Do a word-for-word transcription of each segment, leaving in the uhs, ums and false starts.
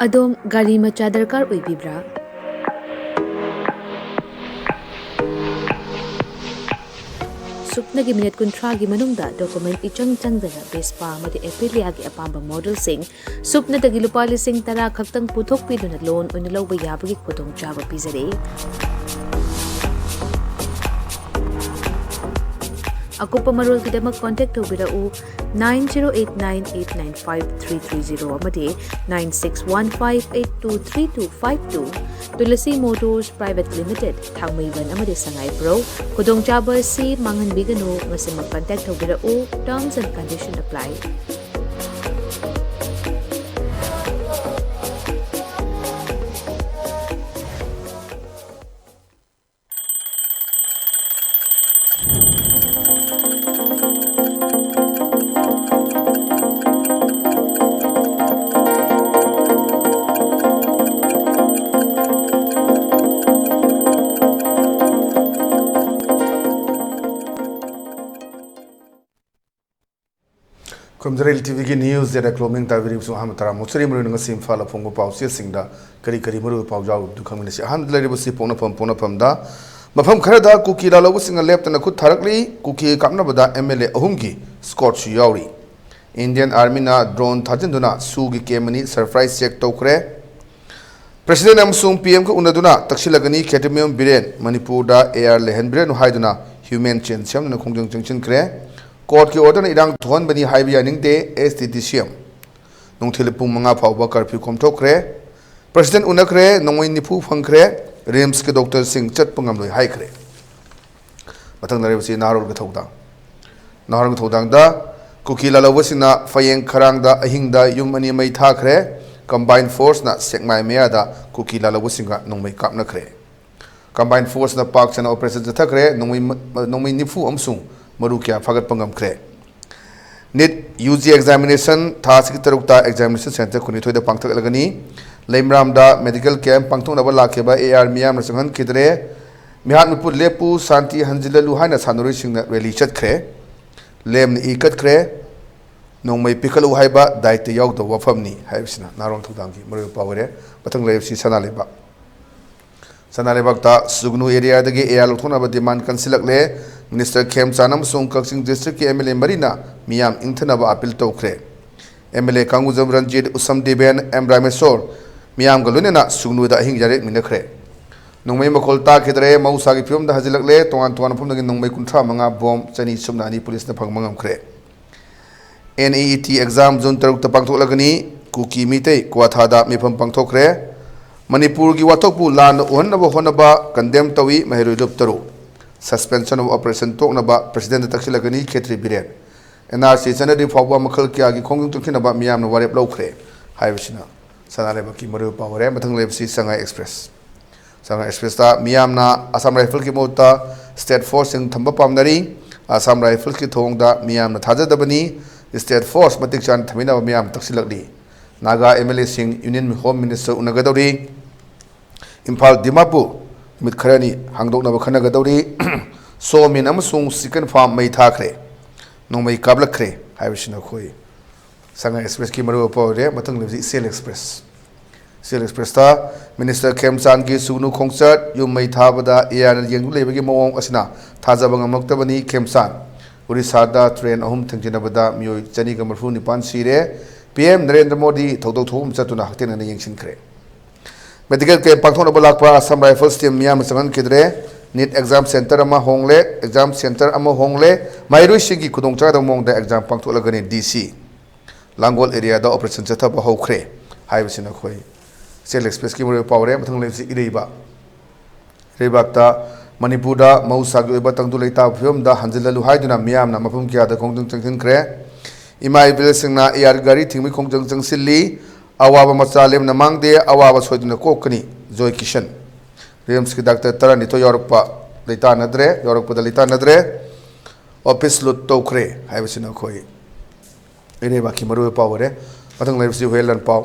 ꯑꯗꯣꯝ ꯒꯥꯔꯤ ꯃꯆꯥ ꯗꯔꯀꯥꯔ ꯑꯣꯏꯕꯤꯕ꯭ꯔꯥ? ꯁꯨꯞꯅꯒꯤ ꯃꯤꯅꯤꯠ ꯀꯨꯟꯊ꯭ꯔꯥꯒꯤ ꯃꯅꯨꯡꯗ ꯗꯣꯀꯨꯃꯦꯟ ꯏꯆꯪ ꯆꯪꯗꯅ ꯚꯦꯁꯄꯥ ꯑꯃꯗꯤ ꯑꯦꯄꯤꯂꯤꯌꯥꯒꯤ ꯑꯄꯥꯝꯕ ꯃꯣꯗꯦꯜꯁꯤꯡ ꯁꯨꯞꯅꯇꯒꯤ ꯂꯨꯄꯥ ꯂꯤꯁꯤꯡ ꯇꯔꯥ ꯈꯛꯇꯪ ꯄꯨꯊꯣꯛꯄꯤꯗꯨꯅ ꯂꯣꯟ ꯑꯣꯏꯅ ꯂꯧꯕ ꯌꯥꯕꯒꯤ ꯈꯨꯗꯣꯡꯆꯥꯕ ꯄꯤꯖꯔꯤ꯫ ꯑꯀꯨꯞꯄ ꯃꯔꯣꯜꯒꯤꯗꯃꯛ ꯀꯣꯟꯇꯦꯛ ꯇꯧꯕꯤꯔꯛꯎ, nine zero eight nine eight nine five three three zero ꯑꯃꯗꯤ nine six one five eight two three two five two꯫ Tulsi motors private limited, Thangmeiband ꯑꯃꯗꯤ ꯁꯉꯥꯏꯄ꯭ꯔꯧ꯫ ꯈꯨꯗꯣꯡꯆꯥꯕ ꯑꯁꯤ ꯃꯥꯡꯍꯟꯕꯤꯒꯅꯨ꯫ ꯉꯁꯤꯃꯛ ꯀꯟꯇꯦꯛ ꯇꯧꯕꯤꯔꯛꯎ꯫ Terms and condition apply. ꯈꯨꯔꯨꯝꯖꯔꯤ ꯇꯤꯚꯤꯒꯤ ꯅ꯭ꯌꯨꯁ ꯗꯦꯠ ꯀ꯭ꯂꯣꯃꯤꯡ ꯇꯥꯕꯤꯔꯤꯕꯁꯨ ꯑꯍꯥꯟꯕ ꯇꯔꯥꯃꯨꯛ ꯆꯔꯤ ꯃꯔꯨ ꯉꯁꯤ ꯏꯝꯐꯥꯜꯗ ꯐꯣꯡꯕ ꯄꯥꯎꯆꯦꯁꯤꯡꯗ ꯀꯔꯤ ꯀꯔꯤ ꯃꯔꯨ ꯄꯥꯎ ꯌꯥꯎꯔꯤꯕꯗꯨ ꯈꯪꯃꯤꯟꯅꯁꯤ꯫ ꯑꯍꯥꯟꯕꯗ ꯂꯩꯔꯤꯕꯁꯤ ꯄꯣꯛꯅꯐꯝ ꯄꯣꯛꯅꯐꯝꯗ ꯃꯐꯝ ꯈꯔꯗ ꯀꯨꯀꯤ ꯂꯥꯜꯍꯧꯕꯁꯤꯡꯅ ꯂꯦꯞꯇꯅ ꯈꯨꯠ ꯊꯥꯔꯛꯂꯤ꯫ ꯀꯨꯀꯤ ꯀꯥꯞꯅꯕꯗ ꯑꯦꯝ ꯑꯦꯜ ꯑꯦ ꯑꯍꯨꯝꯒꯤ ꯁ꯭ꯀꯣꯠꯁꯨ ꯌꯥꯎꯔꯤ꯫ ꯏꯟꯗꯤꯌꯟ ꯑꯥꯔꯃꯤꯅ ꯗ꯭ꯔꯣꯟ ꯊꯥꯖꯤꯟꯗꯨꯅ ꯁꯨꯒꯤ ꯀꯦꯝ ꯑꯅꯤ ꯁꯔꯄ꯭ꯔꯥꯏꯖ ꯆꯦꯛ ꯇꯧꯈ꯭ꯔꯦ꯫ ꯄ꯭ꯔꯁꯤꯗꯦꯟ ꯑꯃꯁꯨꯡ ꯄꯤ ꯑꯦꯝꯒ ꯎꯅꯗꯨꯅ ꯇꯛꯁꯤꯜꯂꯒꯅꯤ꯫ ꯈꯦꯇ꯭ꯔꯤꯃꯌꯨꯝ ꯕꯤꯔꯦꯟ ꯃꯅꯤꯄꯨꯔꯗ ꯑꯦ ꯑꯥꯔ ꯂꯩꯍꯟꯕꯤꯔꯅꯨ ꯍꯥꯏꯗꯨꯅ ꯍ꯭ꯌꯨꯃꯦꯟ ꯆꯦꯟ ꯁꯦꯝꯗꯨꯅ ꯈꯣꯡꯖꯪ ꯆꯪꯁꯤꯟꯈ꯭ꯔꯦ꯫ ꯀꯣꯔꯠꯀꯤ ꯑꯣꯔꯗꯔꯅ ꯏꯔꯥꯡ ꯊꯣꯛꯍꯟꯕꯅꯤ ꯍꯥꯏꯕ ꯌꯥꯅꯤꯡꯗꯦ, ꯑꯦꯁ ꯇꯤ ꯗꯤ ꯁꯤ ꯑꯦꯝ꯫ ꯅꯨꯡꯊꯤꯜ ꯄꯨꯡ ꯃꯉꯥ ꯐꯥꯎꯕ ꯀꯔꯐ꯭ꯌꯨ ꯀꯣꯝꯊꯣꯛꯈ꯭ꯔꯦ꯫ ꯄ꯭ꯔꯁꯤꯗꯦꯟ ꯎꯅꯈ꯭ꯔꯦ, ꯅꯣꯡꯃꯩ ꯅꯤꯐꯨ ꯐꯪꯈ꯭ꯔꯦ꯫ ꯔꯤꯝꯁꯀꯤ ꯗꯣꯛꯇꯔꯁꯤꯡ ꯆꯠꯄ ꯉꯝꯂꯣꯏ ꯍꯥꯏꯈ꯭ꯔꯦ꯫ ꯃꯊꯪꯗ ꯂꯩꯔꯤꯕꯁꯤ ꯅꯍꯥꯔꯣꯜꯒꯤ ꯊꯧꯗꯥꯡ꯫ ꯅꯍꯥꯔꯣꯜꯒꯤ ꯊꯧꯗꯥꯡꯗ ꯀꯨꯀꯤ ꯂꯥꯜꯍꯧꯕꯁꯤꯡꯅ ꯐꯌꯦꯡ ꯈꯔꯥꯡꯗ ꯑꯍꯤꯡꯗ ꯌꯨꯝ ꯑꯅꯤ ꯃꯩ ꯊꯥꯈ꯭ꯔꯦ꯫ ꯀꯝꯕꯥꯏꯟ ꯐꯣꯔꯁꯅ ꯁꯦꯛꯃꯥꯏ ꯃꯌꯥꯗ ꯀꯨꯀꯤ ꯂꯥꯜꯍꯧꯕꯁꯤꯡꯒ ꯅꯣꯡꯃꯩ ꯀꯥꯞꯅꯈ꯭ꯔꯦ꯫ ꯀꯝꯕꯥꯏꯟ ꯐꯣꯔꯁꯅ ꯄꯥꯛ ꯁꯟꯅ ꯑꯣꯄꯔꯦꯁꯟ ꯆꯠꯊꯈ꯭ꯔꯦ꯫ ꯅꯣꯡꯃꯩ, ꯅꯣꯡꯃꯩ ꯅꯤꯐꯨ ꯑꯃꯁꯨꯡ ꯃꯔꯨ ꯀꯌꯥ ꯐꯥꯒꯠꯄ ꯉꯝꯈ꯭ꯔꯦ꯫ ꯅꯤꯠ ꯌꯨ ꯖꯤ ꯑꯦꯛꯖꯥꯃꯤꯅꯦꯁꯟ ꯊꯥ ꯑꯁꯤꯒꯤ ꯇꯔꯨꯛꯇ ꯑꯦꯛꯖꯥꯃꯤꯅꯦꯁꯟ ꯁꯦꯟꯇꯔ ꯀꯨꯟꯅꯤꯊꯣꯏꯗ ꯄꯥꯡꯊꯣꯛꯂꯒꯅꯤ꯫ ꯂꯩꯃꯔꯥꯝꯗ ꯃꯦꯗꯤꯀꯦꯜ ꯀꯦꯝꯞ ꯄꯥꯡꯊꯣꯛꯅꯕ ꯂꯥꯛꯈꯤꯕ ꯑꯦ ꯑꯥꯔ ꯃꯤꯌꯥꯝꯅ ꯆꯪꯍꯟꯈꯤꯗ꯭ꯔꯦ꯫ ꯃꯤꯍꯥꯠ ꯃꯤꯄꯨꯠ ꯂꯦꯞꯄꯨ, ꯁꯥꯟꯇꯤ ꯍꯟꯖꯤꯜꯍꯜꯂꯨ ꯍꯥꯏꯅ ꯁꯥꯟꯅꯔꯣꯏꯁꯤꯡꯅ ꯔꯦꯂꯤ ꯆꯠꯈ꯭ꯔꯦ꯫ ꯂꯦꯝꯅ ꯏ ꯀꯠꯈ꯭ꯔꯦ꯫ ꯅꯣꯡꯃꯩ ꯄꯤꯈꯠꯂꯨ ꯍꯥꯏꯕ ꯗꯥꯏꯠꯇ ꯌꯥꯎꯗꯕ ꯋꯥꯐꯝꯅꯤ ꯍꯥꯏꯕꯁꯤꯅ ꯅꯥꯔꯣꯟ ꯊꯧꯗꯥꯡꯒꯤ ꯃꯔꯨꯑꯣꯏꯕ ꯄꯥꯎ ꯑꯣꯏꯔꯦ꯫ ꯃꯊꯪ ꯂꯩꯔꯤꯕꯁꯤ ꯁꯅꯥ ꯂꯩꯕꯥꯛ꯫ ꯁꯅꯥ ꯂꯩꯕꯥꯛꯇ ꯁꯨꯒꯅꯨ ꯑꯦꯔꯤꯌꯥꯗꯒꯤ ꯑꯦꯌꯥꯔ ꯂꯧꯊꯣꯛꯅꯕ ꯗꯤꯃꯥꯟ ꯀꯟꯁꯤꯜꯂꯛꯂꯦ꯫ ꯃꯤꯅꯤꯁꯇꯔ ꯈꯦꯝꯆꯥꯟ ꯑꯃꯁꯨꯡ ꯀꯛꯆꯤꯡ ꯗꯤꯁꯇ꯭ꯔꯤꯛꯀꯤ ꯑꯦꯝ ꯑꯦꯜ ꯑꯦ ꯃꯔꯤꯅ ꯃꯤꯌꯥꯝ ꯏꯪꯊꯅꯕ ꯑꯄꯤꯜ ꯇꯧꯈ꯭ꯔꯦ꯫ M L A Kangujam Ranjit, Usham Deben, M Rameshwar ꯃꯤꯌꯥꯝꯒ ꯂꯣꯏꯅꯅ ꯁꯨꯒꯅꯨꯗ ꯑꯍꯤꯡ ꯌꯥꯔꯦꯛꯃꯤꯟꯅꯈ꯭ꯔꯦ꯫ ꯅꯣꯡꯃꯩ ꯃꯈꯣꯜ ꯇꯥꯈꯤꯗ꯭ꯔꯦ꯫ ꯃꯍꯧꯁꯥꯒꯤ ꯐꯤꯕꯝꯗ ꯍꯟꯖꯤꯜꯂꯛꯂꯦ꯫ ꯇꯣꯉꯥꯟ ꯇꯣꯉꯥꯟꯕ ꯃꯐꯝꯗꯒꯤ ꯅꯣꯡꯃꯩ ꯀꯨꯟꯊ꯭ꯔꯥ ꯃꯉꯥ, ꯕꯣꯝ ꯆꯅꯤ ꯁꯨꯞꯅ ꯑꯅꯤ ꯄꯨꯂꯤꯁꯅ ꯐꯪꯕ ꯉꯝꯈ꯭ꯔꯦ꯫ N E E T exam June ꯇꯔꯨꯛꯇ ꯄꯥꯡꯊꯣꯛꯂꯒꯅꯤ꯫ ꯀꯨꯀꯤ ꯃꯤꯇꯩ ꯀ꯭ꯋꯥꯊꯥꯗ ꯃꯤꯐꯝ ꯄꯥꯡꯊꯣꯛꯈ꯭ꯔꯦ꯫ ꯃꯅꯤꯄꯨꯔꯒꯤ ꯋꯥꯊꯣꯛꯄꯨ ꯂꯥꯟꯅ ꯎꯍꯟꯅꯕ ꯍꯣꯠꯅꯕ ꯀꯟꯗꯦꯝ ꯇꯧꯏ꯫ ꯃꯍꯩꯔꯣꯏ ꯂꯨꯞ ꯇꯔꯨꯛ suspension of operation ꯇꯣꯛꯅꯕ ꯄ꯭ꯔꯁꯤꯗꯦꯟꯗ ꯇꯛꯁꯤꯜꯂꯒꯅꯤ꯫ Khetri Biren. N R C ꯆꯠꯅꯔꯤ ꯐꯥꯎꯕ ꯃꯈꯜ ꯀꯌꯥꯒꯤ ꯈꯣꯡꯖꯪ ꯆꯪꯁꯤꯟꯅꯕ ꯃꯤꯌꯥꯝꯅ ꯋꯥꯔꯦꯞ ꯂꯧꯈ꯭ꯔꯦ ꯍꯥꯏꯕꯁꯤꯅ ꯁꯅꯥ ꯂꯩꯕꯥꯛꯀꯤ ꯃꯔꯨꯑꯣꯏꯕ ꯄꯥꯎ ꯑꯣꯏꯔꯦ꯫ ꯃꯊꯪ ꯂꯩꯕꯁꯤ ꯁꯉꯥꯏ ꯑꯦꯛꯁꯄ꯭ꯔꯦꯁ꯫ ꯁꯉꯥꯏ ꯑꯦꯛꯁꯄ꯭ꯔꯦꯁꯇ ꯃꯤꯌꯥꯝꯅ ꯑꯁꯥꯝ ꯔꯥꯏꯐꯜꯒꯤ ꯃꯍꯨꯠꯇ ꯁ꯭ꯇꯦꯠ ꯐꯣꯔꯁꯁꯤꯡ ꯊꯝꯕ ꯄꯥꯝꯅꯔꯤ꯫ ꯑꯁꯥꯝ ꯔꯥꯏꯐꯜꯁꯀꯤ ꯊꯧꯑꯣꯡꯗ ꯃꯤꯌꯥꯝꯅ ꯊꯥꯖꯗꯕꯅꯤ꯫ ꯁ꯭ꯇꯦꯠ ꯐꯣꯔꯁ ꯃꯇꯤꯛ ꯆꯥꯅ ꯊꯝꯕꯤꯅꯕ ꯃꯤꯌꯥꯝꯅ ꯇꯛꯁꯤꯜꯂꯛꯂꯤ꯫ ꯅꯥꯒꯥ ꯑꯦꯝ ꯑꯦꯜ ꯑꯦꯁꯤꯡ ꯌꯨꯅꯤꯌꯟ ꯍꯣꯝ ꯃꯤꯅꯤꯁꯇꯔ ꯎꯅꯒꯗꯧꯔꯤ꯫ ꯏꯝꯐꯥꯜ ꯗꯤꯃꯥꯄꯨꯔ ꯅꯨꯃꯤꯠ ꯈꯔꯅꯤ ꯍꯥꯡꯗꯣꯛꯅꯕ ꯈꯟꯅꯒꯗꯧꯔꯤ꯫ ꯁꯣ ꯃꯤꯟ ꯑꯃꯁꯨꯡ ꯆꯤꯀꯟ ꯐꯥꯔꯝ ꯃꯩ ꯊꯥꯈ꯭ꯔꯦ꯫ ꯅꯣꯡꯃꯩ ꯀꯥꯞꯂꯛꯈ꯭ꯔꯦ ꯍꯥꯏꯕꯁꯤꯅ ꯑꯩꯈꯣꯏ ꯁꯉꯥꯏ ꯑꯦꯛꯁꯄ꯭ꯔꯦꯁꯀꯤ ꯃꯔꯨꯑꯣꯏꯕ ꯄꯥꯎ ꯑꯣꯏꯔꯦ꯫ ꯃꯊꯪ ꯂꯩꯕꯁꯤ ꯏꯆꯦꯜ ꯑꯦꯛꯁꯄ꯭ꯔꯦꯁ꯫ ꯏꯆꯦꯜ ꯑꯦꯛꯁꯄ꯭ꯔꯦꯁꯇ ꯃꯤꯅꯤꯁꯇꯔ ꯈꯦꯝꯆꯥꯟꯒꯤ ꯁꯨꯒꯅꯨ ꯈꯣꯡꯆꯠ, ꯌꯨꯝ ꯃꯩ ꯊꯥꯕꯗ ꯑꯦꯌꯥꯔꯅ ꯌꯦꯡꯗꯨꯅ ꯂꯩꯕꯒꯤ ꯃꯑꯣꯡ ꯑꯁꯤꯅ ꯊꯥꯖꯕ ꯉꯝꯂꯛꯇꯕꯅꯤ꯫ ꯈꯦꯝꯆꯥꯟ꯫ ꯎꯔꯤꯁꯥꯗ ꯇ꯭ꯔꯦꯟ ꯑꯍꯨꯝ ꯊꯦꯡꯖꯤꯟꯅꯕꯗ ꯃꯤꯑꯣꯏ ꯆꯅꯤꯒ ꯃꯔꯤꯐꯨ ꯅꯤꯄꯥꯟ ꯁꯤꯔꯦ꯫ ꯄꯤ ꯑꯦꯝ ꯅꯔꯦꯟꯗ꯭ꯔ ꯃꯣꯗꯤ ꯊꯧꯗꯣꯛ ꯊꯣꯛꯐꯝ ꯆꯠꯇꯨꯅ ꯍꯛꯊꯦꯡꯅꯅ ꯌꯦꯡꯁꯤꯟꯈ꯭ꯔꯦ꯫ ꯃꯦꯗꯤꯀꯦꯜ ꯀꯦꯝꯞ ꯄꯥꯡꯊꯣꯛꯅꯕ ꯂꯥꯛꯄ ꯑꯁꯥꯝ ꯔꯥꯏꯐꯜꯁ ꯇꯤꯝ ꯃꯤꯌꯥꯝꯅ ꯆꯪꯍꯟꯈꯤꯗ꯭ꯔꯦ꯫ ꯅꯤꯠ ꯑꯦꯛꯖꯥꯝ ꯁꯦꯟꯇꯔ ꯑꯃ ꯍꯣꯡꯂꯦ꯫ ꯑꯦꯛꯖꯥꯝ ꯁꯦꯟꯇꯔ ꯑꯃ ꯍꯣꯡꯂꯦ꯫ ꯃꯍꯩꯔꯣꯏꯁꯤꯡꯒꯤ ꯈꯨꯗꯣꯡꯆꯥꯗꯕ ꯃꯑꯣꯡꯗ ꯑꯦꯛꯖꯥꯝ ꯄꯥꯡꯊꯣꯛꯂꯒꯅꯤ꯫ ꯗꯤ ꯁꯤ꯫ ꯂꯥꯡꯒꯣꯜ ꯑꯦꯔꯤꯌꯥꯗ ꯑꯣꯄꯔꯦꯁꯟ ꯆꯠꯊꯕ ꯍꯧꯈ꯭ꯔꯦ ꯍꯥꯏꯕꯁꯤꯅ ꯑꯩꯈꯣꯏ ꯏꯆꯦꯜ ꯑꯦꯛꯁꯄ꯭ꯔꯦꯁꯀꯤ ꯃꯔꯨꯑꯣꯏꯕ ꯄꯥꯎ ꯑꯣꯏꯔꯦ꯫ ꯃꯊꯪ ꯂꯩꯕꯁꯤ ꯏꯔꯩꯕꯥꯛ꯫ ꯏꯔꯩꯕꯥꯛꯇ ꯃꯅꯤꯄꯨꯔꯗ ꯃꯍꯧꯁꯥꯒꯤ ꯑꯣꯏꯕ ꯇꯪꯗꯨ ꯂꯩꯇꯥꯕ ꯐꯤꯕꯝꯗ ꯍꯟꯖꯤꯜꯍꯜꯂꯨ ꯍꯥꯏꯗꯨꯅ ꯃꯤꯌꯥꯝꯅ ꯃꯐꯝ ꯀꯌꯥꯗ ꯈꯣꯡꯖꯪ ꯆꯪꯁꯤꯟꯈ꯭ꯔꯦ꯫ ꯏꯃꯥ ꯏꯕꯦꯜꯁꯤꯡꯅ ꯑꯦꯌꯥꯔ ꯒꯥꯔꯤ ꯊꯤꯡꯕꯒꯤ ꯈꯣꯡꯖꯪ ꯆꯪꯁꯤꯜꯂꯤ꯫ ꯑꯋꯥꯕ ꯃꯆꯥ ꯂꯦꯝꯅ ꯃꯥꯡꯗꯦ, ꯑꯋꯥꯕ ꯁꯣꯏꯗꯅ ꯀꯣꯛꯀꯅꯤ꯫ ꯖꯣꯏ ꯀꯤꯁꯟ꯫ ꯔꯤꯝꯁꯀꯤ ꯗꯥꯛꯇꯔ ꯇꯔꯥꯅꯤꯊꯣꯏ ꯌꯥꯎꯔꯛꯄ ꯂꯩꯇꯥꯅꯗ꯭ꯔꯦ, ꯌꯥꯎꯔꯛꯄꯗ ꯂꯩꯇꯥꯅꯗ꯭ꯔꯦ꯫ ꯑꯣꯐꯤꯁ ꯂꯨꯠ ꯇꯧꯈ꯭ꯔꯦ ꯍꯥꯏꯕꯁꯤꯅ ꯑꯩꯈꯣꯏ ꯏꯔꯩꯕꯥꯛꯀꯤ ꯃꯔꯨꯑꯣꯏꯕ ꯄꯥꯎ ꯑꯣꯏꯔꯦ꯫ ꯃꯊꯪ ꯂꯩꯕꯁꯤ ꯍꯨꯌꯦꯟ ꯂꯥꯟꯄꯥꯎ꯫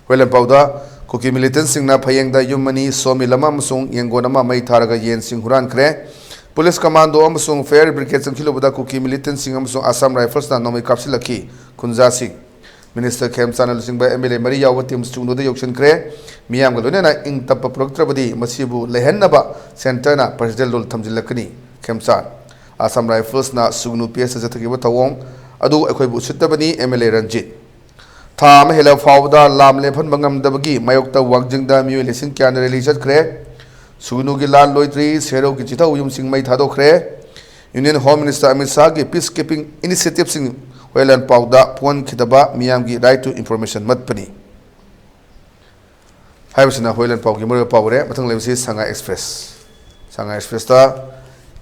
ꯍꯨꯌꯦꯟ ꯂꯥꯟꯄꯥꯎꯗ ꯀꯨꯀꯤ ꯃꯤꯂꯤꯇꯦꯟꯁꯤꯡꯅ ꯐꯌꯦꯡꯗ ꯌꯨꯝ ꯑꯅꯤ, ꯁꯣ ꯃꯤꯜ ꯑꯃ ꯑꯃꯁꯨꯡ ꯌꯦꯡꯒꯣꯟ ꯑꯃ ꯃꯩ ꯊꯥꯔꯒ ꯌꯦꯟꯁꯤꯡ ꯍꯨꯔꯥꯟꯈ꯭ꯔꯦ꯫ ꯄꯨꯂꯤꯁ ꯀꯃꯥꯟꯗꯣ ꯑꯃꯁꯨꯡ ꯐꯥꯌꯔ ꯕ꯭ꯔꯤꯒꯦꯗ ꯆꯪꯁꯤꯜꯂꯨꯕꯗ ꯀꯨꯀꯤ ꯃꯤꯂꯤꯇꯦꯟꯠꯁꯤꯡ ꯑꯃꯁꯨꯡ ꯑꯁꯥꯝ ꯔꯥꯏꯐꯜꯁꯅ ꯅꯣꯡꯃꯩ ꯀꯥꯞꯁꯤꯜꯂꯛꯈꯤ꯫ ꯈꯨꯟꯖꯥꯁꯤꯡ, ꯃꯤꯅꯤꯁꯇꯔ ꯈꯦꯝꯆꯥꯟꯅ ꯂꯨꯆꯤꯡꯕ ꯑꯦꯝ ꯑꯦꯜ ꯑꯦ ꯃꯔꯤ ꯌꯥꯎꯕ ꯇꯤꯝ ꯁꯨꯒꯅꯨꯗ ꯌꯧꯁꯤꯟꯈ꯭ꯔꯦ꯫ ꯃꯤꯌꯥꯝꯒ ꯂꯣꯏꯅꯅ ꯏꯪ ꯇꯞꯄ ꯄꯨꯔꯛꯇ꯭ꯔꯕꯗꯤ ꯃꯁꯤꯕꯨ ꯂꯩꯍꯟꯅꯕ ꯁꯦꯟꯇꯔꯅ ꯄ꯭ꯔꯦꯁꯤꯗꯦꯟ ꯔꯨꯜ ꯊꯝꯖꯤꯜꯂꯛꯀꯅꯤ꯫ ꯈꯦꯝꯆꯥꯟ, ꯑꯁꯥꯝ ꯔꯥꯏꯐꯜꯁꯅ ꯁꯨꯒꯅꯨ ꯄꯤ ꯑꯦꯁꯇ ꯆꯠꯊꯈꯤꯕ ꯊꯧꯑꯣꯡ ꯑꯗꯨ ꯑꯩꯈꯣꯏꯕꯨ ꯎꯁꯤꯠꯇꯕꯅꯤ, ꯑꯦꯝ ꯑꯦꯜ ꯑꯦ ꯔꯟꯖꯤꯠ꯫ ꯊꯥ ꯑꯃ ꯍꯦꯜꯂꯕ ꯐꯥꯎꯕꯗ ꯂꯥꯟ ꯂꯦꯞꯍꯟꯕ ꯉꯝꯗꯕꯒꯤ ꯃꯥꯌꯣꯛꯇ ꯋꯥꯡꯖꯤꯡꯗ ꯃꯤꯑꯣꯏ ꯂꯤꯁꯤꯡ ꯀꯌꯥꯅ ꯔꯦꯂꯤ ꯆꯠꯈ꯭ꯔꯦ꯫ ꯁꯨꯒꯅꯨꯒꯤ ꯂꯥꯟ ꯂꯣꯏꯗ꯭ꯔꯤ, ꯁꯦꯔꯧꯒꯤ ꯆꯤꯊꯧ ꯌꯨꯝꯁꯤꯡ ꯃꯩ ꯊꯥꯗꯣꯛꯈ꯭ꯔꯦ꯫ ꯌꯨꯅꯤꯌꯟ ꯍꯣꯝ ꯃꯤꯅꯤꯁꯇꯔ ꯑꯃꯤꯠ ꯁꯥꯍꯒꯤ ꯄꯤꯁ ꯀꯤꯄꯤꯡ ꯏꯅꯤꯁꯤꯌꯦꯇꯤꯚꯁꯤꯡ ꯍꯣꯏꯂꯥꯟ ꯄꯥꯎꯗ ꯄꯣꯟꯈꯤꯗꯕ ꯃꯤꯌꯥꯝꯒꯤ ꯔꯥꯏꯠ ꯇꯨ ꯏꯟꯐꯣꯔꯃꯦꯁꯟ ꯃꯠꯄꯅꯤ꯫ ꯍꯥꯏꯕꯁꯤꯅ ꯍꯣꯏꯂꯥꯟ ꯄꯥꯎꯒꯤ ꯃꯔꯨꯑꯣꯏꯕ ꯄꯥꯎ ꯑꯣꯏꯔꯦ꯫ ꯃꯊꯪ ꯂꯩꯕꯁꯤ ꯁꯉꯥꯏ express. Sangai ꯑꯦꯛꯁꯄ꯭ꯔꯦꯁꯇ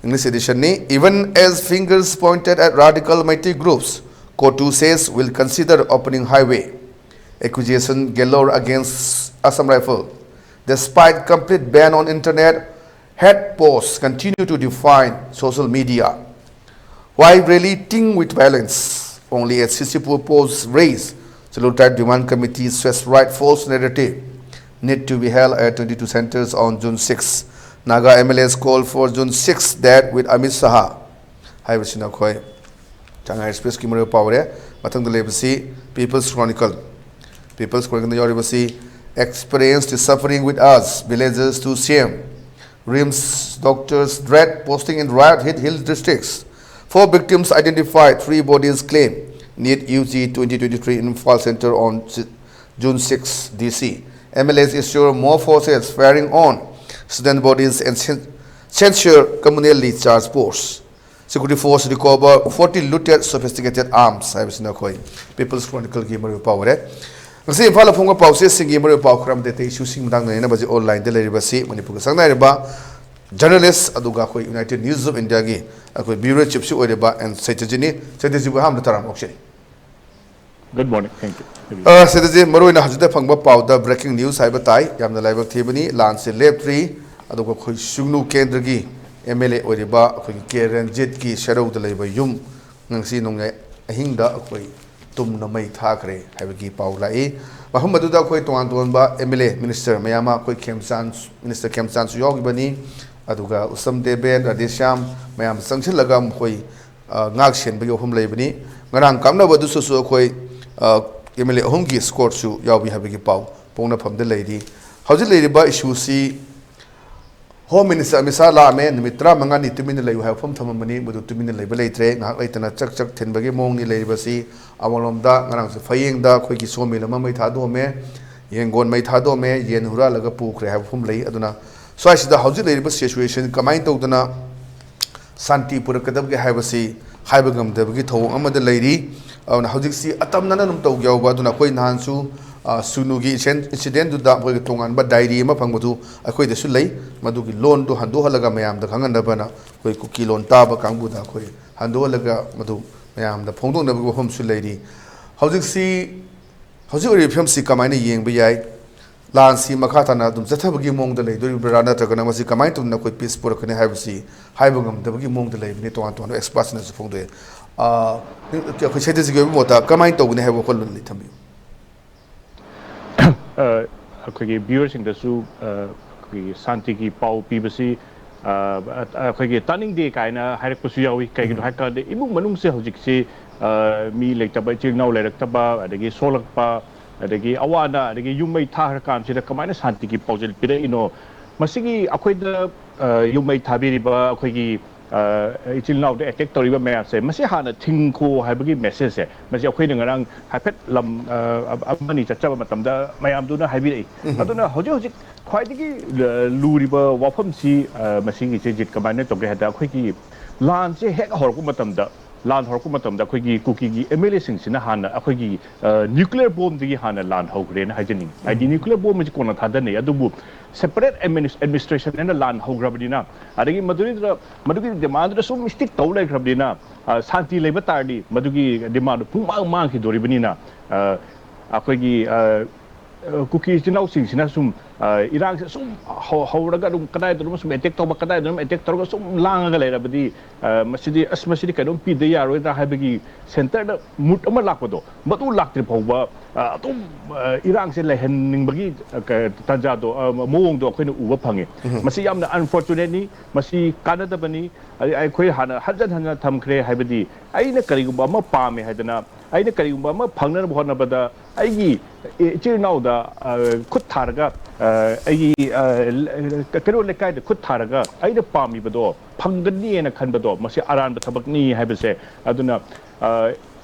English editionꯅꯤ꯫ Even as fingers pointed at radical Meitei groups, CoTU says will consider opening highway. Accusation galore against Assam Rifle. Despite complete ban on internet, hate posts continue to define social media. Why rally ting with violence? Only as C C P posts raise, Chelutha Demand Committee sweats right false narrative. Need to be held at twenty-two centers on June six. Naga M L As call for June six date with Amit Shah. ꯍꯥꯏꯕꯁꯤꯅ ꯑꯩꯈꯣꯏ ꯁꯉꯥꯏ ꯑꯦꯛꯁꯄ꯭ꯔꯦꯁꯀꯤ ꯃꯔꯨꯑꯣꯏꯕ ꯄꯥꯎꯔꯦ꯫ ꯃꯊꯪꯗ ꯂꯩꯕꯁꯤ People's Chronicle꯫ People's Chronicleꯗ ꯌꯥꯎꯔꯤꯕꯁꯤ, Experience the suffering with us, villagers to C M. RIMS doctors dread posting in riot hit hill districts. Four victims identified, three bodies claimed. NEET U G twenty twenty-three Imphal Center on June six, D C. M L As assure more forces firing on student bodies and cen-, censure communally charged posts. Security force recover forty looted sophisticated arms ꯍꯥꯏꯕꯁꯤꯅ ꯑꯩꯈꯣꯏ People's Chronicleꯒꯤ ꯃꯔꯨꯑꯣꯏꯕ ꯄꯥꯎ ꯑꯣꯏꯔꯦ꯫ ꯉꯁꯤ ꯏꯝꯐꯥꯜꯗ ꯐꯣꯡꯕ ꯄꯥꯎꯆꯦꯁꯤꯡꯒꯤ ꯃꯔꯨꯑꯣꯏꯕ ꯄꯥꯎ ꯈꯔ ꯑꯃꯗꯤ ꯑꯇꯩ ꯏꯁꯨꯁꯤꯡ ꯃꯇꯥꯡꯗ ꯅꯩꯅꯅꯕꯁꯤ ꯑꯣꯟꯂꯥꯏꯟꯗ ꯂꯩꯔꯤꯕꯁꯤ ꯃꯅꯤꯄꯨꯔꯒꯤ ꯁꯛꯅꯥꯏꯔꯕ ꯖꯔꯅꯦꯂꯤꯁ ꯑꯗꯨꯒ ꯑꯩꯈꯣꯏ United News of Indiaꯒꯤ ꯑꯩꯈꯣꯏ ꯕ꯭ꯌꯨꯔꯣ ꯆꯤꯐꯁꯨ ꯑꯣꯏꯔꯤꯕ ꯑꯦꯟ ꯁꯩꯇꯖꯤꯠꯅꯤ꯫ ꯁꯩꯇꯖꯤꯠꯕꯨ ꯑꯍꯥꯟꯕꯗ ꯇꯔꯥꯝ ꯑꯣꯛꯆꯔꯤ꯫ Good morning. Thank you. ꯑ, ꯁꯤꯗꯗꯤ ꯃꯔꯨꯑꯣꯏꯅ ꯍꯧꯖꯤꯛꯇ ꯐꯪꯕ ꯄꯥꯎꯗ breaking news ꯍꯥꯏꯕ ꯇꯥꯏ꯫ ꯌꯥꯝꯅ ꯂꯥꯏꯕꯛ ꯊꯤꯕꯅꯤ, ꯂꯥꯟꯁꯦ ꯂꯦꯞꯇ꯭ꯔꯤ꯫ ꯑꯗꯨꯒ ꯑꯩꯈꯣꯏ ꯁꯨꯒꯅꯨ ꯀꯦꯟꯗ꯭ꯔꯒꯤ M L A ꯑꯣꯏꯔꯤꯕ ꯑꯩꯈꯣꯏꯒꯤ ꯀꯦ ꯔꯟꯖꯤꯠꯀꯤ ꯁꯦꯔꯧꯗ ꯂꯩꯕ ꯌꯨꯝ ꯉꯁꯤ ꯅꯣꯡꯌꯥꯏ ꯑꯍꯤꯡꯗ ꯑꯩꯈꯣꯏ ꯇꯨꯝꯅ ꯃꯩ ꯊꯥꯈ꯭ꯔꯦ ꯍꯥꯏꯕꯒꯤ ꯄꯥꯎ ꯂꯥꯛꯏ꯫ ꯃꯐꯝ ꯑꯗꯨꯗ ꯑꯩꯈꯣꯏ ꯇꯣꯉꯥꯟ ꯇꯣꯉꯥꯟꯕ M L A, minister ꯃꯌꯥꯝ ꯑꯃ, ꯑꯩꯈꯣꯏ ꯈꯦꯝꯆꯥꯟ, minister ꯈꯦꯝꯆꯥꯟꯁꯨ ꯌꯥꯎꯈꯤꯕꯅꯤ꯫ ꯑꯗꯨꯒ ꯎꯁꯝ ꯗꯦꯕꯦꯟ, ꯔꯥꯙꯦꯁ꯭ꯌꯥꯝ ꯃꯌꯥꯝ ꯆꯪꯁꯤꯜꯂꯒ ꯃꯈꯣꯏ, ꯑ, ꯉꯥꯛ ꯁꯦꯟꯕꯒꯤ ꯋꯥꯐꯝ ꯂꯩꯕꯅꯤ꯫ ꯉꯔꯥꯡ ꯀꯥꯞꯅꯕꯗꯨꯁꯨ ꯑꯩꯈꯣꯏ, ꯑ, ꯑꯦꯝ ꯑꯦꯜ ꯑꯦ ꯑꯍꯨꯝꯒꯤ ꯏꯁꯀꯣꯔꯠꯁꯨ ꯌꯥꯎꯏ ꯍꯥꯏꯕꯒꯤ ꯄꯥꯎ ꯄꯣꯛꯅꯐꯝꯗ ꯂꯩꯔꯤ꯫ ꯍꯧꯖꯤꯛ ꯂꯩꯔꯤꯕ ꯏꯁꯨꯁꯤ ꯍꯣꯝ ꯃꯤꯅꯤꯁꯇꯔ ꯑꯃꯤꯠ ꯁꯥꯍ ꯂꯥꯛꯑꯝꯃꯦ, ꯅꯨꯃꯤꯠ ꯇꯔꯥꯃꯉꯥꯅꯤ ꯇꯨꯃꯤꯟꯅ ꯂꯩꯌꯨ ꯍꯥꯏꯕ ꯋꯥꯐꯝ ꯊꯝꯃꯝꯕꯅꯤ, ꯃꯗꯨ ꯇꯨꯃꯤꯟꯅ ꯂꯩꯕ ꯂꯩꯇ꯭ꯔꯦ꯫ ꯉꯥꯏꯍꯥꯛ ꯂꯩꯇꯅ ꯆꯛ ꯆꯛ ꯊꯤꯟꯕꯒꯤ ꯃꯑꯣꯡꯅꯤ ꯂꯩꯔꯤꯕꯁꯤ꯫ ꯑꯃꯔꯣꯝꯗ ꯉꯔꯥꯡꯁꯨ ꯐꯌꯦꯡꯗ ꯑꯩꯈꯣꯏꯒꯤ ꯁꯣ ꯃꯤꯜ ꯑꯃ ꯃꯩ ꯊꯥꯗꯣꯛꯑꯝꯃꯦ, ꯌꯦꯟꯒꯣꯟ ꯃꯩ ꯊꯥꯗꯣꯛꯑꯝꯃꯦ, ꯌꯦꯟ ꯍꯨꯔꯥꯜꯂꯒ ꯄꯨꯈ꯭ꯔꯦ ꯍꯥꯏꯕ ꯋꯥꯐꯝ ꯂꯩ꯫ ꯑꯗꯨꯅ ꯁ꯭ꯋꯥꯏꯁꯤꯗ ꯍꯧꯖꯤꯛ ꯂꯩꯔꯤꯕ ꯁꯤꯆꯨꯋꯦꯁꯟ ꯀꯃꯥꯏꯅ ꯇꯧꯗꯅ ꯁꯥꯟꯇꯤ ꯄꯨꯔꯛꯀꯗꯕꯒꯦ ꯍꯥꯏꯕꯁꯤ ꯍꯥꯏꯕ ꯉꯝꯗꯕꯒꯤ ꯊꯧꯑꯣꯡ ꯑꯃꯗ ꯂꯩꯔꯤ꯫ ꯑꯗꯨꯅ ꯍꯧꯖꯤꯛꯁꯤ ꯑꯇꯝꯅꯅ ꯑꯗꯨꯝ ꯇꯧꯒꯦ ꯌꯥꯎꯕ꯫ ꯑꯗꯨꯅ ꯑꯩꯈꯣꯏ ꯅꯍꯥꯟꯁꯨ, ꯑ, ꯁꯨꯅꯨꯒꯤ ꯏꯟꯁꯤꯗꯦꯟ-, ꯏꯟꯁꯤꯗꯦꯟꯗꯨꯗ ꯑꯩꯈꯣꯏꯒꯤ ꯇꯣꯉꯥꯟꯕ ꯗꯥꯏꯔꯤ ꯑꯃ ꯐꯪꯕꯗꯨ ꯑꯩꯈꯣꯏꯗꯁꯨ ꯂꯩ꯫ ꯃꯗꯨꯒꯤ ꯂꯣꯟꯗꯨ ꯍꯟꯗꯣꯛꯍꯜꯂꯒ ꯃꯌꯥꯝꯗ ꯈꯪꯍꯟꯅꯕꯅ ꯑꯩꯈꯣꯏ ꯀꯨꯀꯤ ꯂꯣꯟ ꯇꯥꯕ ꯀꯥꯡꯕꯨꯗ ꯑꯩꯈꯣꯏ ꯍꯟꯗꯣꯛꯍꯜꯂꯒ ꯃꯗꯨ ꯃꯌꯥꯝꯗ ꯐꯣꯡꯗꯣꯛꯅꯕꯒꯤ ꯋꯥꯐꯝꯁꯨ ꯂꯩꯔꯤ꯫ ꯍꯧꯖꯤꯛꯁꯤ, ꯍꯧꯖꯤꯛ ꯑꯣꯏꯔꯤꯕ ꯐꯤꯕꯝꯁꯤ ꯀꯃꯥꯏꯅ ꯌꯦꯡꯕ ꯌꯥꯏ? ꯂꯥꯟꯁꯤ ꯃꯈꯥ ꯇꯥꯅ ꯑꯗꯨꯝ ꯆꯠꯊꯕꯒꯤ ꯃꯑꯣꯡꯗ ꯂꯩꯗꯣꯔꯤꯕ꯭ꯔꯥ, ꯅꯠꯇ꯭ꯔꯒꯅ ꯃꯁꯤ ꯀꯃꯥꯏꯅ ꯇꯧꯗꯅ ꯑꯩꯈꯣꯏ ꯄꯤꯁ ꯄꯨꯔꯛꯀꯅꯤ ꯍꯥꯏꯕꯁꯤ ꯍꯥꯏꯕ ꯉꯝꯗꯕꯒꯤ ꯃꯑꯣꯡꯗ ꯂꯩꯕꯅꯤ꯫ ꯇꯣꯉꯥꯟ ꯇꯣꯉꯥꯟꯕ ꯑꯦꯛꯁꯄꯥꯔꯠꯁꯤꯅꯁꯨ ꯐꯣꯡꯗꯣꯛꯑꯦ꯫ ꯑ, ꯑꯩꯈꯣꯏ ꯁꯩꯇꯖꯤꯒꯤ ꯑꯣꯏꯕ ꯃꯣꯠꯇ ꯀꯃꯥꯏꯅ ꯇꯧꯒꯅꯤ ꯍꯥꯏꯕ ꯋꯥꯈꯜꯂꯣꯟ ꯑꯅꯤ ꯊꯝꯕꯤꯌꯨ꯫ ꯑ, ꯑꯩꯈꯣꯏꯒꯤ ꯚ꯭ꯌꯨꯋꯔꯁꯤꯡꯗꯁꯨ, ꯑ, ꯑꯩꯈꯣꯏꯒꯤ ꯁꯥꯟꯇꯤꯒꯤ ꯄꯥꯎ ꯄꯤꯕꯁꯤ, ꯑ, ꯑꯩꯈꯣꯏꯒꯤ ꯇꯥꯅꯤꯡꯗꯦ ꯀꯥꯏꯅ ꯍꯥꯏꯔꯛꯄꯁꯨ ꯌꯥꯎꯏ꯫ ꯀꯩꯒꯤꯅꯣ ꯎꯝ꯫ ꯍꯥꯏ ꯀꯥꯟꯗ ꯏꯃꯨꯡ ꯃꯅꯨꯡꯁꯦ ꯍꯧꯖꯤꯛꯁꯤ, ꯑ, ꯃꯤ ꯂꯩꯇꯕ, ꯏꯆꯤꯜ ꯏꯅꯥꯎ ꯂꯩꯔꯛꯇꯕ, ꯑꯗꯒꯤ ꯁꯣꯛꯂꯛꯄ, ꯑꯗꯒꯤ ꯑꯋꯥ ꯑꯅꯥ, ꯑꯗꯒꯤ ꯌꯨꯝ ꯃꯩ ꯊꯥꯈ꯭ꯔ ꯀꯥꯟꯁꯤꯗ ꯀꯃꯥꯏꯅ ꯁꯥꯟꯇꯤꯒꯤ ꯄꯥꯎꯖꯦꯜ ꯄꯤꯔꯛꯏꯅꯣ? ꯃꯁꯤꯒꯤ ꯑꯩꯈꯣꯏꯗ, ꯑ, ꯌꯨꯝ ꯃꯩ ꯊꯥꯕꯤꯔꯤꯕ ꯑꯩꯈꯣꯏꯒꯤ, ꯑ, ꯏꯆꯤꯜ ꯏꯅꯥꯎꯗ ꯑꯦꯇꯦꯛ ꯇꯧꯔꯤꯕ ꯃꯌꯥꯝꯁꯦ, ꯃꯁꯤ ꯍꯥꯟꯅ ꯊꯤꯡꯈꯣ ꯍꯥꯏꯕꯒꯤ ꯃꯦꯁꯦꯖꯁꯦ, ꯃꯁꯤ ꯑꯩꯈꯣꯏꯅ ꯉꯔꯥꯡ ꯍꯥꯏꯐꯦꯠ ꯂꯝ, ꯑ, ꯑꯃꯅꯤ ꯆꯠꯆꯕ ꯃꯇꯝꯗ ꯃꯌꯥꯝꯗꯨꯅ ꯍꯥꯏꯕꯤꯔꯛꯏ꯫ ꯎꯝ꯫ ꯑꯗꯨꯅ ꯍꯧꯖꯤꯛ ꯍꯧꯖꯤꯛ ꯈ꯭ꯋꯥꯏꯗꯒꯤ, ꯑ, ꯂꯨꯔꯤꯕ ꯋꯥꯐꯝꯁꯤ, ꯑ, ꯃꯁꯤꯒꯤꯁꯦ ꯖꯤꯠ ꯀꯃꯥꯏꯅ ꯇꯧꯒꯦ ꯍꯥꯏꯗ, ꯑꯩꯈꯣꯏꯒꯤ ꯂꯥꯟꯁꯦ ꯍꯦꯛ ꯍꯧꯔꯛꯄ ꯃꯇꯝꯗ, ꯂꯥꯟ ꯍꯧꯔꯛꯄ ꯃꯇꯝꯗ ꯑꯩꯈꯣꯏꯒꯤ ꯀꯨꯀꯤꯒꯤ ꯑꯦꯝ ꯑꯦꯜ ꯑꯦꯁꯤꯡꯁꯤꯅ ꯍꯥꯟꯅ ꯑꯩꯈꯣꯏꯒꯤ, ꯑ, ꯅ꯭ꯌꯨꯀ꯭ꯂꯤꯌꯔ ꯕꯣꯝꯗꯒꯤ ꯍꯥꯟꯅ ꯂꯥꯟ ꯍꯧꯈ꯭ꯔꯦꯅ ꯍꯥꯏꯖꯅꯤꯡꯉꯤ꯫ ꯍꯥꯏꯗꯤ ꯎꯝ꯫ ꯅ꯭ꯌꯨꯀ꯭ꯂꯤꯌꯔ ꯕꯣꯝ ꯑꯁꯤ ꯀꯣꯟꯅ ꯊꯥꯗꯅꯩ, ꯑꯗꯨꯕꯨ ꯁꯦꯄꯔꯦꯠ ꯑꯦꯗꯃꯤꯅꯤꯁ-, ꯑꯦꯗꯃꯤꯅꯤꯁꯇ꯭ꯔꯦꯁꯟ ꯍꯥꯏꯅ ꯂꯥꯟ ꯍꯧꯈ꯭ꯔꯕꯅꯤꯅ, ꯑꯗꯒꯤ ꯃꯗꯨꯗꯩꯗꯨꯗ, ꯃꯗꯨꯒꯤ ꯗꯤꯃꯥꯟꯗꯨꯗ ꯁꯨꯝ ꯁ꯭ꯇꯤꯛ ꯇꯧ ꯂꯩꯈ꯭ꯔꯕꯅꯤꯅ, ꯑ, ꯁꯥꯟꯇꯤ ꯂꯩꯕ ꯇꯥꯔꯗꯤ ꯃꯗꯨꯒꯤ ꯗꯤꯃꯥꯟꯗꯨ ꯄꯨꯡꯃꯥꯡ ꯃꯥꯡꯈꯤꯗꯣꯔꯤꯕꯅꯤꯅ, ꯑ, ꯑꯩꯈꯣꯏꯒꯤ, ꯑ, ꯑ, ꯀꯨꯀꯤ ꯏꯆꯤꯟ ꯏꯅꯥꯎꯁꯤꯡꯁꯤꯅ ꯁꯨꯝ, ꯑ, ꯏꯔꯥꯡꯁꯦ ꯁꯨꯝ ꯍꯧ-, ꯍꯧꯔꯒ ꯑꯗꯨꯝ ꯀꯗꯥꯏꯗꯅꯣꯝ ꯁꯨꯝ ꯑꯦꯇꯦꯛ ꯇꯧꯕ, ꯀꯗꯥꯏꯗꯅꯣꯝ ꯑꯦꯇꯦꯛ ꯇꯧꯔꯒ ꯁꯨꯝ ꯂꯥꯡꯉꯒ ꯂꯩꯔꯕꯗꯤ, ꯑ, ꯃꯁꯤꯗꯤ, "ꯑꯁ, ꯃꯁꯤꯗꯤ ꯀꯩꯅꯣꯝ ꯄꯤꯗ ꯌꯥꯔꯣꯏꯗ꯭ꯔꯥ" ꯍꯥꯏꯕꯒꯤ ꯁꯦꯟꯇꯔꯗ ꯃꯨꯠ ꯑꯃ ꯂꯥꯛꯄꯗꯣ, ꯃꯗꯨ ꯂꯥꯛꯇ꯭ꯔꯤ ꯐꯥꯎꯕ, ꯑ, ꯑꯗꯨꯝ, ꯑ, ꯏꯔꯥꯡꯁꯦ ꯂꯩꯍꯟꯅꯤꯡꯕꯒꯤ, ꯑ, ꯀ-, ꯇꯥꯟꯖꯥꯗꯣ, ꯑ, ꯃꯑꯣꯡꯗꯣ ꯑꯩꯈꯣꯏꯅ ꯎꯕ ꯐꯪꯉꯤ꯫ ꯃꯁꯤ ꯌꯥꯝꯅ unfortunate ꯅꯤ, ꯃꯁꯤ ꯀꯥꯟꯅꯗꯕꯅꯤ꯫ ꯑꯩ-, ꯑꯩꯈꯣꯏ ꯍꯥꯟꯅ ꯍꯟꯖꯟ ꯍꯟꯖꯟ ꯊꯝꯈ꯭ꯔꯦ, ꯍꯥꯏꯕꯗꯤ ꯑꯩꯅ ꯀꯔꯤꯒꯨꯝꯕ ꯑꯃ ꯄꯥꯝꯃꯦ ꯍꯥꯏꯗꯅ, ꯑꯩꯅ ꯀꯔꯤꯒꯨꯝꯕ ꯑꯃ ꯐꯪꯅꯅꯕ ꯍꯣꯠꯅꯕꯗ ꯑꯩꯒꯤ ꯏ-, ꯏꯆꯤꯜ ꯏꯅꯥꯎꯗ, ꯑ, ꯈꯨꯠ ꯊꯥꯔꯒ, ꯑ, ꯑꯩꯒꯤ, ꯑ, ꯀꯩꯅꯣ ꯂꯩꯀꯥꯏꯗ ꯈꯨꯠ ꯊꯥꯔꯒ ꯑꯩꯅ ꯄꯥꯝꯃꯤꯕꯗꯣ ꯐꯪꯒꯅꯤꯅ ꯈꯟꯕꯗꯣ, ꯃꯁꯤ ꯑꯔꯥꯟꯕ ꯊꯕꯛꯅꯤ ꯍꯥꯏꯕꯁꯦ꯫ ꯑꯗꯨꯅ, ꯑ,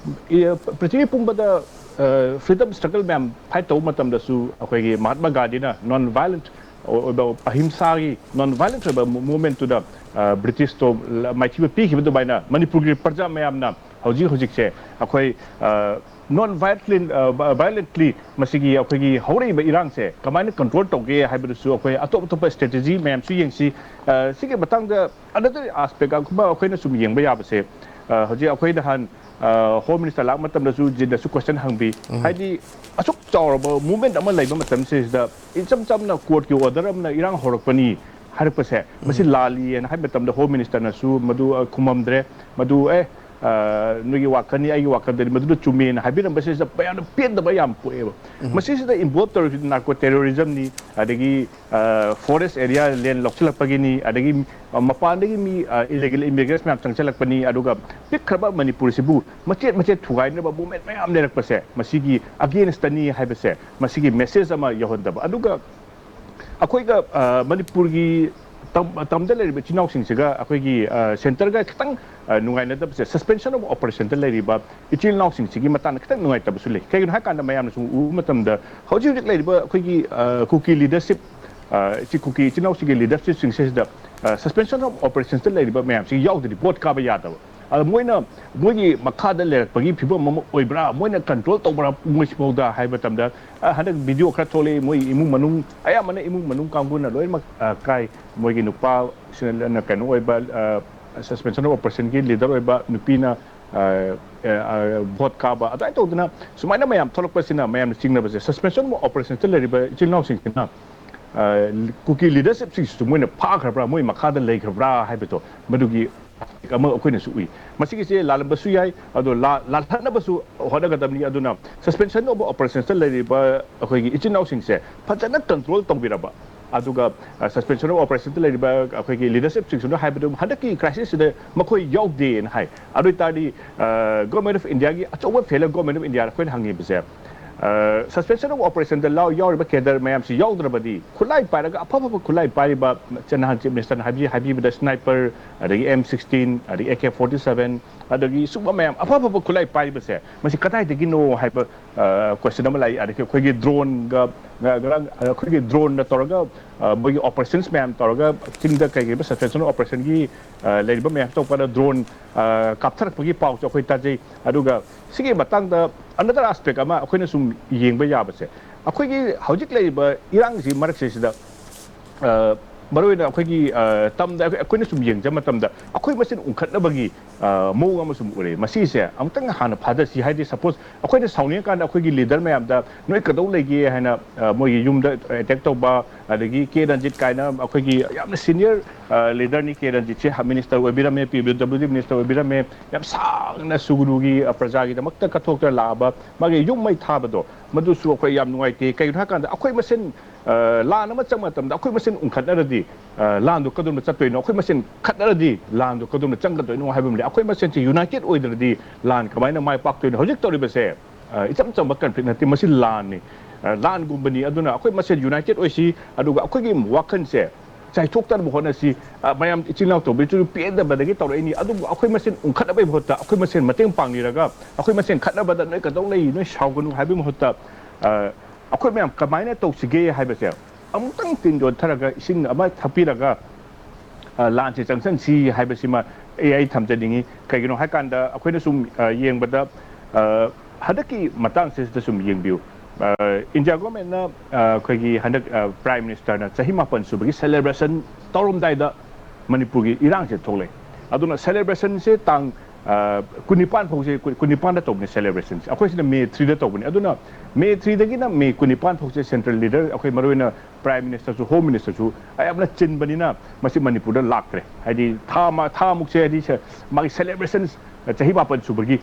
ꯏ-, ꯄ꯭ꯔꯤꯊꯤꯕꯤ ꯄꯨꯝꯕꯗ, ꯑ, freedom struggle ꯃꯌꯥꯝ fight ꯇꯧꯕ ꯃꯇꯝꯗꯁꯨ ꯑꯩꯈꯣꯏꯒꯤ ꯃꯍꯥꯠꯃꯥ ꯒꯥꯟꯙꯤꯅ non violent ꯑꯣꯏꯕ, ꯑꯍꯤꯡꯁꯥꯒꯤ non violent ꯑꯣꯏꯕ movement ꯇꯨꯗ, ꯑ, ꯕ꯭ꯔꯤꯇꯤꯁꯇꯣ ꯃꯥꯏꯊꯤꯕ ꯄꯤꯈꯤꯕ ꯑꯗꯨꯃꯥꯏꯅ ꯃꯅꯤꯄꯨꯔꯒꯤ ꯄ꯭ꯔꯖꯥ ꯃꯌꯥꯝꯅ ꯍꯧꯖꯤꯛ ꯍꯧꯖꯤꯛꯁꯦ ꯑꯩꯈꯣꯏ, ꯑ, non violently, ꯑ, vi-, violently ꯃꯁꯤꯒꯤ ꯑꯩꯈꯣꯏꯒꯤ ꯍꯧꯔꯛꯏꯕ ꯏꯔꯥꯡꯁꯦ ꯀꯃꯥꯏꯅ control ꯇꯧꯒꯦ ꯍꯥꯏꯕꯗꯨꯁꯨ ꯑꯩꯈꯣꯏ ꯑꯇꯣꯞ ꯑꯇꯣꯞꯄ strategy ꯃꯌꯥꯝꯁꯨ ꯌꯦꯡꯁꯤ꯫ ꯑ, ꯁꯤꯒꯤ ꯃꯇꯥꯡꯗ another aspect ꯑꯃ ꯑꯩꯈꯣꯏꯅ ꯁꯨꯝ ꯌꯦꯡꯕ ꯌꯥꯕꯁꯦ, ꯑ, ꯍꯧꯖꯤꯛ ꯑꯩꯈꯣꯏ ꯅꯍꯥꯟ, ꯑ, Home Minister ꯂꯥꯛꯄ ꯃꯇꯝꯗꯁꯨ ꯖꯤꯟꯗꯁꯨ question ꯍꯪꯕꯤ꯫ ꯍꯥꯏꯗꯤ ꯑꯁꯨꯛ ꯆꯥꯎꯔꯕ movement ꯑꯃ ꯂꯩꯕ ꯃꯇꯝꯁꯤꯗ ꯏꯆꯝ ꯆꯝꯅ court ꯀꯤ order ꯑꯃꯅ ꯏꯔꯥꯡ ꯍꯧꯔꯛꯄꯅꯤ ꯍꯥꯏꯔꯛꯄꯁꯦ, ꯃꯁꯤ ꯂꯥꯜꯂꯤꯅ ꯍꯥꯏꯕ ꯃꯇꯝꯗ Home Minister ꯅꯁꯨ ꯃꯗꯨ, ꯑ, ꯈꯨꯝꯃꯝꯗ꯭ꯔꯦ꯫ ꯃꯗꯨ, "ꯑꯦ, ꯑ, ꯅꯣꯏꯒꯤ ꯋꯥꯈꯜꯅꯤ, ꯑꯩꯒꯤ ꯋꯥꯈꯜꯗꯅꯤ, ꯃꯗꯨꯅ ꯆꯨꯝꯃꯦꯅ" ꯍꯥꯏꯕꯤꯔꯝꯕꯁꯤꯗ ꯃꯌꯥꯝꯅ ꯄꯦꯟꯗꯕ ꯌꯥꯝ ꯄꯣꯛꯑꯦꯕ꯫ ꯃꯁꯤꯁꯤꯗ involve ꯇꯧꯔꯤꯁꯤ narco terrorism ꯅꯤ, ꯑꯗꯒꯤ, ꯑ, forest area land ꯂꯧꯁꯤꯜꯂꯛꯄꯒꯤꯅꯤ, ꯑꯗꯒꯤ, ꯑ, ꯃꯄꯥꯟꯗꯒꯤ ꯃꯤ, ꯑ, illegal immigrants ꯃꯌꯥꯝ ꯆꯪꯁꯤꯜꯂꯛꯄꯅꯤ, ꯑꯗꯨꯒ ꯄꯤꯛꯈ꯭ꯔꯕ ꯃꯅꯤꯄꯨꯔꯁꯤꯕꯨ ꯃꯆꯦꯠ ꯃꯆꯦꯠ ꯊꯨꯒꯥꯏꯅꯕ movement ꯃꯌꯥꯝ ꯂꯩꯔꯛꯄꯁꯦ, ꯃꯁꯤꯒꯤ against ꯅꯤ ꯍꯥꯏꯕꯁꯦ, ꯃꯁꯤꯒꯤ message ꯑꯃ ꯌꯧꯍꯟꯗꯕ꯫ ꯑꯗꯨꯒ ꯑꯩꯈꯣꯏꯒ, ꯑ, ꯃꯅꯤꯄꯨꯔꯒꯤ ꯇꯝ-, ꯇꯝꯗ ꯂꯩꯔꯤꯕ ꯏꯆꯤꯜ ꯏꯅꯥꯎꯁꯤꯡꯁꯤꯒ ꯑꯩꯈꯣꯏꯒꯤ, ꯑ, centre ꯒ ꯈꯤꯇꯪ, ꯑ, ꯅꯨꯡꯉꯥꯏꯅꯗꯕꯁꯦ, suspension of operation ꯗ ꯂꯩꯔꯤꯕ ꯏꯆꯤꯜ ꯏꯅꯥꯎꯁꯤꯡꯁꯤꯒꯤ ꯃꯇꯥꯡꯗ ꯈꯤꯇꯪ ꯅꯨꯡꯉꯥꯏꯇꯕꯁꯨ ꯂꯩ꯫ ꯀꯩꯒꯤꯅꯣ ꯍꯥꯏ ꯀꯥꯟꯗ ꯃꯌꯥꯝꯅ ꯁꯨꯝ ꯎꯕ ꯃꯇꯝꯗ ꯍꯧꯖꯤꯛ ꯍꯧꯖꯤꯛ ꯂꯩꯔꯤꯕ ꯑꯩꯈꯣꯏꯒꯤ, ꯑ, ꯀꯨꯀꯤ leadership, ꯑ, ꯏꯆꯤ-, ꯀꯨꯀꯤ ꯏꯆꯤꯜ ꯏꯅꯥꯎꯁꯤꯡꯒꯤ leadership ꯁꯤꯡꯁꯤꯗ, ꯑ, suspension of operation ꯗ ꯂꯩꯔꯤꯕ ꯃꯌꯥꯝꯁꯤ ꯌꯥꯎꯗ꯭ꯔꯗꯤ vote ꯀꯥꯕ ꯌꯥꯗꯕ꯫ ꯑꯗ ꯃꯣꯏꯅ, ꯃꯣꯏꯒꯤ ꯃꯈꯥꯗ ꯂꯩꯔꯛꯄꯒꯤ ꯐꯤꯕꯝ ꯑꯃ ꯑꯣꯏꯕ꯭ꯔꯥ, ꯃꯣꯏꯅ control ꯇꯧꯕ꯭ꯔꯥ ꯃꯣꯏꯁꯤꯐꯥꯎꯗ ꯍꯥꯏꯕ ꯃꯇꯝꯗ, ꯑ, ꯍꯟꯗꯛ video ꯈꯔ ꯊꯣꯛꯂꯛꯏ, ꯃꯣꯏ ꯏꯃꯨꯡ ꯃꯅꯨꯡ, ꯑꯌꯥꯝꯕꯅ ꯏꯃꯨꯡ ꯃꯅꯨꯡ ꯀꯥꯡꯕꯨꯅ ꯂꯣꯏꯅꯃꯛ, ꯑ, ꯀꯥꯏ, ꯃꯣꯏꯒꯤ ꯅꯨꯄꯥ ꯁꯤꯅ ꯀꯩꯅꯣ ꯑꯣꯏꯕ, ꯑ, suspension of operation ꯒꯤ leader ꯑꯣꯏꯕ ꯅꯨꯄꯤꯅ ꯚꯣꯠ ꯀꯥꯕ ꯑꯗꯨꯃꯥꯏꯅ ꯇꯧꯗꯅ ꯁꯨꯃꯥꯏꯅ ꯃꯌꯥꯝ ꯊꯣꯛꯂꯛꯄꯁꯤꯅ ꯃꯌꯥꯝꯅ ꯆꯤꯡꯅꯕꯁꯦ, ꯁꯁꯄꯦꯟꯁꯟ ꯑꯣꯐ ꯑꯣꯄꯔꯦꯁꯟꯁꯇ ꯂꯩꯔꯤꯕ ꯏꯆꯤꯜ ꯏꯅꯥꯎꯁꯤꯡꯁꯤꯅ ꯀꯨꯀꯤ ꯂꯤꯗꯔꯁꯤꯞꯁꯤꯡꯁꯤꯁꯨ ꯃꯣꯏꯅ ꯐꯥꯈ꯭ꯔꯕ꯭ꯔꯥ, ꯃꯣꯏ ꯃꯈꯥꯗ ꯂꯩꯈ꯭ꯔꯕ꯭ꯔꯥ ꯍꯥꯏꯕꯗꯣ, ꯃꯗꯨꯒꯤ ꯑꯃ ꯑꯩꯈꯣꯏꯅꯁꯨ ꯎꯏ꯫ ꯃꯁꯤꯒꯤꯁꯦ ꯂꯥꯜꯂꯝꯕꯁꯨ ꯌꯥꯏ, ꯑꯗꯣ ꯂꯥꯜꯍꯟꯅꯕꯁꯨ ꯍꯣꯠꯅꯒꯗꯕꯅꯤ꯫ ꯑꯗꯨꯅ ꯁꯁꯄꯦꯟꯁꯟ ꯑꯣꯐ ꯑꯣꯄꯔꯦꯁꯟꯁꯇ ꯂꯩꯔꯤꯕ ꯑꯩꯈꯣꯏꯒꯤ ꯏꯆꯤꯟ ꯏꯅꯥꯎꯁꯤꯡꯁꯦ ꯐꯖꯅ ꯀꯟꯇ꯭ꯔꯣꯜ ꯇꯧꯕꯤꯔꯕ, ꯑꯗꯨꯒ ꯁꯁꯄꯦꯟꯁꯟ ꯑꯣꯐ ꯑꯣꯄꯔꯦꯁꯟꯗ ꯂꯩꯔꯤꯕ ꯑꯩꯈꯣꯏꯒꯤ ꯂꯤꯗꯔꯁꯤꯞꯁꯤꯡꯁꯤꯅ ꯍꯥꯏꯕꯗꯨ ꯍꯟꯗꯛꯀꯤ ꯀ꯭ꯔꯥꯏꯁꯤꯁꯁꯤꯗ ꯃꯈꯣꯏ ꯌꯥꯎꯗꯦꯅ ꯍꯥꯏ꯫ ꯑꯗꯨ ꯑꯣꯏꯇꯥꯔꯗꯤ ꯒꯣꯔꯃꯦꯟ ꯑꯣꯐ ꯏꯟꯗꯤꯌꯥꯒꯤ ꯑꯆꯧꯕ ꯐꯦꯂꯔ ꯒꯣꯔꯃꯦꯟ ꯑꯣꯐ ꯏꯟꯗꯤꯌꯥꯗ ꯑꯩꯈꯣꯏꯅ ꯍꯪꯉꯤꯕꯁꯦ, ꯁꯁꯄꯦꯟꯁꯟ ꯑꯣꯐ ꯑꯣꯄꯔꯦꯁꯟꯗ ꯌꯥꯎꯔꯤꯕ ꯀꯦꯗꯔ ꯃꯌꯥꯝꯁꯤ ꯌꯥꯎꯗ꯭ꯔꯕꯗꯤ, ꯈꯨꯠꯂꯥꯏ ꯄꯥꯏꯔꯒ ꯑꯐ ꯑꯐꯕ ꯈꯨꯠꯂꯥꯏ ꯄꯥꯏꯔꯤꯕ ꯅꯍꯥꯟ ꯆꯤꯐ ꯃꯤꯅꯤꯁꯇꯔꯅ ꯍꯥꯏꯕꯤꯕꯗ ꯁ꯭ꯅꯥꯏꯄꯔ, ꯑꯗꯒꯤ ꯑꯦꯝ ꯁꯤꯛꯁꯇꯤꯟ, ꯑꯗꯒꯤ ꯑꯦ ꯀꯦ ꯐꯣꯔꯇꯤ ꯁꯚꯦꯟ, ꯑꯗꯒꯤ ꯁꯨꯝꯕ ꯃꯌꯥꯝ ꯑꯐ ꯑꯐꯕ ꯈꯨꯠꯂꯥꯏ ꯄꯥꯏꯔꯤꯕꯁꯦ ꯃꯁꯤ ꯀꯗꯥꯏꯗꯒꯤꯅꯣ ꯍꯥꯏꯕ ꯀꯣꯏꯁꯟ ꯑꯃ ꯂꯥꯛꯏ꯫ ꯑꯗꯒꯤ ꯑꯩꯈꯣꯏꯒꯤ ꯗ꯭ꯔꯣꯟꯒ ꯉꯔꯥꯡ ꯑꯩꯈꯣꯏꯒꯤ ꯗ꯭ꯔꯣꯟꯅ ꯇꯧꯔꯒ ꯃꯣꯏꯒꯤ ꯑꯣꯄꯔꯦꯁꯟꯁ ꯃꯌꯥꯝ ꯇꯧꯔꯒ ꯆꯤꯡꯗ ꯀꯩꯒꯨꯝꯕ ꯁꯁꯄꯦꯟꯁꯟ ꯑꯣꯄꯔꯦꯁꯟꯒꯤ ꯂꯩꯔꯤꯕ ꯃꯌꯥꯝ ꯇꯧꯕꯗ ꯗ꯭ꯔꯣꯟ ꯀꯥꯞꯊꯔꯛꯄꯒꯤ ꯄꯥꯎꯁꯨ ꯑꯩꯈꯣꯏ ꯇꯥꯖꯩ꯫ ꯑꯗꯨꯒ ꯁꯤꯒꯤ ꯃꯇꯥꯡꯗ another aspect ꯑꯃ ꯑꯩꯈꯣꯏꯅ ꯁꯨꯝ ꯌꯦꯡꯕ ꯌꯥꯕꯁꯦ, ꯑꯩꯈꯣꯏꯒꯤ ꯍꯧꯖꯤꯛ ꯂꯩꯔꯤꯕ ꯏꯔꯥꯡꯁꯤ ꯃꯔꯛꯁꯤꯗ ꯃꯔꯨꯑꯣꯏꯅ ꯑꯩꯈꯣꯏꯒꯤ ꯇꯝꯗ ꯑꯩꯈꯣꯏꯅ ꯁꯨꯝ ꯌꯦꯡꯖꯕ ꯃꯇꯝꯗ ꯑꯩꯈꯣꯏ ꯃꯁꯦꯟ ꯎꯪꯈꯠꯅꯕꯒꯤ ꯃꯑꯣꯡ ꯑꯃ ꯁꯨꯝ ꯎꯔꯛꯑꯦ꯫ ꯃꯁꯤꯁꯦ ꯑꯃꯨꯛꯇꯪ ꯍꯥꯟꯅ ꯐꯥꯊꯁꯤ꯫ ꯍꯥꯏꯗꯤ, ꯁꯄꯣꯁ ꯑꯩꯈꯣꯏꯅ ꯁꯥꯎꯅꯤꯡꯉꯀꯥꯟꯗ ꯑꯩꯈꯣꯏꯒꯤ ꯂꯤꯗꯔ ꯃꯌꯥꯝꯗ ꯅꯣꯏ ꯀꯩꯗꯧ ꯂꯩꯒꯦ ꯍꯥꯏꯅ ꯃꯣꯏꯒꯤ ꯌꯨꯝꯗ ꯑꯦꯇꯦꯛ ꯇꯧꯕ, ꯑꯗꯒꯤ ꯀꯦ ꯔꯟꯖꯤꯠ ꯀꯥꯏꯅ ꯑꯩꯈꯣꯏꯒꯤ ꯌꯥꯝꯅ ꯁꯤꯅꯤꯌꯔ ꯂꯤꯗꯔꯅꯤ꯫ ꯀꯦ ꯔꯟꯖꯤꯠꯁꯦ ꯃꯤꯅꯤꯁꯇꯔ ꯑꯣꯏꯕꯤꯔꯝꯃꯦ, ꯄꯤ ꯗꯕ꯭ꯂꯤꯎ ꯗꯤ ꯃꯤꯅꯤꯁꯇꯔ ꯑꯣꯏꯕꯤꯔꯝꯃꯦ꯫ ꯌꯥꯝ ꯁꯥꯡꯅ ꯁꯨꯒꯅꯨꯒꯤ ꯄ꯭ꯔꯖꯥꯒꯤꯗꯃꯛꯇ ꯀꯠꯊꯣꯛꯇꯅ ꯂꯥꯛꯑꯕ ꯃꯥꯒꯤ ꯌꯨꯝ ꯃꯩ ꯊꯥꯕꯗꯣ, ꯃꯗꯨꯁꯨ ꯑꯩꯈꯣꯏ ꯌꯥꯝ ꯅꯨꯡꯉꯥꯏꯇꯦ꯫ ꯀꯩꯒꯤꯅꯣ ꯍꯥꯏꯀꯥꯟꯗ ꯑꯩꯈꯣꯏ ꯃꯁꯦꯟ ꯂꯥꯟ ꯑꯃ ꯆꯪꯕ ꯃꯇꯝꯗ ꯑꯩꯈꯣꯏ ꯃꯁꯦꯟ ꯎꯪꯈꯠꯅꯔꯗꯤ ꯂꯥꯟꯗꯣ ꯀꯗꯣꯝꯗ ꯆꯠꯇꯣꯏꯅꯣ? ꯑꯩꯈꯣꯏ ꯃꯁꯦꯟ ꯈꯠꯅꯔꯗꯤ ꯂꯥꯟꯗꯣ ꯀꯗꯣꯝꯗ ꯆꯪꯒꯗꯣꯏꯅꯣ ꯍꯥꯏꯕ ꯑꯃ ꯂꯩ꯫ ꯑꯩꯈꯣꯏ ꯃꯁꯦꯟꯁꯦ ꯌꯨꯅꯥꯏꯇꯦꯠ ꯑꯣꯏꯗ꯭ꯔꯗꯤ ꯂꯥꯟ ꯀꯃꯥꯏꯅ ꯃꯥꯏ ꯄꯥꯛꯇꯣꯏꯅꯣ? ꯍꯧꯖꯤꯛ ꯇꯧꯔꯤꯕꯁꯦ ꯏꯆꯝ ꯆꯝꯕ ꯀꯟꯐ꯭ꯂꯤꯛ ꯅꯠꯇꯦ, ꯃꯁꯤ ꯂꯥꯟꯅꯤ, ꯂꯥꯟꯒꯨꯝꯕꯅꯤ꯫ ꯑꯗꯨꯅ ꯑꯩꯈꯣꯏ ꯃꯁꯦꯟ ꯌꯨꯅꯥꯏꯇꯦꯠ ꯑꯣꯏꯁꯤ, ꯑꯗꯨꯒ ꯑꯩꯈꯣꯏꯒꯤ ꯋꯥꯈꯜꯁꯦ ꯆꯥꯏꯊꯣꯛꯇꯅꯕ ꯍꯣꯠꯅꯁꯤ꯫ ꯃꯌꯥꯝ ꯏꯆꯤꯜ ꯏꯅꯥꯎ ꯇꯧꯕꯤꯁꯨ ꯄꯦꯟꯗꯕꯗꯒꯤ ꯇꯧꯔꯛꯏꯅꯤ꯫ ꯑꯗꯨꯕꯨ ꯑꯩꯈꯣꯏ ꯃꯁꯦꯟ ꯎꯪꯈꯠꯅꯕꯒꯤ ꯃꯍꯨꯠꯇ ꯑꯩꯈꯣꯏ ꯃꯁꯦꯟ ꯃꯇꯦꯡ ꯄꯥꯡꯅꯤꯔꯒ, ꯑꯩꯈꯣꯏ ꯃꯁꯦꯟ ꯈꯠꯅꯕꯗ ꯅꯣꯏ ꯀꯩꯗꯧ ꯂꯩ, ꯅꯣꯏ ꯁꯥꯎꯒꯅꯨ ꯍꯥꯏꯕꯒꯤ ꯃꯍꯨꯠꯇ ꯑꯩꯈꯣꯏ ꯃꯌꯥꯝ ꯀꯃꯥꯏꯅ ꯇꯧꯁꯤꯒꯦ ꯍꯥꯏꯕꯁꯦ ꯑꯃꯨꯛꯇꯪ ꯇꯤꯟ ꯌꯣꯠꯊꯔꯒ ꯏꯁꯤꯡ ꯑꯃ ꯊꯛꯄꯤꯔꯒ ꯂꯥꯟꯁꯦ ꯆꯪꯁꯟꯁꯤ ꯍꯥꯏꯕꯁꯤꯃ ꯑꯩ ꯑꯩ ꯊꯝꯖꯅꯤꯡꯉꯤ꯫ ꯀꯩꯒꯤꯅꯣ ꯍꯥꯏꯀꯥꯟꯗ ꯑꯩꯈꯣꯏꯅ ꯁꯨꯝ ꯌꯦꯡꯕꯗ ꯍꯟꯗꯛꯀꯤ ꯃꯇꯥꯡꯁꯤꯗ ꯁꯨꯝ ꯌꯦꯡꯕꯤꯌꯨ꯫ ꯏꯟꯗꯤꯌꯥ ꯒꯣꯔꯃꯦꯟꯅ ꯑꯩꯈꯣꯏꯒꯤ ꯍꯟꯗꯛ ꯄ꯭ꯔꯥꯏꯝ ꯃꯤꯅꯤꯁꯇꯔꯅ ꯆꯍꯤ ꯃꯥꯄꯟ ꯁꯨꯕꯒꯤ ꯁꯦꯂꯦꯕ꯭ꯔꯦꯁꯟ ꯇꯧꯔꯝꯗꯥꯏꯗ ꯃꯅꯤꯄꯨꯔꯒꯤ ꯏꯔꯥꯡꯁꯦ ꯊꯣꯛꯂꯛꯑꯦ꯫ ꯑꯗꯨꯅ ꯁꯦꯂꯦꯕ꯭ꯔꯦꯁꯟꯁꯦ ꯇꯥꯡ ꯀꯨꯟꯅꯤꯄꯥꯟ ꯐꯥꯎꯁꯦ, ꯀꯨꯟꯅꯤꯄꯥꯟꯗ ꯇꯧꯕꯅꯤ ꯁꯦꯂꯦꯕ꯭ꯔꯦꯁꯟꯁꯦ꯫ ꯑꯩꯈꯣꯏꯁꯤꯅ ꯃꯦ ꯊ꯭ꯔꯤꯗ ꯇꯧꯕꯅꯤ꯫ ꯑꯗꯨꯅ ꯃꯦ ꯊ꯭ꯔꯤꯗꯒꯤꯅ ꯃꯦ ꯀꯨꯟꯅꯤꯄꯥꯟ ꯐꯥꯎꯁꯦ ꯁꯦꯟꯇ꯭ꯔꯦꯜ ꯂꯤꯗꯔ, ꯑꯩꯈꯣꯏ ꯃꯔꯨꯑꯣꯏꯅ ꯄ꯭ꯔꯥꯏꯝ ꯃꯤꯅꯤꯁꯇꯔꯁꯨ, ꯍꯣꯝ ꯃꯤꯅꯤꯁꯇꯔꯁꯨ ꯌꯥꯝꯅ ꯆꯤꯟꯕꯅꯤꯅ ꯃꯁꯤ ꯃꯅꯤꯄꯨꯔꯗ ꯂꯥꯛꯇ꯭ꯔꯦ꯫ ꯍꯥꯏꯗꯤ ꯊꯥ ꯑꯃ, ꯊꯥꯃꯨꯛꯁꯦ, ꯍꯥꯏꯗꯤ ꯁꯦ-, ꯃꯥꯒꯤ ꯁꯦꯂꯦꯕ꯭ꯔꯦꯁꯟ ꯆꯍꯤ ꯃꯥꯄꯟ ꯁꯨꯕꯒꯤ,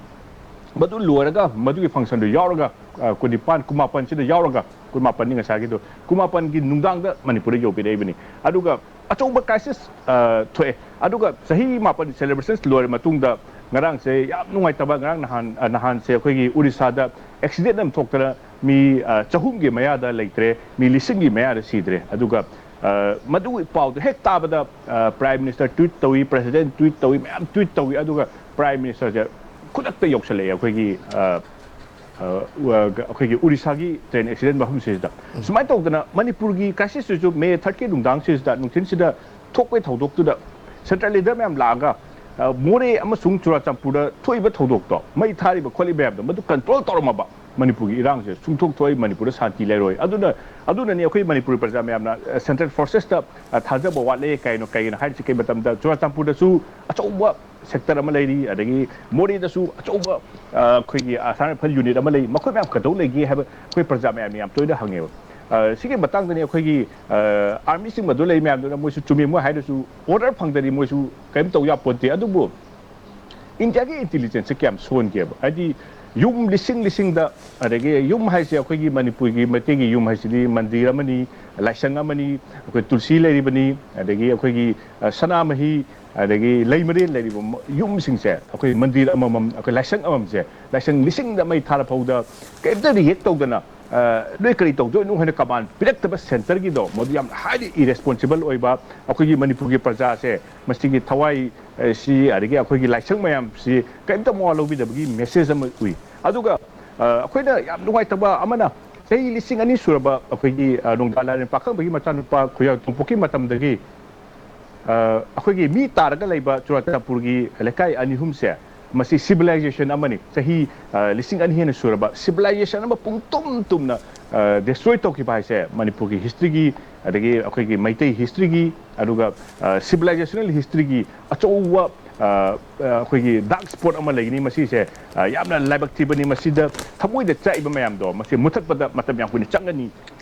ꯃꯗꯨ ꯂꯣꯏꯔꯒ, ꯃꯗꯨꯒꯤ ꯐꯪꯁꯟꯗꯨ ꯌꯥꯎꯔꯒ, ꯑ, ꯀꯨꯟꯅꯤꯄꯥꯟ, ꯀꯨꯟꯃꯥꯄꯟꯁꯤꯗ ꯌꯥꯎꯔꯒ, ꯀꯨꯟꯃꯥꯄꯟꯅꯤ ꯉꯁꯥꯏꯒꯤꯗꯣ, ꯀꯨꯟꯃꯥꯄꯟꯒꯤ ꯅꯨꯡꯗꯥꯡꯗ ꯃꯅꯤꯄꯨꯔꯗ ꯌꯧꯕꯤꯔꯛꯏꯕꯅꯤ꯫ ꯑꯗꯨꯒ ꯑꯆꯧꯕ ꯀ꯭ꯔꯥꯏꯁꯤꯁ, ꯑ, ꯊꯣꯛꯑꯦ꯫ ꯑꯗꯨꯒ ꯆꯍꯤ ꯃꯥꯄꯟ ꯁꯦꯂꯦꯕ꯭ꯔꯦꯁꯟꯁ ꯂꯣꯏꯔ ꯃꯇꯨꯡꯗ ꯉꯔꯥꯡꯁꯦ ꯌꯥꯝ ꯅꯨꯡꯉꯥꯏꯇꯕ, ꯉꯔꯥꯡ ꯅꯍꯥꯟ, ꯑ, ꯅꯍꯥꯟꯁꯦ ꯑꯩꯈꯣꯏꯒꯤ ꯎꯔꯤꯁꯥꯗ ꯑꯦꯛꯁꯤꯗꯦꯟ ꯑꯃ ꯊꯣꯛꯇꯅ ꯃꯤ, ꯑ, ꯆꯍꯨꯝꯒꯤ ꯃꯌꯥꯗ ꯂꯩꯇ꯭ꯔꯦ, ꯃꯤ ꯂꯤꯁꯤꯡꯒꯤ ꯃꯌꯥꯗ ꯁꯤꯗ꯭ꯔꯦ꯫ ꯑꯗꯨꯒ, ꯑ, ꯃꯗꯨꯒꯤ ꯄꯥꯎꯗꯣ ꯍꯦꯛ ꯇꯥꯕꯗ, ꯑ, ꯄ꯭ꯔꯥꯏꯝ ꯃꯤꯅꯤꯁꯇꯔ ꯇ꯭ꯋꯤꯠ ꯇꯧꯏ, ꯄ꯭ꯔꯦꯁꯤꯗꯦꯟ ꯇ꯭ꯋꯤꯠ ꯇꯧꯏ, ꯃꯌꯥꯝ ꯇ꯭ꯋꯤꯠ ꯇꯧꯏ꯫ ꯑꯗꯨꯒ ꯄ꯭ꯔꯥꯏꯝ ꯃꯤꯅꯤꯁꯇꯔꯁꯦ ꯈꯨꯗꯛꯇ ꯌꯧꯁꯜꯂꯛꯑꯦ ꯑꯩꯈꯣꯏꯒꯤ, ꯑ, ꯑ, ꯎ-, ꯑ, ꯑꯩꯈꯣꯏꯒꯤ ꯎꯔꯤꯁꯥꯒꯤ ꯇ꯭ꯔꯦꯟ ꯑꯦꯛꯁꯤꯗꯦꯟ ꯃꯐꯝꯁꯤꯗ꯫ ꯁꯨꯃꯥꯏꯅ ꯇꯧꯗꯅ ꯃꯅꯤꯄꯨꯔꯒꯤ ꯀ꯭ꯔꯥꯏꯁꯤꯁꯇꯨꯁꯨ ꯃꯦ ꯊꯥꯔꯇꯤ ꯅꯨꯡꯗꯥꯡꯁꯤꯗ, ꯅꯨꯡꯊꯤꯟꯁꯤꯗ ꯊꯣꯛꯄꯒꯤ ꯊꯧꯗꯣꯛꯇꯨꯗ ꯁꯦꯟꯇ꯭ꯔꯦꯜ ꯂꯤꯗꯔ ꯃꯌꯥꯝ ꯂꯥꯛꯑꯒ, ꯑ, ꯃꯣꯔꯦ ꯑꯃꯁꯨꯡ ꯆꯨꯔꯥꯆꯥꯟꯄꯨꯔꯗ ꯊꯣꯛꯏꯕ ꯊꯧꯗꯣꯛꯇꯣ, ꯃꯩ ꯊꯥꯔꯤꯕ ꯈꯣꯠꯂꯤꯕ ꯃꯌꯥꯝꯗꯣ, ꯃꯗꯨ ꯀꯟꯇ꯭ꯔꯣꯜ ꯇꯧꯔꯝꯃꯕ ꯃꯅꯤꯄꯨꯔꯒꯤ ꯏꯔꯥꯡꯁꯦ ꯁꯨꯡꯊꯣꯛ ꯊꯣꯛꯑꯣꯏ, ꯃꯅꯤꯄꯨꯔꯗ ꯁꯥꯟꯇꯤ ꯂꯩꯔꯣꯏ꯫ ꯑꯗꯨꯅ, ꯑꯗꯨꯅꯅꯤ ꯑꯩꯈꯣꯏ ꯃꯅꯤꯄꯨꯔ ꯄ꯭ꯔꯖꯥ ꯃꯌꯥꯝꯅ, ꯑ, ꯁꯦꯟꯇ꯭ꯔꯦꯜ ꯐꯣꯔꯁꯦꯁꯇ, ꯑ, ꯊꯥꯖꯕ ꯋꯥꯠꯂꯦ꯫ ꯀꯩꯅꯣ, ꯀꯩꯒꯤꯅꯣ ꯍꯥꯏꯔꯤꯁꯤ ꯀꯩ ꯃꯇꯝꯗ ꯆꯨꯔꯥꯆꯥꯟꯄꯨꯔꯗꯁꯨ ꯑꯆꯧꯕ ꯁꯦꯛꯇꯔ ꯑꯃ ꯂꯩꯔꯤ, ꯑꯗꯒꯤ ꯃꯣꯔꯦꯗꯁꯨ ꯑꯆꯧꯕ, ꯑ, ꯑꯩꯈꯣꯏꯒꯤ ꯑꯁꯥꯝ ꯔꯥꯏꯐꯜ ꯌꯨꯅꯤꯠ ꯑꯃ ꯂꯩ꯫ ꯃꯈꯣꯏ ꯃꯌꯥꯝ ꯀꯩꯗꯧ ꯂꯩꯒꯦ ꯍꯥꯏꯕ ꯑꯩꯈꯣꯏ ꯄ꯭ꯔꯖꯥ ꯃꯌꯥꯝꯅ ꯌꯥꯝ ꯇꯣꯏꯅ ꯍꯪꯉꯦꯕ꯫ ꯑ, ꯁꯤꯒꯤ ꯃꯇꯥꯡꯗꯅꯤ ꯑꯩꯈꯣꯏꯒꯤ, ꯑ, ꯑꯥꯔꯃꯤꯁꯤꯡ ꯑꯗꯨ ꯂꯩ ꯃꯌꯥꯝꯗꯨꯅ ꯃꯣꯏꯁꯨ ꯆꯨꯝꯃꯤ, ꯃꯣꯏ ꯍꯥꯏꯔꯁꯨ ꯑꯣꯔꯗꯔ ꯐꯪꯗ꯭ꯔꯗꯤ ꯃꯣꯏꯁꯨ ꯀꯔꯤꯝ ꯇꯧ ꯌꯥꯄꯣꯟꯇꯦ꯫ ꯑꯗꯨꯕꯨ ꯏꯟꯗꯤꯌꯥꯒꯤ ꯏꯟꯇꯦꯂꯤꯖꯦꯟꯁꯁꯦ ꯀꯌꯥꯝ ꯁꯣꯟꯒꯦꯕ? ꯍꯥꯏꯗꯤ ꯌꯨꯝ ꯂꯤꯁꯤꯡ ꯂꯤꯁꯤꯡꯗ, ꯑꯗꯒꯤ ꯌꯨꯝ ꯍꯥꯏꯁꯦ ꯑꯩꯈꯣꯏꯒꯤ ꯃꯅꯤꯄꯨꯔꯒꯤ ꯃꯩꯇꯩꯒꯤ ꯌꯨꯝ ꯍꯥꯏꯁꯤꯗꯤ ꯃꯟꯗꯤꯔ ꯑꯃꯅꯤ, ꯂꯥꯏꯁꯪ ꯑꯃꯅꯤ, ꯑꯩꯈꯣꯏ ꯇꯨꯜꯁꯤ ꯂꯩꯔꯤꯕꯅꯤ, ꯑꯗꯒꯤ ꯑꯩꯈꯣꯏꯒꯤ, ꯑ, ꯁꯅꯥꯃꯍꯤ, ꯑꯗꯒꯤ ꯂꯩꯃꯔꯦꯟ ꯂꯩꯔꯤꯕ ꯃ-, ꯌꯨꯝꯁꯤꯡꯁꯦ, ꯑꯩꯈꯣꯏ ꯃꯟꯗꯤꯔ ꯑꯃꯃꯝ, ꯑꯩꯈꯣꯏ ꯂꯥꯏꯁꯪ ꯑꯃꯃꯝꯁꯦ, ꯂꯥꯏꯁꯪ ꯂꯤꯁꯤꯡꯗ ꯃꯩ ꯊꯥꯔ ꯐꯥꯎꯗ ꯀꯔꯤꯝꯇ ꯔꯤꯌꯦꯛ ꯇꯧꯗꯅ, ꯑ, ꯅꯣꯏ ꯀꯔꯤ ꯇꯧꯗꯣꯏꯅꯣ ꯍꯥꯏꯅ ꯀꯃꯥꯟ ꯄꯤꯔꯛꯇꯕ ꯁꯦꯟꯇꯔꯒꯤꯗꯣ, ꯃꯗꯨ ꯌꯥꯝꯅ highly irresponsible ꯑꯣꯏꯕ꯫ ꯑꯩꯈꯣꯏꯒꯤ ꯃꯅꯤꯄꯨꯔꯒꯤ ꯄ꯭ꯔꯖꯥꯁꯦ ꯃꯁꯤꯒꯤ ꯊꯋꯥꯏ, ꯑ, ꯁꯤ, ꯑꯗꯒꯤ ꯑꯩꯈꯣꯏꯒꯤ ꯂꯥꯏꯁꯪ ꯃꯌꯥꯝꯁꯤ ꯀꯔꯤꯝꯇ ꯃꯋꯥ ꯂꯧꯕꯤꯗꯕꯒꯤ ꯃꯦꯁꯦꯖ ꯑꯃ ꯎꯏ꯫ ꯑꯗꯨꯒ, ꯑ, ꯑꯩꯈꯣꯏꯅ ꯌꯥꯝ ꯅꯨꯡꯉꯥꯏꯇꯕ ꯑꯃꯅ, ꯆꯍꯤ ꯂꯤꯁꯤꯡ ꯑꯅꯤ ꯁꯨꯔꯕ ꯑꯩꯈꯣꯏꯒꯤ, ꯑ, ꯅꯣꯡꯗꯥ ꯂꯥꯏꯔꯦꯟ ꯄꯥꯈꯪꯕꯒꯤ ꯃꯆꯥꯅꯨꯄꯥ ꯈꯨꯌꯥ ꯇꯣꯝꯄꯣꯛꯀꯤ ꯃꯇꯝꯗꯒꯤ, ꯑ, ꯑꯩꯈꯣꯏꯒꯤ ꯃꯤ ꯇꯥꯔꯒ ꯂꯩꯕ ꯆꯨꯔꯥꯆꯥꯟꯄꯨꯔꯒꯤ ꯂꯩꯀꯥꯏ ꯑꯅꯤ ꯑꯍꯨꯝꯁꯦ, ꯃꯁꯤ ꯁꯤꯚꯤꯂꯥꯏꯖꯦꯁꯟ ꯑꯃꯅꯤ꯫ ꯆꯍꯤ, ꯑ, ꯂꯤꯁꯤꯡ ꯑꯅꯤ ꯍꯦꯟꯅ ꯁꯨꯔꯕ ꯁꯤꯚꯤꯂꯥꯏꯖꯦꯁꯟ ꯑꯃ ꯄꯨꯡ ꯇꯨꯝ ꯇꯨꯝꯅ, ꯑ, ꯗꯦꯁꯇ꯭ꯔꯣꯏ ꯇꯧꯈꯤꯕ ꯍꯥꯏꯁꯦ ꯃꯅꯤꯄꯨꯔꯒꯤ ꯍꯤꯁꯇ꯭ꯔꯤꯒꯤ, ꯑꯗꯒꯤ ꯑꯩꯈꯣꯏꯒꯤ ꯃꯩꯇꯩ ꯍꯤꯁꯇ꯭ꯔꯤꯒꯤ, ꯑꯗꯨꯒ ꯁꯤꯚꯤꯂꯥꯏꯖꯦꯁꯅꯦꯜ ꯍꯤꯁꯇ꯭ꯔꯤꯒꯤ ꯑꯆꯧꯕ ꯑ, ꯑ, ꯑꯩꯈꯣꯏꯒꯤ ꯗꯥꯔꯛ ꯁ꯭ꯄꯣꯠ ꯑꯃ ꯂꯩꯒꯅꯤ꯫ ꯃꯁꯤꯁꯦ ꯑ, ꯌꯥꯝꯅ ꯂꯥꯏꯕꯛ ꯊꯤꯕꯅꯤ꯫ ꯃꯁꯤꯗ ꯊꯃꯣꯏꯗ ꯆꯥꯛꯏꯕ ꯃꯌꯥꯝꯗꯣ, ꯃꯁꯤ ꯃꯨꯊꯠꯄꯗ ꯃꯇꯝ ꯌꯥꯝ ꯀꯨꯏꯅ ꯆꯪꯒꯅꯤ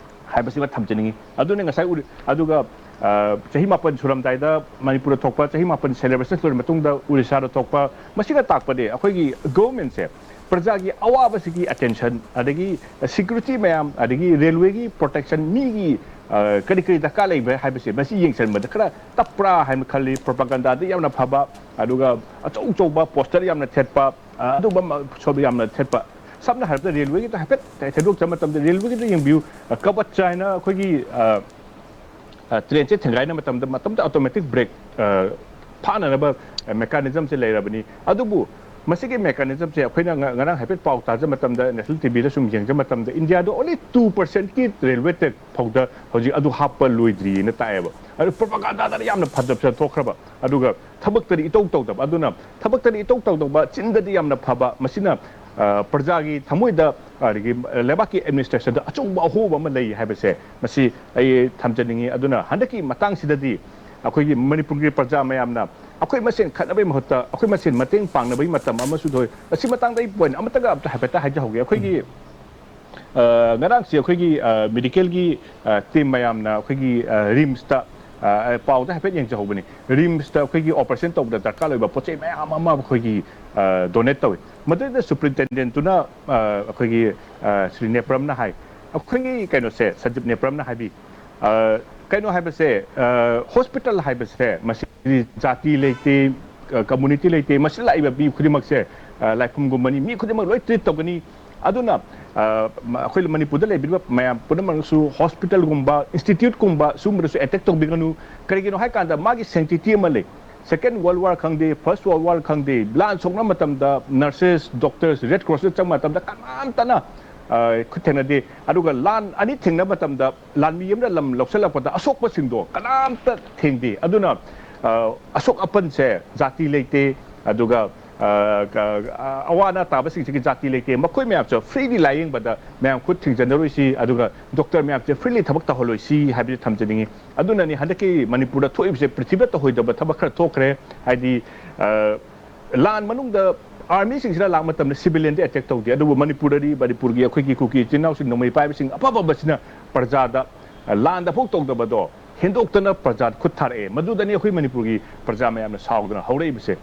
ꯍꯥꯏꯕꯁꯤꯃ ꯊꯝꯖꯅꯤꯡꯉꯤ꯫ ꯑꯗꯨꯅ ꯉꯁꯥꯏ ꯎꯔꯤ-, ꯑꯗꯨꯒ ꯑ, ꯆꯍꯤ ꯃꯥꯄꯟ ꯁꯨꯔꯝꯗꯥꯏꯗ ꯃꯅꯤꯄꯨꯔꯗ ꯊꯣꯛꯄ ꯆꯍꯤ ꯃꯥꯄꯟ ꯁꯦꯂꯦꯕ꯭ꯔꯦꯁꯟ ꯂꯣꯏꯔ ꯃꯇꯨꯡꯗ ꯎꯔꯤꯁꯥꯗ ꯊꯣꯛꯄ, ꯃꯁꯤꯅ ꯇꯥꯛꯄꯗꯤ ꯑꯩꯈꯣꯏꯒꯤ ꯒꯣꯚꯔꯟꯃꯦꯟꯁꯦ ꯄ꯭ꯔꯖꯥꯒꯤ ꯑꯋꯥꯕꯁꯤꯒꯤ ꯑꯦꯇꯦꯟꯁꯟ, ꯑꯗꯒꯤ ꯁꯤꯀ꯭ꯌꯨꯔꯤꯇꯤ ꯃꯌꯥꯝ, ꯑꯗꯒꯤ ꯔꯦꯜꯋꯦꯒꯤ ꯄ꯭ꯔꯣꯇꯦꯛꯁꯟ, ꯃꯤꯒꯤ ꯑ, ꯀꯔꯤ ꯀꯔꯤ ꯗꯔꯀꯥꯔ ꯂꯩꯕ ꯍꯥꯏꯕꯁꯦ ꯃꯁꯤ ꯌꯦꯡꯁꯤꯟꯕꯗ ꯈꯔ ꯇꯞꯄ꯭ꯔꯥ ꯍꯥꯏꯅ ꯈꯜꯂꯤ꯫ ꯄ꯭ꯔꯣꯄꯥꯒꯥꯟꯗꯥꯗ ꯌꯥꯝꯅ ꯐꯕ, ꯑꯗꯨꯒ ꯑꯆꯧ ꯑꯆꯧꯕ ꯄꯣꯁꯇꯔ ꯌꯥꯝꯅ ꯊꯦꯠꯄ, ꯑ, ꯑꯗꯨꯒꯨꯝꯕ ꯁꯣ ꯌꯥꯝꯅ ꯊꯦꯠꯄ꯫ ꯁꯝꯅ ꯍꯥꯏꯔꯕꯗ ꯔꯦꯜꯋꯦꯒꯤꯗ ꯍꯥꯏꯐꯦꯠ ꯊꯦꯡꯗꯣꯛꯆꯕ ꯃꯇꯝꯗ, ꯔꯦꯜꯋꯦꯒꯤꯗ ꯌꯦꯡꯕꯤꯌꯨ, ꯑ, ꯀꯕꯠꯆ ꯍꯥꯏꯅ ꯑꯩꯈꯣꯏꯒꯤ, ꯑ, ꯑ, ꯇ꯭ꯔꯦꯟꯁꯦ ꯊꯦꯡꯒꯥꯏꯅ ꯃꯇꯝꯗ, ꯃꯇꯝꯗ ꯑꯣꯇꯣꯃꯦꯇꯤꯛ ꯕ꯭ꯔꯦꯛ, ꯑ, ꯐꯥꯅꯅꯕ ꯃꯦꯀꯥꯅꯤꯖꯝꯁꯦ ꯂꯩꯔꯕꯅꯤ꯫ ꯑꯗꯨꯕꯨ ꯃꯁꯤꯒꯤ ꯃꯦꯀꯥꯅꯤꯖꯝꯁꯦ ꯑꯩꯈꯣꯏꯅ ꯉ-, ꯉꯔꯥꯡ ꯍꯥꯏꯐꯦꯠ ꯄꯥꯎ ꯇꯥꯖ ꯃꯇꯝꯗ, ꯅꯦꯁꯅꯦꯜ ꯇꯤꯚꯤꯗ ꯁꯨꯝ ꯌꯦꯡꯖ ꯃꯇꯝꯗ, ꯏꯟꯗꯤꯌꯥꯗ ꯑꯣꯟꯂꯤ ꯇꯨ ꯄꯔꯁꯦꯟꯠꯀꯤ ꯔꯦꯜꯋꯦ ꯇ꯭ꯔꯦꯛ ꯐꯥꯎꯗ ꯍꯧꯖꯤꯛ ꯑꯗꯨ ꯍꯥꯞꯄ ꯂꯣꯏꯗ꯭ꯔꯤꯅ ꯇꯥꯛꯑꯦꯕ꯫ ꯑꯗꯨ ꯄ꯭ꯔꯣꯄꯥꯒꯥꯟꯗꯥꯗꯅ ꯌꯥꯝꯅ ꯐꯖ ꯐꯖ ꯊꯣꯛꯈ꯭ꯔꯕ, ꯑꯗꯨꯒ ꯊꯕꯛꯇꯗꯤ ꯏꯇꯧ ꯇꯧꯗꯕ꯫ ꯑꯗꯨꯅ ꯊꯕꯛꯇꯗꯤ ꯏꯇꯧ ꯇꯧꯗꯕ, ꯆꯤꯟꯗꯗꯤ ꯌꯥꯝꯅ ꯐꯕ, ꯃꯁꯤꯅ, ꯑ, ꯄ꯭ꯔꯖꯥꯒꯤ ꯊꯃꯣꯏꯗ, ꯑꯗꯒꯤ ꯂꯩꯕꯥꯛꯀꯤ ꯑꯦꯗꯃꯤꯅꯤꯁꯇ꯭ꯔꯦꯁꯟꯗ ꯑꯆꯧꯕ ꯑꯍꯣꯕ ꯑꯃ ꯂꯩ ꯍꯥꯏꯕꯁꯦ ꯃꯁꯤ ꯑꯩ ꯊꯝꯖꯅꯤꯡꯉꯤ꯫ ꯑꯗꯨꯅ ꯍꯟꯗꯛꯀꯤ ꯃꯇꯥꯡꯁꯤꯗꯗꯤ ꯑꯩꯈꯣꯏꯒꯤ ꯃꯅꯤꯄꯨꯔꯒꯤ ꯄ꯭ꯔꯖꯥ ꯃꯌꯥꯝꯅ ꯑꯩꯈꯣꯏ ꯃꯁꯦꯟ ꯈꯠꯅꯕꯒꯤ ꯃꯍꯨꯠꯇ ꯑꯩꯈꯣꯏ ꯃꯁꯦꯟ ꯃꯇꯦꯡ ꯄꯥꯡꯅꯕꯒꯤ ꯃꯇꯝ ꯑꯃꯁꯨ ꯊꯣꯛꯑꯦ꯫ ꯑꯁꯤ ꯃꯇꯥꯡꯗ ꯑꯩ ꯄꯣꯏꯟꯠ ꯑꯃꯠꯇꯒ ꯑꯝꯇ ꯍꯥꯏꯐꯦꯠꯇ ꯍꯥꯏꯖꯍꯧꯒꯦ꯫ ꯑꯩꯈꯣꯏꯒꯤ, ꯑ, ꯉꯔꯥꯡꯁꯦ ꯑꯩꯈꯣꯏꯒꯤ, ꯑ, ꯃꯦꯗꯤꯀꯦꯜꯒꯤ, ꯑ, ꯇꯤꯝ ꯃꯌꯥꯝꯅ ꯑꯩꯈꯣꯏꯒꯤ, ꯑ, ꯔꯤꯝꯁꯇ, ꯑ, ꯄꯥꯎꯗ ꯍꯥꯏꯐꯦꯠ ꯌꯦꯡꯖꯍꯧꯕꯅꯤ꯫ ꯔꯤꯝꯁꯇ ꯑꯩꯈꯣꯏꯒꯤ ꯑꯣꯄꯔꯦꯁꯟ ꯇꯧꯕꯗ ꯗꯔꯀꯥꯔ ꯑꯣꯏꯕ ꯄꯣꯠ ꯆꯩ ꯃꯌꯥꯝ ꯑꯃ ꯑꯩꯈꯣꯏꯒꯤ, ꯑ, ꯗꯣꯅꯦꯠ ꯇꯧꯏ꯫ ꯃꯗꯨꯗ ꯁꯨꯄ꯭ꯔꯤꯟꯇꯦꯟꯗꯦꯟꯠꯇꯨꯅ, ꯑ, ꯑꯩꯈꯣꯏꯒꯤ, ꯑ, ꯁ꯭ꯔꯤ ꯅꯦꯄ꯭ꯔꯝꯅ ꯍꯥꯏ, ꯑꯩꯈꯣꯏꯒꯤ ꯀꯩꯅꯣꯁꯦ, ꯁꯟꯖꯤꯞ ꯅꯦꯄ꯭ꯔꯝꯅ ꯍꯥꯏꯕꯤ, ꯑ, ꯀꯩꯅꯣ ꯍꯥꯏꯕꯁꯦ, ꯑ, ꯍꯣꯁꯄꯤꯇꯥꯜ ꯍꯥꯏꯕꯁꯦ ꯃꯁꯤ ꯖꯥꯇꯤ ꯂꯩꯇꯦ, ꯑ, ꯀꯝꯃꯨꯅꯤꯇꯤ ꯂꯩꯇꯦ, ꯃꯁꯤ ꯂꯥꯛꯏꯕ ꯃꯤ ꯈꯨꯗꯤꯡꯃꯛꯁꯦ, ꯑ, ꯂꯥꯏꯐꯝꯒꯨꯝꯕꯅꯤ, ꯃꯤ ꯈꯨꯗꯤꯡꯃꯛ ꯂꯣꯏ ꯇ꯭ꯔꯤꯠ ꯇꯧꯒꯅꯤ꯫ ꯑꯗꯨꯅ, ꯑ, ꯃ-, ꯑꯩꯈꯣꯏ ꯃꯅꯤꯄꯨꯔꯗ ꯂꯩꯕꯤꯔꯤꯕ ꯃꯌꯥꯝ ꯄꯨꯝꯅꯃꯛꯅꯁꯨ ꯍꯣꯁꯄꯤꯇꯥꯜꯒꯨꯝꯕ, ꯏꯟꯁꯇꯤꯇ꯭ꯌꯨꯠꯀꯨꯝꯕ ꯁꯤꯒꯨꯝꯕꯗꯁꯨ ꯑꯦꯇꯦꯛ ꯇꯧꯕꯤꯒꯅꯨ꯫ ꯀꯔꯤꯒꯤꯅꯣ ꯍꯥꯏ ꯀꯥꯟꯗ ꯃꯥꯒꯤ ꯁꯦꯡꯇꯤꯇꯤ ꯑꯃ ꯂꯩ꯫ ꯁꯦꯀꯦꯟ ꯋꯥꯔꯜ ꯋꯥꯔ ꯈꯪꯗꯦ, ꯐꯥꯔꯁ ꯋꯥꯔꯜ ꯋꯥꯔ ꯈꯪꯗꯦ, ꯂꯥꯟ ꯁꯣꯛꯅꯕ ꯃꯇꯝꯗ ꯅꯔꯁꯦꯁ, ꯗꯣꯛꯇꯔꯁ, ꯔꯦꯗ ꯀ꯭ꯔꯣꯁꯇ ꯆꯪꯕ ꯃꯇꯝꯗ ꯀꯅꯥꯝꯇꯅ, ꯑ, ꯈꯨꯠ ꯊꯦꯡꯅꯗꯦ꯫ ꯑꯗꯨꯒ ꯂꯥꯟ ꯑꯅꯤ ꯊꯦꯡꯅꯕ ꯃꯇꯝꯗ ꯂꯥꯟꯃꯤ ꯑꯃꯅ ꯂꯝ ꯂꯧꯁꯤꯜꯂꯛꯄꯗ ꯑꯁꯣꯛꯄꯁꯤꯡꯗꯣ ꯀꯅꯥꯝꯇ ꯊꯦꯡꯗꯦ꯫ ꯑꯗꯨꯅ, ꯑ, ꯑꯁꯣꯛ ꯑꯄꯟꯁꯦ ꯖꯥꯇꯤ ꯂꯩꯇꯦ, ꯑꯗꯨꯒ ꯑ, ꯀ-, ꯑ, ꯑꯋꯥ ꯑꯅꯥ ꯇꯥꯕꯁꯤꯡꯁꯤꯒꯤ ꯖꯥꯇꯤ ꯂꯩꯇꯦ꯫ ꯃꯈꯣꯏ ꯃꯌꯥꯝꯁꯨ freely ꯂꯥꯌꯦꯡꯕꯗ ꯃꯌꯥꯝ ꯈꯨꯠ ꯊꯤꯡꯖꯤꯟꯅꯔꯣꯏꯁꯤ, ꯑꯗꯨꯒ doctor ꯃꯌꯥꯝꯁꯦ freely ꯊꯕꯛ ꯇꯧꯍꯜꯂꯣꯏꯁꯤ ꯍꯥꯏꯕꯁꯤ ꯊꯝꯖꯅꯤꯡꯉꯤ꯫ ꯑꯗꯨꯅꯅꯤ ꯍꯟꯗꯛꯀꯤ ꯃꯅꯤꯄꯨꯔꯗ ꯊꯣꯛꯏꯕꯁꯦ ꯄ꯭ꯔꯤꯊꯤꯕꯤꯗ ꯇꯧꯍꯣꯏꯗꯕ ꯊꯕꯛ ꯈꯔ ꯊꯣꯛꯈ꯭ꯔꯦ꯫ ꯍꯥꯏꯗꯤ, ꯑ, ꯂꯥꯟ ꯃꯅꯨꯡꯗ army ꯁꯤꯡꯁꯤꯅ ꯂꯥꯛꯄ ꯃꯇꯝꯗ civilian ꯗꯤ attack ꯇꯧꯗꯦ, ꯑꯗꯨꯕꯨ ꯃꯅꯤꯄꯨꯔꯗꯗꯤ ꯃꯅꯤꯄꯨꯔꯒꯤ ꯑꯩꯈꯣꯏꯒꯤ ꯀꯨꯀꯤ ꯏꯆꯤꯟ ꯏꯅꯥꯎꯁꯤꯡ, ꯅꯣꯡꯃꯩ ꯄꯥꯏꯕꯁꯤꯡ ꯑꯐ ꯑꯐꯕꯁꯤꯅ ꯄ꯭ꯔꯖꯥꯗ, ꯑ, ꯂꯥꯟꯗ ꯐꯥꯎ ꯇꯧꯗꯕꯗꯣ ꯍꯦꯟꯗꯣꯛꯇꯅ ꯄ꯭ꯔꯖꯥ ꯈꯨꯠ ꯊꯥꯔꯛꯑꯦ꯫ ꯃꯗꯨꯗꯅꯤ ꯑꯩꯈꯣꯏ ꯃꯅꯤꯄꯨꯔꯒꯤ ꯄ꯭ꯔꯖꯥ ꯃꯌꯥꯝꯅ ꯁꯥꯎꯗꯅ ꯍꯧꯔꯛꯏꯕꯁꯦ꯫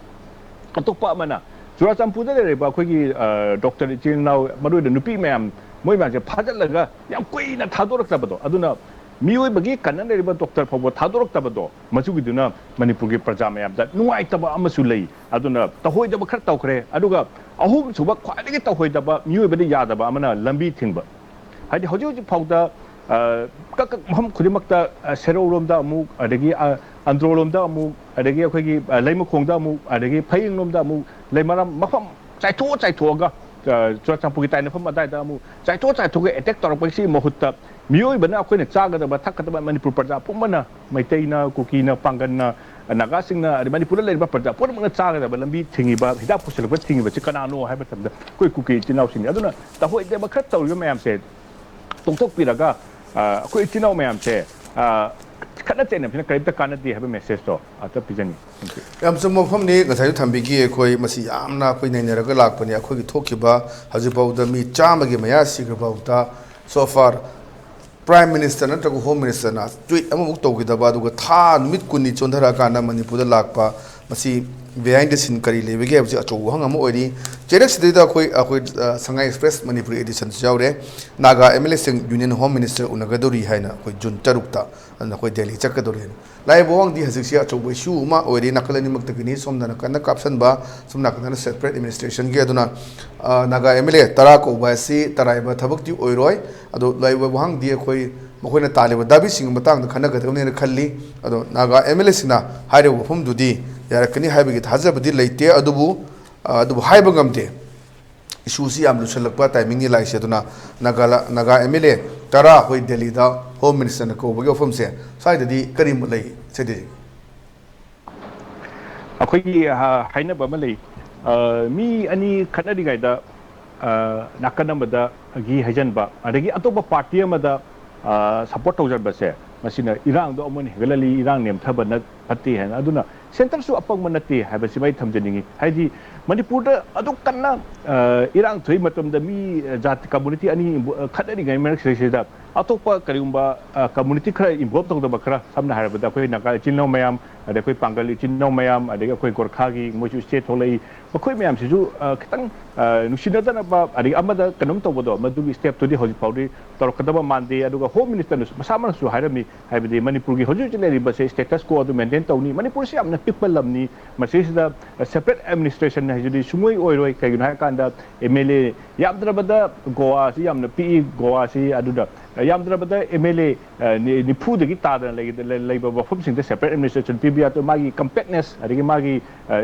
ꯑꯇꯣꯞꯄ ꯑꯃꯅ, ꯆꯨꯔꯥꯆꯥꯟꯄꯨꯔꯗ ꯂꯩꯔꯤꯕ ꯑꯩꯈꯣꯏꯒꯤ, ꯑ, doctor ꯏꯆꯤꯜ ꯏꯅꯥꯎ, ꯃꯔꯨꯑꯣꯏꯅ ꯅꯨꯄꯤ ꯃꯌꯥꯝ, ꯃꯣꯏ ꯃꯌꯥꯝꯁꯦ ꯐꯥꯖꯤꯜꯂꯒ ꯌꯥꯝ ꯀꯨꯏꯅ ꯊꯥꯗꯣꯔꯛꯇꯕꯗꯣ, ꯑꯗꯨꯅ ꯃꯤꯑꯣꯏꯕꯒꯤ ꯀꯟꯅ ꯂꯩꯔꯤꯕ doctor ꯐꯥꯎꯕ ꯊꯥꯗꯣꯔꯛꯇꯕꯗꯣ, ꯃꯁꯤꯒꯤꯗꯨꯅ ꯃꯅꯤꯄꯨꯔꯒꯤ ꯄ꯭ꯔꯖꯥ ꯃꯌꯥꯝꯗ ꯅꯨꯡꯉꯥꯏꯇꯕ ꯑꯃꯁꯨ ꯂꯩ꯫ ꯑꯗꯨꯅ ꯇꯧꯍꯣꯏꯗꯕ ꯈꯔ ꯇꯧꯈ꯭ꯔꯦ꯫ ꯑꯗꯨꯒ ꯑꯍꯨꯝꯁꯨꯕ ꯈ꯭ꯋꯥꯏꯗꯒꯤ ꯇꯧꯍꯣꯏꯗꯕ, ꯃꯤꯑꯣꯏꯕꯗ ꯌꯥꯗꯕ ꯑꯃꯅ ꯂꯝꯕꯤ ꯊꯤꯡꯕ꯫ ꯍꯥꯏꯗꯤ ꯍꯧꯖꯤꯛ ꯍꯧꯖꯤꯛ ꯐꯥꯎꯗ, ꯑ, ꯀꯛ ꯀꯛ ꯃꯐꯝ ꯈꯨꯗꯤꯡꯃꯛꯇ, ꯑ, ꯁꯦꯔꯧꯔꯣꯝꯗ ꯑꯃꯨꯛ, ꯑꯗꯒꯤ, ꯑ, ꯑꯟꯗ꯭ꯔꯣꯔꯣꯝꯗ ꯑꯃꯨꯛ, ꯑꯗꯒꯤ ꯑꯩꯈꯣꯏꯒꯤ, ꯑ, ꯂꯩꯃꯈꯣꯡꯗ ꯑꯃꯨꯛ, ꯑꯗꯒꯤ ꯐꯌꯦꯡꯂꯣꯝꯗ ꯑꯃꯨꯛ, ꯂꯩꯃꯔꯥꯝ ꯃꯐꯝ ꯆꯥꯏꯊꯣꯛꯑ ꯆꯥꯏꯊꯣꯛꯑꯒ, ꯑ, ꯆꯨꯔꯥꯆꯥꯟꯄꯨꯔꯒꯤ ꯇꯥꯏꯅꯐꯝ ꯑꯗꯥꯏꯗ ꯑꯃꯨꯛ ꯆꯥꯏꯊꯣꯛꯑ ꯆꯥꯏꯊꯣꯛꯑꯒ attack ꯇꯧꯔꯛꯄꯒꯤ ꯃꯍꯨꯠꯇ, ꯃꯤꯑꯣꯏꯕꯅ ꯑꯩꯈꯣꯏꯅ ꯆꯥꯒꯗꯕ ꯊꯛꯀꯗꯕ ꯃꯅꯤꯄꯨꯔ ꯄ꯭ꯔꯖꯥ ꯄꯨꯝꯕꯅ, ꯃꯩꯇꯩꯅ, ꯀꯨꯀꯤꯅ, ꯄꯥꯡꯒꯜꯅ, ꯅꯥꯒꯥꯁꯤꯡꯅ, ꯑꯗꯩ ꯃꯅꯤꯄꯨꯔꯗ ꯂꯩꯔꯤꯕ ꯄ꯭ꯔꯖꯥ ꯄꯨꯝꯅꯃꯛꯅ ꯆꯥꯒꯗꯕ ꯂꯝꯕꯤ ꯊꯤꯡꯉꯤꯕ, ꯍꯤꯗꯥꯛ ꯄꯨꯁꯤꯜꯂꯛꯄ ꯊꯤꯡꯉꯤꯕꯁꯤ ꯀꯅꯥꯅꯣ ꯍꯥꯏꯕ ꯃꯇꯝꯗ ꯑꯩꯈꯣꯏ ꯀꯨꯀꯤ ꯏꯆꯤꯟ ꯏꯅꯥꯎꯁꯤꯡꯅꯤ꯫ ꯑꯗꯨꯅ ꯇꯧꯍꯣꯏꯗꯕ ꯈꯔ ꯇꯧꯔꯤꯕ ꯃꯌꯥꯝꯁꯦ ꯇꯣꯛꯊꯣꯛꯄꯤꯔꯒ, ꯑ, ꯑꯩꯈꯣꯏ ꯏꯆꯤꯟ ꯏꯅꯥꯎ ꯃꯌꯥꯝꯁꯦ, ꯑ, ꯈꯠꯅ ꯆꯩꯅꯕꯁꯤꯅ ꯀꯔꯤꯝꯇ ꯀꯥꯟꯅꯗꯦ ꯍꯥꯏꯕ message ꯇꯣ ꯑꯝꯇ ꯄꯤꯖꯅꯤꯡꯉꯤ꯫ Thank you꯫ ꯌꯥꯝ ꯆꯨꯝꯕ ꯋꯥꯐꯝꯅꯤ ꯉꯁꯥꯏꯁꯨ ꯊꯝꯕꯤꯈꯤ꯫ ꯑꯩꯈꯣꯏ ꯃꯁꯤ ꯌꯥꯝꯅ ꯑꯩꯈꯣꯏ ꯅꯩꯅꯔꯒ ꯂꯥꯛꯄꯅꯤ꯫ ꯑꯩꯈꯣꯏꯒꯤ ꯊꯣꯛꯈꯤꯕ ꯍꯧꯖꯤꯛꯐꯥꯎꯗ ꯃꯤ ꯆꯥꯝꯃꯒꯤ ꯃꯌꯥ ꯁꯤꯈ꯭ꯔꯐꯥꯎꯗ, so far, Prime Minister ꯅꯠꯇ꯭ꯔꯒ Home Minister ꯅ tweet ꯑꯃꯐꯥꯎ ꯇꯧꯈꯤꯗꯕ, ꯑꯗꯨꯒ ꯊꯥ ꯅꯨꯃꯤꯠ ꯀꯨꯟꯅꯤ ꯆꯣꯟꯊꯔꯛꯑꯀꯥꯟꯗ ꯃꯅꯤꯄꯨꯔꯗ ꯂꯥꯛꯄ, ꯃꯁꯤ behind the scene ꯀꯔꯤ ꯂꯩꯕꯒꯦ ꯍꯥꯏꯕꯁꯤ ꯑꯆꯧꯕ ꯋꯥꯍꯪ ꯑꯃ ꯑꯣꯏꯔꯤ꯫ ꯆꯩꯔꯛꯁꯤꯗꯩꯗ ꯑꯩꯈꯣꯏ, ꯑꯩꯈꯣꯏ, ꯑ, ꯁꯉꯥꯏ Express ꯃꯅꯤꯄꯨꯔꯤ edition ꯁꯨ ꯌꯥꯎꯔꯦ꯫ ꯅꯥꯒꯥ M L A ꯁꯤꯡ Union Home Minister ꯎꯅꯒꯗꯧꯔꯤ ꯍꯥꯏꯅ ꯑꯩꯈꯣꯏ June ꯇꯔꯨꯛꯇ, ꯑꯗꯨꯅ ꯑꯩꯈꯣꯏ ꯗꯦꯜꯂꯤ ꯆꯠꯀꯗꯧꯔꯤ ꯍꯥꯏꯅ꯫ ꯂꯥꯛꯏꯕ ꯋꯥꯍꯪꯗꯤ ꯍꯧꯖꯤꯛꯁꯤ ꯑꯆꯧꯕ issue ꯑꯃ ꯑꯣꯏꯔꯤ꯫ ꯅꯥꯀꯜ ꯑꯅꯤꯃꯛꯇꯒꯤꯅꯤ꯫ ꯁꯣꯝꯗ ꯅꯥꯀꯟꯗ ꯀꯥꯞꯁꯟꯕ, ꯁꯣꯝ ꯅꯥꯀꯟꯗꯅ separate administration ꯒꯤ꯫ ꯑꯗꯨꯅ, ꯑ, ꯅꯥꯒꯥ M L A ꯇꯔꯥ ꯀꯧꯕ ꯑꯁꯤ ꯇꯔꯥꯏꯕ ꯊꯕꯛꯇꯤ ꯑꯣꯏꯔꯣꯏ꯫ ꯑꯗꯣ ꯂꯥꯛꯏꯕ ꯋꯥꯍꯪꯗꯤ ꯑꯩꯈꯣꯏ ꯃꯈꯣꯏꯅ ꯇꯥꯜꯂꯤꯕ ꯗꯥꯕꯤꯁꯤꯡꯒꯤ ꯃꯇꯥꯡꯗ ꯈꯟꯅꯒꯗꯕꯅꯦꯅ ꯈꯜꯂꯤ꯫ ꯑꯗꯣ ꯅꯥꯒꯥ M L A ꯁꯤꯡꯅ ꯍꯥꯏꯔꯤꯕ ꯋꯥꯐꯝꯗꯨꯗꯤ ꯌꯥꯔꯛꯀꯅꯤ ꯍꯥꯏꯕꯒꯤ ꯊꯥꯖꯕꯗꯤ ꯂꯩꯇꯦ꯫ ꯑꯗꯨꯕꯨ, ꯑ, ꯑꯗꯨꯕꯨ ꯍꯥꯏꯕ ꯉꯝꯗꯦ꯫ Issue ꯁꯤ ꯌꯥꯝ ꯂꯨꯁꯜꯂꯛꯄ timing ꯅꯤ ꯂꯥꯛꯏꯁꯦ꯫ ꯑꯗꯨꯅ Naga, Naga M L A ꯇꯔꯥ ꯑꯩꯈꯣꯏ ꯗꯦꯜꯂꯤꯗ Home Minister ꯅ ꯀꯧꯕꯒꯤ ꯋꯥꯐꯝꯁꯦ ꯁ꯭ꯋꯥꯏꯗꯗꯤ ꯀꯔꯤ ꯂꯩ, ꯁꯦꯗꯤ? ꯑꯩꯈꯣꯏꯒꯤ, ꯑ, ꯍꯥꯏꯅꯕ ꯑꯃ ꯂꯩ, ꯑ, ꯃꯤ ꯑꯅꯤ ꯈꯠꯅꯔꯤꯉꯩꯗ, ꯑ, ꯅꯥꯀꯟ ꯑꯃꯗꯒꯤ ꯍꯩꯖꯟꯕ, ꯑꯗꯒꯤ ꯑꯇꯣꯞꯄ ꯄꯥꯔꯇꯤ ꯑꯃꯗ, ꯑ, ꯁꯄꯣꯔꯠ ꯇꯧꯖꯟꯕꯁꯦ, ꯃꯁꯤꯅ ꯏꯔꯥꯡꯗꯣ ꯑꯃꯨꯛ ꯍꯦꯟꯅ ꯍꯦꯟꯒꯠꯍꯜꯂꯤ, ꯏꯔꯥꯡ ꯅꯦꯝꯊꯕꯅ ꯐꯠꯇꯦ ꯍꯥꯏꯅ꯫ ꯑꯗꯨꯅ ꯁꯦꯟꯇꯔꯁꯨ ꯑꯄꯪꯕ ꯅꯠꯇꯦ ꯍꯥꯏꯕꯁꯤꯃ ꯑꯩ ꯊꯝꯖꯅꯤꯡꯉꯤ꯫ ꯍꯥꯏꯗꯤ ꯃꯅꯤꯄꯨꯔꯗ ꯑꯗꯨꯛ ꯀꯟꯅ, ꯑ, ꯏꯔꯥꯡ ꯊꯣꯛꯏ ꯃꯇꯝꯗ ꯃꯤ, ꯑ, ꯖꯥꯇꯤ ꯀꯝꯃꯨꯅꯤꯇꯤ ꯑꯅꯤ ꯏꯝꯕꯣ-, ꯑ, ꯈꯠꯅꯔꯤꯉꯩ ꯃꯔꯛꯁꯤꯗꯩꯁꯤꯗ ꯑꯇꯣꯞꯄ ꯀꯔꯤꯒꯨꯝꯕ, ꯑ, ꯀꯝꯃꯨꯅꯤꯇꯤ ꯈꯔ ꯏꯟꯚꯣꯜꯕ ꯇꯧꯗꯕ ꯈꯔ, ꯁꯝꯅ ꯍꯥꯏꯔꯕꯗ ꯑꯩꯈꯣꯏ ꯅꯥꯒꯥ ꯏꯆꯤꯜ ꯏꯅꯥꯎ ꯃꯌꯥꯝ, ꯑꯗꯩ ꯑꯩꯈꯣꯏ ꯄꯥꯡꯒꯜ ꯏꯆꯤꯜ ꯏꯅꯥꯎ ꯃꯌꯥꯝ, ꯑꯗꯒꯤ ꯑꯩꯈꯣꯏ ꯒꯣꯔꯈꯥꯒꯤ ꯃꯣꯏꯁꯨ ꯁ꯭ꯇꯦꯠ ꯊꯣꯛꯂꯛꯏ, ꯃꯈꯣꯏ ꯃꯌꯥꯝꯁꯤꯁꯨ, ꯑ, ꯈꯤꯇꯪ, ꯑ, ꯅꯨꯡꯁꯤꯅꯗꯅꯕ, ꯑꯗꯒꯤ ꯑꯃꯗ ꯀꯩꯅꯣꯝ ꯇꯧꯕꯗꯣ, ꯃꯗꯨꯒꯤ ꯁ꯭ꯇꯦꯞꯇꯨꯗꯤ ꯍꯧꯖꯤꯛ ꯐꯥꯎꯗꯤ ꯇꯧꯔꯛꯀꯗꯕ ꯃꯥꯟꯗꯦ꯫ ꯑꯗꯨꯒ ꯍꯣꯝ ꯃꯤꯅꯤꯁꯇꯔꯅꯁꯨ ꯃꯁꯥꯃꯛꯅꯁꯨ ꯍꯥꯏꯔꯝꯃꯤ, ꯍꯥꯏꯕꯗꯤ ꯃꯅꯤꯄꯨꯔꯒꯤ ꯍꯧꯖꯤꯛ ꯍꯧꯖꯤꯛ ꯂꯩꯔꯤꯕꯁꯦ ꯁ꯭ꯇꯦꯇꯁ ꯀꯣ ꯑꯗꯨ ꯃꯦꯟꯇꯦꯟ ꯇꯧꯅꯤ꯫ ꯃꯅꯤꯄꯨꯔꯁꯤ ꯌꯥꯝꯅ ꯄꯤꯛꯄ ꯂꯝꯅꯤ, ꯃꯁꯤꯁꯤꯗ ꯁꯦꯄꯔꯦꯠ ꯑꯦꯗꯃꯤꯅꯤꯁꯇ꯭ꯔꯦꯁꯟ ꯍꯥꯏꯁꯤꯗꯤ ꯁꯨꯡꯑꯣꯏ ꯑꯣꯏꯔꯣꯏ꯫ ꯀꯩꯒꯤꯅꯣ ꯍꯥꯏꯔꯀꯥꯟꯗ ꯑꯦꯝ ꯑꯦꯜ ꯑꯦ ꯌꯥꯝꯗ꯭ꯔꯕꯗ ꯒꯣꯋꯥꯁꯤ ꯌꯥꯝꯅ ꯄꯤꯛꯏ, ꯒꯣꯋꯥꯁꯤ ꯑꯗꯨꯗ ꯌꯥꯝꯗ꯭ꯔꯕꯗ ꯑꯦꯝ ꯑꯦꯜ ꯑꯦ, ꯑ, ꯅꯤ-, ꯅꯤꯐꯨꯗꯒꯤ ꯇꯥꯗꯅ ꯂꯩ-, ꯂꯩ-, ꯂꯩꯕ ꯃꯐꯝꯁꯤꯡꯗ ꯁꯦꯄꯔꯦꯠ ꯑꯦꯗꯃꯤꯅꯤꯁꯇ꯭ꯔꯦꯁꯟ ꯄꯤꯕ ꯌꯥꯗꯣꯏ, ꯃꯥꯒꯤ ꯀꯝꯄꯦꯛꯅꯦꯁ, ꯑꯗꯒꯤ ꯃꯥꯒꯤ, ꯑ,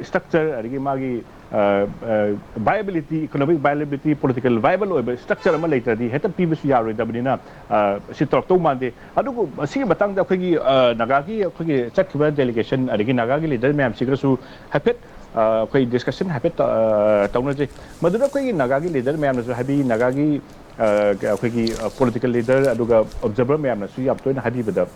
ꯁ꯭ꯇ꯭ꯔꯛꯆꯔ, ꯑꯗꯒꯤ ꯃꯥꯒꯤ, ꯑ, ꯑ, ꯚꯥꯏꯑꯦꯕꯤꯂꯤꯇꯤ, ꯏꯀꯣꯅꯣꯃꯤꯛ ꯚꯥꯏꯑꯦꯕꯤꯂꯤꯇꯤ, ꯄꯣꯂꯤꯇꯤꯀꯦꯜ ꯚꯥꯏꯑꯦꯕꯜ ꯑꯣꯏꯕ ꯁ꯭ꯇ꯭ꯔꯛꯆꯔ ꯑꯃ ꯂꯩꯇ꯭ꯔꯗꯤ ꯍꯦꯛꯇ ꯄꯤꯕꯁꯨ ꯌꯥꯔꯣꯏꯗꯕꯅꯤꯅ, ꯑ, ꯁꯤ ꯇꯧꯔꯛꯇꯧ ꯃꯥꯟꯗꯦ꯫ ꯑꯗꯨꯕꯨ ꯃꯁꯤꯒꯤ ꯃꯇꯥꯡꯗ ꯑꯩꯈꯣꯏꯒꯤ, ꯑ, ꯅꯥꯒꯥꯒꯤ ꯑꯩꯈꯣꯏꯒꯤ ꯆꯠꯈꯤꯕ ꯗꯦꯂꯤꯒꯦꯁꯟ, ꯑꯗꯒꯤ ꯅꯥꯒꯥꯒꯤ ꯂꯤꯗꯔ ꯃꯌꯥꯝꯁꯤꯒꯁꯨ ꯍꯥꯏꯐꯦꯠ, ꯑ, ꯑꯩꯈꯣꯏ ꯗꯤꯁꯀꯁꯟ ꯍꯥꯏꯐꯦꯠ, ꯑ, ꯇꯧꯅꯖꯩ꯫ ꯃꯗꯨꯗ ꯑꯩꯈꯣꯏꯒꯤ ꯅꯥꯒꯥꯒꯤ ꯂꯤꯗꯔ ꯃꯌꯥꯝꯅꯁꯨ, ꯍꯥꯏꯕꯗꯤ ꯅꯥꯒꯥꯒꯤ, ꯑ, ꯑꯩꯈꯣꯏꯒꯤ, ꯑ, ꯄꯣꯂꯤꯇꯤꯀꯦꯜ ꯂꯤꯗꯔ ꯑꯗꯨꯒ ꯑꯣꯕꯖꯔꯚꯔ ꯃꯌꯥꯝꯅꯁꯨ ꯌꯥꯝ ꯇꯣꯏꯅ ꯍꯥꯏꯕꯤꯕꯗ,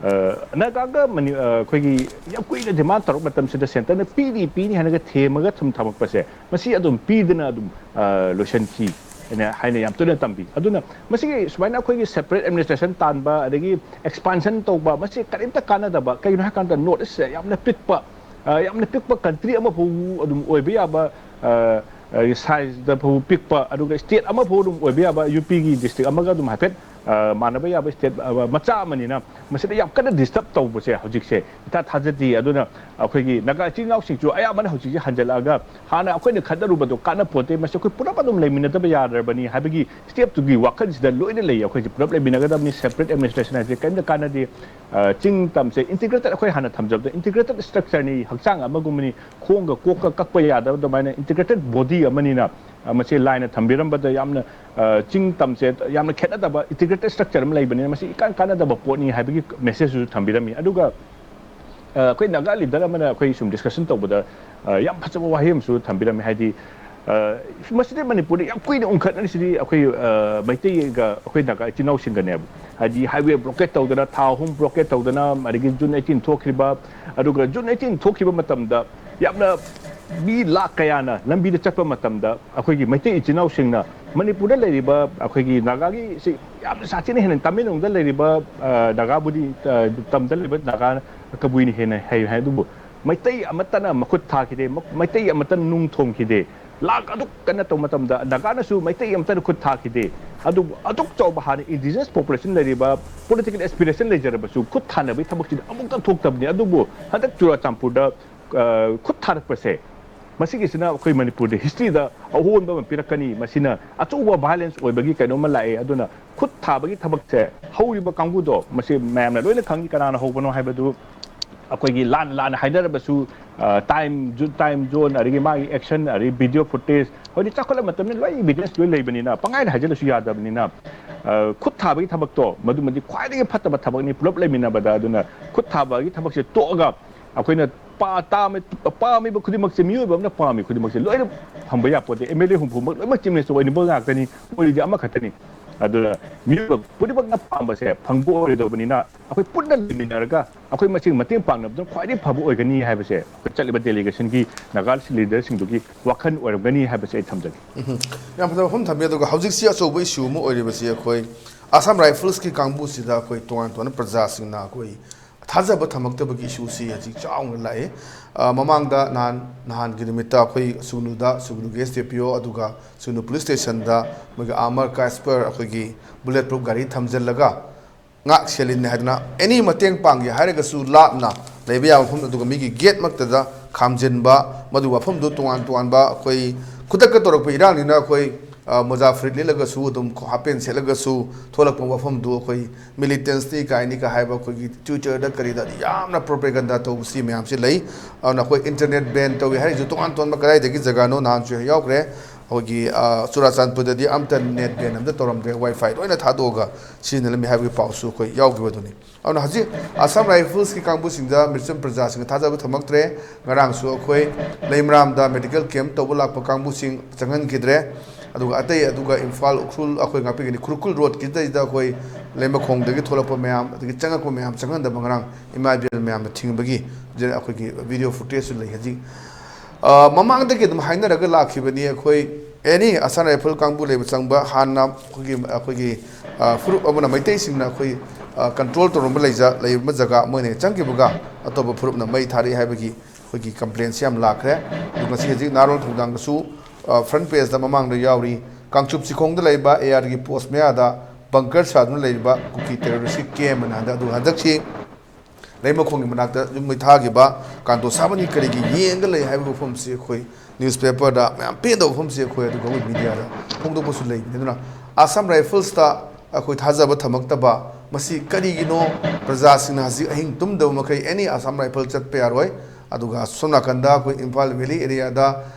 ꯑ, ꯅꯥꯒꯥꯒ ꯃꯅꯤ-, ꯑ, ꯑꯩꯈꯣꯏꯒꯤ ꯌꯥꯝ ꯀꯨꯏꯅ ꯗꯤꯃꯥꯟ ꯇꯧꯔꯛꯄ ꯃꯇꯝꯁꯤꯗ ꯁꯦꯟꯇꯔꯅ ꯄꯤꯅꯤ, ꯄꯤꯅꯤ ꯍꯥꯏꯅꯒ ꯊꯦꯝꯃꯒ ꯊꯝ-, ꯊꯝꯃꯛꯄꯁꯦ, ꯃꯁꯤ ꯑꯗꯨꯝ ꯄꯤꯗꯅ ꯑꯗꯨꯝ, ꯑ, ꯂꯣꯏꯁꯤꯟꯈꯤ ꯍꯥꯏꯅ, ꯍꯥꯏꯅ ꯌꯥꯝ ꯇꯣꯏꯅ ꯇꯝꯕꯤ꯫ ꯑꯗꯨꯅ ꯃꯁꯤꯒꯤ ꯁꯨꯃꯥꯏꯅ ꯑꯩꯈꯣꯏꯒꯤ ꯁꯦꯄꯔꯦꯠ ꯑꯦꯗꯃꯤꯅꯤꯁꯇ꯭ꯔꯦꯁꯟ ꯇꯥꯟꯕ, ꯑꯗꯒꯤ ꯑꯦꯛꯁꯄꯥꯟꯁꯟ ꯇꯧꯕ, ꯃꯁꯤ ꯀꯔꯤꯝꯇ ꯀꯥꯟꯅꯗꯕ꯫ ꯀꯩꯒꯤꯅꯣ ꯍꯥꯏꯀꯥꯟꯗ ꯅꯣꯔꯠ ꯏꯁꯁꯦ ꯌꯥꯝꯅ ꯄꯤꯛꯄ, ꯑ, ꯌꯥꯝꯅ ꯄꯤꯛꯄ ꯀꯟꯇ꯭ꯔꯤ ꯑꯃꯐꯥꯎ ꯑꯗꯨꯝ ꯑꯣꯏꯕ ꯌꯥꯕ, ꯑ, ꯑ, ꯁꯥꯏꯖꯇ ꯐꯥꯎ ꯄꯤꯛꯄ, ꯑꯗꯨꯒ ꯁ꯭ꯇꯦꯠ ꯑꯃꯐꯥꯎ ꯑꯗꯨꯝ ꯑꯣꯏꯕ ꯌꯥꯕ, ꯌꯨ ꯄꯤꯒꯤ ꯗꯤꯁꯇ꯭ꯔꯤꯛ ꯑꯃꯒ ꯑꯗꯨꯝ ꯍꯥꯏꯐꯦꯠ, ꯑ, ꯃꯥꯟꯅꯕ ꯌꯥꯕ ꯁ꯭ꯇꯦꯠ, ꯑ, ꯃꯆꯥ ꯑꯃꯅꯤꯅ ꯃꯁꯤꯗ ꯌꯥꯝ ꯀꯟꯅ ꯗꯤꯁꯇꯔꯕ ꯇꯧꯕꯁꯦ ꯍꯧꯖꯤꯛꯁꯦ ꯏꯊꯥ ꯊꯥꯖꯗꯦ꯫ ꯑꯗꯨꯅ ꯑꯩꯈꯣꯏꯒꯤ ꯅꯥꯒꯥ ꯏꯆꯤꯜ ꯏꯅꯥꯎꯁꯤꯡꯁꯨ ꯑꯌꯥꯝꯕꯅ ꯍꯧꯖꯤꯛꯁꯦ ꯍꯟꯖꯜꯂꯛꯑꯒ ꯍꯥꯟꯅ ꯑꯩꯈꯣꯏꯅ ꯈꯠꯅꯔꯨꯕꯗꯣ ꯀꯥꯟꯅ ꯄꯣꯠꯇꯦ, ꯃꯁꯤ ꯑꯩꯈꯣꯏ ꯄꯨꯂꯞ ꯑꯗꯨꯝ ꯂꯩꯃꯤꯟꯅꯗꯕ ꯌꯥꯗ꯭ꯔꯕꯅꯤ ꯍꯥꯏꯕꯒꯤ ꯁ꯭ꯇꯦꯞꯇꯨꯒꯤ ꯋꯥꯈꯜꯁꯤꯗ ꯂꯣꯏꯅ ꯂꯩ꯫ ꯑꯩꯈꯣꯏꯁꯦ ꯄꯨꯂꯞ ꯂꯩꯃꯤꯟꯅꯒꯗꯕꯅꯤ, ꯁꯦꯄꯔꯦꯠ ꯑꯦꯗꯃꯤꯅꯤꯁꯇ꯭ꯔꯦꯁꯟ ꯍꯥꯏꯁꯦ ꯀꯔꯤꯝꯇ ꯀꯥꯟꯅꯗꯦ꯫ ꯑ, ꯆꯤꯡ ꯇꯝꯁꯦ ꯏꯟꯇꯤꯒ꯭ꯔꯦꯇꯦꯠ, ꯑꯩꯈꯣꯏ ꯍꯥꯟꯅ ꯊꯝꯖꯕꯗ ꯏꯟꯇꯤꯒ꯭ꯔꯦꯇꯦꯠ ꯁ꯭ꯇ꯭ꯔꯛꯆꯔꯅꯤ, ꯍꯛꯆꯥꯡ ꯑꯃꯒꯨꯝꯕꯅꯤ, ꯈꯣꯡꯒ ꯀꯣꯛꯀ ꯀꯛꯄ ꯌꯥꯗꯕ ꯑꯗꯨꯃꯥꯏꯅ ꯏꯟꯇꯤꯒ꯭ꯔꯦꯇꯦꯠ ꯕꯣꯗꯤ ꯑꯃꯅꯤꯅ, ꯑ, ꯃꯁꯤ ꯂꯥꯏꯅ ꯊꯝꯕꯤꯔꯝꯕꯗ ꯌꯥꯝꯅ, ꯑ, ꯆꯤꯡ ꯇꯝꯁꯦ ꯌꯥꯝꯅ ꯈꯦꯠꯅꯗꯕ ꯏꯟꯇꯤꯒ꯭ꯔꯦꯇꯦꯠ ꯁ꯭ꯇ꯭ꯔꯛꯆꯔ ꯑꯃ ꯂꯩꯕꯅꯤꯅ ꯃꯁꯤ ꯏꯀꯥꯟ ꯀꯥꯟꯅꯗꯕ ꯄꯣꯠꯅꯤ ꯍꯥꯏꯕꯒꯤ ꯃꯦꯁꯦꯖꯁꯨ ꯊꯝꯕꯤꯔꯝꯃꯤ꯫ ꯑꯗꯨꯒ, ꯑ, ꯑꯩꯈꯣꯏ ꯅꯥꯒꯥ ꯂꯤꯗꯔ ꯑꯃꯅ ꯑꯩꯈꯣꯏ ꯁꯨꯝ ꯗꯤꯁꯀꯁꯟ ꯇꯧꯕꯗ, ꯑ, ꯌꯥꯝ ꯐꯖꯕ ꯋꯥꯍꯩ ꯑꯃꯁꯨ ꯊꯝꯕꯤꯔꯝꯃꯤ꯫ ꯍꯥꯏꯗꯤ, ꯑ, ꯃꯁꯤꯗꯤ ꯃꯅꯤꯄꯨꯔꯗ ꯌꯥꯝ ꯀꯨꯏꯅ ꯎꯪꯈꯠꯅꯔꯤꯁꯤꯗꯤ ꯑꯩꯈꯣꯏ, ꯑ, ꯃꯩꯇꯩꯒ ꯑꯩꯈꯣꯏ ꯅꯥꯒꯥ ꯏꯆꯤꯟ ꯏꯅꯥꯎꯁꯤꯡꯒꯅꯦꯕ꯫ ꯍꯥꯏꯗꯤ highway blockade ꯇꯧꯗꯅ, ꯊꯥ ꯑꯍꯨꯝ blockade ꯇꯧꯗꯅ, ꯑꯗꯒꯤ June eighteen ꯊꯣꯛꯈ꯭ꯔꯤꯕ, ꯑꯗꯨꯒ June eighteen ꯊꯣꯛꯈꯤꯕ ꯃꯇꯝꯗ ꯌꯥꯝꯅ ꯃꯤ ꯂꯥꯛ ꯀꯌꯥꯅ ꯂꯝꯕꯤꯗ ꯆꯠꯄ ꯃꯇꯝꯗ ꯑꯩꯈꯣꯏꯒꯤ ꯃꯩꯇꯩ ꯏꯆꯤꯟ ꯏꯅꯥꯎꯁꯤꯡꯅ ꯃꯅꯤꯄꯨꯔꯗ ꯂꯩꯔꯤꯕ ꯑꯩꯈꯣꯏꯒꯤ ꯅꯥꯒꯥꯒꯤ ꯁꯤ ꯌꯥꯝꯅ ꯁꯥꯊꯤꯅ ꯍꯦꯟꯅ ꯇꯃꯦꯡꯂꯣꯡꯗ ꯂꯩꯔꯤꯕ, ꯑ, ꯅꯥꯒꯥꯕꯨꯗꯤ, ꯑ, ꯇꯝꯗ ꯂꯩꯕ ꯅꯥꯒꯥ ꯀꯕꯨꯏꯅ ꯍꯦꯟꯅ ꯍꯩ ꯍꯥꯏ, ꯑꯗꯨꯕꯨ ꯃꯩꯇꯩ ꯑꯃꯠꯇꯅ ꯃꯈꯨꯠ ꯊꯥꯈꯤꯗꯦ, ꯃ-, ꯃꯩꯇꯩ ꯑꯃꯠꯇꯅ ꯅꯨꯡ ꯊꯣꯡꯈꯤꯗꯦ꯫ ꯂꯥꯟ ꯑꯗꯨꯛ ꯀꯟꯅ ꯇꯧꯕ ꯃꯇꯝꯗ ꯅꯥꯒꯥꯅꯁꯨ ꯃꯩꯇꯩ ꯑꯃꯠꯇꯅ ꯈꯨꯠ ꯊꯥꯈꯤꯗꯦ꯫ ꯑꯗꯨꯕꯨ ꯑꯗꯨꯛ ꯆꯥꯎꯕ ꯍꯥꯟꯅ indigenous population ꯂꯩꯔꯤꯕ, political aspiration ꯂꯩꯖꯔꯕꯁꯨ ꯈꯨꯠ ꯊꯥꯅꯕꯒꯤ ꯊꯕꯛꯁꯤꯗꯤ ꯑꯃꯨꯛꯇ ꯊꯣꯛꯇꯕꯅꯤ꯫ ꯑꯗꯨꯕꯨ ꯍꯟꯗꯛ ꯆꯨꯔꯥꯆꯥꯟꯄꯨꯔꯗ, ꯑ, ꯈꯨꯠ ꯊꯥꯔꯛꯄꯁꯦ, ꯃꯁꯤꯒꯤꯁꯤꯅ ꯑꯩꯈꯣꯏ ꯃꯅꯤꯄꯨꯔꯗ historyꯗ ꯑꯑꯣꯟꯕ ꯑꯃ ꯄꯤꯔꯛꯀꯅꯤ꯫ ꯃꯁꯤꯅ ꯑꯆꯧꯕ violence ꯑꯣꯏꯕꯒꯤ ꯀꯩꯅꯣꯝꯃ ꯂꯥꯛꯑꯦ꯫ ꯑꯗꯨꯅ ꯈꯨꯠ ꯊꯥꯕꯒꯤ ꯊꯕꯛꯁꯦ ꯍꯧꯔꯤꯕ ꯀꯥꯡꯕꯨꯗꯣ, ꯃꯁꯤ ꯃꯌꯥꯝꯅ ꯂꯣꯏꯅ ꯈꯪꯉꯤ ꯀꯅꯥꯅ ꯍꯧꯕꯅꯣ ꯍꯥꯏꯕꯗꯨ꯫ ꯑꯩꯈꯣꯏꯒꯤ ꯂꯥꯟꯅ ꯂꯥꯟꯅ ꯍꯥꯏꯅꯔꯕꯁꯨ, ꯑ, time, time zone, ꯑꯗꯒꯤ ꯃꯥꯒꯤ action, ꯑꯗꯒꯤ video footage, ꯍꯧꯖꯤꯛ ꯆꯥꯎꯈꯠꯂꯕ ꯃꯇꯝꯅꯤꯅ ꯂꯣꯏ evidence ꯂꯣꯏ ꯂꯩꯕꯅꯤꯅ ꯄꯪꯍꯥꯏꯗ ꯍꯥꯏꯖꯤꯜꯂꯁꯨ ꯌꯥꯗꯕꯅꯤꯅ, ꯑ, ꯈꯨꯠ ꯊꯥꯕꯒꯤ ꯊꯕꯛꯇꯣ ꯃꯗꯨꯃꯗꯤ ꯈ꯭ꯋꯥꯏꯗꯒꯤ ꯐꯠꯇꯕ ꯊꯕꯛꯅꯤ ꯄꯨꯂꯞ ꯂꯩꯃꯤꯟꯅꯕꯗ꯫ ꯑꯗꯨꯅ ꯈꯨꯠ ꯊꯥꯕꯒꯤ ꯊꯕꯛꯁꯦ ꯇꯣꯛꯑꯒ ꯑꯩꯈꯣꯏꯅ ꯄꯥ-, ꯇꯥꯝꯃꯤ-, ꯄꯥꯝꯃꯤꯕ ꯈꯨꯗꯤꯡꯃꯛꯁꯦ, ꯃꯤꯑꯣꯏꯕ ꯑꯃꯅ ꯄꯥꯝꯃꯤ ꯈꯨꯗꯤꯡꯃꯛꯁꯦ ꯂꯣꯏꯅ ꯐꯪꯕ ꯌꯥꯄꯣꯠꯇꯦ꯫ MLA ꯍꯨꯝꯐꯨꯃꯛ ꯂꯣꯏꯅꯃꯛ chief minister ꯑꯣꯏꯅꯤꯡꯕ ꯉꯥꯛꯇꯅꯤ, ꯑꯣꯏꯔꯤꯗꯤ ꯑꯃꯈꯛꯇꯅꯤ꯫ ꯑꯗꯨꯅ ꯃꯤꯑꯣꯏꯕ ꯈꯨꯗꯤꯡꯃꯛꯅ ꯄꯥꯝꯕꯁꯦ ꯐꯪꯕ ꯑꯣꯏꯔꯣꯏꯗꯧꯕꯅꯤꯅ, ꯑꯩꯈꯣꯏ ꯄꯨꯟꯅ ꯂꯩꯃꯤꯟꯅꯔꯒ ꯑꯩꯈꯣꯏ ꯃꯁꯦꯟ ꯃꯇꯦꯡ ꯄꯥꯡꯅꯕꯗꯨꯅ ꯈ꯭ꯋꯥꯏꯗꯒꯤ ꯐꯕ ꯑꯣꯏꯒꯅꯤ ꯍꯥꯏꯕꯁꯦ ꯑꯩꯈꯣꯏ ꯆꯠꯂꯤꯕ delegationꯒꯤ ꯅꯥꯒꯥ leaderꯁꯤꯡꯗꯨꯒꯤ ꯋꯥꯈꯜ ꯑꯣꯏꯔꯝꯒꯅꯤ ꯍꯥꯏꯕꯁꯦ ꯑꯩ ꯊꯝꯖꯒꯦ꯫ ꯎꯝ, ꯌꯥꯝ ꯐꯖꯕ ꯋꯥꯐꯝ ꯊꯝꯕꯤ꯫ ꯑꯗꯨꯒ ꯍꯧꯖꯤꯛꯁꯤ ꯑꯆꯧꯕ issue ꯑꯃ ꯑꯣꯏꯔꯤꯕꯁꯤ ꯑꯩꯈꯣꯏ Assam Riflesꯀꯤ ꯀꯥꯡꯕꯨꯁꯤꯗ ꯑꯩꯈꯣꯏ ꯇꯣꯉꯥꯟ ꯇꯣꯉꯥꯟꯕ ꯄ꯭ꯔꯖꯥꯁꯤꯡꯅ ꯑꯩꯈꯣꯏ ꯊꯥꯖꯕ ꯊꯝꯃꯛꯇꯕꯒꯤ issueꯁꯤ ꯍꯧꯖꯤꯛ ꯆꯥꯎꯅ ꯂꯥꯛꯑꯦ꯫ ꯑ, ꯃꯃꯥꯡꯗ ꯅꯍꯥꯟ, ꯅꯍꯥꯟꯒꯤ ꯅꯨꯃꯤꯠꯇ ꯑꯩꯈꯣꯏ ꯁꯨꯒꯅꯨꯗ, ꯁꯨꯒꯅꯨꯒꯤ SDPO, ꯑꯗꯨꯒ ꯁꯨꯒꯅꯨ police stationꯗ ꯃꯣꯏꯒꯤ Armour Casper, ꯑꯩꯈꯣꯏꯒꯤ bullet proof ꯒꯥꯔꯤ ꯊꯝꯖꯤꯜꯂꯒ ꯉꯥꯛ ꯁꯦꯜꯂꯤꯅꯤ ꯍꯥꯏꯗꯅ, any ꯃꯇꯦꯡ ꯄꯥꯡꯒꯦ ꯍꯥꯏꯔꯒꯁꯨ ꯂꯥꯞꯅ ꯂꯩꯕ ꯌꯥꯕ ꯃꯐꯝ, ꯑꯗꯨꯒ ꯃꯤꯒꯤ gateꯃꯛꯇꯗ ꯈꯥꯝꯖꯤꯟꯕ, ꯃꯗꯨꯒꯤ ꯋꯥꯐꯝꯗꯨ ꯇꯣꯉꯥꯟ ꯇꯣꯉꯥꯟꯕ ꯑꯩꯈꯣꯏ ꯈꯨꯗꯛꯇ ꯇꯧꯔꯛꯄ ꯏꯔꯥꯡꯅꯤꯅ ꯑꯩꯈꯣꯏ, ꯑ, ꯃꯣꯖꯥ ꯐꯨꯔꯤꯠ ꯂꯤꯠꯂꯒꯁꯨ, ꯑꯗꯨꯝ ꯈꯣ-, half pant ꯁꯦꯠꯂꯒꯁꯨ ꯊꯣꯛꯂꯛꯄ ꯋꯥꯐꯝꯗꯨ ꯑꯩꯈꯣꯏ militants ꯀꯥꯏꯅꯤ ꯀ ꯍꯥꯏꯕ ꯑꯩꯈꯣꯏꯒꯤ Twitterꯗ ꯀꯔꯤꯗ ꯌꯥꯝꯅ propaganda ꯇꯧꯕꯁꯤ ꯃꯌꯥꯝꯁꯤ ꯂꯩ꯫ ꯑꯗꯨꯅ ꯑꯩꯈꯣꯏ internet ban ꯇꯧꯏ ꯍꯥꯏꯔꯤꯁꯨ ꯇꯣꯉꯥꯟ ꯇꯣꯉꯥꯟꯕ ꯀꯗꯥꯏꯗꯒꯤ ꯖꯒꯥꯅꯣ ꯅꯍꯥꯟꯁꯨ ꯌꯥꯎꯈ꯭ꯔꯦ꯫ ꯑꯩꯈꯣꯏꯒꯤ ꯑ, ꯆꯨꯔꯥꯆꯥꯟꯄꯨꯔꯗꯗꯤ ꯑꯝꯇ ꯅꯦꯠ ꯕꯦꯟ ꯑꯝꯇ ꯇꯧꯔꯝꯗ꯭ꯔꯦ, ꯋꯥꯏ ꯐꯥꯏ ꯂꯣꯏꯅ ꯊꯥꯗꯣꯛꯑꯒ ꯁꯤꯖꯤꯟꯅꯔꯝꯃꯤ ꯍꯥꯏꯕꯒꯤ ꯄꯥꯎꯁꯨ ꯑꯩꯈꯣꯏ ꯌꯥꯎꯈꯤꯕꯗꯨꯅꯤ꯫ ꯑꯗꯨꯅ ꯍꯧꯖꯤꯛ ꯑꯁꯥꯝ ꯔꯥꯏꯐꯜꯁꯀꯤ ꯀꯥꯡꯕꯨꯁꯤꯡꯗ ꯃꯤꯔꯆꯝ ꯄ꯭ꯔꯖꯥꯁꯤꯡꯅ ꯊꯥꯖꯕ ꯊꯝꯃꯛꯇ꯭ꯔꯦ꯫ ꯉꯔꯥꯡꯁꯨ ꯑꯩꯈꯣꯏ ꯂꯩꯃꯔꯥꯝꯗ ꯃꯦꯗꯤꯀꯦꯜ ꯀꯦꯝꯞ ꯇꯧꯕ ꯂꯥꯛꯄ ꯀꯥꯡꯕꯨꯁꯤꯡ ꯆꯪꯍꯟꯈꯤꯗ꯭ꯔꯦ꯫ ꯑꯗꯨꯒ ꯑꯇꯩ ꯑꯗꯨꯒ ꯏꯝꯐꯥꯜ ꯎꯈ꯭ꯔꯨꯜ ꯑꯩꯈꯣꯏ ꯉꯥꯛꯄꯤꯒꯅꯤ ꯈꯨꯔꯈꯨꯜ ꯔꯣꯗꯀꯤꯗꯩꯗ ꯑꯩꯈꯣꯏ ꯂꯩꯃꯈꯣꯡꯗꯒꯤ ꯊꯣꯛꯂꯛꯄ ꯃꯌꯥꯝ ꯑꯗꯒꯤ ꯆꯪꯉꯛꯄ ꯃꯌꯥꯝ ꯆꯪꯍꯟꯗꯕ ꯉꯔꯥꯡ ꯏꯃꯥ ꯏꯕꯦꯜ ꯃꯌꯥꯝꯅ ꯊꯤꯡꯕꯒꯤ ꯑꯩꯈꯣꯏꯒꯤ ꯚꯤꯗꯤꯑꯣ ꯐꯨꯇꯦꯖꯁꯨ ꯂꯩ꯫ ꯍꯧꯖꯤꯛ ꯑ, ꯃꯃꯥꯡꯗꯒꯤ ꯑꯗꯨꯝ ꯍꯥꯏꯅꯔꯒ ꯂꯥꯛꯈꯤꯕꯅꯤ ꯑꯩꯈꯣꯏ ꯑꯦꯅꯤ ꯑꯁꯥꯝ ꯔꯥꯏꯐꯜ ꯀꯥꯡꯕꯨ ꯂꯩꯕ ꯆꯪꯕ ꯍꯥꯟꯅ ꯑꯩꯈꯣꯏꯒꯤ ꯑꯩꯈꯣꯏꯒꯤ ꯑ, ꯐꯨꯔꯨꯞ ꯑꯃꯅ ꯃꯩꯇꯩꯁꯤꯡꯅ ꯑꯩꯈꯣꯏ ꯀꯟꯇ꯭ꯔꯣꯜ ꯇꯧꯔꯝꯕ ꯂꯩꯖ ꯂꯩꯔꯝꯕ ꯖꯒꯥ ꯃꯣꯏꯅ ꯆꯪꯈꯤꯕꯒ ꯑꯇꯣꯞꯄ ꯐꯨꯔꯨꯞꯅ ꯃꯩ ꯊꯥꯔꯛꯏ ꯍꯥꯏꯕꯒꯤ ꯑꯩꯈꯣꯏꯒꯤ ꯀꯝꯄ꯭ꯂꯦꯟꯁꯤ ꯌꯥꯝ ꯂꯥꯛꯈ꯭ꯔꯦ꯫ ꯑꯗꯨ ꯉꯁꯤ ꯍꯧꯖꯤꯛ ꯅꯥꯔꯣꯜ ꯊꯧꯗꯥꯡꯗꯁꯨ ꯐ꯭ꯔꯟ ꯄꯦꯖꯇ ꯃꯃꯥꯡꯗ ꯌꯥꯎꯔꯤ꯫ ꯀꯥꯡꯆꯨꯞ ꯆꯤꯡꯈꯣꯡꯗ ꯂꯩꯕ ꯑꯦ ꯑꯥꯔꯒꯤ ꯄꯣꯁ ꯃꯌꯥꯗ ꯕꯪꯀꯔ ꯁꯥꯗꯨꯅ ꯂꯩꯔꯤꯕ ꯀꯨꯀꯤ ꯇꯦꯔꯣꯔꯤꯁꯀꯤ ꯀꯦꯝ ꯑꯃꯅ ꯍꯟꯗꯛ ꯑꯗꯨ ꯍꯟꯗꯛꯁꯤ ꯂꯩꯃꯈꯣꯡꯒꯤ ꯃꯅꯥꯛꯇ ꯌꯨꯝ ꯃꯩ ꯊꯥꯈꯤꯕ ꯀꯥꯡꯗꯣ ꯁꯥꯕꯅꯤ ꯀꯔꯤꯒꯤ ꯌꯦꯡꯒ ꯂꯩ ꯍꯥꯏꯕ ꯋꯥꯐꯝꯁꯤ ꯑꯩꯈꯣꯏ ꯅ꯭ꯌꯨꯁꯄꯦꯄꯔꯗ ꯃꯌꯥꯝ ꯄꯦꯟꯗꯕ ꯋꯥꯐꯝꯁꯤ ꯑꯩꯈꯣꯏ ꯑꯗꯨꯒ ꯑꯩꯈꯣꯏ ꯃꯤꯗꯤꯌꯥꯗ ꯐꯣꯡꯗꯣꯛꯄꯁꯨ ꯂꯩꯕꯅꯤ꯫ ꯑꯗꯨꯅ ꯑꯁꯥꯝ ꯔꯥꯏꯐꯜꯁꯇ ꯑꯩꯈꯣꯏ ꯊꯥꯖꯕ ꯊꯝꯃꯛꯇꯕ ꯃꯁꯤ ꯀꯔꯤꯒꯤꯅꯣ? ꯄ꯭ꯔꯖꯥꯁꯤꯡꯅ ꯍꯧꯖꯤꯛ ꯑꯍꯤꯡ ꯇꯨꯝꯗꯕ ꯃꯈꯩ ꯑꯦꯅꯤ ꯑꯁꯥꯝ ꯔꯥꯏꯐꯜ ꯆꯠꯄ ꯌꯥꯔꯣꯏ꯫ ꯑꯗꯨꯒ ꯁꯣꯝ ꯅꯥꯀꯟꯗ ꯑꯩꯈꯣꯏ ꯏꯝꯐꯥꯜ ꯚꯦꯂꯤ ꯑꯦꯔꯤꯌꯥꯗ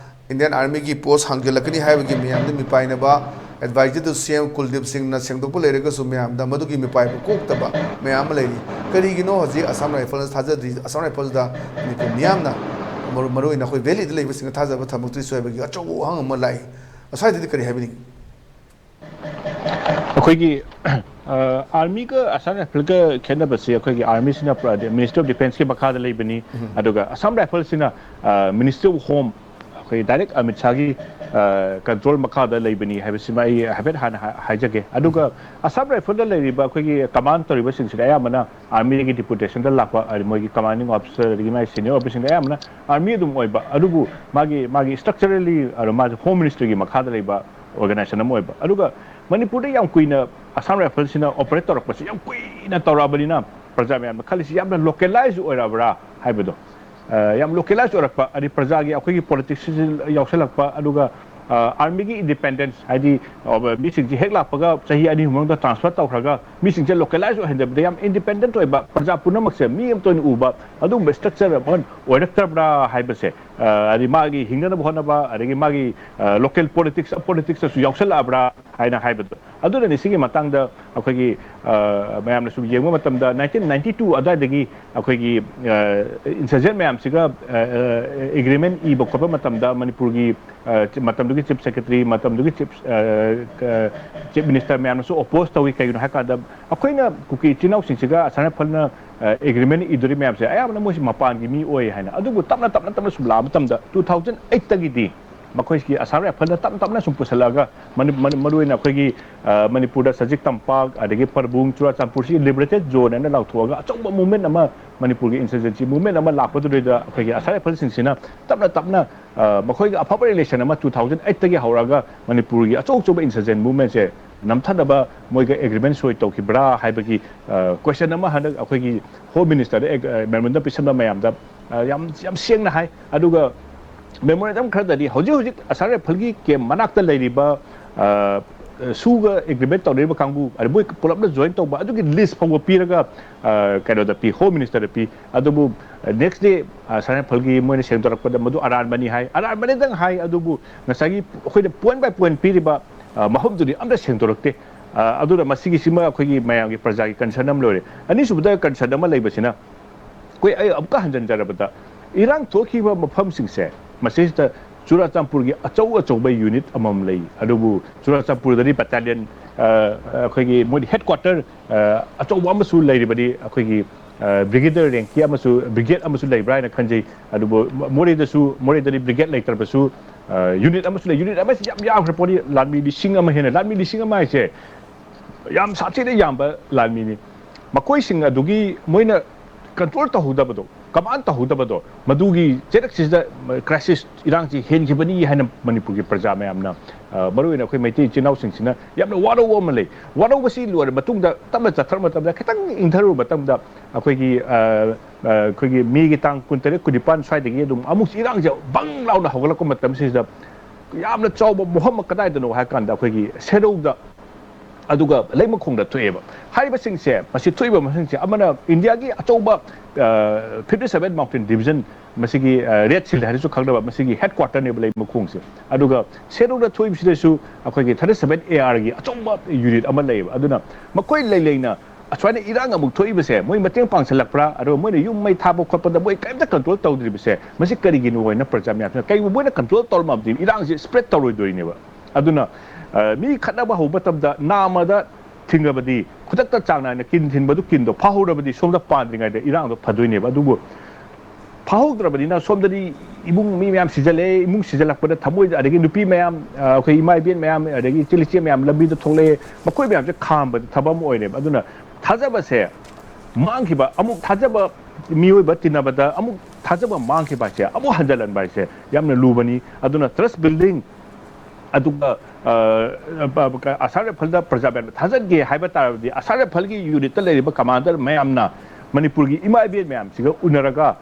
ꯏꯟꯗꯤꯌꯥꯟ ꯑꯥꯔꯃꯤꯒꯤ ꯄꯣꯁ ꯍꯥꯡꯖꯤꯜꯂꯛꯀꯅꯤ ꯍꯥꯏꯕꯒꯤ ꯃꯌꯥꯝꯗ ꯃꯤꯄꯥꯏꯅꯕ ꯑꯦꯗꯚꯥꯏꯖꯔꯗꯨ ꯁꯤ ꯑꯦꯝ ꯀꯨꯜꯗꯤꯞ ꯁꯤꯡꯅ ꯁꯦꯡꯗꯣꯛꯄ ꯂꯩꯔꯒꯁꯨ ꯃꯌꯥꯝꯗ ꯃꯗꯨꯒꯤ ꯃꯤꯄꯥꯏꯕ ꯀꯣꯛꯇꯕ ꯃꯌꯥꯝ ꯑꯃ ꯂꯩꯔꯤ꯫ ꯀꯔꯤꯒꯤꯅꯣ ꯍꯧꯖꯤꯛ ꯑꯁꯥꯝ ꯔꯥꯏꯐꯜꯁ ꯊꯥꯖꯗ꯭ꯔꯤ? ꯑꯁꯥꯝ ꯔꯥꯏꯐꯜꯁꯗ ꯃꯅꯤꯄꯨꯔ ꯃꯤꯌꯥꯝꯅ ꯃꯔꯨ ꯃꯔꯨꯑꯣꯏꯅ ꯑꯩꯈꯣꯏ ꯚꯦꯂꯤꯗ ꯂꯩꯕꯁꯤꯡꯅ ꯊꯥꯖꯕ ꯊꯝꯃꯛꯇ꯭ꯔꯤꯁꯨ ꯍꯥꯏꯕꯒꯤ ꯑꯆꯧꯕ ꯋꯥꯍꯪ ꯑꯃ ꯂꯥꯛꯏ꯫ ꯑꯁ꯭ꯋꯥꯏꯗꯗꯤ ꯀꯔꯤ ꯍꯥꯏꯕꯤꯅꯤꯡꯉꯤ? ꯑꯩꯈꯣꯏꯒꯤ ꯑꯥꯔꯃꯤꯒ ꯑꯁꯥꯝ ꯔꯥꯏꯐꯜꯒ ꯈꯦꯠꯅꯕꯁꯤ ꯑꯩꯈꯣꯏꯒꯤ ꯑꯥꯔꯃꯤꯁꯤꯅ ꯃꯤꯅꯤꯁꯇ꯭ꯔꯤ ꯑꯣꯐ ꯗꯤꯐꯦꯟꯁꯀꯤ ꯃꯈꯥꯗ ꯂꯩꯕꯅꯤ꯫ ꯑꯗꯨꯒ ꯑꯁꯥꯝ ꯔꯥꯏꯐꯜꯁꯤꯅ ꯃꯤꯅꯤꯁꯇ꯭ꯔꯤ ꯑꯣꯐ ꯍꯣꯝ, ꯑꯩꯈꯣꯏ ꯗꯥꯏꯔꯦꯛ ꯑꯃꯤꯠ ꯁꯥꯍꯒꯤ ꯀꯟꯇ꯭ꯔꯣꯜ ꯃꯈꯥꯗ ꯂꯩꯕꯅꯤ ꯍꯥꯏꯕꯁꯤꯃ ꯑꯩ ꯍꯥꯏꯐꯦꯠ ꯍꯥꯟꯅ ꯍꯥꯏꯖꯒꯦ꯫ ꯑꯗꯨꯒ ꯑꯁꯥꯝ ꯔꯥꯏꯐꯜꯗ ꯂꯩꯔꯤꯕ ꯑꯩꯈꯣꯏꯒꯤ ꯀꯃꯥꯟ ꯇꯧꯔꯤꯕꯁꯤꯡꯁꯤꯗꯤ ꯑꯌꯥꯝꯕꯅ ꯑꯥꯔꯃꯤꯒꯤ ꯗꯤꯄꯨꯇꯦꯁꯟꯗ ꯂꯥꯛꯄ, ꯃꯣꯏꯒꯤ ꯀꯃꯥꯟꯗꯤꯡ ꯑꯣꯐꯤꯁꯔ ꯑꯗꯒꯤ ꯃꯥꯒꯤ ꯁꯤꯅꯤꯌꯔ ꯑꯣꯐꯤꯁꯔꯁꯤꯡꯗ ꯑꯌꯥꯝꯕꯅ ꯑꯥꯔꯃꯤ ꯑꯗꯨꯝ ꯑꯣꯏꯕ꯫ ꯑꯗꯨꯕꯨ ꯃꯥꯒꯤ ꯃꯥꯒꯤ ꯁ꯭ꯇ꯭ꯔꯛꯆꯔꯦꯜꯂꯤ ꯃꯥꯁꯦ ꯍꯣꯝ ꯃꯤꯅꯤꯁꯇ꯭ꯔꯤꯒꯤ ꯃꯈꯥꯗ ꯂꯩꯕ ꯑꯣꯔꯒꯅꯥꯏꯖꯦꯁꯟ ꯑꯃ ꯑꯣꯏꯕ꯫ ꯑꯗꯨꯒ ꯃꯅꯤꯄꯨꯔꯗ ꯌꯥꯝ ꯀꯨꯏꯅ ꯑꯁꯥꯝ ꯔꯥꯏꯐꯜꯁꯤꯅ ꯑꯣꯄꯔꯦꯠ ꯇꯧꯔꯛꯄꯁꯤ ꯌꯥꯝ ꯀꯨꯏꯅ ꯇꯧꯔꯛꯑꯕꯅꯤꯅ ꯄ꯭ꯔꯖꯥ ꯃꯌꯥꯝꯅ ꯈꯜꯂꯤꯁꯤ ꯌꯥꯝꯅ ꯂꯣꯀꯦꯂꯥꯏꯖ ꯑꯣꯏꯔꯛꯑꯕ꯭ꯔꯥ ꯍꯥꯏꯕꯗꯣ꯫ ꯌꯥꯝ ꯂꯣꯀꯦꯂꯥꯏꯖ ꯑꯣꯏꯔꯛꯄ, ꯍꯥꯏꯗꯤ ꯄ꯭ꯔꯖꯥꯒꯤ ꯑꯩꯈꯣꯏꯒꯤ ꯄꯣꯂꯤꯇꯤꯛꯁꯁꯤ ꯌꯥꯎꯁꯜꯂꯛꯄ, ꯑꯗꯨꯒ ꯑꯥꯔꯃꯤꯒꯤ ꯏꯟꯗꯤꯄꯦꯟꯗꯦꯟꯁ, ꯍꯥꯏꯗꯤ ꯃꯤꯁꯤꯡꯁꯤ ꯍꯦꯛ ꯂꯥꯛꯄꯒ ꯆꯍꯤ ꯑꯅꯤ ꯑꯍꯨꯝ ꯃꯅꯨꯡꯗ ꯇ꯭ꯔꯥꯟꯁꯐꯔ ꯇꯧꯈ꯭ꯔꯒ ꯃꯤꯁꯤꯡꯁꯦ ꯂꯣꯀꯦꯂꯥꯏꯖ ꯑꯣꯏꯍꯟꯗꯕꯤꯗ ꯌꯥꯝ ꯏꯟꯗꯤꯄꯦꯟꯗꯦꯟ ꯑꯣꯏꯕ, ꯄ꯭ꯔꯖꯥ ꯄꯨꯝꯅꯃꯛꯁꯦ ꯃꯤ ꯑꯃꯇ ꯑꯣꯏꯅ ꯎꯕ ꯑꯗꯨꯒꯨꯝꯕ ꯁ꯭ꯇ꯭ꯔꯛꯆꯔ ꯑꯃ ꯑꯣꯏꯔꯛꯇꯕ꯭ꯔꯥ ꯍꯥꯏꯕꯁꯦ ꯑ, ꯍꯥꯏꯗꯤ ꯃꯥꯒꯤ ꯍꯤꯡꯅꯅꯕ ꯍꯣꯠꯅꯕ, ꯑꯗꯒꯤ ꯃꯥꯒꯤ, ꯑ, local politics, politics ꯇꯁꯨ ꯌꯥꯎꯁꯜꯂꯛꯑꯕ꯭ꯔꯥ ꯍꯥꯏꯅ ꯍꯥꯏꯕꯗꯣ꯫ ꯑꯗꯨꯅꯅꯤ ꯁꯤꯒꯤ ꯃꯇꯥꯡꯗ ꯑꯩꯈꯣꯏꯒꯤ, ꯑ, ꯃꯌꯥꯝꯅ ꯁꯨꯝ ꯌꯦꯡꯕ ꯃꯇꯝꯗ nineteen ninety two ꯑꯗꯨꯋꯥꯏꯗꯒꯤ ꯑꯩꯈꯣꯏꯒꯤ, ꯑ, insurgent ꯃꯌꯥꯝꯁꯤꯒ, ꯑ, ꯑ, agreement ꯏꯕ ꯈꯣꯠꯄ ꯃꯇꯝꯗ ꯃꯅꯤꯄꯨꯔꯒꯤ, ꯑ, ꯃꯇꯝꯗꯨꯒꯤ chief secretary, ꯃꯇꯝꯗꯨꯒꯤ chief, ꯑ, ꯑ, chief minister ꯃꯌꯥꯝꯅꯁꯨ oppose ꯇꯧꯏ꯫ ꯀꯩꯒꯤꯅꯣ ꯍꯥꯏ ꯀꯥꯟꯗ ꯑꯩꯈꯣꯏꯅ ꯀꯨꯀꯤ ꯏꯆꯤꯟ ꯏꯅꯥꯎꯁꯤꯡꯁꯤꯒ ꯑꯁꯥꯝ ꯔꯥꯏꯐꯜꯅ, ꯑ, agreement ꯏꯗꯣꯔꯤ ꯃꯌꯥꯝꯁꯦ ꯑꯌꯥꯝꯕꯅ ꯃꯣꯏꯁꯤ ꯃꯄꯥꯟꯒꯤ ꯃꯤ ꯑꯣꯏ ꯍꯥꯏꯅ꯫ ꯑꯗꯨꯕꯨ ꯇꯞꯅ ꯇꯞꯅ ꯇꯞꯅ ꯁꯨꯝ ꯂꯥꯛꯑ ꯃꯇꯝꯗ two thousand eight ꯇꯒꯤꯗꯤ ꯃꯈꯣꯏꯒꯤ ꯑꯁꯥꯝ ꯔꯥꯏꯐꯜꯅ ꯇꯞꯅ ꯇꯞꯅ ꯁꯨꯝ ꯄꯨꯁꯜꯂꯛꯑꯒ ꯃꯅꯤ-, ꯃꯅꯤ-, ꯃꯔꯨꯑꯣꯏꯅ ꯑꯩꯈꯣꯏꯒꯤ, ꯑ, ꯃꯅꯤꯄꯨꯔꯗ ꯁꯖꯤꯛ ꯇꯝꯄꯥꯛ, ꯑꯗꯒꯤ ꯄꯔꯕꯨꯡ, ꯆꯨꯔꯥꯆꯥꯟꯄꯨꯔꯁꯤ liberated zone ꯍꯥꯏꯅ ꯂꯥꯎꯊꯣꯛꯑꯒ ꯑꯆꯧꯕ movement ꯑꯃ, ꯃꯅꯤꯄꯨꯔꯒꯤ insurgency movement ꯑꯃ ꯂꯥꯛꯄꯗꯨꯗꯩꯗ ꯑꯩꯈꯣꯏꯒꯤ ꯑꯁꯥꯝ ꯔꯥꯏꯐꯜꯁꯤꯡꯁꯤꯅ ꯇꯞꯅ ꯇꯞꯅ, ꯑ, ꯃꯈꯣꯏꯒ ꯑꯐꯕ relation ꯑꯃ two thousand eight ꯇꯒꯤ ꯍꯧꯔꯒ ꯃꯅꯤꯄꯨꯔꯒꯤ ꯑꯆꯧ ꯑꯆꯧꯕ insurgent movementꯁꯦ ꯅꯝꯊꯅꯕ ꯃꯣꯏꯒ agreement ꯁꯣꯏ ꯇꯧꯈꯤꯕ꯭ꯔꯥ ꯍꯥꯏꯕꯒꯤ, ꯑ, question ꯑꯃ ꯍꯟꯗꯛ ꯑꯩꯈꯣꯏꯒꯤ Home Ministerꯗ ꯑꯦꯛ-, ꯑ, memorandum ꯄꯤꯁꯟꯕ ꯃꯌꯥꯝꯗ, ꯑ, ꯌꯥꯝ, ꯌꯥꯝ ꯁꯦꯡꯅ ꯍꯥꯏ꯫ ꯑꯗꯨꯒ memorandum ꯈꯔꯗꯗꯤ ꯍꯧꯖꯤꯛ ꯍꯧꯖꯤꯛ ꯑꯁꯥꯝ ꯔꯥꯏꯐꯜꯒꯤ camp ꯃꯅꯥꯛꯇ ꯂꯩꯔꯤꯕ, ꯑ, ꯁꯨꯒ agreement ꯇꯧꯅꯔꯤꯕ ꯀꯥꯡꯕꯨ, ꯑꯗ ꯃꯣꯏ ꯄꯨꯂꯞꯅ join ꯇꯧꯕ ꯑꯗꯨꯒꯤ list ꯐꯥꯎꯕ ꯄꯤꯔꯒ, ꯑ, ꯀꯩꯅꯣꯗ ꯄꯤ, Home Ministerꯗ ꯄꯤ꯫ ꯑꯗꯨꯕꯨ next day, ꯑ, ꯑꯁꯥꯝ ꯔꯥꯏꯐꯜꯒꯤ ꯃꯣꯏꯅ ꯁꯦꯡꯗꯣꯔꯛꯄꯗ ꯃꯗꯨ ꯑꯔꯥꯟꯕꯅꯤ ꯍꯥꯏ꯫ ꯑꯔꯥꯟꯕꯅꯤꯗꯪ ꯍꯥꯏ, ꯑꯗꯨꯕꯨ ꯉꯁꯥꯏꯒꯤ ꯑꯩꯈꯣꯏꯅ point by point ꯄꯤꯔꯤꯕ, ꯑ, ꯃꯐꯝꯗꯨꯗꯤ ꯑꯝꯇ ꯁꯦꯡꯗꯣꯔꯛꯇꯦ꯫ ꯑ, ꯑꯗꯨꯅ ꯃꯁꯤꯒꯤꯁꯤꯃ ꯑꯩꯈꯣꯏꯒꯤ ꯃꯌꯥꯝꯒꯤ ꯄ꯭ꯔꯖꯥꯒꯤ concern ꯑꯃ ꯂꯣꯏꯔꯦ꯫ ꯑꯅꯤꯁꯨꯕꯗ concern ꯑꯃ ꯂꯩꯕꯁꯤꯅ, ꯑꯩꯈꯣꯏ, ꯑꯩ ꯑꯃꯨꯛꯀ ꯍꯟꯖꯤꯟꯖꯔꯕꯗ, ꯏꯔꯥꯡ ꯊꯣꯛꯈꯤꯕ ꯃꯐꯝꯁꯤꯡꯁꯦ, ꯃꯁꯤꯁꯤꯗ ꯆꯨꯔꯥꯆꯥꯟꯄꯨꯔꯒꯤ ꯑꯆꯧ ꯑꯆꯧꯕ unit ꯑꯃꯃꯝ ꯂꯩ꯫ ꯑꯗꯨꯕꯨ ꯆꯨꯔꯥꯆꯥꯟꯄꯨꯔꯗꯗꯤ battalion, ꯑ, ꯑꯩꯈꯣꯏꯒꯤ ꯃꯣꯏꯗꯤ headquarter, ꯑ, ꯑꯆꯧꯕ ꯑꯃꯁꯨ ꯂꯩꯔꯤꯕꯅꯤ꯫ ꯑꯩꯈꯣꯏꯒꯤ, ꯑ, brigadier rankꯀꯤ ꯑꯃꯁꯨ, brigade ꯑꯃꯁꯨ ꯂꯩꯕ꯭ꯔꯥ ꯍꯥꯏꯅ ꯈꯟꯖꯩ꯫ ꯑꯗꯨꯕꯨ ꯃꯣꯔꯦꯗꯁꯨ, ꯃꯣꯔꯦꯗꯗꯤ brigade ꯂꯩꯇ꯭ꯔꯕꯁꯨ, ꯑ, unit ꯑꯃꯁꯨ ꯂꯩ꯫ Unit ꯑꯃꯁꯤ ꯌꯥꯝ ꯌꯥꯝꯈ꯭ꯔ ꯄꯣꯠꯅꯤ, ꯂꯥꯟꯃꯤ ꯂꯤꯁꯤꯡ ꯑꯃ ꯍꯦꯟꯅ꯫ ꯂꯥꯟꯃꯤ ꯂꯤꯁꯤꯡ ꯑꯃ ꯍꯥꯏꯁꯦ ꯌꯥꯝ ꯁꯥꯊꯤꯅ ꯌꯥꯝꯕ ꯂꯥꯟꯃꯤꯅꯤ꯫ ꯃꯈꯣꯏꯁꯤꯡ ꯑꯗꯨꯒꯤ ꯃꯣꯏꯅ control ꯇꯧꯍꯧꯗꯕꯗꯣ, command ꯇꯧꯍꯧꯗꯕꯗꯣ, ꯃꯗꯨꯒꯤ ꯆꯩꯔꯛꯁꯤꯗ crisis, ꯏꯔꯥꯡꯁꯤ ꯍꯦꯟꯈꯤꯕꯅꯤ ꯍꯥꯏꯅ ꯃꯅꯤꯄꯨꯔꯒꯤ ꯄ꯭ꯔꯖꯥ ꯃꯌꯥꯝꯅ, ꯑ, ꯃꯔꯨꯑꯣꯏꯅ ꯑꯩꯈꯣꯏ ꯃꯩꯇꯩ ꯏꯆꯤꯟ ꯏꯅꯥꯎꯁꯤꯡꯁꯤꯅ ꯌꯥꯝꯅ ꯋꯥꯔꯧꯕ ꯑꯃ ꯂꯩ꯫ ꯋꯥꯔꯧꯕꯁꯤ ꯂꯣꯏꯔ ꯃꯇꯨꯡꯗ ꯇꯞꯅ ꯆꯠꯊꯔ ꯃꯇꯝꯗ, ꯈꯤꯇꯪ ꯏꯪꯊꯔꯨꯕ ꯃꯇꯝꯗ, ꯑꯩꯈꯣꯏꯒꯤ, ꯑ, ꯑ, ꯑꯩꯈꯣꯏꯒꯤ ꯃꯦꯒꯤ ꯇꯥꯡ ꯀꯨꯟꯇꯔꯦꯠ, ꯀꯨꯟꯅꯤꯄꯥꯟ ꯁ꯭ꯋꯥꯏꯗꯒꯤ ꯑꯗꯨꯝ ꯑꯃꯨꯛ ꯏꯔꯥꯡꯁꯦ ꯕꯪ ꯂꯥꯎꯅ ꯍꯧꯒꯠꯂꯛꯄ ꯃꯇꯝꯁꯤꯗ, ꯌꯥꯝꯅ ꯆꯥꯎꯕ ꯃꯐꯝ ꯑꯃ ꯀꯗꯥꯏꯗꯅꯣ ꯍꯥꯏ ꯀꯥꯟꯗ, ꯑꯩꯈꯣꯏꯒꯤ ꯁꯦꯔꯧꯗ ꯑꯗꯨꯒ ꯂꯩꯃꯈꯣꯡꯗ ꯊꯣꯛꯑꯦꯕ꯫ ꯍꯥꯏꯔꯤꯕꯁꯤꯡꯁꯦ, ꯃꯁꯤ ꯊꯣꯛꯏꯕ ꯃꯁꯤꯡꯁꯦ ꯑꯃꯅ ꯏꯟꯗꯤꯌꯥꯒꯤ ꯑꯆꯧꯕ ꯐꯤꯐꯇꯤ ꯁꯚꯦꯟ ꯃꯥꯎꯟꯇꯦꯟ ꯗꯤꯕꯤꯖꯟ, ꯃꯁꯤꯒꯤ ꯔꯦꯗ ꯁꯤꯜ ꯍꯥꯏꯅꯁꯨ ꯈꯪꯅꯕ, ꯃꯁꯤꯒꯤ ꯍꯦꯗ ꯀ꯭ꯋꯥꯇꯔꯅꯦꯕ ꯂꯩꯃꯈꯣꯡꯁꯦ꯫ ꯑꯗꯨꯒ ꯁꯦꯔꯧꯗ ꯊꯣꯛꯏꯕꯁꯤꯗꯁꯨ ꯑꯩꯈꯣꯏꯒꯤ ꯊꯥꯔꯇꯤ ꯁꯚꯦꯟ ꯑꯦ ꯑꯥꯔꯒꯤ ꯑꯆꯧꯕ ꯌꯨꯅꯤꯠ ꯑꯃ ꯂꯩꯌꯦꯕ꯫ ꯑꯗꯨꯅ ꯃꯈꯣꯏ ꯂꯩ ꯂꯩꯅ ꯑꯁꯨꯃꯥꯏꯅ ꯏꯔꯥꯡ ꯑꯃꯨꯛ ꯊꯣꯛꯏꯕꯁꯦ ꯃꯣꯏ ꯃꯇꯦꯡ ꯄꯥꯡꯁꯤꯜꯂꯛꯄ꯭ꯔꯥ, ꯑꯗꯨꯒ ꯃꯣꯏꯅ ꯌꯨꯝ ꯃꯩ ꯊꯥꯕ ꯈꯣꯠꯄꯗ ꯃꯣꯏ ꯀꯔꯤꯝꯇ ꯀꯟꯇ꯭ꯔꯣꯜ ꯇꯧꯗ꯭ꯔꯤꯕꯁꯦ ꯃꯁꯤ ꯀꯔꯤꯒꯤꯅꯣ ꯍꯥꯏꯅ ꯄ꯭ꯔꯖꯥ ꯃꯌꯥꯝꯁꯤꯅ, ꯀꯩꯒꯨꯝꯕ ꯃꯣꯏꯅ ꯀꯟꯇ꯭ꯔꯣꯜ ꯇꯧꯔꯝꯃꯕꯗꯤ ꯏꯔꯥꯡꯁꯤ ꯁ꯭ꯄ꯭ꯔꯦꯗ ꯇꯧꯔꯣꯏꯗꯣꯏꯅꯦꯕ꯫ ꯑꯗꯨꯅ ꯃꯤ ꯈꯠꯅꯕ ꯍꯧꯕ ꯃꯇꯝꯗ ꯅꯥꯝꯃꯗ ꯊꯤꯡꯉꯕꯗꯤ, ꯈꯨꯗꯛꯇ ꯆꯥꯡ ꯅꯥꯏꯅ ꯀꯤꯟ ꯊꯤꯟꯕꯗꯨ, ꯀꯤꯟꯗꯣ ꯐꯥꯍꯧꯔꯕꯗꯤ ꯁꯣꯝꯗ ꯄꯥꯟꯗ꯭ꯔꯤꯉꯩꯗ ꯏꯔꯥꯡꯗꯣ ꯐꯗꯣꯏꯅꯦꯕ꯫ ꯑꯗꯨꯕꯨ ꯐꯥꯍꯧꯗ꯭ꯔꯕꯅꯤꯅ ꯁꯣꯝꯗꯗꯤ ꯏꯃꯨꯡ ꯃꯤ ꯃꯌꯥꯝ ꯁꯤꯖꯜꯂꯛꯑꯦ, ꯏꯃꯨꯡ ꯁꯤꯖꯜꯂꯛꯄꯗ ꯊꯃꯣꯏꯗ, ꯑꯗꯒꯤ ꯅꯨꯄꯤ ꯃꯌꯥꯝ, ꯑ, ꯑꯩꯈꯣꯏ ꯏꯃꯥ ꯏꯕꯦꯟ ꯃꯌꯥꯝ, ꯑꯗꯒꯤ ꯏꯆꯦ ꯏꯆꯦ ꯃꯌꯥꯝ ꯂꯝꯕꯤꯗ ꯊꯣꯛꯂꯛꯑꯦ, ꯃꯈꯣꯏ ꯃꯌꯥꯝꯁꯦ ꯈꯥꯝꯕꯗ ꯊꯕꯛ ꯑꯃ ꯑꯣꯏꯔꯦꯕ꯫ ꯑꯗꯨꯅ ꯊꯥꯖꯕꯁꯦ ꯃꯥꯡꯈꯤꯕ, ꯑꯃꯨꯛ ꯊꯥꯖꯕ, ꯃꯤꯑꯣꯏꯕ ꯇꯤꯟꯅꯕꯗ ꯑꯃꯨꯛ ꯊꯥꯖꯕ ꯃꯥꯡꯈꯤꯕ ꯍꯥꯏꯁꯦ ꯑꯃꯨꯛ ꯍꯟꯖꯤꯜꯍꯟꯕ ꯍꯥꯏꯁꯦ ꯌꯥꯝꯅ ꯂꯨꯕꯅꯤ꯫ ꯑꯗꯨꯅ ꯇ꯭ꯔꯁ ꯕꯤꯜꯗꯤꯡ, ꯑꯗꯨꯒ ꯑꯁꯥꯝ ꯔꯥꯏꯐꯜꯗ ꯄ꯭ꯔꯖꯥ ꯃꯌꯥꯝꯅ ꯊꯥꯖꯒꯦ ꯍꯥꯏꯕ ꯇꯥꯔꯕꯗꯤ, ꯑꯁꯥꯝ ꯔꯥꯏꯐꯜꯒꯤ ꯌꯨꯅꯤꯠꯇ ꯂꯩꯔꯤꯕ ꯀꯃꯥꯟꯗꯔ ꯃꯌꯥꯝꯅ ꯃꯅꯤꯄꯨꯔꯒꯤ ꯏꯃꯥ ꯏꯕꯦꯟ ꯃꯌꯥꯝꯁꯤꯒ ꯎꯅꯔꯒ,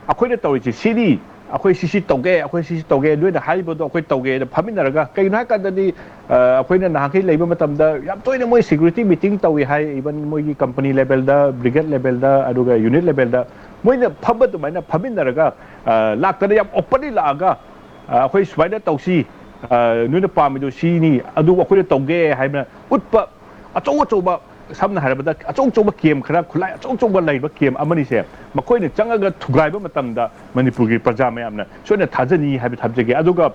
ꯑꯩꯈꯣꯏꯅ ꯇꯧꯔꯤꯁꯤ ꯁꯤꯅꯤ, ꯑꯩꯈꯣꯏ ꯁꯤꯁꯤ ꯇꯧꯒꯦ, ꯑꯩꯈꯣꯏ ꯁꯤꯁꯤ ꯇꯧꯒꯦ, ꯅꯣꯏꯅ ꯍꯥꯏꯔꯤꯕꯗꯣ ꯑꯩꯈꯣꯏ ꯇꯧꯒꯦꯅ ꯐꯝꯃꯤꯟꯅꯔꯒ, ꯀꯩꯒꯤꯅꯣ ꯍꯥꯏ ꯀꯥꯟꯗꯗꯤ, ꯑ, ꯑꯩꯈꯣꯏꯅ ꯅꯍꯥꯟꯈꯩ ꯂꯩꯕ ꯃꯇꯝꯗ ꯌꯥꯝ ꯇꯣꯏꯅ ꯃꯣꯏ ꯁꯦꯀ꯭ꯌꯨꯔꯤꯇꯤ ꯃꯤꯇꯤꯡ ꯇꯧꯏ ꯍꯥꯏ, ꯏꯚꯟ ꯃꯣꯏꯒꯤ ꯀꯝꯄꯅꯤ ꯂꯦꯚꯦꯜꯗ, ꯕ꯭ꯔꯤꯒꯦꯗ ꯂꯦꯚꯦꯜꯗ, ꯑꯗꯨꯒ ꯌꯨꯅꯤꯠ ꯂꯦꯚꯦꯜꯗ ꯃꯣꯏꯅ ꯐꯝꯕ ꯑꯗꯨꯃꯥꯏꯅ ꯐꯝꯃꯤꯟꯅꯔꯒ, ꯑ, ꯂꯥꯛꯇꯅ ꯌꯥꯝ ꯑꯣꯄꯟꯂꯤ ꯂꯥꯛꯑꯒ, ꯑ, ꯑꯩꯈꯣꯏ ꯁꯨꯃꯥꯏꯅ ꯇꯧꯁꯤ, ꯑ, ꯅꯣꯏꯅ ꯄꯥꯝꯃꯤꯗꯣ ꯁꯤꯅꯤ, ꯑꯗꯨ ꯑꯩꯈꯣꯏꯅ ꯇꯧꯒꯦ ꯍꯥꯏꯅ ꯎꯠꯄ ꯑꯆꯧ ꯑꯆꯧꯕ, ꯁꯝꯅ ꯍꯥꯏꯔꯕꯗ ꯑꯆꯧ ꯑꯆꯧꯕ ꯀꯦꯝ ꯈꯔ, ꯈꯨꯠꯂꯥꯏ ꯑꯆꯧ ꯑꯆꯧꯕ ꯂꯩꯕ ꯀꯦꯝ ꯑꯃꯅꯤꯁꯦ ꯃꯈꯣꯏꯅ ꯆꯪꯉꯒ ꯊꯨꯒꯥꯏꯕ ꯃꯇꯝꯗ ꯃꯅꯤꯄꯨꯔꯒꯤ ꯄ꯭ꯔꯖꯥ ꯃꯌꯥꯝꯅ ꯁꯣꯏꯅ ꯊꯥꯖꯅꯤ ꯍꯥꯏꯕ ꯊꯝꯖꯒꯦ꯫ ꯑꯗꯨꯒ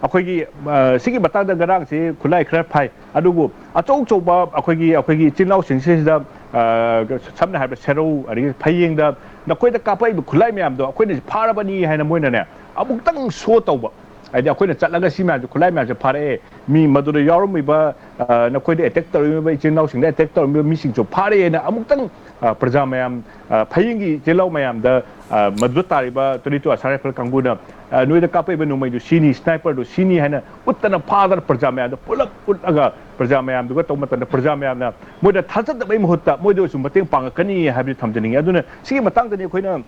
ꯑꯩꯈꯣꯏꯒꯤ, ꯑ, ꯁꯤꯒꯤ ꯃꯇꯥꯡꯗ ꯉꯔꯥꯡꯁꯤ ꯈꯨꯠꯂꯥꯏ ꯈꯔ ꯐꯥꯏ, ꯑꯗꯨꯕꯨ ꯑꯆꯧ ꯑꯆꯧꯕ ꯑꯩꯈꯣꯏꯒꯤ, ꯑꯩꯈꯣꯏꯒꯤ ꯏꯆꯤꯜ ꯏꯅꯥꯎꯁꯤꯡꯁꯤꯗ, ꯑ, ꯁꯝꯅ ꯍꯥꯏꯔꯕꯗ ꯁꯦꯔꯧ, ꯑꯗꯒꯤ ꯐꯌꯦꯡꯗ ꯅꯈꯣꯏꯗ ꯀꯥꯞꯄꯛꯏꯕ ꯈꯨꯠꯂꯥꯏ ꯃꯌꯥꯝꯗꯣ ꯑꯩꯈꯣꯏꯅ ꯐꯥꯔꯕꯅꯤ ꯍꯥꯏꯅ ꯃꯣꯏꯅꯅꯦ ꯑꯃꯨꯛꯇꯪ ꯁꯣ ꯇꯧꯕ, ꯍꯥꯏꯗꯤ ꯑꯩꯈꯣꯏꯅ ꯆꯠꯂꯒ ꯁꯤ ꯃꯌꯥꯝꯁꯦ, ꯈꯨꯠꯂꯥꯏ ꯃꯌꯥꯝꯁꯦ ꯐꯥꯔꯛꯑꯦ, ꯃꯤ ꯃꯗꯨꯗ ꯌꯥꯎꯔꯝꯃꯤꯕ, ꯑ, ꯅꯈꯣꯏꯗ ꯑꯦꯇꯦꯛ ꯇꯧꯔꯝꯃꯤꯕ, ꯏꯆꯤꯜ ꯏꯅꯥꯎꯁꯤꯡꯗ ꯑꯦꯇꯦꯛ ꯇꯧꯔꯝꯃꯤꯕ ꯃꯤꯁꯤꯡꯁꯨ ꯐꯥꯔꯛꯑꯦꯅ ꯑꯃꯨꯛꯇꯪ, ꯑ, ꯄ꯭ꯔꯖꯥ ꯃꯌꯥꯝ, ꯑ, ꯐꯌꯦꯡꯒꯤ ꯏꯆꯤꯜ ꯏꯅꯥꯎ ꯃꯌꯥꯝꯗ, ꯑ, ꯃꯗꯨꯗ ꯇꯥꯔꯤꯕ ꯇ꯭ꯋꯦꯟꯇꯤ ꯇꯨ ꯑꯁꯥꯝ ꯔꯥꯏꯐꯜ ꯀꯥꯡꯕꯨꯅ, ꯑ, ꯅꯣꯏꯗ ꯀꯥꯞꯄꯛꯏꯕ ꯅꯣꯡꯃꯩꯗꯨ ꯁꯤꯅꯤ, ꯁ꯭ꯅꯥꯏꯄꯔꯗꯨ ꯁꯤꯅꯤ ꯍꯥꯏꯅ ꯎꯠꯇꯅ ꯐꯥꯗꯅ ꯄ꯭ꯔꯖꯥ ꯃꯌꯥꯝꯗ ꯄꯨꯂꯞ ꯎꯠꯂꯒ ꯄ꯭ꯔꯖꯥ ꯃꯌꯥꯝꯗꯨꯒ ꯇꯧꯕ ꯃꯇꯝꯗ ꯄ꯭ꯔꯖꯥ ꯃꯌꯥꯝꯅ ꯃꯣꯏꯗ ꯊꯥꯖꯗꯕꯩ ꯃꯍꯨꯠꯇ ꯃꯣꯏꯗ ꯑꯣꯏꯁꯨ ꯃꯇꯦꯡ ꯄꯥꯡꯉꯛꯀꯅꯤ ꯍꯥꯏꯕꯗꯨ ꯊꯝꯖꯅꯤꯡꯉꯤ꯫ ꯑꯗꯨꯅ ꯁꯤꯒꯤ ꯃꯇꯥꯡꯗꯅꯤ ꯑꯩꯈꯣꯏꯅ,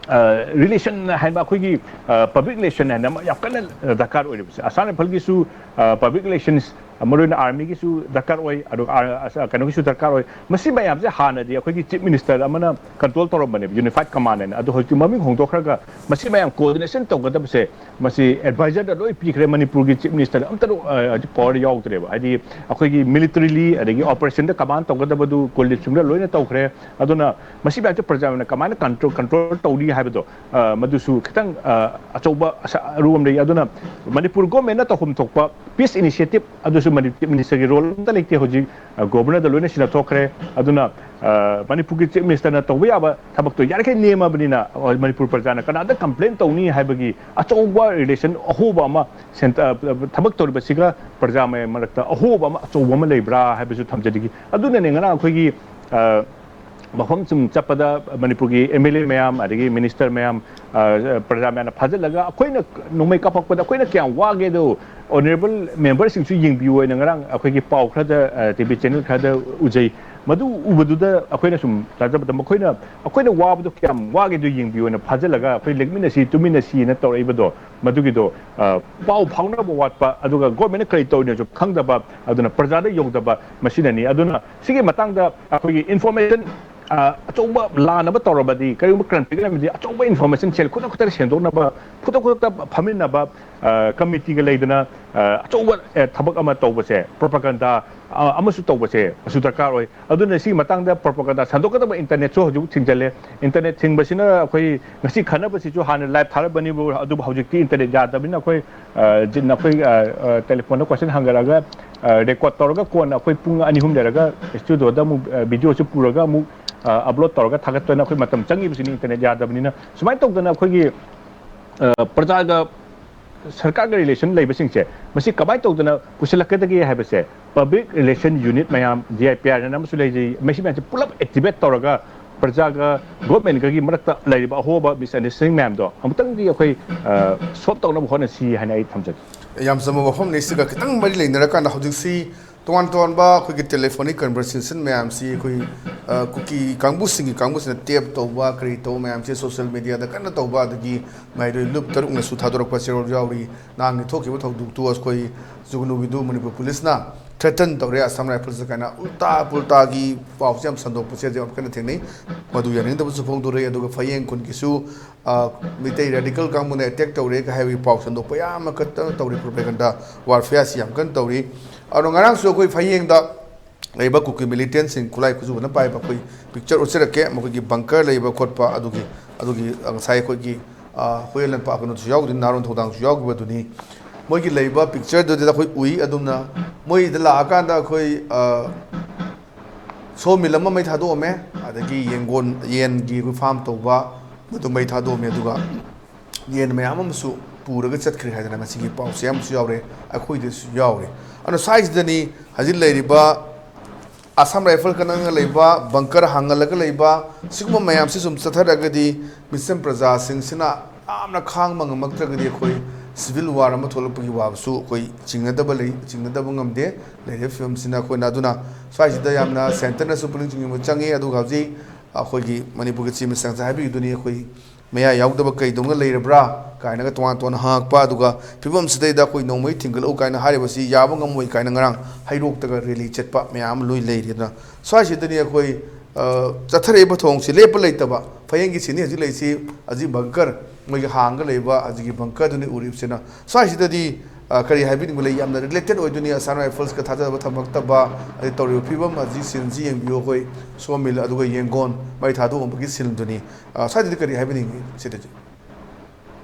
ꯑ, ꯔꯤꯂꯦꯁꯟ ꯍꯥꯏꯕ, ꯑꯩꯈꯣꯏꯒꯤ, ꯑ, ꯄꯕ꯭ꯂꯤꯛ ꯔꯤꯂꯦꯁꯟ ꯍꯥꯏꯅ ꯑꯃ ꯌꯥꯝ ꯀꯟꯅ ꯗꯔꯀꯥꯔ ꯑꯣꯏꯔꯤꯕꯁꯦ꯫ ꯑꯁꯥꯝ ꯔꯥꯏꯐꯜꯒꯤꯁꯨ, ꯑ, ꯄꯕ꯭ꯂꯤꯛ ꯔꯤꯂꯦꯁꯟꯁ, ꯃꯔꯨꯑꯣꯏꯅ ꯑꯥꯔꯃꯤꯒꯤꯁꯨ ꯗꯔꯀꯥꯔ ꯑꯣꯏ, ꯑꯗꯨꯒ ꯑꯥꯔ-, ꯑꯁ, ꯀꯩꯅꯣꯒꯤꯁꯨ ꯗꯔꯀꯥꯔ ꯑꯣꯏ꯫ ꯃꯁꯤ ꯃꯌꯥꯝꯁꯦ ꯍꯥꯟꯅꯗꯤ ꯑꯩꯈꯣꯏꯒꯤ ꯆꯤꯐ ꯃꯤꯅꯤꯁꯇꯔ ꯑꯃꯅ ꯀꯟꯇ꯭ꯔꯣꯜ ꯇꯧꯔꯝꯕꯅꯦꯕ, ꯌꯨꯅꯤꯐꯥꯏꯠ ꯀꯃꯥꯟ ꯍꯥꯏꯅ꯫ ꯑꯗꯣ ꯍꯧꯖꯤꯛꯇꯤ ꯃꯃꯤꯡ ꯍꯣꯡꯗꯣꯛꯈ꯭ꯔꯒ ꯃꯁꯤ ꯃꯌꯥꯝ ꯀꯣꯑꯣꯔꯗꯤꯅꯦꯁꯟ ꯇꯧꯒꯗꯕꯁꯦ ꯃꯁꯤ ꯑꯦꯗꯚꯥꯏꯖꯔꯗ ꯂꯣꯏ ꯄꯤꯈ꯭ꯔꯦ꯫ ꯃꯅꯤꯄꯨꯔꯒꯤ ꯆꯤꯐ ꯃꯤꯅꯤꯁꯇꯔ ꯑꯝꯇ ꯍꯧꯖꯤꯛ ꯄꯋꯥꯔ ꯌꯥꯎꯗ꯭ꯔꯦꯕ꯫ ꯍꯥꯏꯗꯤ ꯑꯩꯈꯣꯏꯒꯤ ꯃꯤꯂꯤꯇꯔꯤꯂꯤ ꯑꯗꯒꯤ ꯑꯣꯄꯔꯦꯁꯟꯗ ꯀꯃꯥꯟ ꯇꯧꯒꯗꯕꯗꯨ ꯀꯨꯜꯗꯤꯞ ꯁꯤꯡꯗ ꯂꯣꯏꯅ ꯇꯧꯈ꯭ꯔꯦ꯫ ꯑꯗꯨꯅ ꯃꯁꯤ ꯃꯌꯥꯝꯁꯦ ꯄ꯭ꯔꯖꯥꯅ ꯀꯃꯥꯏꯅ ꯀꯟꯇ꯭ꯔꯣꯜ, ꯀꯟꯇ꯭ꯔꯣꯜ ꯇꯧꯅꯤ ꯍꯥꯏꯕꯗꯣ, ꯑ, ꯃꯗꯨꯁꯨ ꯈꯤꯇꯪ, ꯑ, ꯑꯆꯧꯕ ꯑꯁ-, ꯑꯔꯨꯕ ꯑꯃ ꯂꯩ꯫ ꯑꯗꯨꯅ ꯃꯅꯤꯄꯨꯔ ꯒꯣꯔꯃꯦꯟꯅ ꯇꯧꯐꯝ ꯊꯣꯛꯄ ꯄꯤꯁ ꯏꯅꯤꯁꯤꯌꯦꯇꯤꯞ ꯑꯗꯨꯁꯨ ꯃꯅꯤ-, ꯆꯤꯐ ꯃꯤꯅꯤꯁꯇꯔꯒꯤ ꯔꯣꯜ ꯑꯝꯇ ꯂꯩꯇꯦ꯫ ꯍꯧꯖꯤꯛ, ꯑ, ꯒꯣꯕꯔꯅꯔꯗ ꯂꯣꯏꯅ ꯁꯤꯟꯅꯊꯣꯛꯈ꯭ꯔꯦ꯫ ꯑꯗꯨꯅ, ꯑ, ꯃꯅꯤꯄꯨꯔꯒꯤ ꯆꯤꯐ ꯃꯤꯅꯤꯁꯇꯔꯅ ꯇꯧꯕ ꯌꯥꯕ ꯊꯕꯛꯇꯣ ꯌꯥꯔꯤꯈꯩ ꯅꯦꯝꯃꯕꯅꯤꯅ, ꯑ, ꯃꯅꯤꯄꯨꯔ ꯄ꯭ꯔꯖꯥꯅ ꯀꯅꯥꯗ ꯀꯝꯄ꯭ꯂꯦꯟ ꯇꯧꯅꯤ ꯍꯥꯏꯕꯒꯤ ꯑꯆꯧꯕ ꯔꯤꯂꯦꯁꯟ ꯑꯍꯣꯕ ꯑꯃ ꯁꯦꯟꯇ-, ꯑ, ꯊꯕꯛ ꯇꯧꯔꯤꯕꯁꯤꯒ ꯄ꯭ꯔꯖꯥ ꯃꯌꯥꯝ ꯃꯔꯛꯇ ꯑꯍꯣꯕ ꯑꯃ ꯑꯆꯧꯕ ꯑꯃ ꯂꯩꯕ꯭ꯔꯥ ꯍꯥꯏꯕꯁꯨ ꯊꯝꯖꯅꯤꯡꯉꯤ꯫ ꯑꯗꯨꯅꯅꯦ ꯉꯔꯥꯡ ꯑꯩꯈꯣꯏꯒꯤ, ꯑ, ꯃꯐꯝ ꯁꯨꯝ ꯆꯠꯄꯗ ꯃꯅꯤꯄꯨꯔꯒꯤ ꯑꯦꯝ ꯑꯦꯜ ꯑꯦ ꯃꯌꯥꯝ, ꯑꯗꯒꯤ ꯃꯤꯅꯤꯁꯇꯔ ꯃꯌꯥꯝ, ꯑ, ꯄ꯭ꯔꯖꯥ ꯃꯌꯥꯝꯅ ꯐꯥꯖꯤꯜꯂꯒ ꯑꯩꯈꯣꯏꯅ ꯅꯣꯡꯃꯩ ꯀꯥꯞꯄꯛꯄꯗ ꯑꯩꯈꯣꯏꯅ ꯀꯌꯥꯝ ꯋꯥꯒꯦꯗꯣ ꯑꯣꯅꯔꯦꯕꯜ ꯃꯦꯝꯕꯔꯁꯤꯡꯁꯨ ꯌꯦꯡꯕꯤꯌꯨ ꯍꯥꯏꯅ ꯉꯔꯥꯡ ꯑꯩꯈꯣꯏꯒꯤ ꯄꯥꯎ ꯈꯔꯗ, ꯑ, ꯇꯤ ꯚꯤ ꯆꯦꯅꯦꯜ ꯈꯔꯗ ꯎꯖꯩ꯫ ꯃꯗꯨ ꯎꯕꯗꯨꯗ ꯑꯩꯈꯣꯏꯅ ꯁꯨꯝ ꯇꯥꯖꯕꯗ ꯃꯈꯣꯏꯅ ꯑꯩꯈꯣꯏꯅ ꯋꯥꯕꯗꯣ ꯀꯌꯥꯝ ꯋꯥꯒꯦꯗꯣ ꯌꯦꯡꯕꯤꯌꯨ ꯍꯥꯏꯅ ꯐꯥꯖꯤꯜꯂꯒ ꯑꯩꯈꯣꯏ ꯂꯦꯛꯃꯤꯟꯅꯁꯤ, ꯇꯨꯃꯤꯟꯅꯁꯤꯅ ꯇꯧꯔꯛꯏꯕꯗꯣ, ꯃꯗꯨꯒꯤꯗꯣ, ꯑ, ꯄꯥꯎ ꯐꯥꯎꯅꯕ ꯋꯥꯠꯄ, ꯑꯗꯨꯒ ꯒꯣꯔꯃꯦꯟꯅ ꯀꯔꯤ ꯇꯧꯔꯤꯅꯣꯁꯨ ꯈꯪꯗꯕ, ꯑꯗꯨꯅ ꯄ꯭ꯔꯖꯥꯗ ꯌꯧꯗꯕ, ꯃꯁꯤꯅꯅꯤ꯫ ꯑꯗꯨꯅ ꯁꯤꯒꯤ ꯃꯇꯥꯡꯗ ꯑꯩꯈꯣꯏꯒꯤ ꯏꯟꯐꯣꯔꯃꯦꯁꯟ, ꯑ, ꯑꯆꯧꯕ ꯂꯥꯟꯅꯕ ꯇꯧꯔꯕꯗꯤ, ꯀꯔꯤꯒꯨꯝꯕ ꯀ꯭ꯔꯥꯏꯝ ꯂꯩꯔꯝꯃꯗꯤ ꯑꯆꯧꯕ ꯏꯟꯐꯣꯔꯃꯦꯁꯟ ꯁꯦꯜ ꯈꯨꯗꯛ ꯈꯨꯗꯛꯇ ꯁꯦꯟꯗꯣꯛꯅꯕ, ꯈꯨꯗꯛ ꯈꯨꯗꯛꯇ ꯐꯝꯃꯤꯟꯅꯕ, ꯑ, ꯀꯃꯤꯇꯤꯒ ꯂꯩꯗꯅ, ꯑ, ꯑꯆꯧꯕ, ꯑ, ꯊꯕꯛ ꯑꯃ ꯇꯧꯕꯁꯦ, ꯄ꯭ꯔꯣꯄꯥꯒꯟꯗꯥ, ꯑ, ꯑꯃꯁꯨ ꯇꯧꯕꯁꯦ ꯑꯁꯨ ꯗꯔꯀꯥꯔ ꯑꯣꯏ꯫ ꯑꯗꯨꯅ ꯁꯤꯒꯤ ꯃꯇꯥꯡꯗ ꯄ꯭ꯔꯣꯄꯥꯒꯟꯗꯥ ꯁꯟꯗꯣꯛꯀꯗꯕ ꯏꯟꯇꯔꯅꯦꯠꯁꯨ ꯍꯧꯖꯤꯛ ꯊꯤꯡꯖꯤꯜꯂꯦ꯫ ꯏꯟꯇꯔꯅꯦꯠ ꯊꯤꯡꯕꯁꯤꯅ ꯑꯩꯈꯣꯏ ꯉꯁꯤ ꯈꯟꯅꯕꯁꯤꯁꯨ ꯍꯥꯟꯅ ꯂꯥꯏꯚ ꯊꯥꯔꯕꯅꯤꯕꯨ, ꯑꯗꯨꯕꯨ ꯍꯧꯖꯤꯛꯇꯤ ꯏꯟꯇꯔꯅꯦꯠ ꯌꯥꯗꯕꯅꯤꯅ ꯑꯩꯈꯣꯏ, ꯑ, ꯖꯤꯟ-, ꯑꯩꯈꯣꯏ, ꯑ, ꯑ, ꯇꯦꯂꯤꯐꯣꯟꯗ ꯀꯣꯏꯁꯟ ꯍꯪꯒꯠꯂꯒ, ꯑ, ꯔꯦꯀꯣꯔꯗ ꯇꯧꯔꯒ ꯀꯣꯟꯅ ꯑꯩꯈꯣꯏ ꯄꯨꯡ ꯑꯅꯤ ꯑꯍꯨꯝ ꯂꯩꯔꯒ ꯁ꯭ꯇꯨꯗꯤꯑꯣꯗ ꯑꯃꯨꯛ, ꯑ, ꯚꯤꯗꯤꯑꯣꯁꯨ ꯄꯨꯔꯒ ꯑꯃꯨꯛ, ꯑ, ꯑꯞꯂꯣꯗ ꯇꯧꯔꯒ ꯊꯥꯒꯠꯇꯅ ꯑꯩꯈꯣꯏ ꯃꯇꯝ ꯆꯪꯉꯤꯕꯁꯤꯅꯤ ꯏꯟꯇꯔꯅꯦꯠ ꯌꯥꯗꯕꯅꯤꯅ꯫ ꯁꯨꯃꯥꯏꯅ ꯇꯧꯗꯅ ꯑꯩꯈꯣꯏꯒꯤ, ꯑ, ꯄ꯭ꯔꯖꯥꯒ ꯁꯔꯀꯥꯔꯒ ꯔꯤꯂꯦꯁꯟ ꯂꯩꯕꯁꯤꯡꯁꯦ ꯃꯁꯤ ꯀꯃꯥꯏꯅ ꯇꯧꯗꯅ ꯄꯨꯁꯤꯜꯂꯛꯀꯗꯒꯦ ꯍꯥꯏꯕꯁꯦ ꯄꯕ꯭ꯂꯤꯛ ꯔꯤꯂꯦꯁꯟ ꯌꯨꯅꯤꯠ ꯃꯌꯥꯝ, ꯗꯤ ꯑꯥꯏ ꯄꯤ ꯑꯥꯔ ꯍꯥꯏꯅ ꯑꯃꯁꯨ ꯂꯩꯖꯩ, ꯃꯁꯤ ꯃꯌꯥꯝꯁꯦ ꯄꯨꯂꯞ ꯑꯦꯛꯇꯤꯚꯦꯠ ꯇꯧꯔꯒ ꯄ꯭ꯔꯖꯥꯒ ꯒꯣꯔꯃꯦꯟꯒꯒꯤ ꯃꯔꯛꯇ ꯂꯩꯔꯤꯕ ꯑꯍꯣꯕ ꯃꯤꯁꯑꯟꯗꯔꯁꯇꯦꯟꯗꯤꯡ ꯃꯌꯥꯝꯗꯣ ꯑꯃꯨꯛꯇꯪꯗꯤ ꯑꯩꯈꯣꯏ, ꯑ, ꯁꯣꯜꯕ ꯇꯧꯅꯕ ꯍꯣꯠꯅꯁꯤ ꯍꯥꯏꯅ ꯑꯩ ꯊꯝꯖꯒꯦ꯫ ꯌꯥꯝ ꯆꯨꯝꯕ ꯋꯥꯐꯝꯅꯤ꯫ ꯁꯤꯒ ꯈꯤꯇꯪ ꯃꯔꯤ ꯂꯩꯅꯔꯀꯥꯟꯗ ꯍꯧꯖꯤꯛꯁꯤ ꯇꯣꯉꯥꯟ ꯇꯣꯉꯥꯟꯕ ꯑꯩꯈꯣꯏꯒꯤ telephonic conversation ꯃꯌꯥꯝꯁꯤ ꯑꯩꯈꯣꯏ, ꯑ, ꯀꯨꯀꯤ ꯀꯥꯡꯕꯨꯁꯤꯡꯒꯤ ꯀꯥꯡꯕꯨꯁꯤꯅ tape ꯇꯧꯕ, ꯀꯔꯤ ꯇꯧꯕ ꯃꯌꯥꯝꯁꯤ social media ꯗ ꯀꯟꯅ ꯇꯧꯕ, ꯑꯗꯒꯤ ꯃꯍꯩꯔꯣꯏ ꯂꯨꯞ ꯇꯔꯨꯛꯅꯁꯨ ꯊꯥꯗꯣꯔꯛꯄ ꯆꯦꯔꯣꯜ ꯌꯥꯎꯔꯤ꯫ ꯅꯍꯥꯟꯒꯤ ꯊꯣꯛꯈꯤꯕ ꯊꯧꯗꯣꯛꯇꯨ ꯑꯩꯈꯣꯏ ꯖꯨꯒꯅꯨꯒꯤꯗꯨ ꯃꯅꯤꯄꯨꯔ ꯄꯨꯂꯤꯁꯅ threaten ꯇꯧꯔꯦ ꯑꯁꯥꯝ ꯔꯥꯏꯐꯜꯁꯇ ꯀꯥꯏꯅ, ꯎꯜꯇꯥ ꯄꯨꯜꯇꯥꯒꯤ ꯄꯥꯎꯁꯦ ꯌꯥꯝ ꯁꯟꯗꯣꯛꯄꯁꯦ ꯌꯥꯝ ꯀꯟꯅ ꯊꯦꯡꯅꯩ꯫ ꯃꯗꯨ ꯌꯥꯅꯤꯡꯗꯕꯁꯨ ꯐꯣꯡꯗꯣꯔꯛꯏ꯫ ꯑꯗꯨꯒ ꯐꯌꯦꯡ ꯈꯨꯟꯒꯤꯁꯨ, ꯑ, ꯃꯤꯇꯩ radical ꯀꯥꯡꯕꯨꯅ attack ꯇꯧꯔꯦ ꯍꯥꯏꯕꯒꯤ ꯄꯥꯎ ꯁꯟꯗꯣꯛꯄ ꯌꯥꯝꯅ ꯀꯟꯅ ꯇꯧꯔꯤ, propaganda warfare ꯁꯤ ꯌꯥꯝ ꯀꯟꯅ ꯇꯧꯔꯤ꯫ ꯑꯗꯣ ꯉꯔꯥꯡꯁꯨ ꯑꯩꯈꯣꯏ ꯐꯌꯦꯡꯗ ꯂꯩꯕ ꯀꯨꯀꯤ militant ꯁꯤꯡ ꯈꯨꯠꯂꯥꯏ ꯈꯨꯠꯁꯨ ꯐꯖꯅ ꯄꯥꯏꯕ ꯑꯩꯈꯣꯏ picture ꯎꯠꯆꯔꯛꯀꯦ꯫ ꯃꯈꯣꯏꯒꯤ bunker ꯂꯩꯕ ꯈꯣꯠꯄ ꯑꯗꯨꯒꯤ, ꯑꯗꯨꯒꯤ, ꯑ, ꯉꯁꯥꯏ ꯑꯩꯈꯣꯏꯒꯤ, ꯑ, ꯍꯨꯌꯦꯟ ꯂꯟꯄꯥ ꯀꯩꯅꯣꯗꯨꯁꯨ ꯌꯥꯎꯈꯤꯕꯗꯨꯅꯤ, ꯅꯥꯔꯣꯟ ꯊꯧꯗꯥꯡꯁꯨ ꯌꯥꯎꯈꯤꯕꯗꯨꯅꯤ꯫ ꯃꯣꯏꯒꯤ ꯂꯩꯕ picture ꯗꯨꯗ ꯑꯩꯈꯣꯏ ꯎꯏ꯫ ꯑꯗꯨꯝꯅ ꯃꯣꯏꯗ ꯂꯥꯛꯑꯀꯥꯟꯗ ꯑꯩꯈꯣꯏ, ꯑ, saw mill ꯑꯃ ꯃꯩ ꯊꯥꯗꯣꯛꯑꯝꯃꯦ, ꯑꯗꯒꯤ ꯌꯦꯟꯒꯣꯟ, ꯌꯦꯟꯒꯤ ꯑꯩꯈꯣꯏ farm ꯇꯧꯕ ꯃꯗꯨ ꯃꯩ ꯊꯥꯗꯣꯛꯑꯝꯃꯦ꯫ ꯑꯗꯨꯒ ꯌꯦꯟ ꯃꯌꯥꯝ ꯑꯃꯁꯨ ꯄꯨꯔꯒ ꯆꯠꯈ꯭ꯔꯦ ꯍꯥꯏꯗꯅ ꯃꯁꯤꯒꯤ ꯄꯥꯎꯁꯦ ꯑꯃꯁꯨ ꯌꯥꯎꯔꯦ, ꯑꯩꯈꯣꯏꯗꯁꯨ ꯌꯥꯎꯔꯦ꯫ ꯑꯗꯣ ꯁ꯭ꯋꯥꯏꯁꯤꯗꯅꯤ ꯍꯧꯖꯤꯛ ꯂꯩꯔꯤꯕ ꯑꯁꯥꯝ ꯔꯥꯏꯐꯜ ꯀꯅꯪꯅ ꯂꯩꯕ, bunker ꯍꯥꯡꯍꯜꯂꯒ ꯂꯩꯕ, ꯁꯤꯒꯨꯝꯕ ꯃꯌꯥꯝꯁꯤ ꯁꯨꯝ ꯆꯠꯊꯔꯒꯗꯤ ꯃꯤꯆꯝ ꯄ꯭ꯔꯖꯥꯁꯤꯡꯁꯤꯅ ꯌꯥꯝꯅ ꯈꯥꯡꯕ ꯉꯝꯃꯛꯇ꯭ꯔꯒꯗꯤ ꯑꯩꯈꯣꯏ civil war ꯑꯃ ꯊꯣꯛꯂꯛꯄꯒꯤ ꯋꯥꯕꯁꯨ ꯑꯩꯈꯣꯏ ꯆꯤꯡꯅꯗꯕ ꯂꯩ, ꯆꯤꯡꯅꯗꯕ ꯉꯝꯗꯦ꯫ ꯂꯩꯔꯤꯕ ꯐꯤꯕꯝꯁꯤꯅ ꯑꯩꯈꯣꯏꯅ, ꯑꯗꯨꯅ ꯁ꯭ꯋꯥꯏꯁꯤꯗ ꯌꯥꯝꯅ centre ꯅꯁꯨ ꯄꯨꯛꯅꯤꯡ ꯆꯤꯡꯁꯤꯟꯕ ꯆꯪꯉꯤ꯫ ꯑꯗꯨꯒ ꯍꯧꯖꯤꯛ ꯑꯩꯈꯣꯏꯒꯤ ꯃꯅꯤꯄꯨꯔꯒꯤ Chief Minister ꯉꯁꯥꯏ ꯍꯥꯏꯕꯤꯈꯤꯗꯨꯅꯤ, ꯑꯩꯈꯣꯏ ꯃꯌꯥ ꯌꯥꯎꯗꯕ ꯀꯩꯗꯧꯅ ꯂꯩꯔꯕ꯭ꯔꯥ ꯀꯥꯏꯅꯒ ꯇꯣꯉꯥꯟ ꯇꯣꯉꯥꯟꯅ ꯍꯪꯉꯛꯄ, ꯑꯗꯨꯒ ꯐꯤꯕꯝꯁꯤꯗꯩꯗ ꯑꯩꯈꯣꯏ ꯅꯣꯡꯃꯩ ꯊꯤꯡꯒꯠꯂꯛꯎ ꯀꯥꯏꯅ ꯍꯥꯏꯔꯤꯕꯁꯤ ꯌꯥꯕ ꯉꯝꯃꯣꯏ ꯀꯥꯏꯅ ꯉꯔꯥꯡ ꯍꯩꯔꯣꯛꯇꯒ rally ꯆꯠꯄ ꯃꯌꯥꯝ ꯑꯃ ꯂꯣꯏ ꯂꯩꯔꯤ꯫ ꯑꯗꯨꯅ ꯁ꯭ꯋꯥꯏꯁꯤꯗꯅꯤ ꯑꯩꯈꯣꯏ, ꯑ, ꯆꯠꯊꯔꯛꯏꯕ ꯊꯣꯡꯁꯤ ꯂꯦꯞꯄ ꯂꯩꯇꯕ꯫ ꯐꯌꯦꯡꯒꯤ ꯁꯤꯅꯤ ꯍꯧꯖꯤꯛ ꯂꯩꯔꯤꯁꯤ, ꯍꯧꯖꯤꯛ bunker, ꯃꯣꯏꯒꯤ ꯍꯥꯡꯒ ꯂꯩꯕ ꯍꯧꯖꯤꯛꯀꯤ bunker ꯗꯨꯅꯤ ꯎꯔꯤꯕꯁꯤꯅ꯫ ꯁ꯭ꯋꯥꯏꯁꯤꯗꯗꯤ, ꯑ, ꯀꯔꯤ ꯍꯥꯏꯕꯤꯅꯤꯡꯕ ꯂꯩ? ꯌꯥꯝꯅ related ꯑꯣꯏꯗꯣꯏꯅꯤ꯫ ꯑꯁꯥꯝ ꯔꯥꯏꯐꯜꯁꯀ ꯊꯥꯖꯕ ꯊꯝꯃꯛꯇꯕ, ꯑꯗꯩ ꯇꯧꯔꯤꯕ ꯐꯤꯕꯝ ꯑꯁꯤ, scene ꯁꯤ ꯌꯦꯡꯕꯤꯌꯨ꯫ ꯑꯩꯈꯣꯏ saw mill ꯑꯗꯨꯒ ꯌꯦꯡꯒꯣꯟ ꯃꯩ ꯊꯥꯗꯣꯛꯑꯝꯕꯒꯤ scene ꯗꯨꯅꯤ꯫ ꯑ, ꯁ꯭ꯋꯥꯏꯗꯗꯤ ꯀꯔꯤ ꯍꯥꯏꯕꯤꯅꯤꯡꯉꯤ ꯁꯤꯗꯗꯤ?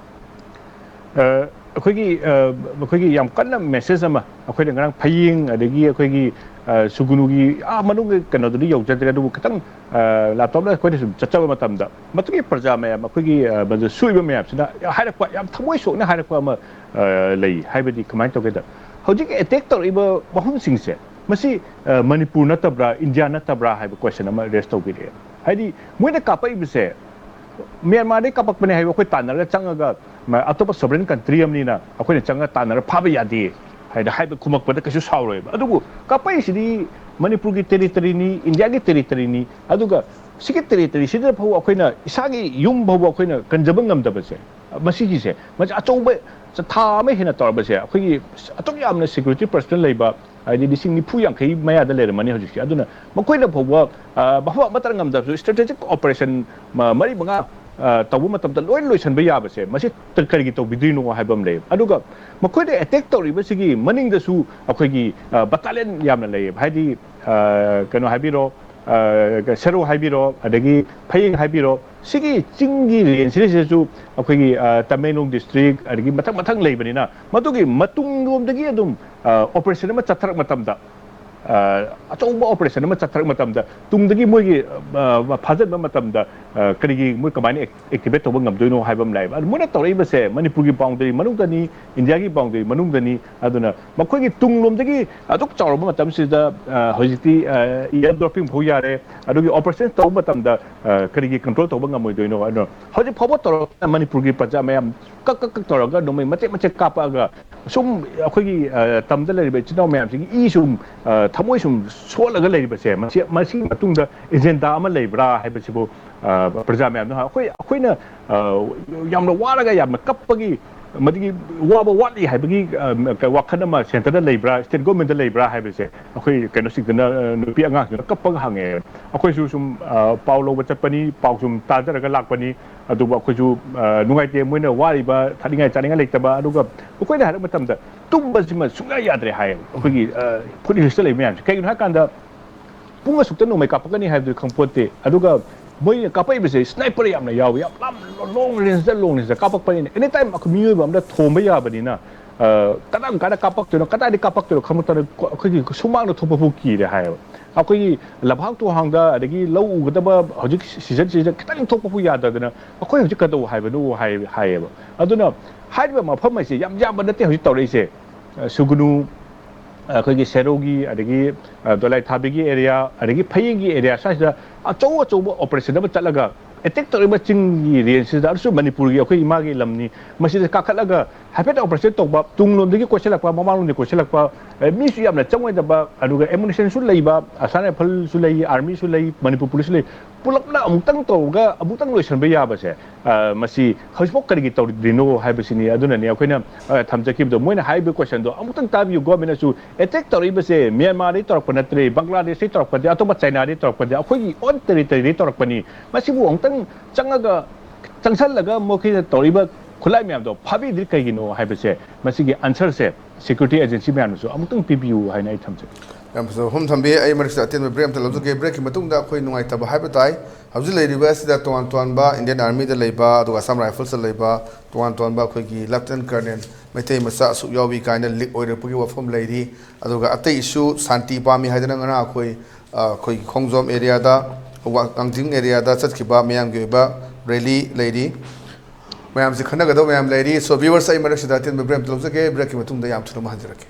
ꯑ, ꯑꯩꯈꯣꯏꯒꯤ, ꯑ, ꯑꯩꯈꯣꯏꯒꯤ ꯌꯥꯝ ꯀꯟꯅ message ꯑꯃ ꯑꯩꯈꯣꯏꯅ ꯉꯔꯥꯡ ꯐꯌꯦꯡ, ꯑꯗꯒꯤ ꯑꯩꯈꯣꯏꯒꯤ, ꯑ, ꯁꯨꯒꯨꯅꯨꯒꯤ ꯑꯥ ꯃꯅꯨꯡꯒꯤ ꯀꯩꯅꯣꯗꯨꯗꯤ ꯌꯧꯖꯗ꯭ꯔꯦ, ꯑꯗꯨꯕꯨ ꯈꯤꯇꯪ, ꯑ, laptop ꯅ ꯑꯩꯈꯣꯏꯅ ꯁꯨꯝ ꯆꯠꯆꯕ ꯃꯇꯝꯗ ꯃꯗꯨꯒꯤ ꯄ꯭ꯔꯖꯥ ꯃꯌꯥꯝ, ꯑꯩꯈꯣꯏꯒꯤ, ꯑ, ꯃꯗꯨ ꯁꯣꯛꯏꯕ ꯃꯌꯥꯝꯁꯤꯅ ꯍꯥꯏꯔꯛꯄ, ꯌꯥꯝ ꯊꯃꯣꯏ ꯁꯣꯛꯅ ꯍꯥꯏꯔꯛꯄ ꯑꯃ, ꯑ, ꯂꯩ꯫ ꯍꯥꯏꯕꯗꯤ ꯀꯃꯥꯏꯅ ꯇꯧꯒꯦꯗ, ꯍꯧꯖꯤꯛ attack ꯇꯧꯔꯛꯏꯕ ꯃꯐꯝꯁꯤꯡꯁꯦ ꯃꯁꯤ, ꯑ, ꯃꯅꯤꯄꯨꯔ ꯅꯠꯇꯕ꯭ꯔꯥ, ꯏꯟꯗꯤꯌꯥ ꯅꯠꯇꯕ꯭ꯔꯥ ꯍꯥꯏꯕ question ꯑꯃ raise ꯇꯧꯕꯤꯔꯛꯑꯦ꯫ ꯍꯥꯏꯗꯤ ꯃꯣꯏꯅ ꯀꯥꯞꯄꯛꯏꯕꯁꯦ ꯃ꯭ꯌꯥꯟꯃꯥꯔꯗꯩ ꯀꯥꯞꯄꯛꯄꯅꯦ ꯍꯥꯏꯕ ꯑꯩꯈꯣꯏ ꯇꯥꯟꯅꯔꯒ ꯆꯪꯉꯒ, ꯃ-, ꯑꯇꯣꯞꯄ sovereign country ꯑꯃꯅꯤꯅ ꯑꯩꯈꯣꯏꯅ ꯆꯪꯉꯒ ꯇꯥꯟꯅꯔ ꯐꯥꯕ ꯌꯥꯗꯦ꯫ ꯍꯥꯏꯅ ꯍꯥꯏꯕ ꯈꯨꯝꯃꯛꯄꯗ ꯀꯩꯁꯨ ꯁꯥꯎꯔꯣꯏꯕ꯫ ꯑꯗꯨꯕꯨ ꯀꯥꯞꯄꯛꯏꯁꯤꯗꯤ ꯃꯅꯤꯄꯨꯔꯒꯤ territoryꯅꯤ, ꯏꯟꯗꯤꯌꯥꯒꯤ territoryꯅꯤ, ꯑꯗꯨꯒ ꯁꯤꯒꯤ territoryꯁꯤꯗ ꯐꯥꯎꯕ ꯑꯩꯈꯣꯏꯅ ꯏꯁꯥꯒꯤ ꯌꯨꯝ ꯐꯥꯎꯕ ꯑꯩꯈꯣꯏꯅ ꯀꯟꯖꯕ ꯉꯝꯗꯕꯁꯦ, ꯃꯁꯤꯒꯤꯁꯦ ꯃꯁꯤ ꯑꯆꯧꯕ ꯊꯥ ꯑꯃ ꯍꯦꯟꯅ ꯇꯧꯔꯕꯁꯦ, ꯑꯩꯈꯣꯏꯒꯤ ꯑꯗꯨꯛ ꯌꯥꯝꯅ security personnel ꯂꯩꯕ, ꯍꯥꯏꯗꯤ ꯂꯤꯁꯤꯡ ꯅꯤꯐꯨ ꯌꯥꯡꯈꯩ ꯃꯌꯥꯗ ꯂꯩꯔꯝꯃꯅꯤ ꯍꯧꯖꯤꯛꯁꯦ꯫ ꯑꯗꯨꯅ ꯃꯈꯣꯏꯅ ꯐꯥꯎꯕ ꯃꯐꯝ ꯑꯃꯠꯇ ꯉꯝꯗꯕꯁꯨ strategic operation ꯃꯔꯤ ꯃꯉꯥ ꯇꯧꯕ ꯃꯇꯝꯗ ꯂꯣꯏ ꯂꯣꯏꯁꯤꯟꯕ ꯌꯥꯕꯁꯦ, ꯃꯁꯤ ꯀꯔꯤꯒꯤ ꯇꯧꯕꯤꯗ꯭ꯔꯤꯅꯣ ꯍꯥꯏꯕ ꯑꯃ ꯂꯩ꯫ ꯑꯗꯨꯒ ꯃꯈꯣꯏꯅ attack ꯇꯧꯔꯤꯕꯁꯤꯒꯤ ꯃꯅꯤꯡꯗꯁꯨ ꯑꯩꯈꯣꯏꯒꯤ battalion ꯌꯥꯝꯅ ꯂꯩꯌꯦꯕ꯫ ꯍꯥꯏꯗꯤ ꯀꯩꯅꯣ ꯍꯥꯏꯕꯤꯔꯣ, ꯁꯦꯔꯧ ꯍꯥꯏꯕꯤꯔꯣ, ꯑꯗꯒꯤ ꯐꯌꯦꯡ ꯍꯥꯏꯕꯤꯔꯣ, ꯁꯤꯒꯤ ꯆꯤꯡꯒꯤ rangeꯁꯤꯗꯁꯨ ꯑꯩꯈꯣꯏꯒꯤ ꯇꯃꯦꯡꯂꯣꯡ district, ꯑꯗꯒꯤ ꯃꯊꯪ ꯃꯊꯪ ꯂꯩꯕꯅꯤꯅ, ꯃꯗꯨꯒꯤ ꯃꯇꯨꯡꯂꯣꯝꯗꯒꯤ ꯑꯗꯨꯝ operation ꯑꯃ ꯆꯠꯊꯔꯛ ꯃꯇꯝꯗ, ꯑꯆꯧꯕ operation ꯑꯃ ꯆꯠꯊꯔꯛ ꯃꯇꯝꯗ, ꯇꯨꯡꯗꯒꯤ ꯃꯣꯏꯒꯤ ꯐꯥꯖꯤꯟꯕ ꯃꯇꯝꯗ ꯀꯔꯤꯒꯤ ꯃꯣꯏ ꯀꯃꯥꯏꯅ activate ꯇꯧꯕ ꯉꯝꯗꯣꯏꯅꯣ ꯍꯥꯏꯕ ꯑꯃ ꯂꯩꯌꯦꯕ꯫ ꯑꯗꯨ ꯃꯣꯏꯅ ꯇꯧꯔꯛꯏꯕꯁꯦ ꯃꯅꯤꯄꯨꯔꯒꯤ boundary ꯃꯅꯨꯡꯗꯅꯤ, ꯏꯟꯗꯤꯌꯥꯒꯤ boundary ꯃꯅꯨꯡꯗꯅꯤ꯫ ꯑꯗꯨꯅ ꯃꯈꯣꯏꯒꯤ ꯇꯨꯡꯂꯣꯝꯗꯒꯤ ꯑꯗꯨꯛ ꯆꯥꯎꯔꯕ ꯃꯇꯝꯁꯤꯗ ꯍꯧꯖꯤꯛꯇꯤ air dropping ꯐꯥꯎ ꯌꯥꯔꯦ꯫ ꯑꯗꯨꯒꯤ operation ꯇꯧꯕ ꯃꯇꯝꯗ ꯀꯔꯤꯒꯤ control ꯇꯧꯕ ꯉꯝꯃꯣꯏꯗꯣꯏꯅꯣ? ꯑꯗꯨꯅ ꯍꯧꯖꯤꯛ ꯐꯥꯎꯕ ꯇꯧꯔꯛꯇꯅ ꯃꯅꯤꯄꯨꯔꯒꯤ ꯄ꯭ꯔꯖꯥ ꯃꯌꯥꯝ ꯀꯛ ꯀꯛ ꯀꯛ ꯇꯧꯔꯒ ꯅꯣꯡꯃꯩ ꯃꯆꯦꯠ ꯃꯆꯦꯠ ꯀꯥꯞꯄꯛꯑꯒ ꯁꯨꯝ ꯑꯩꯈꯣꯏꯒꯤ ꯇꯝꯗ ꯂꯩꯔꯤꯕ ꯏꯆꯤꯟ ꯏꯅꯥꯎ ꯃꯌꯥꯝꯁꯤꯒꯤ ꯏ ꯁꯨꯝ ꯊꯃꯣꯏ ꯁꯨꯝ ꯁꯣꯛꯍꯜꯂꯒ ꯂꯩꯔꯤꯕꯁꯦ, ꯃꯁꯤ ꯃꯁꯤꯒꯤ ꯃꯇꯨꯡꯗ agenda ꯑꯃ ꯂꯩꯕ꯭ꯔꯥ ꯍꯥꯏꯕꯁꯤꯕꯨ ꯄ꯭ꯔꯖꯥ ꯃꯌꯥꯝꯅ, ꯑꯩꯈꯣꯏ ꯑꯩꯈꯣꯏꯅ ꯌꯥꯝꯅ ꯋꯥꯔꯒ ꯌꯥꯝꯅ ꯀꯞꯄꯒꯤ, ꯃꯗꯨꯒꯤ ꯋꯥꯕ ꯋꯥꯠꯂꯤ ꯍꯥꯏꯕꯒꯤ ꯋꯥꯈꯜ ꯑꯃ centreꯗ ꯂꯩꯕ꯭ꯔꯥ, state governmentꯇ ꯂꯩꯕ꯭ꯔꯥ ꯍꯥꯏꯕꯁꯦ ꯑꯩꯈꯣꯏ ꯀꯩꯅꯣꯁꯤꯡꯗꯨꯅ, ꯅꯨꯄꯤ ꯑꯉꯥꯡꯁꯤꯡꯅ ꯀꯞꯄꯒ ꯍꯪꯉꯦ꯫ ꯑꯩꯈꯣꯏꯁꯨ ꯁꯨꯝ ꯄꯥꯎ ꯂꯧꯕ ꯆꯠꯄꯅꯤ, ꯄꯥꯎ ꯁꯨꯝ ꯇꯥꯖꯔꯒ ꯂꯥꯛꯄꯅꯤ꯫ ꯑꯗꯨꯕꯨ ꯑꯩꯈꯣꯏꯁꯨ ꯅꯨꯡꯉꯥꯏꯇꯦ, ꯃꯣꯏꯅ ꯋꯥꯔꯤꯕ, ꯊꯛꯅꯤꯡꯉꯥꯏ ꯆꯥꯅꯤꯡꯉꯥꯏ ꯂꯩꯇꯕ꯫ ꯑꯗꯨꯒ ꯃꯈꯣꯏꯅ ꯍꯥꯏꯔꯛꯄ ꯃꯇꯝꯗ ꯇꯨꯝꯕꯁꯤꯃ ꯁꯨꯡꯌꯥ ꯌꯥꯗ꯭ꯔꯦ ꯍꯥꯏꯌꯦꯕ ꯑꯩꯈꯣꯏꯒꯤ foot hillsꯇ ꯂꯩꯕ ꯃꯌꯥꯝꯁꯦ꯫ ꯀꯩꯒꯤꯅꯣ ꯍꯥꯏꯀꯥꯟꯗ ꯄꯨꯡ ꯑꯁꯨꯛꯇ ꯅꯣꯡꯃꯩ ꯀꯥꯞꯄꯛꯀꯅꯤ ꯍꯥꯏꯕꯗꯨ ꯈꯪꯄꯣꯠꯇꯦ꯫ ꯑꯗꯨꯒ ꯃꯣꯏꯅ ꯀꯥꯞꯄꯛꯏꯕꯁꯦ sniper ꯌꯥꯝꯅ ꯌꯥꯎꯋꯤ, ꯌꯥꯝ ꯂꯥꯞ, long rangeꯗ, long rangeꯗ ꯀꯥꯞꯄꯛꯄꯅꯤꯅ, any time ꯑꯩꯈꯣꯏ ꯃꯤꯑꯣꯏꯕ ꯑꯃꯅ ꯊꯣꯝꯕ ꯌꯥꯕꯅꯤꯅ, ꯀꯗꯥꯏ ꯀꯥꯏꯗ ꯀꯥꯞꯄꯛꯇꯣꯏꯅꯣ, ꯀꯗꯥꯏꯗ ꯀꯥꯞꯄꯛꯇꯣꯏꯅꯣ ꯈꯪꯕ ꯃꯇꯝꯗ ꯑꯩꯈꯣꯏꯒꯤ ꯁꯨꯃꯥꯡꯗ ꯊꯣꯛꯄ ꯐꯥꯎ ꯀꯤꯔꯦ ꯍꯥꯏꯌꯦꯕ꯫ ꯑꯩꯈꯣꯏꯒꯤ ꯂꯝꯍꯥꯡ ꯇꯨꯍꯥꯡꯗ, ꯑꯗꯒꯤ ꯂꯧ ꯎꯒꯗꯕ ꯍꯧꯖꯤꯛ seasonꯁꯤꯗ ꯈꯤꯇꯪ ꯊꯣꯛꯄ ꯐꯥꯎ ꯌꯥꯗꯗꯅ ꯑꯩꯈꯣꯏ ꯍꯧꯖꯤꯛ ꯀꯩꯗꯧ ꯍꯥꯏꯕꯅꯣ ꯍꯥꯏꯌꯦꯕ꯫ ꯑꯗꯨꯅ ꯍꯥꯏꯔꯤꯕ ꯃꯐꯝ ꯑꯁꯦ ꯌꯥꯝ ꯌꯥꯝꯕ ꯅꯠꯇꯦ ꯍꯧꯖꯤꯛ ꯇꯧꯔꯛꯏꯁꯦ꯫ ꯁꯨꯒꯅꯨ, ꯑꯩꯈꯣꯏꯒꯤ ꯁꯦꯔꯧꯒꯤ, ꯑꯗꯒꯤ ꯗꯣꯂꯥꯏ ꯊꯥꯕꯤꯒꯤ area, ꯑꯗꯒꯤ ꯐꯌꯦꯡꯒꯤ area ꯁ꯭ꯋꯥꯏꯁꯤꯗ ꯑꯆꯧ ꯑꯆꯧꯕ operation ꯑꯃ ꯆꯠꯂꯒ ꯑꯦꯇꯦꯛ ꯇꯧꯔꯤꯕ ꯆꯤꯡꯒꯤ ꯔꯦꯟꯖꯁꯤꯗ, ꯑꯗꯨꯁꯨ ꯃꯅꯤꯄꯨꯔꯒꯤ ꯑꯩꯈꯣꯏ ꯏꯃꯥꯒꯤ ꯂꯝꯅꯤ, ꯃꯁꯤꯗ ꯀꯥꯈꯠꯂꯒ ꯍꯥꯏꯐꯦꯠ ꯑꯣꯄꯔꯦꯁꯟ ꯇꯧꯕ, ꯇꯨꯡꯂꯣꯝꯗꯒꯤ ꯀꯣꯏꯁꯤꯜꯂꯛꯄ, ꯃꯃꯥꯡꯂꯣꯝꯗꯒꯤ ꯀꯣꯏꯁꯤꯜꯂꯛꯄ, ꯑꯦ, ꯃꯤꯁꯨ ꯌꯥꯝꯅ ꯆꯪꯉꯣꯏꯗꯕ, ꯑꯗꯨꯒ ꯑꯦꯃꯨꯅꯤꯁꯟꯁꯨ ꯂꯩꯕ, ꯑꯁꯥꯝ ꯔꯥꯏꯐꯜꯁꯨ ꯂꯩ, ꯑꯥꯔꯃꯤꯁꯨ ꯂꯩ, ꯃꯅꯤꯄꯨꯔ ꯄꯨꯂꯤꯁꯁꯨ ꯂꯩ, ꯄꯨꯂꯞꯅ ꯑꯃꯨꯛꯇꯪ ꯇꯧꯔꯒ ꯑꯃꯨꯛꯇꯪ ꯂꯣꯏꯁꯤꯟꯕ ꯌꯥꯕꯁꯦ, ꯑ, ꯃꯁꯤ ꯍꯧꯖꯤꯛꯐꯥꯎ ꯀꯔꯤꯒꯤ ꯇꯧꯗ꯭ꯔꯤꯅꯣ ꯍꯥꯏꯕꯁꯤꯅꯤ꯫ ꯑꯗꯨꯅꯅꯤ ꯑꯩꯈꯣꯏꯅ, ꯑ, ꯊꯝꯖꯈꯤꯕꯗꯣ, ꯃꯣꯏꯅ ꯍꯥꯏꯔꯤꯕ ꯀꯣꯏꯁꯟꯗꯣ ꯑꯃꯨꯛꯇꯪ ꯇꯥꯕꯤꯌꯨ꯫ ꯒꯣꯔꯃꯦꯟꯅꯁꯨ ꯑꯦꯇꯦꯛ ꯇꯧꯔꯛꯏꯕꯁꯦ ꯃ꯭ꯌꯥꯟꯃꯥꯔꯗꯒꯤ ꯇꯧꯔꯛꯄ ꯅꯠꯇ꯭ꯔꯦ, ꯕꯪꯒ꯭ꯂꯥꯗꯦꯁꯇꯒꯤ ꯇꯧꯔꯛꯄ ꯅꯠꯇꯦ, ꯑꯇꯣꯞꯄ ꯆꯥꯏꯅꯥꯗꯒꯤ ꯇꯧꯔꯛꯄ ꯅꯠꯇꯦ, ꯑꯩꯈꯣꯏꯒꯤ ꯑꯣꯟ ꯇꯦꯔꯤꯇꯣꯔꯤꯗꯒꯤ ꯇꯧꯔꯛꯄꯅꯤ꯫ ꯃꯁꯤꯕꯨ ꯑꯃꯨꯛꯇꯪ ꯆꯪꯉꯒ, ꯆꯪꯁꯜꯂꯒ ꯃꯈꯣꯏꯅ ꯇꯧꯔꯤꯕ ꯈꯨꯠꯂꯥꯏ ꯃꯌꯥꯝꯗꯣ ꯐꯥꯕꯤꯗ꯭ꯔꯤ ꯀꯩꯒꯤꯅꯣ ꯍꯥꯏꯕꯁꯦ, ꯃꯁꯤꯒꯤ ꯑꯟꯁꯔꯁꯦ ꯁꯦꯀ꯭ꯌꯨꯔꯤꯇꯤ ꯑꯦꯖꯦꯟꯁꯤ ꯃꯌꯥꯝꯅꯁꯨ ꯑꯃꯨꯛꯇꯪ ꯄꯤꯕꯤꯌꯨ ꯍꯥꯏꯅ ꯑꯩ ꯊꯝꯖꯒꯦ꯫ ꯌꯥꯝ ꯐꯖꯕ ꯋꯥꯐꯝ ꯊꯝꯕꯤ꯫ ꯑꯩ ꯃꯔꯛꯁꯤꯗ ꯑꯇꯦꯟꯕ ꯕ꯭ꯔꯦꯛ ꯑꯝꯇ ꯂꯧꯖꯒꯦ꯫ ꯕ꯭ꯔꯦꯛꯀꯤ ꯃꯇꯨꯡꯗ ꯑꯩꯈꯣꯏ ꯅꯨꯡꯉꯥꯏꯇꯕ ꯍꯥꯏꯕ ꯇꯥꯏ, ꯍꯧꯖꯤꯛ ꯂꯩꯔꯤꯕ ꯑꯁꯤꯗ ꯇꯣꯉꯥꯟ ꯇꯣꯉꯥꯟꯕ ꯏꯟꯗꯤꯌꯟ ꯑꯥꯔꯃꯤꯗ ꯂꯩꯕ, ꯑꯗꯨꯒ ꯑꯁꯥꯝ ꯔꯥꯏꯐꯜꯁꯇ ꯂꯩꯕ ꯇꯣꯉꯥꯟ ꯇꯣꯉꯥꯟꯕ ꯑꯩꯈꯣꯏꯒꯤ ꯂꯦꯐꯇꯤꯅꯦꯟ ꯀꯔꯅꯦꯜ ꯃꯩꯇꯩ ꯃꯆꯥ ꯑꯁꯨꯛ ꯌꯥꯎꯏ ꯀꯥꯏꯅ ꯂꯤꯛ ꯑꯣꯏꯔꯛꯄꯒꯤ ꯋꯥꯐꯝ ꯂꯩꯔꯤ꯫ ꯑꯗꯨꯒ ꯑꯇꯩꯁꯨ ꯁꯥꯟꯇꯤ ꯄꯥꯝꯃꯤ ꯍꯥꯏꯗꯅ ꯉꯔꯥꯡ ꯑꯩꯈꯣꯏ, ꯑ, ꯑꯩꯈꯣꯏꯒꯤ ꯈꯣꯡꯖꯣꯝ ꯑꯦꯔꯤꯌꯥꯗ, ꯋꯥ-, ꯋꯥꯡꯖꯤꯡ ꯑꯦꯔꯤꯌꯥꯗ ꯆꯠꯈꯤꯕ ꯃꯤꯌꯥꯝꯒꯤ ꯑꯣꯏꯕ ꯔꯦꯂꯤ ꯂꯩꯔꯤ꯫ ꯃꯌꯥꯝꯁꯦ ꯈꯟꯅꯒꯗꯕ ꯃꯌꯥꯝ ꯂꯩꯔꯤ꯫ So, viewers, ꯑꯩ ꯃꯔꯛꯁꯤꯗ ꯑꯇꯦꯟꯕ ꯕ꯭ꯔꯦꯛ ꯑꯝꯇ ꯂꯧꯖꯒꯦ꯫ ꯕ꯭ꯔꯦꯛꯀꯤ ꯃꯇꯨꯡꯗ ꯌꯥꯝ ꯊꯨꯅ ꯑꯃꯨꯛ ꯍꯟꯖꯔꯛꯀꯦ꯫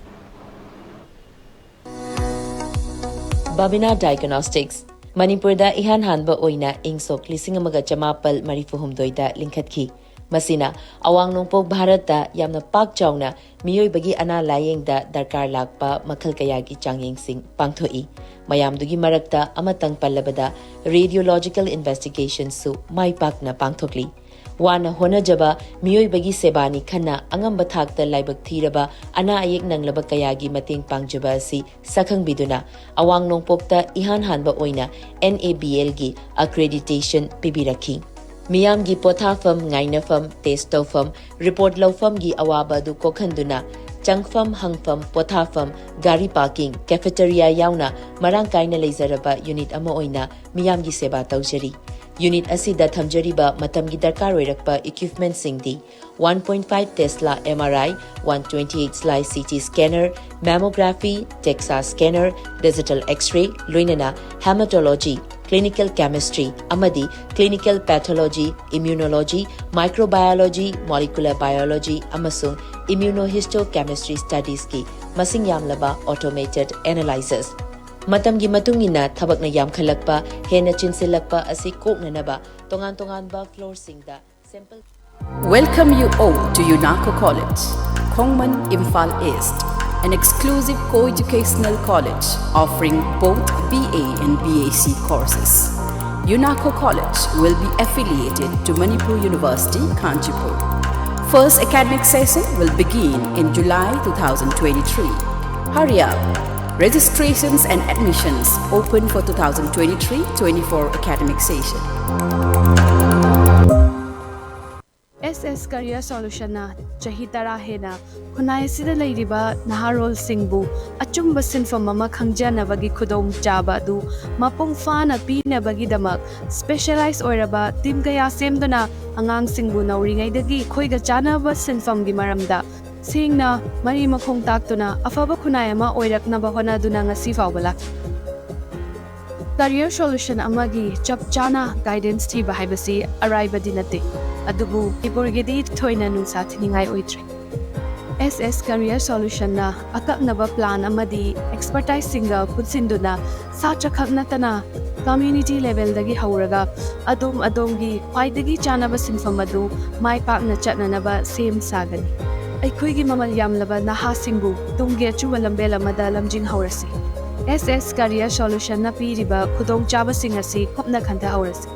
ꯕꯥꯕꯤꯅꯥ ꯗꯥꯏꯒꯅꯣꯁꯇꯤꯛꯁ, ꯃꯅꯤꯄꯨꯔꯗ ꯏꯍꯥꯟ ꯍꯥꯟꯕ ꯑꯣꯏꯅ ꯏꯪ ꯁꯣꯛ ꯂꯤꯁꯤꯡ ꯑꯃꯒ ꯆꯃꯥꯄꯜ ꯃꯔꯤꯐꯨ ꯍꯨꯝꯗꯣꯏꯗ ꯂꯤꯡꯈꯠꯈꯤ꯫ ꯃꯁꯤꯅ ꯑꯋꯥꯡ ꯅꯣꯡꯄꯣꯛ ꯚꯥꯔꯠꯇ ꯌꯥꯝꯅ ꯄꯥꯛ ꯆꯥꯎꯅ ꯃꯤꯑꯣꯏꯕꯒꯤ ꯑꯅꯥ ꯂꯥꯌꯦꯡꯗ ꯗꯔꯀꯥꯔ ꯂꯥꯛꯄ ꯃꯈꯜ ꯀꯌꯥꯒꯤ ꯆꯥꯡꯌꯦꯡꯁꯤꯡ ꯄꯥꯡꯊꯣꯛꯏ꯫ ꯃꯌꯥꯝꯗꯨꯒꯤ ꯃꯔꯛꯇ ꯑꯃꯇꯪ ꯄꯜꯂꯕꯗ, radiological investigationꯁꯨ ꯃꯥꯏ ꯄꯥꯛꯅ ꯄꯥꯡꯊꯣꯛꯂꯤ꯫ ꯋꯥꯅ ꯍꯣꯠꯅꯖꯕ ꯃꯤꯑꯣꯏꯕꯒꯤ ꯁꯦꯕꯥꯅꯤ ꯈꯟꯅ ꯑꯉꯝꯕ ꯊꯥꯛꯇ ꯂꯥꯏꯕꯛ ꯊꯤꯔꯕ ꯑꯅꯥ ꯑꯌꯦꯛ ꯅꯪꯂꯕ ꯀꯌꯥꯒꯤ ꯃꯇꯦꯡ ꯄꯥꯡꯖꯕ ꯑꯁꯤ ꯁꯛꯈꯪꯕꯤꯗꯨꯅ, ꯑꯋꯥꯡ ꯅꯣꯡꯄꯣꯛꯇ ꯏꯍꯥꯟ ꯍꯥꯟꯕ ꯑꯣꯏꯅ NABLꯒꯤ accreditation ꯄꯤꯕꯤꯔꯛꯈꯤ꯫ ꯃꯤꯌꯥꯝꯒꯤ ꯄꯣꯊꯥꯐꯝ, ꯉꯥꯏꯅꯐꯝ, test ꯇꯧꯐꯝ, report ꯂꯧꯐꯝꯒꯤ ꯑꯋꯥꯕ ꯑꯗꯨ ꯀꯣꯛꯍꯟꯗꯨꯅ, ꯆꯪꯐꯝ, ꯍꯪꯐꯝ, ꯄꯣꯊꯥꯐꯝ, ꯒꯥꯔꯤ parking, cafeteria ꯌꯥꯎꯅ ꯃꯔꯥꯡ ꯀꯥꯏꯅ ꯂꯩꯖꯔꯕ unit ꯑꯃ ꯑꯣꯏꯅ ꯃꯤꯌꯥꯝꯒꯤ ꯁꯦꯕꯥ ꯇꯧꯖꯔꯤ꯫ Unit ꯑꯁꯤꯗ ꯊꯝꯖꯔꯤꯕ ꯃꯇꯝꯒꯤ ꯗꯔꯀꯥꯔ ꯑꯣꯏꯔꯛꯄ equipmentꯁꯤꯡꯗꯤ: one point five Tesla MRI, one twenty-eight slice CT scanner, mammography, DEXA scanner, digital X-ray, ꯂꯣꯏꯅꯅ hematology, clinical chemistry ꯑꯃꯗꯤ clinical pathology, immunology, microbiology, molecular biology ꯑꯃꯁꯨꯡ immunohistochemistry studiesꯀꯤ ꯃꯁꯤꯡ ꯌꯥꯝꯂꯕ automated analyzers꯫ ꯃꯇꯝꯒꯤ ꯃꯇꯨꯡ ꯏꯟꯅ ꯊꯕꯛꯅ ꯌꯥꯝꯈꯠꯂꯛꯄ, ꯍꯦꯟꯅ ꯆꯤꯟꯁꯤꯜꯂꯛꯄ ꯑꯁꯤ ꯀꯣꯛꯅꯅꯕ ꯇꯣꯉꯥꯟ ꯇꯣꯉꯥꯟꯕ floorꯁꯤꯡꯗ sample Welcome you all to UNACO College, Khongman, Imphal East, an exclusive co-educational college offering both B A and B A C courses. UNACO College will be affiliated to Manipur University, Kanchipur. First academic session will begin in July two thousand twenty-three. Hurry up! Registrations and admissions open for two thousand twenty-three twenty-four academic session. S S Career Solutionꯅ ꯆꯍꯤ ꯇꯔꯥ ꯍꯦꯟꯅ ꯈꯨꯟꯅꯥꯏ ꯑꯁꯤꯗ ꯂꯩꯔꯤꯕ ꯅꯍꯥꯔꯣꯜꯁꯤꯡꯕꯨ ꯑꯆꯨꯝꯕ ꯁꯤꯟꯐꯝ ꯑꯃ ꯈꯪꯖꯅꯕꯒꯤ ꯈꯨꯗꯣꯡꯆꯥꯕ ꯑꯗꯨ ꯃꯄꯨꯡ ꯐꯥꯅ ꯄꯤꯅꯕꯒꯤꯗꯃꯛ specialize ꯑꯣꯏꯔꯕ team ꯀꯌꯥ ꯁꯦꯝꯗꯨꯅ ꯑꯉꯥꯡꯁꯤꯡꯕꯨ ꯅꯧꯔꯤꯉꯩꯗꯒꯤ ꯑꯩꯈꯣꯏꯒ ꯆꯥꯟꯅꯕ ꯁꯤꯟꯐꯝꯒꯤ ꯃꯔꯝꯗ ꯁꯦꯡꯅ ꯃꯔꯤ ꯃꯈꯣꯡ ꯇꯥꯛꯇꯨꯅ ꯑꯐꯕ ꯈꯨꯟꯅꯥꯏ ꯑꯃ ꯑꯣꯏꯔꯛꯅꯕ ꯍꯣꯠꯅꯗꯨꯅ ꯉꯁꯤ ꯐꯥꯎꯕ ꯂꯥꯛꯂꯤ꯫ Career Solution ꯑꯃꯒꯤ ꯆꯞ ꯆꯥꯅ guidance ꯊꯤꯕ ꯍꯥꯏꯕꯁꯤ ꯑꯔꯥꯏꯕꯗꯤ ꯅꯠꯇꯦ, ꯑꯗꯨꯕꯨ ꯃꯅꯤꯄꯨꯔꯒꯤꯗꯤ ꯊꯣꯏꯅ ꯅꯨꯡꯁꯥ ꯊꯤꯅꯤꯡꯉꯥꯏ ꯑꯣꯏꯗ꯭ꯔꯦ꯫ S S Career Solutionꯅ ꯑꯀꯛꯅꯕ plan ꯑꯃꯗꯤ expertiseꯁꯤꯡꯒ ꯄꯨꯟꯁꯤꯟꯗꯨꯅ ꯁꯥꯇ꯭ꯔꯈꯛ ꯅꯠꯇꯅ community levelꯗꯒꯤ ꯍꯧꯔꯒ ꯑꯗꯣꯝ ꯑꯗꯣꯝꯒꯤ ꯈ꯭ꯋꯥꯏꯗꯒꯤ ꯆꯥꯅꯕ ꯁꯤꯟꯐꯝ ꯑꯗꯨ ꯃꯥꯏ ꯄꯥꯛꯅ ꯆꯠꯅꯅꯕ ꯁꯦꯝ ꯁꯥꯒꯅꯤ꯫ ꯑꯩꯈꯣꯏꯒꯤ ꯃꯃꯜ ꯌꯥꯝꯂꯕ ꯅꯍꯥꯁꯤꯡꯕꯨ ꯇꯨꯡꯒꯤ ꯑꯆꯨꯝꯕ ꯂꯝꯕꯦꯜ ꯑꯃꯗ ꯂꯝꯖꯤꯡꯍꯧꯔꯁꯤ꯫ S S Career Solutionꯅ ꯄꯤꯔꯤꯕ ꯈꯨꯗꯣꯡꯆꯥꯕꯁꯤꯡ ꯑꯁꯤ ꯀꯨꯞꯅ ꯈꯟꯊꯍꯧꯔꯁꯤ꯫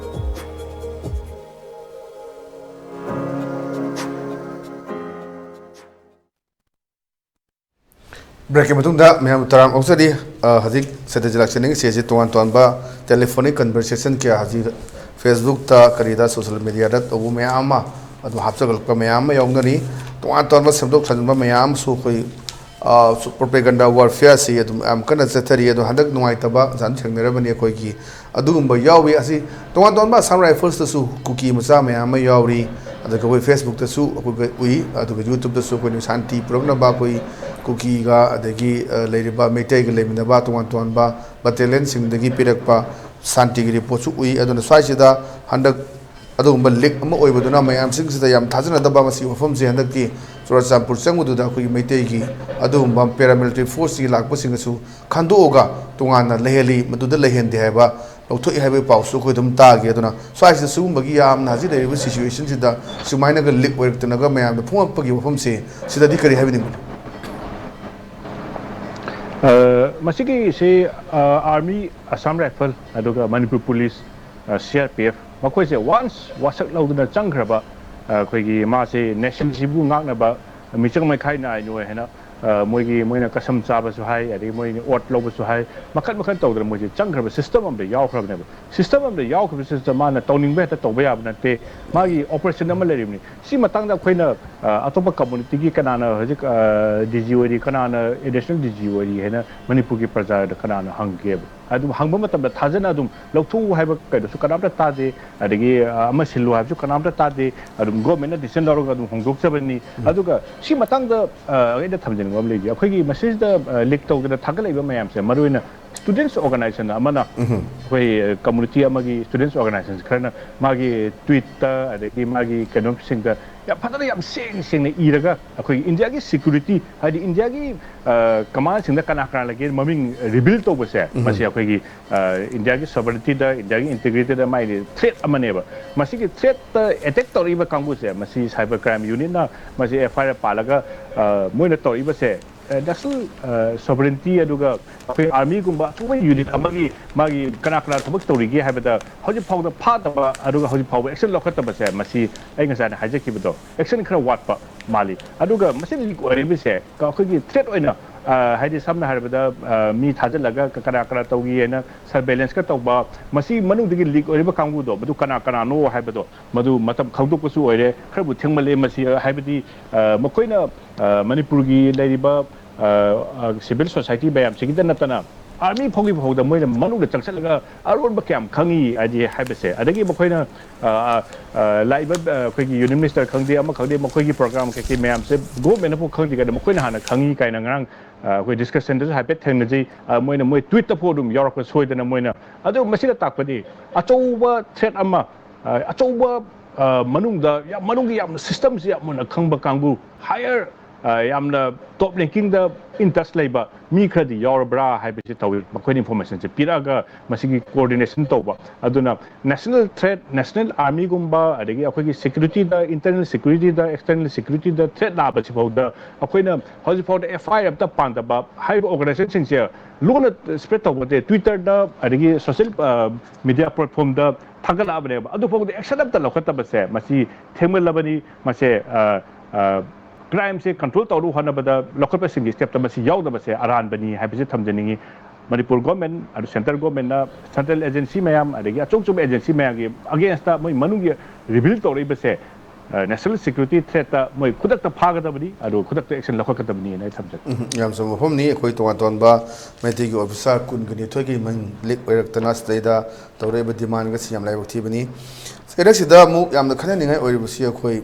Breakꯀꯤ ꯃꯇꯨꯡꯗ ꯃꯌꯥꯝ ꯇꯔꯥꯝ ꯑꯣꯛꯆꯔꯤ꯫ ꯑ, ꯍꯧꯖꯤꯛ ꯁꯦꯇꯦꯖꯤꯂꯥꯛ ꯆꯦꯅꯤꯡ ꯏꯆꯦꯁꯤ ꯇꯣꯉꯥꯟ ꯇꯣꯉꯥꯟꯕ telephonic conversation ꯀꯌꯥ ꯍꯧꯖꯤꯛ Facebookꯇ ꯀꯔꯤꯗ social mediaꯗ ꯇꯧꯕ ꯃꯌꯥꯝ ꯑꯃ ꯑꯗꯨꯝ ꯍꯥꯞꯆꯒꯠꯂꯛꯄ ꯃꯌꯥꯝ ꯑꯃ ꯌꯥꯎꯅꯔꯤ꯫ ꯇꯣꯉꯥꯟ ꯇꯣꯉꯥꯟꯕ ꯁꯦꯝꯗꯣꯛ ꯁꯥꯖꯤꯟꯕ ꯃꯌꯥꯝ ꯑꯃꯁꯨ ꯑꯩꯈꯣꯏ, ꯑ, propaganda warfareꯁꯤ ꯑꯗꯨꯝ ꯌꯥꯝ ꯀꯟꯅ ꯆꯠꯊꯔꯤ꯫ ꯑꯗꯣ ꯍꯟꯗꯛ ꯅꯨꯡꯉꯥꯏꯇꯕ ꯖꯥꯟ ꯊꯦꯡꯅꯔꯕꯅꯤ ꯑꯩꯈꯣꯏꯒꯤ ꯑꯗꯨꯒꯨꯝꯕ ꯌꯥꯎꯏ꯫ ꯑꯁꯤ ꯇꯣꯉꯥꯟ ꯇꯣꯉꯥꯟꯕ Assam Riflesꯇꯁꯨ ꯀꯨꯀꯤ ꯃꯆꯥ ꯃꯌꯥꯝ ꯑꯃ ꯌꯥꯎꯔꯤ꯫ ꯑꯗꯨꯒ ꯑꯩꯈꯣꯏ Facebookꯇꯁꯨ ꯑꯩꯈꯣꯏ ꯎꯏ, ꯑꯗꯨꯒ YouTubeꯇꯁꯨ ꯑꯩꯈꯣꯏꯅ ꯁꯥꯟꯇꯤ ꯄꯨꯔꯛꯅꯕ ꯑꯩꯈꯣꯏ ꯀꯨꯀꯤꯒ ꯑꯗꯒꯤ, ꯑ, ꯂꯩꯔꯤꯕ ꯃꯩꯇꯩꯒ ꯂꯩꯃꯤꯟꯅꯕ ꯇꯣꯉꯥꯟ ꯇꯣꯉꯥꯟꯕ battalionꯁꯤꯡꯗꯒꯤ ꯄꯤꯔꯛꯄ ꯁꯥꯟꯇꯤꯒꯤ reportꯁꯨ ꯎꯏ꯫ ꯑꯗꯨꯅ ꯁ꯭ꯋꯥꯏꯁꯤꯗ ꯍꯟꯗꯛ ꯑꯗꯨꯒꯨꯝꯕ leak ꯑꯃ ꯑꯣꯏꯕꯗꯨꯅ ꯃꯌꯥꯝꯁꯤꯡꯁꯤꯗ ꯌꯥꯝ ꯊꯥꯖꯅꯗꯕ ꯃꯁꯤꯒꯤ ꯋꯥꯐꯝꯁꯦ ꯍꯟꯗꯛꯇꯤ ꯆꯨꯔꯆꯥꯟꯄꯨꯔ ꯆꯪꯕꯗꯨꯗ ꯑꯩꯈꯣꯏꯒꯤ ꯃꯩꯇꯩꯒꯤ ꯑꯗꯨꯒꯨꯝꯕ paramilitary forceꯀꯤ ꯂꯥꯛꯄꯁꯤꯡꯒꯁꯨ ꯈꯟꯗꯣꯛꯑꯒ ꯇꯣꯉꯥꯟꯅ ꯂꯩꯍꯜꯂꯤ, ꯃꯗꯨꯗ ꯂꯩꯍꯟꯗꯦ ꯍꯥꯏꯕ ꯂꯧꯊꯣꯛꯏ ꯍꯥꯏꯕꯒꯤ ꯄꯥꯎꯁꯨ ꯑꯩꯈꯣꯏ ꯑꯗꯨꯝ ꯇꯥꯒꯦ꯫ ꯑꯗꯨꯅ ꯁ꯭ꯋꯥꯏꯁꯤꯗ ꯁꯤꯒꯨꯝꯕꯒꯤ ꯌꯥꯝꯅ ꯍꯧꯖꯤꯛ ꯂꯩꯔꯤꯕ ꯁꯤꯆꯨꯋꯦꯁꯟꯁꯤꯗ ꯁꯨꯃꯥꯏꯅꯒ ꯂꯤꯛ ꯑꯣꯏꯔꯛꯇꯅꯒ ꯃꯌꯥꯝꯗ ꯐꯣꯡꯉꯛꯄꯒꯤ ꯋꯥꯐꯝꯁꯦ, ꯁꯤꯗꯗꯤ ꯀꯔꯤ ꯍꯥꯏꯕꯤꯅꯤꯡꯕꯅꯣ? ꯃꯁꯤꯒꯤꯁꯤ ꯑꯥꯔꯃꯤ, ꯑꯁꯥꯝ ꯔꯥꯏꯐꯜ, ꯑꯗꯨꯒ Manipur police, C R P F, ꯃꯈꯣꯏꯁꯦ ꯋꯥꯟꯁ ꯋꯥꯁꯛ ꯂꯧꯗꯨꯅ ꯆꯪꯈ꯭ꯔꯕ ꯑꯩꯈꯣꯏꯒꯤ ꯃꯥꯁꯦ ꯅꯦꯁꯟꯁꯤꯕꯨ ꯉꯥꯛꯅꯕ ꯃꯤꯆꯪ ꯃꯤꯈꯥꯏ ꯅꯥꯏꯅꯣꯏ ꯍꯥꯏꯅ ꯃꯣꯏꯒꯤ ꯃꯣꯏꯅ ꯀꯁꯝ ꯆꯥꯕꯁꯨ ꯍꯥꯏ, ꯑꯗꯒꯤ ꯃꯣꯏꯅ ꯑꯣꯠ ꯂꯧꯕꯁꯨ ꯍꯥꯏ, ꯃꯈꯟ ꯃꯈꯟ ꯇꯧꯗꯅ ꯃꯣꯏꯁꯦ ꯆꯪꯈ꯭ꯔꯕ ꯁꯤꯁꯇꯝ ꯑꯃꯗ ꯌꯥꯎꯈ꯭ꯔꯕꯅꯦꯕ꯫ ꯁꯤꯁꯇꯝ ꯑꯃꯗ ꯌꯥꯎꯈ꯭ꯔꯤꯕꯁꯤꯗ ꯃꯥꯅ ꯇꯧꯅꯤꯡꯕ ꯍꯦꯛꯇ ꯇꯧꯕ ꯌꯥꯕ ꯅꯠꯇꯦ꯫ ꯃꯥꯒꯤ ꯑꯣꯄꯔꯦꯁꯟ ꯑꯃ ꯂꯩꯔꯤꯕꯅꯤ꯫ ꯁꯤ ꯃꯇꯥꯡꯗ ꯑꯩꯈꯣꯏꯅ ꯑꯇꯣꯞꯄ ꯀꯝꯃꯨꯅꯤꯇꯤꯒꯤ ꯀꯅꯥꯅ ꯍꯧꯖꯤꯛ ꯗꯤ ꯖꯤ ꯑꯣꯏꯔꯤ, ꯀꯅꯥꯅ ꯑꯦꯗꯤꯁꯅꯦꯜ ꯗꯤ ꯖꯤ ꯑꯣꯏꯔꯤ ꯍꯥꯏꯅ ꯃꯅꯤꯄꯨꯔꯒꯤ ꯄ꯭ꯔꯖꯥꯗ ꯀꯅꯥꯅ ꯍꯪꯒꯦꯕ? ꯑꯗꯨꯝ ꯍꯪꯕ ꯃꯇꯝꯗ ꯊꯥꯖꯅ ꯑꯗꯨꯝ ꯂꯧꯊꯣꯛꯎ ꯍꯥꯏꯕ ꯀꯩꯅꯣꯁꯨ ꯀꯅꯥꯝꯇ ꯇꯥꯗꯦ, ꯑꯗꯒꯤ ꯑꯃ ꯁꯤꯜꯂꯨ ꯍꯥꯏꯕꯁꯨ ꯀꯅꯥꯝꯇ ꯇꯥꯗꯦ꯫ ꯑꯗꯨꯝ ꯒꯣꯔꯃꯦꯟꯅ ꯗꯤꯁꯤꯖꯟ ꯂꯧꯔꯒ ꯑꯗꯨꯝ ꯍꯣꯡꯗꯣꯛꯆꯕꯅꯤ꯫ ꯑꯗꯨꯒ ꯁꯤ ꯃꯇꯥꯡꯗ ꯑꯩꯅ ꯊꯝꯖꯅꯤꯡꯕ ꯑꯃ ꯂꯩꯔꯤ꯫ ꯑꯩꯈꯣꯏꯒꯤ ꯃꯁꯤꯗ ꯂꯤꯛ ꯇꯧꯗꯅ ꯊꯥꯒꯠꯂꯛꯏꯕ ꯃꯌꯥꯝꯁꯦ, ꯃꯔꯨꯑꯣꯏꯅ ꯁ꯭ꯇꯨꯗꯦꯟꯠꯁ ꯑꯣꯔꯒꯅꯥꯏꯖꯦꯁꯟ ꯑꯃꯅ ꯑꯩꯈꯣꯏ ꯀꯝꯃꯨꯅꯤꯇꯤ ꯑꯃꯒꯤ ꯁ꯭ꯇꯨꯗꯦꯟꯠꯁ ꯑꯣꯔꯒꯅꯥꯏꯖꯦꯁꯟ ꯈꯔꯅ ꯃꯥꯒꯤ ꯇ꯭ꯋꯤꯠꯇ, ꯑꯗꯒꯤ ꯃꯥꯒꯤ ꯀꯩꯅꯣꯁꯤꯡꯗ ꯌꯥꯝ ꯐꯖꯅ, ꯌꯥꯝ ꯁꯦꯡ ꯁꯦꯡꯅ ꯏꯔꯒ ꯑꯩꯈꯣꯏꯒꯤ ꯏꯟꯗꯤꯌꯥꯒꯤ ꯁꯦꯀ꯭ꯌꯨꯔꯤꯇꯤ, ꯍꯥꯏꯗꯤ ꯏꯟꯗꯤꯌꯥꯒꯤ ꯀꯃꯥꯟꯁꯤꯡꯗ ꯀꯅꯥ ꯀꯅꯥ ꯂꯩꯒꯦ ꯃꯃꯤꯡ ꯔꯤꯚꯤꯜ ꯇꯧꯕꯁꯦ, ꯃꯁꯤ ꯑꯩꯈꯣꯏꯒꯤ ꯏꯟꯗꯤꯌꯥꯒꯤ ꯁꯣꯚꯔꯅꯤꯇꯤꯗ, ꯏꯟꯗꯤꯌꯥꯒꯤ ꯏꯟꯇꯤꯒ꯭ꯔꯤꯇꯤꯗ ꯃꯥꯒꯤ ꯊ꯭ꯔꯦꯠ ꯑꯃꯅꯦꯕ꯫ ꯃꯁꯤꯒꯤ ꯊ꯭ꯔꯦꯠꯇ ꯑꯦꯇꯦꯛ ꯇꯧꯔꯛꯏꯕ ꯀꯥꯡꯕꯨꯁꯦ, ꯃꯁꯤ ꯁꯥꯏꯕꯔ ꯀ꯭ꯔꯥꯏꯝ ꯌꯨꯅꯤꯠꯅ ꯃꯁꯤ ꯑꯦꯐ ꯑꯥꯏ ꯑꯥꯔ ꯄꯥꯜꯂꯒ ꯃꯣꯏꯅ ꯇꯧꯔꯛꯏꯕꯁꯦ ꯅꯦꯁꯅꯦꯜ ꯁꯣꯚꯔꯦꯟꯇꯤ, ꯑꯗꯨꯒ ꯑꯩꯈꯣꯏ ꯑꯥꯔꯃꯤꯒꯨꯝꯕ ꯑꯆꯧꯕ ꯌꯨꯅꯤꯠ ꯑꯃꯒꯤ ꯃꯥꯒꯤ ꯀꯅꯥ ꯀꯅꯥ ꯊꯕꯛ ꯇꯧꯔꯤꯒꯦ ꯍꯥꯏꯕꯗ ꯍꯧꯖꯤꯛ ꯐꯥꯎꯗ ꯐꯥꯗꯕ, ꯑꯗꯨꯒ ꯍꯧꯖꯤꯛ ꯐꯥꯎꯕ ꯑꯦꯛꯁꯟ ꯂꯧꯈꯠꯇꯕꯁꯦ, ꯃꯁꯤ ꯑꯩ ꯉꯁꯥꯏꯅ ꯍꯥꯏꯖꯈꯤꯕꯗꯣ, ꯑꯦꯛꯁꯟ ꯈꯔ ꯋꯥꯠꯄ ꯃꯥꯜꯂꯤ꯫ ꯑꯗꯨꯒ ꯃꯁꯤ ꯂꯤꯛ ꯑꯣꯏꯔꯤꯕꯁꯦ ꯑꯩꯈꯣꯏꯒꯤ ꯊ꯭ꯔꯦꯠ ꯑꯣꯏꯅ, ꯍꯥꯏꯗꯤ ꯁꯝꯅ ꯍꯥꯏꯔꯕꯗ ꯃꯤ ꯊꯥꯖꯤꯜꯂꯒ ꯀꯅꯥ ꯀꯅꯥ ꯇꯧꯈꯤ ꯍꯥꯏꯅ ꯁꯔꯚꯦꯂꯦꯟꯁꯀ ꯇꯧꯕ, ꯃꯁꯤ ꯃꯅꯨꯡꯗꯒꯤ ꯂꯤꯛ ꯑꯣꯏꯔꯤꯕ ꯀꯥꯡꯕꯨꯗꯣ ꯃꯗꯨ ꯀꯅꯥ ꯀꯅꯥꯅꯣ ꯍꯥꯏꯕꯗꯣ ꯃꯗꯨ ꯃꯇꯝ ꯈꯪꯗꯣꯛꯄꯁꯨ ꯑꯣꯏꯔꯦ꯫ ꯈꯔꯕꯨ ꯊꯦꯡꯃꯜꯂꯦ ꯃꯁꯤ, ꯍꯥꯏꯕꯗꯤ ꯃꯈꯣꯏꯅ ꯃꯅꯤꯄꯨꯔꯒꯤ ꯂꯩꯔꯤꯕ ꯁꯤꯚꯤꯜ ꯁꯣꯁꯥꯏꯇꯤ ꯃꯌꯥꯝꯁꯤꯒꯤꯗ ꯅꯠꯇꯅ ꯑꯥꯔꯃꯤ ꯐꯥꯎꯒꯤ ꯐꯥꯎꯗ ꯃꯣꯏꯅ ꯃꯅꯨꯡꯗ ꯆꯪꯁꯤꯜꯂꯒ ꯑꯔꯣꯟꯕ ꯀꯌꯥꯝ ꯈꯪꯉꯤ ꯍꯥꯏꯗꯤ ꯍꯥꯏꯕꯁꯦ꯫ ꯑꯗꯒꯤ ꯃꯈꯣꯏꯅ ꯂꯥꯛꯏꯕ ꯑꯩꯈꯣꯏꯒꯤ ꯌꯨꯅꯤꯌꯟ ꯃꯤꯅꯤꯁꯇꯔ ꯈꯪꯗꯦ, ꯑꯃ ꯈꯪꯗꯦ, ꯃꯈꯣꯏꯒꯤ ꯄ꯭ꯔꯣꯒ꯭ꯔꯥꯝ ꯀꯩꯀꯩ ꯃꯌꯥꯝꯁꯦ ꯒꯣꯔꯃꯦꯟꯅꯐꯥꯎ ꯈꯪꯗ꯭ꯔꯤꯉꯩꯗ ꯃꯈꯣꯏꯅ ꯍꯥꯟꯅ ꯈꯪꯉꯤ ꯀꯥꯏꯅ ꯉꯔꯥꯡ ꯑꯩꯈꯣꯏ ꯗꯤꯁꯀꯁꯟꯗꯁꯨ ꯍꯥꯏꯐꯦꯠ ꯊꯦꯡꯅꯖꯩ꯫ ꯃꯣꯏꯅ ꯃꯣꯏ ꯇ꯭ꯋꯤꯠꯇ ꯐꯥꯎ ꯑꯗꯨꯝ ꯌꯥꯎꯔꯛꯄ ꯁꯣꯏꯗꯅ꯫ ꯃꯣꯏꯅ ꯑꯗꯨ ꯃꯁꯤꯅ ꯇꯥꯛꯄꯗꯤ ꯑꯆꯧꯕ ꯊ꯭ꯔꯦꯠ ꯑꯃ, ꯑꯆꯧꯕ ꯃꯅꯨꯡꯗ ꯌꯥꯝ ꯃꯅꯨꯡꯒꯤ ꯌꯥꯝꯅ ꯁꯤꯁꯇꯝꯁꯤ ꯌꯥꯝ ꯃꯨꯟꯅ ꯈꯪꯕ ꯀꯥꯡꯕꯨ, ꯍꯥꯌꯔ ꯑ, ꯌꯥꯝꯅ ꯇꯣꯞ ꯔꯦꯡꯀꯤꯡꯗ ꯏꯟ ꯇꯆ ꯂꯩꯕ ꯃꯤ ꯈꯔꯗꯤ ꯌꯥꯎꯔꯕ꯭ꯔꯥ ꯍꯥꯏꯕꯁꯤ ꯇꯧꯏ꯫ ꯃꯈꯣꯏꯅ ꯏꯟꯐꯣꯔꯃꯦꯁꯟꯁꯦ ꯄꯤꯔꯛꯑꯒ ꯃꯁꯤꯒꯤ ꯀꯣꯑꯣꯔꯗꯤꯅꯦꯁꯟ ꯇꯧꯕ꯫ ꯑꯗꯨꯅ ꯅꯦꯁꯅꯦꯜ ꯊ꯭ꯔꯦꯠ, ꯅꯦꯁꯅꯦꯜ ꯑꯥꯔꯃꯤꯒꯨꯝꯕ, ꯑꯗꯒꯤ ꯑꯩꯈꯣꯏꯒꯤ ꯁꯦꯀ꯭ꯌꯨꯔꯤꯇꯤꯗ, ꯏꯟꯇꯔꯅꯦꯜ ꯁꯦꯀ꯭ꯌꯨꯔꯤꯇꯤꯗ, ꯑꯦꯛꯁꯇꯔꯅꯦꯜ ꯁꯦꯀ꯭ꯌꯨꯔꯤꯇꯤꯗ ꯊ꯭ꯔꯦꯠ ꯂꯥꯛꯄꯁꯤꯐꯥꯎꯗ ꯑꯩꯈꯣꯏꯅ ꯍꯧꯖꯤꯛꯐꯥꯎꯗ ꯑꯦꯐ ꯑꯥꯏ ꯑꯥꯔ ꯑꯝꯇ ꯄꯥꯟꯗꯕ ꯍꯥꯏꯔꯤꯕ ꯑꯣꯔꯒꯅꯥꯏꯖꯦꯁꯟꯁꯤꯡꯁꯦ ꯂꯣꯟꯅ ꯁ꯭ꯄ꯭ꯔꯦꯗ ꯇꯧꯕ ꯅꯠꯇꯦ, ꯇ꯭ꯋꯤꯇꯔꯗ ꯑꯗꯒꯤ ꯁꯣꯁꯤꯌꯦꯜ ꯃꯤꯗꯤꯌꯥ ꯄ꯭ꯂꯦꯠꯐꯣꯝꯗ ꯊꯥꯒꯠꯂꯛꯑꯕꯅꯦꯕ꯫ ꯑꯗꯨꯐꯥꯎꯗ ꯑꯦꯛꯁꯟ ꯑꯝꯇ ꯂꯧꯈꯠꯇꯕꯁꯦ ꯃꯁꯤ ꯊꯦꯡꯃꯜꯂꯕꯅꯤ꯫ ꯃꯁꯦ, ꯑ, ꯑ, ꯀ꯭ꯔꯥꯏꯝꯁꯦ ꯀꯟꯇ꯭ꯔꯣꯜ ꯇꯧꯅꯕ ꯍꯣꯠꯅꯕꯗ ꯂꯧꯈꯠꯄꯁꯤꯡꯒꯤ ꯁ꯭ꯇꯦꯞꯇ ꯃꯁꯤ ꯌꯥꯎꯗꯕꯁꯦ ꯑꯔꯥꯟꯕꯅꯤ ꯍꯥꯏꯕꯁꯤ ꯊꯝꯖꯅꯤꯡꯉꯤ꯫ ꯃꯅꯤꯄꯨꯔ ꯒꯣꯔꯃꯦꯟ, ꯑꯗꯨ ꯁꯦꯟꯇ꯭ꯔꯦꯜ ꯒꯣꯔꯃꯦꯟꯅ, ꯁꯦꯟꯇ꯭ꯔꯦꯜ ꯑꯦꯖꯦꯟꯁꯤ ꯃꯌꯥꯝ, ꯑꯗꯒꯤ ꯑꯆꯧ ꯑꯆꯧꯕ ꯑꯦꯖꯦꯟꯁꯤ ꯃꯌꯥꯝꯒꯤ ꯑꯒꯦꯟꯁꯇ ꯃꯣꯏ ꯃꯅꯨꯡꯒꯤ ꯔꯤꯚꯤꯜ ꯇꯧꯔꯛꯏꯕꯁꯦ, ꯑ, ꯅꯦꯁꯅꯦꯜ ꯁꯦꯀ꯭ꯌꯨꯔꯤꯇꯤ ꯊ꯭ꯔꯦꯠꯇ ꯃꯣꯏ ꯈꯨꯗꯛꯇ ꯐꯥꯒꯗꯕꯅꯤ, ꯑꯗꯨ ꯈꯨꯗꯛꯇ ꯑꯦꯛꯁꯟ ꯂꯧꯈꯠꯀꯗꯕꯅꯤꯅ ꯑꯩ ꯊꯝꯖꯒꯦ꯫ ꯎꯝ, ꯌꯥꯝ ꯆꯨꯝꯕ ꯋꯥꯐꯝꯅꯤ꯫ ꯑꯩꯈꯣꯏ ꯇꯣꯉꯥꯟ ꯇꯣꯉꯥꯟꯕ ꯃꯩꯇꯩꯒꯤ ꯑꯣꯐꯤꯁꯥꯔ ꯀꯨꯟꯒ ꯅꯤꯊꯣꯏꯒꯤ ꯃꯤꯡ ꯂꯤꯛ ꯑꯣꯏꯔꯛꯇꯅ ꯁꯤꯗꯩꯗ ꯇꯧꯔꯛꯏꯕ ꯗꯤꯃꯥꯟꯒꯁꯤ ꯌꯥꯝ ꯂꯥꯏꯕꯛ ꯊꯤꯕꯅꯤ꯫ ꯂꯩꯔꯛꯁꯤꯗ ꯑꯃꯨꯛ ꯌꯥꯝꯅ ꯈꯟꯅꯅꯤꯡꯉꯥꯏ ꯑꯣꯏꯔꯤꯕꯁꯤ ꯑꯩꯈꯣꯏ,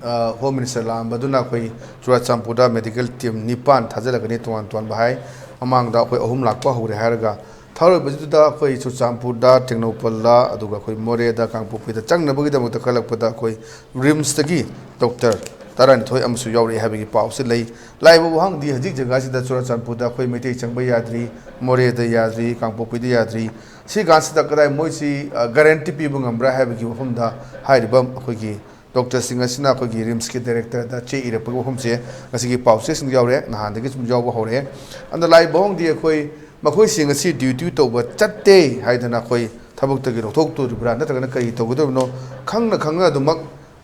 ꯑ, ꯍꯣꯝ ꯃꯤꯅꯤꯁꯇꯔ ꯂꯥꯛꯑꯝꯕꯗꯨꯅ ꯑꯩꯈꯣꯏ ꯆꯨꯔꯥꯆꯥꯟꯄꯨꯔꯗ ꯃꯦꯗꯤꯀꯦꯜ ꯇꯤꯝ ꯅꯤꯄꯥꯟ ꯊꯥꯖꯤꯜꯂꯒꯅꯤ ꯇꯣꯉꯥꯟ ꯇꯣꯉꯥꯟꯕ ꯍꯥꯏ꯫ ꯃꯃꯥꯡꯗ ꯑꯩꯈꯣꯏ ꯑꯍꯨꯝ ꯂꯥꯛꯄ ꯍꯧꯔꯦ ꯍꯥꯏꯔꯒ ꯊꯥꯔꯣꯏꯕꯁꯤꯗ ꯑꯩꯈꯣꯏ ꯆꯨꯔꯆꯥꯟꯄꯨꯔꯗ, ꯇꯦꯡꯅꯧꯄꯜꯗ, ꯑꯗꯨꯒ ꯑꯩꯈꯣꯏ ꯃꯣꯔꯦꯗ, ꯀꯥꯡꯄꯣꯛꯄꯤꯗ ꯆꯪꯅꯕꯒꯤꯗꯃꯛꯇ ꯈꯜꯂꯛꯄꯗ ꯑꯩꯈꯣꯏ ꯔꯤꯝꯁꯇꯒꯤ ꯗꯣꯛꯇꯔ ꯇꯔꯥꯅꯤꯊꯣꯏ ꯑꯃꯁꯨ ꯌꯥꯎꯔꯛꯏ ꯍꯥꯏꯕꯒꯤ ꯄꯥꯎꯁꯤ ꯂꯩ꯫ ꯂꯥꯛꯏꯕ ꯋꯥꯍꯪꯗꯤ ꯍꯧꯖꯤꯛ ꯖꯒꯥꯁꯤꯗ ꯆꯨꯔꯥꯆꯥꯟꯄꯨꯔꯗ ꯑꯩꯈꯣꯏ ꯃꯩꯇꯩ ꯆꯪꯕ ꯌꯥꯗ꯭ꯔꯤ, ꯃꯣꯔꯦꯗ ꯌꯥꯗ꯭ꯔꯤ, ꯀꯥꯡꯄꯣꯛꯄꯤꯗ ꯌꯥꯗ꯭ꯔꯤ, ꯁꯤ ꯀꯥꯟꯁꯤꯗ ꯀꯗꯥꯏ ꯃꯣꯏꯁꯤ, ꯑ, ꯒꯥꯔꯦꯟꯇꯤ ꯄꯤꯕ ꯉꯝꯕ꯭ꯔꯥ ꯍꯥꯏꯕꯒꯤ ꯋꯥꯐꯝꯗ ꯍꯥꯏꯔꯤꯕ ꯑꯩꯈꯣꯏꯒꯤ ꯗꯣꯛꯇꯔꯁꯤꯡ ꯑꯁꯤꯅ ꯑꯩꯈꯣꯏꯒꯤ ꯔꯤꯝꯁꯀꯤ ꯗꯥꯏꯔꯦꯛꯇꯔꯗ ꯆꯦ ꯏꯔꯛꯄꯒꯤ ꯋꯥꯐꯝꯁꯦ ꯉꯁꯤꯒꯤ ꯄꯥꯎꯆꯦꯁꯤꯡꯗ ꯌꯥꯎꯔꯦ, ꯅꯍꯥꯟꯗꯒꯤ ꯁꯨꯝ ꯌꯥꯎꯕ ꯍꯧꯔꯛꯑꯦ꯫ ꯑꯗꯨꯅ ꯂꯥꯛꯏꯕ ꯋꯥꯍꯪꯗꯤ ꯑꯩꯈꯣꯏ ꯃꯈꯣꯏꯁꯤꯡ ꯑꯁꯤ ꯗ꯭ꯌꯨꯇꯤ ꯇꯧꯕ ꯆꯠꯇꯦ ꯍꯥꯏꯗꯅ ꯑꯩꯈꯣꯏ ꯊꯕꯛꯇꯒꯤ ꯂꯧꯊꯣꯛꯇꯣꯔꯤꯕ꯭ꯔꯥ ꯅꯠꯇ꯭ꯔꯒꯅ ꯀꯔꯤ ꯇꯧꯒꯗꯕꯅꯣ ꯈꯪꯅ ꯈꯪꯅ ꯑꯗꯨꯃꯛ,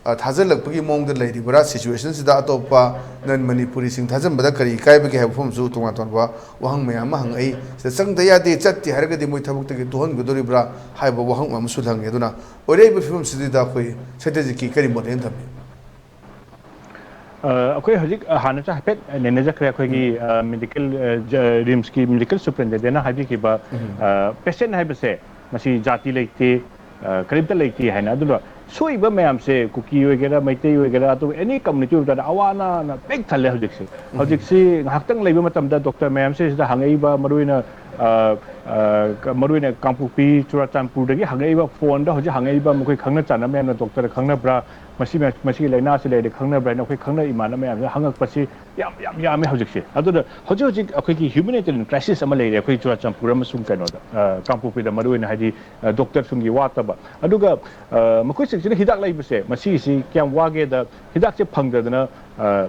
ꯑ, ꯊꯥꯖꯤꯜꯂꯛꯄꯒꯤ ꯃꯑꯣꯡꯗ ꯂꯩꯔꯤꯕ꯭ꯔꯥ? ꯁꯤꯆꯨꯋꯦꯁꯟꯁꯤꯗ ꯑꯇꯣꯞꯄ ꯅꯟ ꯃꯅꯤꯄꯨꯔꯤꯁꯤꯡ ꯊꯥꯖꯤꯟꯕꯗ ꯀꯔꯤ ꯀꯥꯏꯕꯒꯦ ꯍꯥꯏꯕ ꯋꯥꯐꯝꯁꯨ ꯇꯣꯉꯥꯟ ꯇꯣꯉꯥꯟꯕ ꯋꯥꯍꯪ ꯃꯌꯥꯝ ꯑꯃ ꯍꯪꯉꯛꯏ꯫ ꯁꯤꯗ ꯆꯪꯗ ꯌꯥꯗꯦ, ꯆꯠꯇꯦ ꯍꯥꯏꯔꯒꯗꯤ ꯃꯣꯏ ꯊꯕꯛꯇꯒꯤ ꯇꯣꯛꯍꯟꯒꯗꯣꯔꯤꯕ꯭ꯔꯥ ꯍꯥꯏꯕ ꯋꯥꯍꯪ ꯑꯃꯁꯨ ꯍꯪꯉꯤ꯫ ꯑꯗꯨꯅ ꯑꯣꯏꯔꯛꯏꯕ ꯐꯤꯕꯝꯁꯤꯗ ꯑꯩꯈꯣꯏ ꯁꯦꯇ꯭ꯔꯖꯤꯠꯀꯤ ꯀꯔꯤ ꯃꯣꯠ ꯂꯦꯡꯊꯝꯕꯤ? ꯑ, ꯑꯩꯈꯣꯏ ꯍꯧꯖꯤꯛ, ꯑ, ꯍꯥꯟꯅꯁꯨ ꯍꯥꯏꯐꯦꯠ ꯅꯩꯅꯖꯈ꯭ꯔꯦ꯫ ꯑꯩꯈꯣꯏꯒꯤ, ꯎꯝ꯫ ꯑ, ꯃꯦꯗꯤꯀꯦꯜ, ꯑ, ꯖ-, ꯔꯤꯝꯁꯀꯤ ꯃꯦꯗꯤꯀꯦꯜ ꯁꯨꯄꯔꯤꯟꯇꯦꯟꯗꯦꯟꯅ ꯍꯥꯏꯕꯤꯈꯤꯕ, ꯎꯝ꯫ ꯑ, ꯄꯦꯁꯦꯟ ꯍꯥꯏꯕꯁꯦ ꯃꯁꯤ ꯖꯥꯇꯤ ꯂꯩꯇꯦ, ꯑ, ꯀꯔꯤꯝꯇ ꯂꯩꯇꯦ ꯍꯥꯏꯅ꯫ ꯑꯗꯨꯅ ꯁꯣꯛꯏꯕ ꯃꯌꯥꯝꯁꯦ ꯀꯨꯀꯤ ꯑꯣꯏꯒꯦꯔꯥ, ꯃꯩꯇꯩ ꯑꯣꯏꯒꯦꯔꯥ, ꯑꯇꯣꯞꯄ ꯑꯦꯅꯤ ꯀꯝꯃꯨꯅꯤꯇꯤ ꯑꯣꯏꯕ ꯇꯥꯔꯗꯤ ꯑꯋꯥ ꯑꯅꯥꯅ ꯄꯤꯛ ꯊꯜꯂꯦ ꯍꯧꯖꯤꯛꯁꯦ꯫ ꯎꯝ꯫ ꯍꯧꯖꯤꯛꯁꯤ ꯉꯥꯏꯍꯥꯛꯇꯪ ꯂꯩꯕ ꯃꯇꯝꯗ ꯗꯣꯛꯇꯔ ꯃꯌꯥꯝꯁꯦ ꯁꯤꯗ ꯍꯪꯉꯛꯏꯕ, ꯃꯔꯨꯑꯣꯏꯅ, ꯑ, ꯑ, ꯃꯔꯨꯑꯣꯏꯅ ꯀꯥꯡꯄꯣꯛꯄꯤ, ꯆꯨꯔꯥꯆꯥꯟꯄꯨꯔꯗꯒꯤ ꯍꯪꯉꯛꯏꯕ, ꯐꯣꯟꯗ ꯍꯧꯖꯤꯛ ꯍꯪꯉꯛꯏꯕ ꯃꯈꯣꯏ ꯈꯪꯅ ꯆꯥꯟꯅꯕ ꯃꯌꯥꯝꯅ ꯗꯣꯛꯇꯔ ꯈꯪꯅꯕ꯭ꯔꯥ, ꯃꯁꯤ ꯃꯌꯥꯝ- ꯃꯁꯤꯒꯤ ꯂꯥꯏꯅꯥꯁꯤ ꯂꯩꯔꯦ ꯈꯪꯅꯕ꯭ꯔꯥ ꯍꯥꯏꯅ ꯑꯩꯈꯣꯏ ꯈꯪꯅꯕ ꯏꯃꯥꯟꯅꯕ ꯃꯌꯥꯝꯁꯤꯅ ꯍꯪꯉꯛꯄꯁꯤ ꯌꯥꯝ ꯌꯥꯝ ꯌꯥꯝꯃꯦ ꯍꯧꯖꯤꯛꯁꯦ꯫ ꯑꯗꯨꯅ ꯍꯧꯖꯤꯛ ꯍꯧꯖꯤꯛ ꯑꯩꯈꯣꯏꯒꯤ humanitarian crisis ꯑꯃ ꯂꯩꯔꯦ ꯑꯩꯈꯣꯏ ꯆꯨꯔꯥꯆꯥꯟꯄꯨꯔ ꯑꯃꯁꯨꯡ ꯀꯩꯅꯣꯗ, ꯑ, ꯀꯥꯡꯄꯣꯛꯄꯤꯗ ꯃꯔꯨꯑꯣꯏꯅ, ꯍꯥꯏꯗꯤ, ꯑ, ꯗꯣꯛꯇꯔꯁꯤꯡꯒꯤ ꯋꯥꯠꯇꯕ꯫ ꯑꯗꯨꯒ, ꯑ, ꯃꯈꯣꯏꯁꯤꯡꯁꯤꯅ ꯍꯤꯗꯥꯛ ꯂꯩꯕꯁꯦ, ꯃꯁꯤꯒꯤꯁꯤ ꯀꯌꯥꯝ ꯋꯥꯒꯦꯗ, ꯍꯤꯗꯥꯛꯁꯦ ꯐꯪꯗꯗꯅ, ꯑ,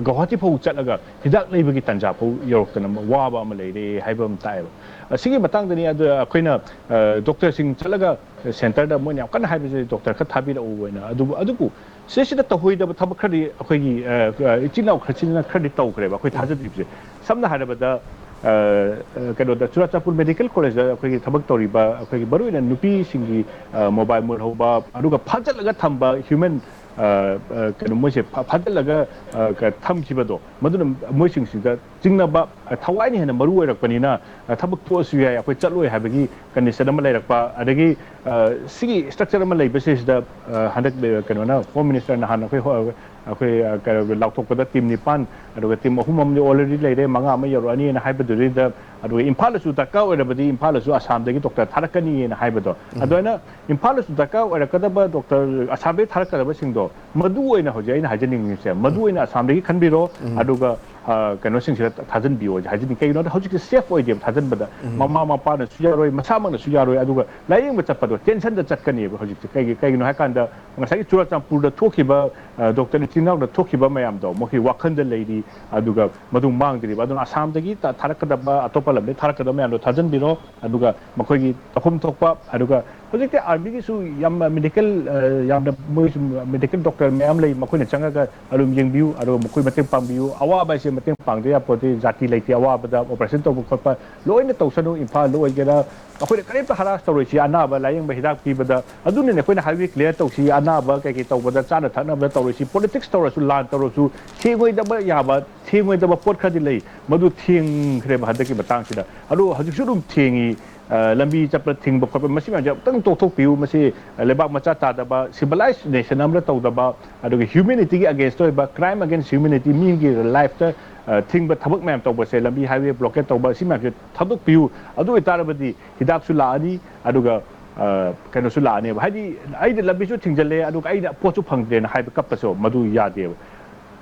ꯒꯧꯍꯥꯇꯤ ꯐꯥꯎ ꯆꯠꯂꯒ ꯍꯤꯗꯥꯛ ꯂꯩꯕꯒꯤ ꯇꯥꯟꯖꯥ ꯐꯥꯎ ꯌꯧꯔꯛꯇꯅ ꯋꯥꯕ ꯑꯃ ꯂꯩꯔꯦ ꯍꯥꯏꯕ ꯑꯃ ꯇꯥꯛꯑꯦꯕ꯫ ꯑꯁꯤꯒꯤ ꯃꯇꯥꯡꯗꯅꯤ ꯑꯗꯨ ꯑꯩꯈꯣꯏꯅ, ꯑ, ꯗꯣꯛꯇꯔꯁꯤꯡ ꯆꯠꯂꯒ centreꯗ ꯃꯣꯏꯅ ꯌꯥꯝ ꯀꯟꯅ ꯍꯥꯏꯕꯁꯦ, "ꯗꯣꯛꯇꯔ ꯈꯔ ꯊꯥꯕꯤꯔꯛꯎ" ꯍꯥꯏꯅ꯫ ꯑꯗꯨꯕꯨ, ꯑꯗꯨꯕꯨ ꯁꯤꯁꯤꯗ ꯇꯧꯍꯣꯏꯗꯕ ꯊꯕꯛ ꯈꯔꯗꯤ ꯑꯩꯈꯣꯏꯒꯤ, ꯑ, ꯑ, ꯏꯆꯤꯜ ꯏꯅꯥꯎ ꯈꯔꯁꯤꯅ ꯈꯔꯗꯤ ꯇꯧꯈ꯭ꯔꯦꯕ ꯑꯩꯈꯣꯏ ꯊꯥꯖꯗ꯭ꯔꯤꯕꯁꯦ꯫ ꯁꯝꯅ ꯍꯥꯏꯔꯕꯗ, ꯑ, ꯑ, ꯀꯩꯅꯣꯗ, ꯆꯨꯔꯥꯆꯥꯟꯄꯨꯔ ꯃꯦꯗꯤꯀꯦꯜ ꯀꯣꯂꯦꯖꯇ ꯑꯩꯈꯣꯏꯒꯤ ꯊꯕꯛ ꯇꯧꯔꯤꯕ ꯑꯩꯈꯣꯏꯒꯤ ꯃꯔꯨꯑꯣꯏꯅ ꯅꯨꯄꯤꯁꯤꯡꯒꯤ, ꯑ, ꯃꯣꯕꯥꯏꯜ ꯃꯨꯜꯍꯧꯕ, ꯑꯗꯨꯒ ꯐꯥꯖꯤꯜꯂꯒ ꯊꯝꯕ human, ꯑ, ꯑ, ꯀꯩꯅꯣ, ꯃꯣꯏꯁꯦ ꯐꯥ-, ꯐꯥꯖꯤꯜꯂꯒ, ꯑ, ꯀ-, ꯊꯝꯈꯤꯕꯗꯣ, ꯃꯗꯨꯅ ꯃꯣꯏꯁꯤꯡꯁꯤꯗ ꯆꯤꯡꯅꯕ, ꯑ, ꯊꯋꯥꯏꯅ ꯍꯦꯟꯅ ꯃꯔꯨ ꯑꯣꯏꯔꯛꯄꯅꯤꯅ, ꯑ, ꯊꯕꯛ ꯊꯣꯛꯑꯁꯨ ꯌꯥꯏ, ꯑꯩꯈꯣꯏ ꯆꯠꯂꯣꯏ ꯍꯥꯏꯕꯒꯤ condition ꯑꯃ ꯂꯩꯔꯛꯄ꯫ ꯑꯗꯒꯤ, ꯑ, ꯁꯤꯒꯤ structure ꯑꯃ ꯂꯩꯕꯁꯤꯗ, ꯑ, ꯍꯟꯗꯛ, ꯑ, ꯀꯩꯅꯣꯅ, Home Minister ꯅꯍꯥꯟ ꯑꯩꯈꯣꯏ ꯍꯣ-, ꯑꯩꯈꯣꯏ, ꯑ, ꯀꯩꯅꯣ, ꯂꯥꯎꯊꯣꯛꯄꯗ team ꯅꯤꯄꯥꯟ, ꯑꯗꯨꯒ team ꯑꯍꯨꯝ ꯑꯃꯗꯤ already ꯂꯩꯔꯦ, ꯃꯉꯥ ꯑꯃ ꯌꯧꯔꯛꯑꯅꯤꯅ ꯍꯥꯏꯕꯗꯨꯗꯩꯗ, ꯑꯗꯨꯒ ꯏꯝꯐꯥꯜꯗꯁꯨ ꯗꯔꯀꯥꯔ ꯑꯣꯏꯔꯕꯗꯤ ꯏꯝꯐꯥꯜꯗꯁꯨ ꯑꯁꯥꯝꯗꯒꯤ ꯗꯣꯛꯇꯔ ꯊꯥꯔꯛꯀꯅꯤꯅ ꯍꯥꯏꯕꯗꯣ, ꯑꯗꯨꯃꯥꯏꯅ ꯏꯝꯐꯥꯜꯗꯁꯨ ꯗꯔꯀꯥꯔ ꯑꯣꯏꯔꯛꯀꯗꯕ ꯗꯣꯛꯇꯔ ꯑꯁꯥꯝꯗꯒꯤ ꯊꯥꯔꯛꯀꯗꯕꯁꯤꯡꯗꯣ, ꯃꯗꯨ ꯑꯣꯏꯅ ꯍꯧꯖꯤꯛ ꯑꯩꯅ ꯍꯥꯏꯖꯅꯤꯡꯉꯤꯁꯦ, ꯃꯗꯨ ꯑꯣꯏꯅ ꯑꯁꯥꯝꯗꯒꯤ ꯈꯟꯕꯤꯔꯣ꯫ ꯑꯗꯨꯒ, ꯑ, ꯀꯩꯅꯣꯁꯤꯡꯁꯤꯗ ꯊꯥꯖꯤꯟꯕꯤꯌꯣ ꯍꯥꯏꯖꯅꯤꯡꯉꯤ꯫ ꯀꯩꯒꯤꯅꯣꯗ ꯍꯧꯖꯤꯛꯇꯤ safe ꯑꯣꯏꯗꯦꯕ ꯊꯥꯖꯤꯟꯕꯗ꯫ ꯃꯃꯥ ꯃꯄꯥꯅꯁꯨ ꯌꯥꯔꯣꯏ, ꯃꯁꯥꯃꯛꯅꯁꯨ ꯌꯥꯔꯣꯏ, ꯑꯗꯨꯒ ꯂꯥꯏꯌꯦꯡꯕ ꯆꯠꯄꯗꯣ tensionꯗ ꯆꯠꯀꯅꯦꯕ ꯍꯧꯖꯤꯛꯁꯦ꯫ ꯀꯩꯒꯤ-, ꯀꯩꯒꯤꯅꯣ ꯍꯥꯏꯀꯥꯟꯗ ꯉꯁꯥꯏꯒꯤ ꯆꯨꯔꯥꯆꯥꯟꯄꯨꯔꯗ ꯊꯣꯛꯈꯤꯕ, ꯑ, ꯗꯣꯛꯇꯔ ꯏꯆꯤꯟ ꯏꯅꯥꯎꯗ ꯊꯣꯛꯈꯤꯕ ꯃꯌꯥꯝꯗꯣ ꯃꯈꯣꯏ ꯋꯥꯈꯜꯗ ꯂꯩꯔꯤ, ꯑꯗꯨꯒ ꯃꯗꯨ ꯃꯥꯡꯗ꯭ꯔꯤꯕ꯫ ꯑꯗꯨꯅ ꯑꯁꯥꯝꯗꯒꯤ ꯊꯥ-, ꯊꯥꯔꯛꯀꯗꯕ, ꯑꯇꯣꯞꯄ ꯂꯝꯗꯒꯤ ꯊꯥꯔꯛꯀꯗꯕ ꯃꯌꯥꯝꯗꯣ ꯊꯥꯖꯤꯟꯕꯤꯔꯣ, ꯑꯗꯨꯒ ꯃꯈꯣꯏꯒꯤ ꯇꯧꯐꯝ ꯊꯣꯛꯄ, ꯑꯗꯨꯒ ꯍꯧꯖꯤꯛꯇꯤ ꯑꯥꯔꯃꯤꯒꯤꯁꯨ ꯌꯥꯝ ꯃꯦꯗꯤꯀꯦꯜ, ꯑ, ꯌꯥꯝꯅ ꯃꯣꯏꯁꯨ ꯃꯦꯗꯤꯀꯦꯜ ꯗꯣꯛꯇꯔ ꯃꯌꯥꯝ ꯂꯩ, ꯃꯈꯣꯏꯅ ꯆꯪꯉꯒ ꯑꯗꯨꯝ ꯌꯦꯡꯕꯤꯌꯨ, ꯑꯗꯨꯒ ꯃꯈꯣꯏ ꯃꯇꯦꯡ ꯄꯥꯡꯕꯤꯌꯨ꯫ ꯑꯋꯥꯕ ꯍꯥꯏꯁꯦ ꯃꯇꯦꯡ ꯄꯥꯡꯗ ꯌꯥꯄꯣꯠꯇꯦ, ꯖꯥꯇꯤ ꯂꯩꯇꯦ꯫ ꯑꯋꯥꯕꯗ operation ꯇꯧꯕ ꯈꯣꯠꯄ ꯂꯣꯏꯅ ꯇꯧꯁꯅꯨ, ꯏꯝꯐꯥꯜꯗ ꯑꯣꯏꯒꯦꯔꯥ, ꯑꯩꯈꯣꯏꯅ ꯀꯔꯤꯝꯇ harass ꯇꯧꯔꯣꯏꯁꯤ꯫ ꯑꯅꯥꯕ ꯂꯥꯏꯌꯦꯡꯕ ꯍꯤꯗꯥꯛ ꯄꯤꯕꯗ ꯑꯗꯨꯅꯅꯦ ꯑꯩꯈꯣꯏꯅ highway clear ꯇꯧꯁꯤ, ꯑꯅꯥꯕ ꯀꯩꯀꯩ ꯇꯧꯕꯗ ꯆꯥꯅ ꯊꯛꯅꯕꯗ ꯇꯧꯔꯣꯏꯁꯤ꯫ Politics ꯇꯧꯔꯁꯨ, ꯂꯥꯟ ꯇꯧꯔꯁꯨ, ꯊꯦꯡꯉꯣꯏꯗꯕ ꯌꯥꯕ, ꯊꯦꯡꯉꯣꯏꯗꯕ ꯄꯣꯠ ꯈꯔꯗꯤ ꯂꯩ, ꯃꯗꯨ ꯊꯦꯡꯈ꯭ꯔꯦꯕ ꯍꯟꯗꯛꯀꯤ ꯃꯇꯥꯡꯁꯤꯗ꯫ ꯑꯗꯣ ꯍꯧꯖꯤꯛꯁꯨ ꯑꯗꯨꯝ ꯊꯦꯡꯉꯤ꯫ ꯑ, ꯂꯝꯕꯤ ꯆꯠꯄ ꯊꯤꯡꯕ ꯈꯣꯠꯄ, ꯃꯁꯤ ꯃꯌꯥꯝꯁꯦ ꯑꯃꯨꯛꯇꯪ ꯇꯣꯛꯊꯣꯛꯄꯤꯌꯨ꯫ ꯃꯁꯤ, ꯑ, ꯂꯩꯕꯥꯛ ꯃꯆꯥ ꯇꯥꯗꯕ, civilized nation ꯑꯃꯗ ꯇꯧꯗꯕ, ꯑꯗꯨꯒ humanityꯒꯤ against ꯑꯣꯏꯕ, crime against humanity, ꯃꯤꯒꯤ lifeꯇ, ꯑ, ꯊꯤꯡꯕ ꯊꯕꯛ ꯃꯌꯥꯝ ꯇꯧꯕꯁꯦ, ꯂꯝꯕꯤ highway blockade ꯇꯧꯕ, ꯁꯤ ꯃꯌꯥꯝꯁꯦ ꯊꯥꯗꯣꯛꯄꯤꯌꯨ꯫ ꯑꯗꯨ ꯑꯣꯏꯇꯥꯔꯕꯗꯤ ꯍꯤꯗꯥꯛꯁꯨ ꯂꯥꯛꯑꯅꯤ, ꯑꯗꯨꯒ ꯑ, ꯀꯩꯅꯣꯁꯨ ꯂꯥꯛꯑꯅꯦꯕ꯫ ꯍꯥꯏꯗꯤ ꯑꯩꯅ ꯂꯝꯕꯤꯁꯨ ꯊꯤꯡꯖꯤꯜꯂꯦ, ꯑꯗꯨꯒ ꯑꯩꯅ ꯄꯣꯠꯁꯨ ꯐꯪꯗ꯭ꯔꯦꯅ ꯍꯥꯏꯕ ꯀꯞꯄꯁꯨ ꯃꯗꯨ ꯌꯥꯗꯦꯕ꯫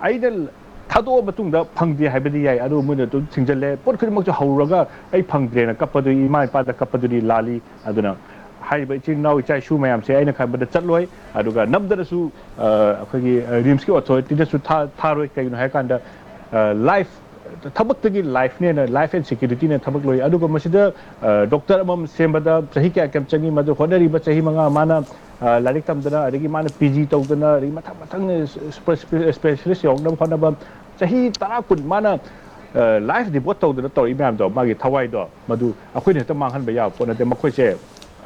ꯑꯩꯅ ꯊꯥꯗꯣꯛꯑ ꯃꯇꯨꯡꯗ ꯐꯪꯗꯦ ꯍꯥꯏꯕꯗꯤ ꯌꯥꯏ, ꯑꯗꯨ ꯃꯣꯏꯅ ꯑꯗꯨꯝ ꯊꯤꯡꯖꯤꯜꯂꯦ꯫ ꯄꯣꯠ ꯈꯨꯗꯤꯡꯃꯛꯁꯨ ꯍꯧꯔꯒ ꯑꯩ ꯐꯪꯗ꯭ꯔꯦꯅ ꯀꯞꯄꯗꯨ, ꯏꯃꯥ ꯏꯄꯥꯗ ꯀꯞꯄꯗꯨꯗꯤ ꯂꯥꯜꯂꯤ꯫ ꯑꯗꯨꯅ ꯍꯥꯏꯔꯤꯕ ꯏꯆꯤꯜ ꯏꯅꯥꯎ ꯏꯆꯥ ꯏꯁꯨ ꯃꯌꯥꯝꯁꯦ ꯑꯩꯅ ꯈꯟꯕꯗ ꯆꯠꯂꯣꯏ꯫ ꯑꯗꯨꯒ ꯅꯝꯗꯅꯁꯨ, ꯑ, ꯑꯩꯈꯣꯏꯒꯤ, ꯑ, ꯔꯤꯝꯁꯀꯤ ꯑꯣꯊꯣꯔꯤꯇꯤꯗꯁꯨ ꯊꯥ-, ꯊꯥꯔꯣꯏ꯫ ꯀꯩꯒꯤꯅꯣ ꯍꯥꯏꯀꯥꯟꯗ, ꯑ, ꯂꯥꯏꯐ, ꯊꯕꯛꯇꯒꯤ ꯂꯥꯏꯐꯅꯦꯅ, ꯂꯥꯏꯐ ꯑꯦꯟ ꯁꯦꯀ꯭ꯌꯨꯔꯤꯇꯤꯅ ꯊꯕꯛ ꯂꯣꯏ꯫ ꯑꯗꯨꯒ ꯃꯁꯤꯗ, ꯑ, ꯗꯣꯛꯇꯔ ꯑꯃꯃꯝ ꯁꯦꯝꯕꯗ ꯆꯍꯤ ꯀꯌꯥ ꯀꯌꯥꯝ ꯆꯪꯉꯤ, ꯃꯗꯨ ꯍꯣꯠꯅꯔꯤꯕ ꯆꯍꯤ ꯃꯉꯥ ꯃꯥꯅ, ꯑ, ꯂꯥꯏꯔꯤꯛ ꯇꯝꯗꯅ, ꯑꯗꯒꯤ ꯃꯥꯅ ꯄꯤ ꯖꯤ ꯇꯧꯗꯅ, ꯑꯗꯒꯤ ꯃꯊꯪ ꯃꯊꯪ ꯁ꯭ꯄꯦ-, ꯁ꯭ꯄꯦ-, ꯁ꯭ꯄꯦꯁꯤꯌꯦꯂꯤꯁ ꯌꯧꯅꯕ ꯍꯣꯠꯅꯕ, ꯆꯍꯤ ꯇꯔꯥ ꯀꯨꯟ ꯃꯥꯅ, ꯑ, ꯂꯥꯏꯐ ꯗꯤꯚꯣꯠ ꯇꯧꯗꯅ ꯇꯧꯔꯛꯏ ꯃꯌꯥꯝꯗꯣ, ꯃꯥꯒꯤ ꯊꯋꯥꯏꯗꯣ, ꯃꯗꯨ ꯑꯩꯈꯣꯏꯅ ꯍꯦꯛꯇ ꯃꯥꯡꯍꯟꯕ ꯌꯥꯕ ꯄꯣꯠ ꯅꯠꯇꯦ꯫ ꯃꯈꯣꯏꯁꯦ,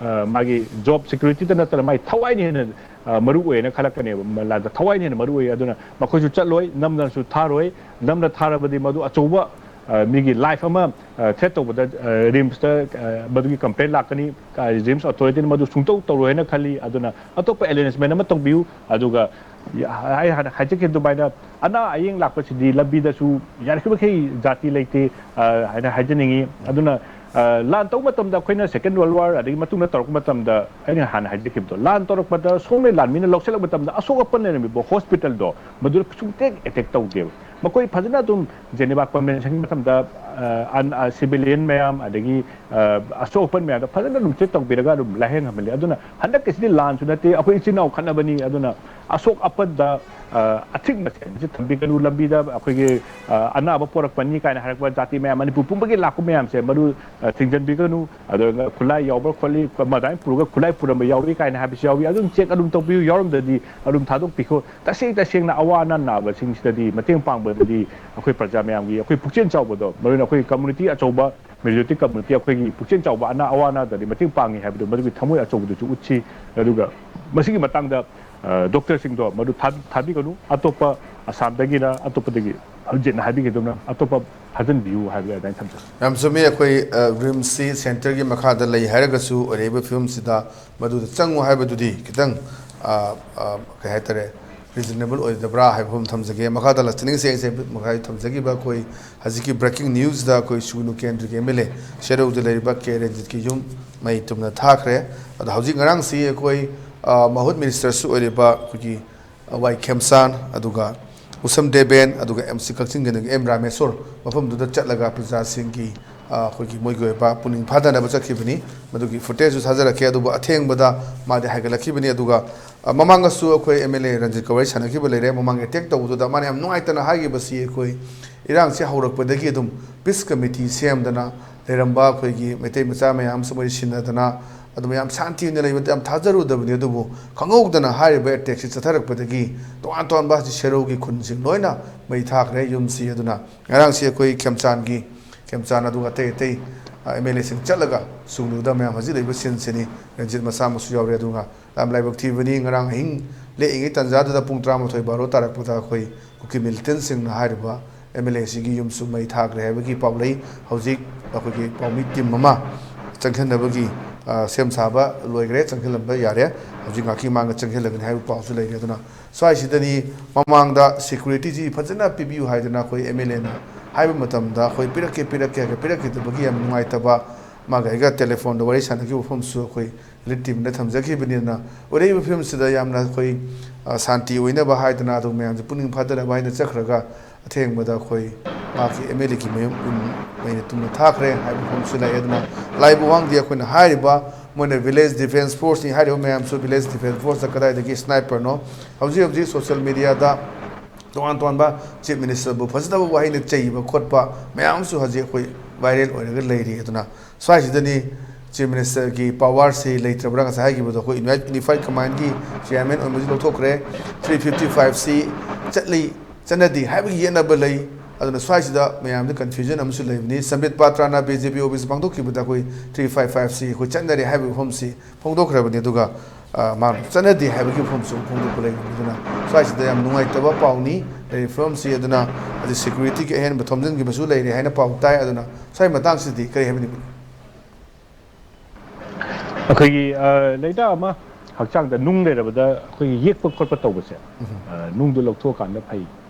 ꯑ, ꯃꯥꯒꯤ ꯖꯣꯕ ꯁꯦꯀ꯭ꯌꯨꯔꯤꯇꯤꯗ ꯅꯠꯇꯅ ꯃꯥꯒꯤ ꯊꯋꯥꯏꯅ ꯍꯦꯟꯅ, ꯑ, ꯃꯔꯨ ꯑꯣꯏꯌꯦꯅ ꯈꯜꯂꯛꯀꯅꯦꯕ꯫ ꯃ-, ꯂꯥꯟꯗ ꯊꯋꯥꯏꯅ ꯍꯦꯟꯅ ꯃꯔꯨ ꯑꯣꯏ꯫ ꯑꯗꯨꯅ ꯃꯈꯣꯏꯁꯨ ꯆꯠꯂꯣꯏ, ꯅꯝꯗꯅꯁꯨ ꯊꯥꯔꯣꯏ꯫ ꯅꯝꯅ ꯊꯥꯔꯕꯗꯤ ꯃꯗꯨ ꯑꯆꯧꯕ, ꯑ, ꯃꯤꯒꯤ ꯂꯥꯏꯐ ꯑꯃ, ꯑ, ꯊ꯭ꯔꯦꯠ ꯇꯧꯕꯗ, ꯑ, ꯔꯤꯝꯁꯇ, ꯑ, ꯃꯗꯨꯒꯤ ꯀꯝꯄ꯭ꯂꯦꯟ ꯂꯥꯛꯀꯅꯤ꯫ ꯑ, ꯔꯤꯝꯁ ꯑꯣꯊꯣꯔꯤꯇꯤꯅ ꯃꯗꯨ ꯁꯨꯡꯇꯧ ꯇꯧꯔꯣꯏ ꯍꯥꯏꯅ ꯈꯜꯂꯤ꯫ ꯑꯗꯨꯅ ꯑꯇꯣꯞꯄ ꯑꯦꯔꯦꯟꯖꯃꯦꯟ ꯑꯃ ꯇꯧꯕꯤꯌꯨ꯫ ꯑꯗꯨꯒ ꯌ-, ꯑꯩ ꯍꯥꯟꯅ ꯍꯥꯏꯖꯈꯤꯕ ꯑꯗꯨꯃꯥꯏꯅ ꯑꯅꯥ ꯑꯌꯦꯛ ꯂꯥꯛꯄꯁꯤꯗꯤ ꯂꯝꯕꯤꯗꯁꯨ ꯌꯥꯔꯤꯕꯃꯈꯩ ꯖꯥꯇꯤ ꯂꯩꯇꯦ, ꯑ, ꯍꯥꯏꯅ ꯍꯥꯏꯖꯅꯤꯡꯉꯤ꯫ ꯑꯗꯨꯅ, ꯑ, ꯂꯥꯟ ꯇꯧꯕ ꯃꯇꯝꯗ ꯑꯩꯈꯣꯏꯅ ꯁꯦꯀꯦꯟ ꯋꯥꯔꯜ ꯋꯥꯔ ꯑꯗꯒꯤ ꯃꯇꯨꯡꯗ ꯇꯧꯔꯛꯄ ꯃꯇꯝꯗ ꯑꯩꯅ ꯍꯥꯟꯅ ꯍꯥꯏꯖꯈꯤꯕꯗꯣ, ꯂꯥꯟ ꯇꯧꯔꯛꯄꯗ ꯁꯣꯝꯅ ꯂꯥꯟꯃꯤꯅ ꯂꯧꯁꯤꯜꯂꯛꯄ ꯃꯇꯝꯗ ꯑꯁꯣꯛ ꯑꯄꯟ ꯂꯩꯔꯝꯃꯤꯕ ꯍꯣꯁꯄꯤꯇꯥꯜꯗꯣ ꯃꯗꯨꯗ ꯁꯨꯡꯇꯦꯛ ꯑꯦꯇꯦꯛ ꯇꯧꯗꯦꯕ꯫ ꯃꯈꯣꯏ ꯐꯖꯅ ꯑꯗꯨꯝ ꯖꯦꯅꯦꯕꯥ ꯀꯟꯚꯦꯟꯁꯟꯒꯤ ꯃꯇꯝꯗ, ꯑ, ꯑꯟ-, ꯑ, ꯁꯤꯚꯤꯂꯤꯌꯟ ꯃꯌꯥꯝ ꯑꯗꯒꯤ, ꯑ, ꯑꯁꯣꯛ ꯑꯄꯟ ꯃꯌꯥꯝꯗꯣ ꯐꯖꯅ ꯑꯗꯨꯝ ꯇ꯭ꯔꯤꯠ ꯇꯧꯕꯤꯔꯒ ꯑꯗꯨꯝ ꯂꯥꯏꯌꯦꯡꯍꯟꯕꯅꯤ꯫ ꯑꯗꯨꯅ ꯍꯟꯗꯛꯀꯤꯁꯤꯗꯤ ꯂꯥꯟꯁꯨ ꯅꯠꯇꯦ, ꯑꯩꯈꯣꯏ ꯏꯆꯤꯟ ꯏꯅꯥꯎ ꯈꯠꯅꯕꯅꯤ꯫ ꯑꯗꯨꯅ ꯑꯁꯣꯛ ꯑꯄꯟꯗ, ꯑ, ꯑꯊꯤꯡꯕ ꯁꯦ ꯊꯝꯕꯤꯒꯅꯨ, ꯂꯝꯕꯤꯗ ꯑꯩꯈꯣꯏꯒꯤ, ꯑ, ꯑꯅꯥꯕ ꯄꯣꯔꯛꯄꯅꯤ ꯀꯥꯏꯅ ꯍꯥꯏꯔꯛꯄ ꯖꯥꯇꯤ ꯃꯌꯥꯝ, ꯃꯅꯤꯄꯨꯔ ꯄꯨꯝꯕꯒꯤ ꯂꯥꯛꯄ ꯃꯌꯥꯝꯁꯦ ꯃꯗꯨ, ꯑ, ꯊꯤꯡꯖꯤꯟꯕꯤꯒꯅꯨ꯫ ꯑꯗꯨꯒ ꯈꯨꯠꯂꯥꯏ ꯌꯥꯎꯕ꯭ꯔꯥ ꯈꯣꯠꯂꯤ, ꯑꯗꯨꯃꯥꯏꯅ ꯄꯨꯔꯒ ꯈꯨꯠꯂꯥꯏ ꯄꯨꯔꯝꯕ ꯌꯥꯎꯏ ꯀꯥꯏꯅ ꯍꯥꯏꯕꯁꯨ ꯌꯥꯎꯏ꯫ ꯑꯗꯨꯝ ꯆꯦꯛ ꯑꯗꯨꯝ ꯇꯧꯕꯤꯌꯨ, ꯌꯥꯎꯔꯝꯗ꯭ꯔꯗꯤ ꯑꯗꯨꯝ ꯊꯥꯗꯣꯛꯄꯤꯈꯣ꯫ ꯇꯁꯦꯡ ꯇꯁꯦꯡꯅ ꯑꯋꯥ ꯑꯅꯥ ꯅꯥꯕꯁꯤꯡꯁꯤꯗꯗꯤ ꯃꯇꯦꯡ ꯄꯥꯡꯕꯗꯗꯤ ꯑꯩꯈꯣꯏ ꯄ꯭ꯔꯖꯥ ꯃꯌꯥꯝꯒꯤ, ꯑꯩꯈꯣꯏ ꯄꯨꯛꯆꯦꯜ ꯆꯥꯎꯕꯗꯣ, ꯃꯔꯨ ꯑꯣꯏꯅ ꯑꯩꯈꯣꯏ ꯀꯝꯃꯨꯅꯤꯇꯤ ꯑꯆꯧꯕ, ꯃꯦꯖꯣꯔꯤꯇꯤ ꯀꯝꯃꯨꯅꯤꯇꯤ, ꯑꯩꯈꯣꯏꯒꯤ ꯄꯨꯛꯆꯦꯜ ꯆꯥꯎꯕ ꯑꯅꯥ ꯑꯋꯥ ꯑꯅꯥꯗꯗꯤ ꯃꯇꯦꯡ ꯄꯥꯡꯉꯤ ꯍꯥꯏꯕꯗꯣ ꯃꯗꯨꯒꯤ ꯊꯃꯣꯏ ꯑꯆꯧꯕꯗꯨꯁꯨ ꯎꯠꯁꯤ꯫ ꯑꯗꯨꯒ ꯃꯁꯤꯒꯤ ꯃꯇꯥꯡꯗ, ꯑ, ꯗꯣꯛꯇꯔꯁꯤꯡꯗꯣ ꯃꯗꯨ ꯊꯥ-, ꯊꯥꯕꯤꯒꯅꯨ꯫ ꯑꯇꯣꯞꯄ ꯑꯁꯥꯝꯗꯒꯤꯔ ꯑꯇꯣꯞꯄꯗꯒꯤ ꯍꯧꯖꯤꯛꯅ ꯍꯥꯏꯕꯤꯒꯗꯧꯅ ꯑꯇꯣꯞꯄ ꯊꯥꯖꯤꯟꯕꯤꯌꯨ ꯍꯥꯏꯕꯒꯤ ꯑꯗꯨꯃꯥꯏꯅ ꯊꯝꯖꯒꯦ꯫ ꯌꯥꯝ ꯆꯨꯝꯃꯤ꯫ ꯑꯩꯈꯣꯏ, ꯑ, ꯔꯤꯝꯁꯁꯤ ꯁꯦꯟꯇꯔꯒꯤ ꯃꯈꯥꯗ ꯂꯩ ꯍꯥꯏꯔꯒꯁꯨ ꯑꯣꯏꯔꯛꯏꯕ ꯐꯤꯕꯝꯁꯤꯗ ꯃꯗꯨꯗ ꯆꯪꯉꯨ ꯍꯥꯏꯕꯗꯨꯗꯤ ꯈꯤꯇꯪ, ꯑ, ꯑ, ꯀꯩ ꯍꯥꯏꯇꯥꯔꯦ, ꯔꯤꯖꯅꯦꯕꯜ ꯑꯣꯏꯗꯕ꯭ꯔꯥ ꯍꯥꯏꯕ ꯋꯥꯐꯝ ꯊꯝꯖꯒꯦ꯫ ꯃꯈꯥꯗ ꯂꯥꯁꯇꯅꯤꯡ ꯁꯦꯡꯁꯦ ꯃꯈꯥꯏ ꯊꯝꯖꯈꯤꯕ ꯑꯩꯈꯣꯏ ꯍꯧꯖꯤꯛꯀꯤ ꯕ꯭ꯔꯦꯀꯤꯡ ꯅ꯭ꯌꯨꯁꯇ ꯑꯩꯈꯣꯏ ꯁꯨꯒꯅꯨ ꯀꯦꯟꯗ꯭ꯔꯒꯤ ꯑꯦꯝ ꯑꯦꯜ ꯑꯦ ꯁꯦꯔꯧꯗ ꯂꯩꯔꯤꯕ ꯀꯦ ꯔꯟꯖꯤꯠꯀꯤ ꯌꯨꯝ ꯃꯩ ꯇꯨꯝꯅ ꯊꯥꯈ꯭ꯔꯦ꯫ ꯑꯗꯣ ꯍꯧꯖꯤꯛ ꯉꯔꯥꯡꯁꯤ ꯑꯩꯈꯣꯏ ꯃꯍꯨꯠ ꯃꯤꯅꯤꯁꯇꯔꯁꯨ ꯑꯣꯏꯔꯤꯕ ꯑꯩꯈꯣꯏꯒꯤ ꯋꯥꯏ ꯈꯦꯝꯆꯥꯟ, ꯑꯗꯨꯒ ꯎꯁꯝ ꯗꯦꯕꯦꯟ, ꯑꯗꯨꯒ ꯑꯦꯝ ꯁꯤ ꯀꯛꯆꯤꯡꯒꯤ ꯑꯦꯝ ꯔꯥꯃꯦꯁꯣꯔ ꯃꯐꯝꯗꯨꯗ ꯆꯠꯂꯒ ꯄ꯭ꯔꯖꯥꯁꯤꯡꯒꯤ ꯑꯩꯈꯣꯏꯒꯤ ꯃꯣꯏꯒꯤ ꯑꯣꯏꯕ ꯄꯨꯛꯅꯤꯡ ꯐꯥꯗꯅꯕ ꯆꯠꯈꯤꯕꯅꯤ꯫ ꯃꯗꯨꯒꯤ ꯐꯨꯇꯦꯖꯁꯨ ꯊꯥꯖꯔꯛꯀꯦ꯫ ꯑꯗꯨꯕꯨ ꯑꯊꯦꯡꯕꯗ ꯃꯥꯗꯤ ꯍꯥꯏꯒꯠꯂꯛꯈꯤꯕꯅꯤ꯫ ꯑꯗꯨꯒ ꯃꯃꯥꯡꯗꯁꯨ ꯑꯩꯈꯣꯏ ꯑꯦꯝ ꯑꯦꯜ ꯑꯦ ꯔꯟꯖꯤꯠꯀ ꯋꯥꯔꯤ ꯁꯥꯟꯅꯈꯤꯕ ꯂꯩꯔꯦ꯫ ꯃꯃꯥꯡꯒꯤ ꯑꯦꯇꯦꯛ ꯇꯧꯕꯗꯨꯗ ꯃꯥꯅ ꯌꯥꯝ ꯅꯨꯡꯉꯥꯏꯇꯅ ꯍꯥꯏꯈꯤꯕꯁꯤ, ꯑꯩꯈꯣꯏ ꯏꯔꯥꯡꯁꯤ ꯍꯧꯔꯛꯄꯗꯒꯤ ꯑꯗꯨꯝ ꯄꯤꯁ ꯀꯃꯤꯇꯤ ꯁꯦꯝꯗꯅ ꯂꯩꯔꯝꯕ ꯑꯩꯈꯣꯏꯒꯤ ꯃꯩꯇꯩ ꯃꯆꯥ ꯃꯌꯥꯝꯁꯨ ꯃꯣꯏ ꯁꯤꯟꯅꯗꯅ ꯑꯗꯨꯝ ꯌꯥꯝ ꯁꯥꯟꯇꯤ ꯑꯣꯏꯅ ꯂꯩꯕꯗ ꯌꯥꯝ ꯊꯥꯖꯔꯨꯗꯕꯅꯤ꯫ ꯑꯗꯨꯕꯨ ꯈꯪꯍꯧꯗꯅ ꯍꯥꯏꯔꯤꯕ ꯑꯦꯇꯦꯛꯁꯤ ꯆꯠꯊꯔꯛꯄꯗꯒꯤ ꯇꯣꯉꯥꯟ ꯇꯣꯉꯥꯟꯕ ꯁꯦꯔꯧꯒꯤ ꯈꯨꯟꯁꯤꯡ ꯂꯣꯏꯅ ꯃꯩ ꯊꯥꯈ꯭ꯔꯦ ꯌꯨꯝꯁꯤ꯫ ꯑꯗꯨꯅ ꯉꯔꯥꯡꯁꯤ ꯑꯩꯈꯣꯏ ꯈꯦꯝꯆꯥꯟꯒꯤ, ꯈꯦꯝꯆꯥꯟ ꯑꯗꯨꯒ ꯑꯇꯩ ꯑꯇꯩ ꯑꯦꯝ ꯑꯦꯜ ꯑꯦꯁꯤꯡ ꯆꯠꯂꯒ ꯁꯨꯒꯅꯨꯗ ꯃꯌꯥꯝ ꯍꯧꯖꯤꯛ ꯂꯩꯕ ꯁꯤꯟꯁꯤꯅꯤ꯫ ꯔꯟꯖꯤꯠ ꯃꯁꯥꯃꯛꯁꯨ ꯌꯥꯎꯔꯦ꯫ ꯑꯗꯨꯒ ꯌꯥꯝ ꯂꯥꯏꯕꯛ ꯊꯤꯕꯅꯤ, ꯉꯔꯥꯡ ꯑꯍꯤꯡ ꯂꯦꯛꯏꯉꯩ ꯇꯥꯟꯖꯥꯗꯨꯗ ꯄꯨꯡ ꯇꯔꯥꯃꯥꯊꯣꯏ ꯕꯥꯔꯣ ꯇꯥꯔꯛꯄꯗ ꯑꯩꯈꯣꯏ ꯀꯨꯀꯤ ꯃꯤꯂꯤꯇꯦꯟꯁꯤꯡꯅ ꯍꯥꯏꯔꯤꯕ ꯑꯦꯝ ꯑꯦꯜ ꯑꯦꯁꯤꯒꯤ ꯌꯨꯝꯁꯨ ꯃꯩ ꯊꯥꯈ꯭ꯔꯦ ꯍꯥꯏꯕꯒꯤ ꯄꯥꯎ ꯂꯩ꯫ ꯍꯧꯖꯤꯛ ꯑꯩꯈꯣꯏꯒꯤ ꯄꯥꯎꯃꯤ ꯇꯤꯝ ꯑꯃ ꯆꯪꯁꯤꯟꯅꯕꯒꯤ ꯁꯦꯝ ꯁꯥꯕ ꯂꯣꯏꯈ꯭ꯔꯦ, ꯆꯪꯁꯤꯜꯂꯝꯕ ꯌꯥꯔꯦ꯫ ꯍꯧꯖꯤꯛ ꯉꯥꯏꯍꯥꯛꯀꯤ ꯃꯥꯡꯗ ꯆꯪꯁꯤꯜꯂꯒꯅꯤ ꯍꯥꯏꯕ ꯄꯥꯎꯁꯨ ꯂꯩꯔꯦ꯫ ꯑꯗꯨꯅ ꯁ꯭ꯋꯥꯏꯁꯤꯗꯅꯤ ꯃꯃꯥꯡꯗ ꯁꯦꯀ꯭ꯌꯨꯔꯤꯇꯤꯁꯤ ꯐꯖꯅ ꯄꯤꯕꯤꯌꯨ ꯍꯥꯏꯗꯅ ꯑꯩꯈꯣꯏ ꯑꯦꯝ ꯑꯦꯜ ꯑꯦꯅ ꯍꯥꯏꯕ ꯃꯇꯝꯗ ꯑꯩꯈꯣꯏ ꯄꯤꯔꯛꯀꯦ ꯄꯤꯔꯛꯀꯦ ꯍꯥꯏꯔꯒ ꯄꯤꯔꯛꯈꯤꯗꯕꯒꯤ ꯌꯥꯝ ꯅꯨꯡꯉꯥꯏꯇꯕ, ꯃꯥꯒ ꯑꯩꯒ ꯇꯦꯂꯤꯐꯣꯟꯗ ꯋꯥꯔꯤ ꯁꯥꯟꯅꯈꯤꯕ ꯃꯐꯝꯁꯨ ꯑꯩꯈꯣꯏ ꯏꯂꯤꯠ ꯇꯤꯝꯗ ꯊꯝꯖꯈꯤꯕꯅꯤꯅ, ꯑꯣꯏꯔꯛꯏꯕ ꯐꯤꯕꯝꯁꯤꯗ ꯌꯥꯝꯅ ꯑꯩꯈꯣꯏ ꯁꯥꯟꯇꯤ ꯑꯣꯏꯅꯕ ꯍꯥꯏꯗꯅ ꯑꯗꯨ ꯃꯌꯥꯝꯁꯦ ꯄꯨꯛꯅꯤꯡ ꯐꯥꯗꯅꯕ ꯍꯥꯏꯅ ꯆꯠꯈ꯭ꯔꯒ ꯑꯊꯦꯡꯕꯗ ꯑꯩꯈꯣꯏ ꯃꯍꯥꯛꯀꯤ ꯑꯦꯝ ꯑꯦꯜ ꯑꯦꯒꯤ ꯃꯌꯨꯝ ꯃꯩꯅ ꯇꯨꯝꯅ ꯊꯥꯈ꯭ꯔꯦ ꯍꯥꯏꯕ ꯃꯐꯝꯁꯨ ꯂꯩ꯫ ꯑꯗꯨꯅ ꯂꯥꯏꯕ ꯋꯥꯡꯗꯤ ꯑꯩꯈꯣꯏꯅ ꯍꯥꯏꯔꯤꯕ ꯃꯣꯏꯅ ꯚꯤꯂꯦꯖ ꯗꯤꯐꯦꯟꯁ ꯐꯣꯔꯁꯅꯤ ꯍꯥꯏꯔꯤꯕ ꯃꯌꯥꯝꯁꯨ, ꯚꯤꯂꯦꯖ ꯗꯤꯐꯦꯟꯁ ꯐꯣꯔꯁꯇ ꯀꯗꯥꯏꯗꯒꯤ ꯁ꯭ꯅꯥꯏꯄꯔꯅꯣ? ꯍꯧꯖꯤꯛ ꯍꯧꯖꯤꯛ ꯁꯣꯁꯤꯌꯦꯜ ꯃꯦꯗꯤꯌꯥꯗ ꯇꯣꯉꯥꯟ ꯇꯣꯉꯥꯟꯕ ꯆꯤꯐ ꯃꯤꯅꯤꯁꯇꯔꯕꯨ ꯐꯖꯗꯕ ꯋꯥꯍꯩꯅ ꯆꯩꯕ ꯈꯣꯠꯄ ꯃꯌꯥꯝ ꯑꯃꯁꯨ ꯍꯧꯖꯤꯛ ꯑꯩꯈꯣꯏ ꯚꯥꯏꯔꯦꯜ ꯑꯣꯏꯔꯒ ꯂꯩꯔꯤ꯫ ꯑꯗꯨꯅ ꯁ꯭ꯋꯥꯏꯁꯤꯗꯅꯤ ꯆꯤꯐ ꯃꯤꯅꯤꯁꯇꯔꯒꯤ ꯄꯥꯋꯔꯁꯤ ꯂꯩꯇ꯭ꯔꯕ꯭ꯔꯥ? ꯉꯁꯥꯏ ꯍꯥꯏꯈꯤꯕꯗꯣ ꯑꯩꯈꯣꯏ ꯌꯨꯅꯥꯏꯠ ꯌꯨꯅꯤꯐꯥꯏꯠ ꯀꯃꯥꯟꯒꯤ ꯆꯤꯌꯥꯔꯃꯦꯟ ꯑꯣꯏꯕꯁꯤ ꯂꯧꯊꯣꯛꯈ꯭ꯔꯦ꯫ ꯊ꯭ꯔꯤ ꯐꯤꯐꯇꯤ ꯐꯥꯏꯚꯁꯤ ꯆꯠꯂꯤ, ꯆꯠꯅꯗꯦ ꯍꯥꯏꯕꯒꯤ ꯌꯦꯠꯅꯕ ꯂꯩ꯫ ꯑꯗꯨꯅ ꯁ꯭ꯋꯥꯏꯁꯤꯗ ꯃꯌꯥꯝꯗ ꯀꯟꯐ꯭ꯌꯨꯖꯟ ꯑꯃꯁꯨ ꯂꯩꯕꯅꯤ꯫ ꯁꯝꯕꯤꯠ ꯄꯥꯇ꯭ꯔꯥꯅ ꯕꯤ ꯖꯦ ꯄꯤ ꯑꯣꯐꯤꯁ ꯄꯥꯡꯊꯣꯛꯈꯤꯕꯗ ꯑꯩꯈꯣꯏ ꯊ꯭ꯔꯤ ꯐꯥꯏꯚ ꯐꯥꯏꯚꯁꯤ ꯑꯩꯈꯣꯏ ꯆꯠꯅꯔꯦ ꯍꯥꯏꯕꯒꯤ ꯋꯥꯐꯝꯁꯤ ꯐꯣꯡꯗꯣꯛꯈ꯭ꯔꯕꯅꯤ꯫ ꯑꯗꯨꯒ ꯃꯥ ꯆꯠꯅꯗꯦ ꯍꯥꯏꯕꯒꯤ ꯋꯥꯐꯝꯁꯨ ꯐꯣꯡꯗꯣꯛꯄ ꯂꯩꯕꯅꯤ꯫ ꯑꯗꯨꯅ ꯁ꯭ꯋꯥꯏꯁꯤꯗ ꯌꯥꯝ ꯅꯨꯡꯉꯥꯏꯇꯕ ꯄꯥꯎꯅꯤ ꯂꯩꯔꯤꯕ ꯐꯤꯕꯝꯁꯤ꯫ ꯑꯗꯨꯅ ꯍꯧꯖꯤꯛ ꯁꯦꯀ꯭ꯌꯨꯔꯤꯇꯤꯒꯤ ꯑꯍꯦꯟꯕ ꯊꯣꯝꯖꯤꯟꯈꯤꯕꯁꯨ ꯂꯩꯔꯦ ꯍꯥꯏꯅ ꯄꯥꯎ ꯇꯥꯏ꯫ ꯑꯗꯨꯅ ꯁ꯭ꯋꯥꯏ ꯃꯇꯥꯡꯁꯤꯗꯤ ꯀꯔꯤ ꯍꯥꯏꯕꯤꯅꯤꯡꯕꯅꯤ? ꯑꯩꯈꯣꯏꯒꯤ ꯂꯩꯅꯥ ꯑꯃ ꯍꯛꯆꯥꯡꯗ ꯅꯨꯡ ꯂꯩꯔꯕꯗ ꯑꯩꯈꯣꯏꯒꯤ ꯌꯦꯛꯄ ꯈꯣꯠꯄ ꯇꯧꯕꯁꯦ, ꯑ, ꯅꯨꯡꯗꯨ ꯂꯧꯊꯣꯛꯑꯀꯥꯟꯗ ꯐꯩ꯫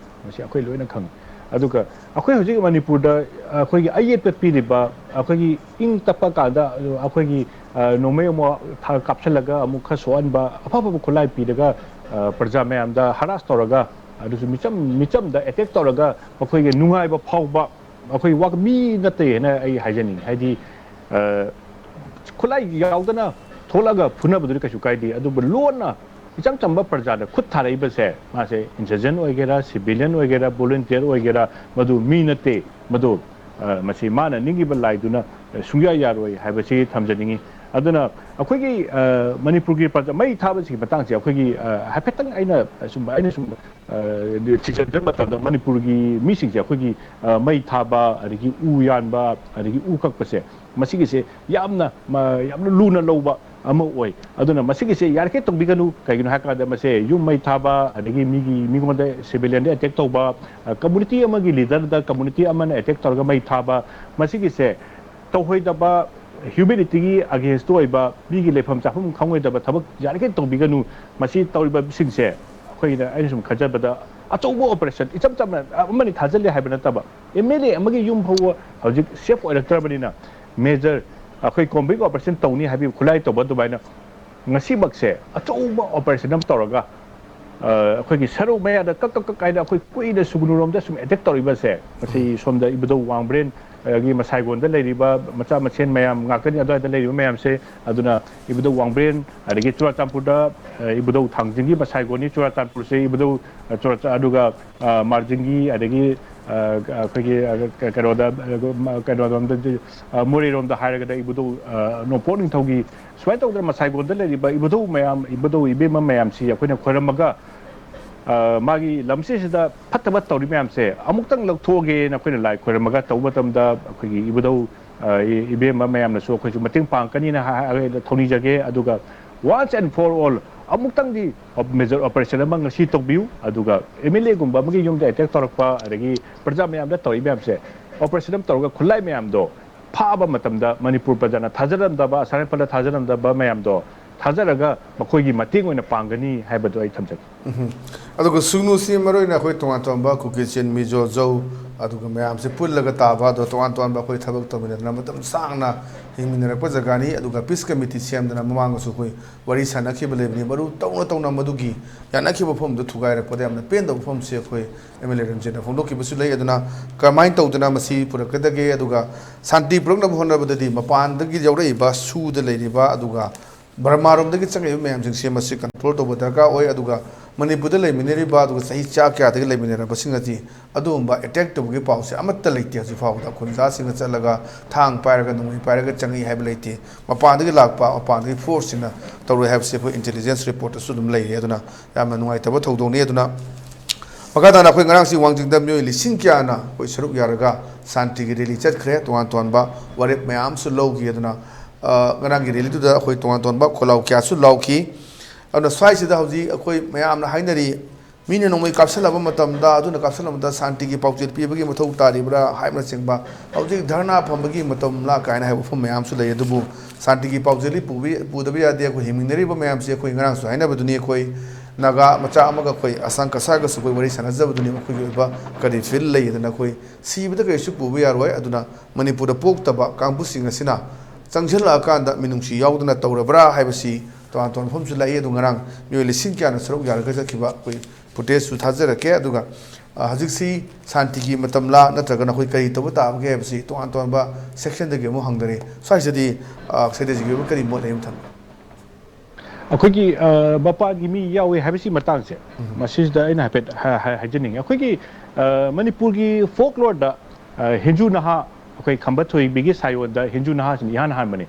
ꯃꯁꯤ ꯑꯩꯈꯣꯏ ꯂꯣꯏꯅ ꯈꯪꯉꯤ꯫ ꯑꯗꯨꯒ ꯑꯩꯈꯣꯏ ꯍꯧꯖꯤꯛ ꯃꯅꯤꯄꯨꯔꯗ ꯑꯩꯈꯣꯏꯒꯤ ꯑꯌꯦꯠꯄ ꯄꯤꯔꯤꯕ, ꯑꯩꯈꯣꯏꯒꯤ ꯏꯪ ꯇꯞꯄ ꯀꯥꯟꯗ ꯑꯩꯈꯣꯏꯒꯤ, ꯑ, ꯅꯣꯡꯃꯩ ꯑꯃꯨꯛ ꯊꯥ-, ꯀꯥꯞꯁꯤꯜꯂꯒ ꯑꯃꯨꯛ ꯈꯔ ꯁꯣꯛꯍꯟꯕ, ꯑꯐ ꯑꯐꯕ ꯈꯨꯠꯂꯥꯏ ꯄꯤꯔꯒ, ꯑ, ꯄ꯭ꯔꯖꯥ ꯃꯌꯥꯝꯗ ꯍꯔꯥꯁ ꯇꯧꯔꯒ, ꯑꯗꯨꯁꯨ ꯃꯤꯆꯝ, ꯃꯤꯆꯝꯗ ꯑꯦꯇꯦꯛ ꯇꯧꯔꯒ ꯃꯈꯣꯏꯒꯤ ꯅꯨꯡꯉꯥꯏꯕ ꯐꯥꯎꯕ, ꯑꯩꯈꯣꯏ ꯋꯥ-, ꯃꯤ ꯅꯠꯇꯦ ꯍꯥꯏꯅ ꯑꯩ ꯍꯥꯏꯖꯅꯤꯡꯉꯤ꯫ ꯍꯥꯏꯗꯤ, ꯑ, ꯈꯨꯠꯂꯥꯏ ꯌꯥꯎꯗꯅ ꯊꯣꯛꯂꯛꯑꯒ ꯐꯨꯅꯕꯗꯨꯗꯤ ꯀꯩꯁꯨ ꯀꯥꯏꯗꯦ, ꯑꯗꯨꯕꯨ ꯂꯣꯟꯅ ꯏꯆꯝ ꯆꯝꯕ ꯄ꯭ꯔꯖꯥꯗ ꯈꯨꯠ ꯊꯥꯔꯛꯏꯕꯁꯦ, ꯃꯥꯁꯦ ꯏꯟꯁꯔꯖꯦꯟ ꯑꯣꯏꯒꯦꯔꯥ, ꯁꯤꯚꯤꯂꯤꯌꯟ ꯑꯣꯏꯒꯦꯔꯥ, ꯚꯣꯂꯨꯟꯇꯤꯌꯔ ꯑꯣꯏꯒꯦꯔꯥ, ꯃꯗꯨ ꯃꯤ ꯅꯠꯇꯦ꯫ ꯃꯗꯨ, ꯑ, ꯃꯁꯤ ꯃꯥꯅ ꯅꯤꯡꯉꯤꯕ ꯂꯥꯏꯗꯨꯅ, ꯑ, ꯁꯨꯡꯌꯥ ꯌꯥꯔꯣꯏ ꯍꯥꯏꯕꯁꯤ ꯊꯝꯖꯅꯤꯡꯉꯤ꯫ ꯑꯗꯨꯅ ꯑꯩꯈꯣꯏꯒꯤ, ꯑ, ꯃꯅꯤꯄꯨꯔꯒꯤ ꯄ꯭ꯔꯖꯥ-, ꯃꯩ ꯊꯥꯕꯁꯤꯒꯤ ꯃꯇꯥꯡꯁꯦ ꯑꯩꯈꯣꯏꯒꯤ, ꯑ, ꯍꯥꯏꯐꯦꯠꯇꯪ ꯑꯩꯅ ꯁꯨꯝ, ꯑꯩꯅ ꯁꯨꯝ, ꯑ, ꯊꯤꯖꯤꯟꯕ ꯃꯇꯝꯗ ꯃꯅꯤꯄꯨꯔꯒꯤ ꯃꯤꯁꯤꯡꯁꯦ ꯑꯩꯈꯣꯏꯒꯤ, ꯑ, ꯃꯩ ꯊꯥꯕ, ꯑꯗꯒꯤ ꯎ ꯌꯥꯟꯕ, ꯑꯗꯒꯤ ꯎ ꯀꯛꯄꯁꯦ, ꯃꯁꯤꯒꯤꯁꯦ ꯌꯥꯝꯅ, ꯃ-, ꯌꯥꯝꯅ ꯂꯨꯅ ꯂꯧꯕ ꯑꯃ ꯑꯣꯏ꯫ ꯑꯗꯨꯅ ꯃꯁꯤꯒꯤꯁꯦ ꯌꯥꯔꯤꯈꯩ ꯇꯧꯕꯤꯒꯅꯨ꯫ ꯀꯩꯒꯤꯅꯣ ꯍꯥꯏ ꯀꯥꯟꯗ ꯃꯁꯦ ꯌꯨꯝ ꯃꯩ ꯊꯥꯕ, ꯑꯗꯒꯤ ꯃꯤꯒꯤ, ꯃꯤꯉꯣꯟꯗ ꯁꯤꯚꯤꯂꯤꯌꯟꯗ ꯑꯦꯇꯦꯛ ꯇꯧꯕ, ꯑ, ꯀꯝꯃꯨꯅꯤꯇꯤ ꯑꯃꯒꯤ ꯂꯤꯗꯔꯗ ꯀꯝꯃꯨꯅꯤꯇꯤ ꯑꯃꯅ ꯑꯦꯇꯦꯛ ꯇꯧꯔꯒ ꯃꯩ ꯊꯥꯕ, ꯃꯁꯤꯒꯤꯁꯦ ꯇꯧꯍꯣꯏꯗꯕ, ꯍ꯭ꯌꯨꯃꯦꯅꯤꯇꯤꯒꯤ ꯑꯒꯦꯟꯁꯇ ꯑꯣꯏꯕ, ꯃꯤꯒꯤ ꯂꯩꯐꯝ ꯆꯥꯐꯝ ꯈꯪꯉꯣꯏꯗꯕ ꯊꯕꯛ ꯌꯥꯔꯤꯈꯩ ꯇꯧꯕꯤꯒꯅꯨ꯫ ꯃꯁꯤ ꯇꯧꯔꯤꯕꯁꯤꯡꯁꯦ ꯑꯩꯈꯣꯏꯅ, ꯑꯩꯅ ꯁꯨꯝ ꯈꯟꯖꯕꯗ, ꯑꯆꯧꯕ ꯑꯣꯄꯔꯦꯁꯟ, ꯏꯆꯝ ꯆꯝꯅ ꯑꯃꯅꯤ ꯊꯥꯖꯤꯜꯂꯦ ꯍꯥꯏꯕ ꯅꯠꯇꯕ, ꯑꯦꯝ ꯑꯦꯜ ꯑꯦ ꯑꯃꯒꯤ ꯌꯨꯝ ꯐꯥꯎꯕ ꯍꯧꯖꯤꯛ ꯁꯦꯐ ꯑꯣꯏꯔꯛꯇ꯭ꯔꯕꯅꯤꯅ, ꯃꯦꯖꯔ, ꯑꯩꯈꯣꯏ ꯀꯣꯝꯕꯤꯡ ꯑꯣꯄꯔꯦꯁꯟ ꯇꯧꯅꯤ ꯍꯥꯏꯕꯒꯤ ꯈꯨꯠꯂꯥꯏ ꯇꯧꯕ ꯑꯗꯨꯃꯥꯏꯅ ꯉꯁꯤꯃꯛꯁꯦ ꯑꯆꯧꯕ ꯑꯣꯄꯔꯦꯁꯟ ꯑꯃ ꯇꯧꯔꯒ, ꯑ, ꯑꯩꯈꯣꯏꯒꯤ ꯁꯔꯨ ꯃꯌꯥꯗ ꯀꯛ ꯀꯛ ꯀꯛ ꯍꯥꯏꯅ ꯑꯩꯈꯣꯏ ꯀꯨꯏꯅ ꯁꯨꯒꯅꯨꯔꯣꯝꯗ ꯁꯨꯝ ꯑꯦꯇꯦꯛ ꯇꯧꯔꯛꯏꯕꯁꯦ, ꯃꯁꯤ ꯁꯣꯝꯗ ꯏꯕꯨꯙꯧ ꯋꯥꯡꯕ꯭ꯔꯦꯟ, ꯑꯗꯒꯤ ꯃꯁꯥꯏꯒꯣꯟꯗ ꯂꯩꯔꯤꯕ ꯃꯆꯥ ꯃꯁꯦꯟ ꯃꯌꯥꯝ ꯉꯥꯛꯇꯅꯤ, ꯑꯗꯨꯋꯥꯏꯗ ꯂꯩꯔꯤꯕ ꯃꯌꯥꯝꯁꯦ꯫ ꯑꯗꯨꯅ ꯏꯕꯨꯙꯧ ꯋꯥꯡꯕ꯭ꯔꯦꯟ, ꯑꯗꯒꯤ ꯆꯨꯔꯥꯆꯥꯟꯄꯨꯔꯗ, ꯑ, ꯏꯕꯨꯙꯧ ꯊꯥꯡꯖꯤꯡꯒꯤ ꯃꯁꯥꯏꯒꯣꯟꯅꯤ ꯆꯨꯔꯥꯆꯥꯟꯄꯨꯔꯁꯦ, ꯏꯕꯨꯙꯧ, ꯑ, ꯆꯨꯔꯥꯆꯥ-, ꯑꯗꯨꯒ, ꯑ, ꯃꯥꯔꯖꯤꯡꯒꯤ, ꯑꯗꯒꯤ, ꯑ, ꯑꯩꯈꯣꯏꯒꯤ, ꯑ, ꯀ-, ꯀꯩꯅꯣꯗ, ꯑ, ꯀꯩꯅꯣꯔꯣꯝꯗ, ꯑ, ꯃꯣꯔꯦꯔꯣꯝꯗ ꯍꯥꯏꯔꯒꯗ ꯏꯕꯨꯙꯧ, ꯑ, ꯅꯣꯡꯄꯣꯛ ꯅꯤꯡꯊꯧꯒꯤ, ꯁꯨꯃꯥꯏꯅ ꯇꯧꯗꯅ ꯃꯁꯥꯏꯒꯣꯟꯗ ꯂꯩꯔꯤꯕ ꯏꯕꯨꯙꯧ ꯃꯌꯥꯝ, ꯏꯕꯨꯙꯧ ꯏꯕꯦꯝꯃ ꯃꯌꯥꯝꯁꯤ ꯑꯩꯈꯣꯏꯅ ꯈꯣꯏꯔꯝꯃꯒ, ꯑ, ꯃꯥꯒꯤ ꯂꯝꯁꯤꯁꯤꯗ ꯐꯠꯇꯕ ꯇꯧꯔꯤ ꯃꯌꯥꯝꯁꯦ ꯑꯃꯨꯛꯇꯪ ꯂꯧꯊꯣꯛꯑꯒꯦꯅ ꯑꯩꯈꯣꯏꯅ ꯂꯥꯏ ꯈꯣꯏꯔꯝꯃꯒ ꯇꯧꯕ ꯃꯇꯝꯗ, ꯑꯩꯈꯣꯏꯒꯤ ꯏꯕꯨꯙꯧ, ꯑ, ꯏ-, ꯏꯕꯦꯝꯃ ꯃꯌꯥꯝꯅꯁꯨ ꯑꯩꯈꯣꯏꯁꯨ ꯃꯇꯦꯡ ꯄꯥꯡꯉꯛꯀꯅꯤꯅ ꯍꯥꯏ-, ꯍꯥꯏ-, ꯊꯧꯅꯤꯖꯒꯦ꯫ ꯑꯗꯨꯒ once and for all ꯑꯃꯨꯛꯇꯪꯗꯤ ꯃꯦꯖꯔ ꯑꯣꯄꯔꯦꯁꯟ ꯑꯃ ꯉꯁꯤ ꯇꯧꯕꯤꯌꯨ꯫ ꯑꯗꯨꯒ ꯑꯦꯝ ꯑꯦꯜ ꯑꯦꯒꯨꯝꯕ ꯑꯃꯒꯤ ꯌꯨꯝꯗ ꯑꯦꯇꯦꯛ ꯇꯧꯔꯛꯄ, ꯑꯗꯒꯤ ꯄ꯭ꯔꯖꯥ ꯃꯌꯥꯝꯗ ꯇꯧꯔꯤ ꯃꯌꯥꯝꯁꯦ, ꯑꯣꯄꯔꯦꯁꯟ ꯑꯃ ꯇꯧꯔꯒ ꯈꯨꯠꯂꯥꯏ ꯃꯌꯥꯝꯗꯣ ꯐꯥꯕ ꯃꯇꯝꯗ ꯃꯅꯤꯄꯨꯔ ꯄ꯭ꯔꯖꯥꯅ ꯊꯥꯖꯔꯝꯗꯕ, ꯑꯁꯥꯝ ꯔꯥꯏꯐꯜꯗ ꯊꯥꯖꯔꯝꯗꯕ ꯃꯌꯥꯝꯗꯣ ꯊꯥꯖꯔꯒ ꯃꯈꯣꯏꯒꯤ ꯃꯇꯦꯡ ꯑꯣꯏꯅ ꯄꯥꯡꯒꯅꯤ ꯍꯥꯏꯕꯗꯨ ꯑꯩ ꯊꯝꯖꯒꯦ꯫ ꯎꯝ꯫ ꯑꯗꯨꯒ ꯁꯨꯒꯅꯨꯁꯤ ꯃꯔꯨꯑꯣꯏꯅ ꯑꯩꯈꯣꯏ ꯇꯣꯉꯥꯟ ꯇꯣꯉꯥꯟꯕ ꯀꯨꯀꯤ ꯆꯤꯟ, ꯃꯤꯖꯣ, ꯖꯧ, ꯑꯗꯨꯒ ꯃꯌꯥꯝꯁꯦ ꯄꯨꯜꯂꯒ ꯇꯥꯕ, ꯑꯗꯣ ꯇꯣꯉꯥꯟ ꯇꯣꯉꯥꯟꯕ ꯑꯩꯈꯣꯏ ꯊꯕꯛ ꯇꯧꯃꯤꯟꯅꯗꯅ ꯃꯇꯝ ꯁꯥꯡꯅ ꯍꯤꯡꯃꯤꯟꯅꯔꯛꯄ ꯖꯒꯥꯅꯤ꯫ ꯑꯗꯨꯒ peace committee ꯁꯦꯝꯗꯅ ꯃꯃꯥꯡꯗꯁꯨ ꯑꯩꯈꯣꯏ ꯋꯥꯔꯤ ꯁꯥꯟꯅꯈꯤꯕ ꯂꯩꯕꯅꯤ꯫ ꯃꯔꯨ ꯇꯧꯅ ꯇꯧꯅ ꯃꯗꯨꯒꯤ ꯌꯥꯅꯈꯤꯕ ꯃꯐꯝꯗꯨ ꯊꯨꯒꯥꯏꯔꯛꯄꯗ ꯌꯥꯝꯅ ꯄꯦꯟꯗꯕ ꯃꯐꯝꯁꯦ ꯑꯩꯈꯣꯏ MLA ꯔꯟꯖꯤꯠꯅ ꯐꯣꯡꯗꯣꯛꯈꯤꯕꯁꯨ ꯂꯩ꯫ ꯑꯗꯨꯅ ꯀꯔꯝꯍꯥꯏꯅ ꯇꯧꯗꯅ ꯃꯁꯤ ꯄꯨꯔꯛꯀꯗꯒꯦ, ꯑꯗꯨꯒ ꯁꯥꯟꯇꯤ ꯄꯨꯔꯛꯅꯕ ꯍꯣꯠꯅꯕꯗꯗꯤ ꯃꯄꯥꯟꯗꯒꯤ ꯌꯥꯎꯔꯛꯏꯕ ꯁꯨꯗ ꯂꯩꯔꯤꯕ, ꯑꯗꯨꯒ ꯕꯔꯃꯥꯔꯣꯝꯗꯒꯤ ꯆꯪꯉꯛꯏꯕ ꯃꯌꯥꯝꯁꯤꯡꯁꯦ ꯃꯁꯤ control ꯇꯧꯕ ꯗꯔꯀꯥꯔ ꯑꯣꯏ꯫ ꯑꯗꯨꯒ ꯃꯅꯤꯄꯨꯔꯗ ꯂꯩꯃꯤꯟꯅꯔꯤꯕ, ꯑꯗꯨꯒ ꯆꯍꯤ ꯆꯥ ꯀꯌꯥꯗꯒꯤ ꯂꯩꯃꯤꯟꯅꯔꯕꯁꯤꯡ ꯑꯁꯤ ꯑꯗꯨꯒꯨꯝꯕ attack ꯇꯧꯕꯒꯤ ꯄꯥꯎꯁꯦ ꯑꯃꯠꯇ ꯂꯩꯇꯦ ꯍꯧꯖꯤꯛ ꯐꯥꯎꯕꯗ꯫ ꯈꯨꯟꯖꯥꯁꯤꯡꯒ ꯆꯠꯂꯒ ꯊꯥꯡ ꯄꯥꯏꯔꯒ ꯅꯣꯡꯃꯩ ꯄꯥꯏꯔꯒ ꯆꯪꯉꯛꯏ ꯍꯥꯏꯕ ꯂꯩꯇꯦ꯫ ꯃꯄꯥꯟꯗꯒꯤ ꯂꯥꯛꯄ, ꯃꯄꯥꯟꯗꯒꯤ force ꯁꯤꯡꯅ ꯇꯧꯔꯣꯏ ꯍꯥꯏꯕꯁꯤ ꯑꯩꯈꯣꯏ intelligence report ꯇꯁꯨ ꯑꯗꯨꯝ ꯂꯩꯔꯦ꯫ ꯑꯗꯨꯅ ꯌꯥꯝꯅ ꯅꯨꯡꯉꯥꯏꯇꯕ ꯊꯧꯗꯣꯛꯅꯤ꯫ ꯑꯗꯨꯅ ꯃꯈꯥ ꯇꯥꯅ ꯑꯩꯈꯣꯏ ꯉꯔꯥꯡꯁꯤ ꯋꯥꯡꯖꯤꯡꯗ ꯃꯤꯑꯣꯏ ꯂꯤꯁꯤꯡ ꯀꯌꯥꯅ ꯑꯩꯈꯣꯏ ꯁꯔꯨꯛ ꯌꯥꯔꯒ ꯁꯥꯟꯇꯤꯒꯤ rally ꯆꯠꯈ꯭ꯔꯦ꯫ ꯇꯣꯉꯥꯟ ꯇꯣꯉꯥꯟꯕ ꯋꯥꯔꯦꯞ ꯃꯌꯥꯝ ꯑꯃꯁꯨ ꯂꯧꯈꯤ꯫ ꯑꯗꯨꯅ, ꯑ, ꯉꯔꯥꯡꯒꯤ rally ꯗꯨꯗ ꯑꯩꯈꯣꯏ ꯇꯣꯉꯥꯟ ꯇꯣꯉꯥꯟꯕ ꯈꯣꯜꯂꯥꯎ ꯀꯌꯥꯁꯨ ꯂꯥꯎꯈꯤ꯫ ꯑꯗꯨꯅ ꯁ꯭ꯋꯥꯏꯁꯤꯗ ꯍꯧꯖꯤꯛ ꯑꯩꯈꯣꯏ ꯃꯌꯥꯝꯅ ꯍꯥꯏꯅꯔꯤ, ꯃꯤꯅ ꯅꯣꯡꯃꯩ ꯀꯥꯞꯁꯤꯜꯂꯕ ꯃꯇꯝꯗ, ꯑꯗꯨꯅ ꯀꯥꯞꯁꯤꯜꯂꯕ ꯃꯇꯝꯗ ꯁꯥꯟꯇꯤꯒꯤ ꯄꯥꯎꯖꯦꯜ ꯄꯤꯕꯒꯤ ꯃꯊꯧ ꯇꯥꯔꯤꯕ꯭ꯔꯥ ꯍꯥꯏꯕꯅꯆꯤꯡꯕ꯫ ꯍꯧꯖꯤꯛ ꯙꯔꯅꯥ ꯐꯝꯕꯒꯤ ꯃꯇꯝꯂꯥ ꯀꯥꯏꯅ ꯍꯥꯏꯕ ꯋꯥꯐꯝ ꯃꯌꯥꯝꯁꯨ ꯂꯩ꯫ ꯑꯗꯨꯕꯨ ꯁꯥꯟꯇꯤꯒꯤ ꯄꯥꯎꯖꯦꯜꯗꯤ ꯄꯨꯕꯤ-, ꯄꯨꯗꯕ ꯌꯥꯗꯦ꯫ ꯑꯩꯈꯣꯏ ꯍꯤꯡꯃꯤꯟꯅꯔꯤꯕ ꯃꯌꯥꯝꯁꯤ, ꯑꯩꯈꯣꯏ ꯉꯔꯥꯡꯁꯨ ꯍꯥꯏꯅꯕꯗꯨꯅꯤ, ꯑꯩꯈꯣꯏ ꯅꯥꯒꯥ ꯃꯆꯥ ꯑꯃꯒ ꯑꯩꯈꯣꯏ ꯑꯁꯥꯝ ꯀꯁꯥꯔꯒꯁꯨ ꯑꯩꯈꯣꯏ ꯋꯥꯔꯤ ꯁꯥꯟꯅꯖꯕꯗꯨꯅꯤ, ꯃꯈꯣꯏꯒꯤ ꯑꯣꯏꯕ ꯀꯔꯤ feel ꯂꯩ꯫ ꯑꯗꯨꯅ ꯑꯩꯈꯣꯏ ꯁꯤꯕꯗ ꯀꯔꯤꯁꯨ ꯄꯨꯕ ꯌꯥꯔꯣꯏ꯫ ꯑꯗꯨꯅ ꯃꯅꯤꯄꯨꯔꯗ ꯄꯣꯛꯇꯕ ꯀꯥꯡꯕꯨꯁꯤꯡ ꯑꯁꯤꯅ ꯆꯪꯁꯤꯜꯂꯛꯑꯀꯥꯟꯗ ꯃꯤꯅꯨꯡꯁꯤ ꯌꯥꯎꯗꯅ ꯇꯧꯔꯕ꯭ꯔꯥ ꯍꯥꯏꯕꯁꯤ ꯇꯣꯉꯥꯟ ꯇꯣꯉꯥꯟꯕ ꯃꯐꯝꯁꯨ ꯂꯥꯛꯏ꯫ ꯑꯗꯨ ꯉꯔꯥꯡ ꯃꯤꯑꯣꯏ ꯂꯤꯁꯤꯡ ꯀꯌꯥꯅ ꯁꯔꯨꯛ ꯌꯥꯔꯒ ꯆꯠꯈꯤꯕ ꯑꯩꯈꯣꯏ footage ꯁꯨ ꯊꯥꯖꯔꯛꯀꯦ꯫ ꯑꯗꯨꯒ, ꯑ, ꯍꯧꯖꯤꯛꯁꯤ ꯁꯥꯟꯇꯤꯒꯤ ꯃꯇꯝꯂꯥ ꯅꯠꯇ꯭ꯔꯒꯅ ꯑꯩꯈꯣꯏ ꯀꯔꯤ ꯇꯧꯕ ꯇꯥꯕꯒꯦ ꯍꯥꯏꯕꯁꯤ ꯇꯣꯉꯥꯟ ꯇꯣꯉꯥꯟꯕ section ꯗꯒꯤ ꯑꯃꯨꯛ ꯍꯪꯗꯔꯦ꯫ ꯁ꯭ꯋꯥꯏꯁꯤꯗꯗꯤ, ꯑ, ꯁꯦꯗꯦꯖꯤꯒꯤ ꯑꯣꯏꯕ ꯀꯔꯤ ꯃꯣꯠ ꯂꯩ ꯑꯃ ꯊꯝꯕꯤꯌꯨ? ꯑꯩꯈꯣꯏꯒꯤ, ꯑ, ꯃꯄꯥꯟꯒꯤ ꯃꯤ ꯌꯥꯎꯏ ꯍꯥꯏꯕꯁꯤ ꯃꯇꯥꯡꯁꯦ, ꯃꯁꯤꯁꯤꯗ ꯑꯩꯅ ꯍꯥꯏꯐꯦꯠ ꯍꯥ-, ꯍꯥ-, ꯍꯥꯏꯖꯅꯤꯡꯉꯤ꯫ ꯑꯩꯈꯣꯏꯒꯤ, ꯑ, ꯃꯅꯤꯄꯨꯔꯒꯤ folklore ꯗ, ꯑ, ꯍꯦꯟꯖꯨ ꯅꯍꯥ, ꯑꯩꯈꯣꯏ ꯈꯝꯕ ꯊꯣꯏꯕꯤꯒꯤ ꯁꯥꯏꯑꯣꯟꯗ ꯍꯦꯟꯖꯨ ꯅꯍꯥꯁꯤꯅ ꯏꯍꯥꯟ ꯍꯥꯟꯕꯅꯤ꯫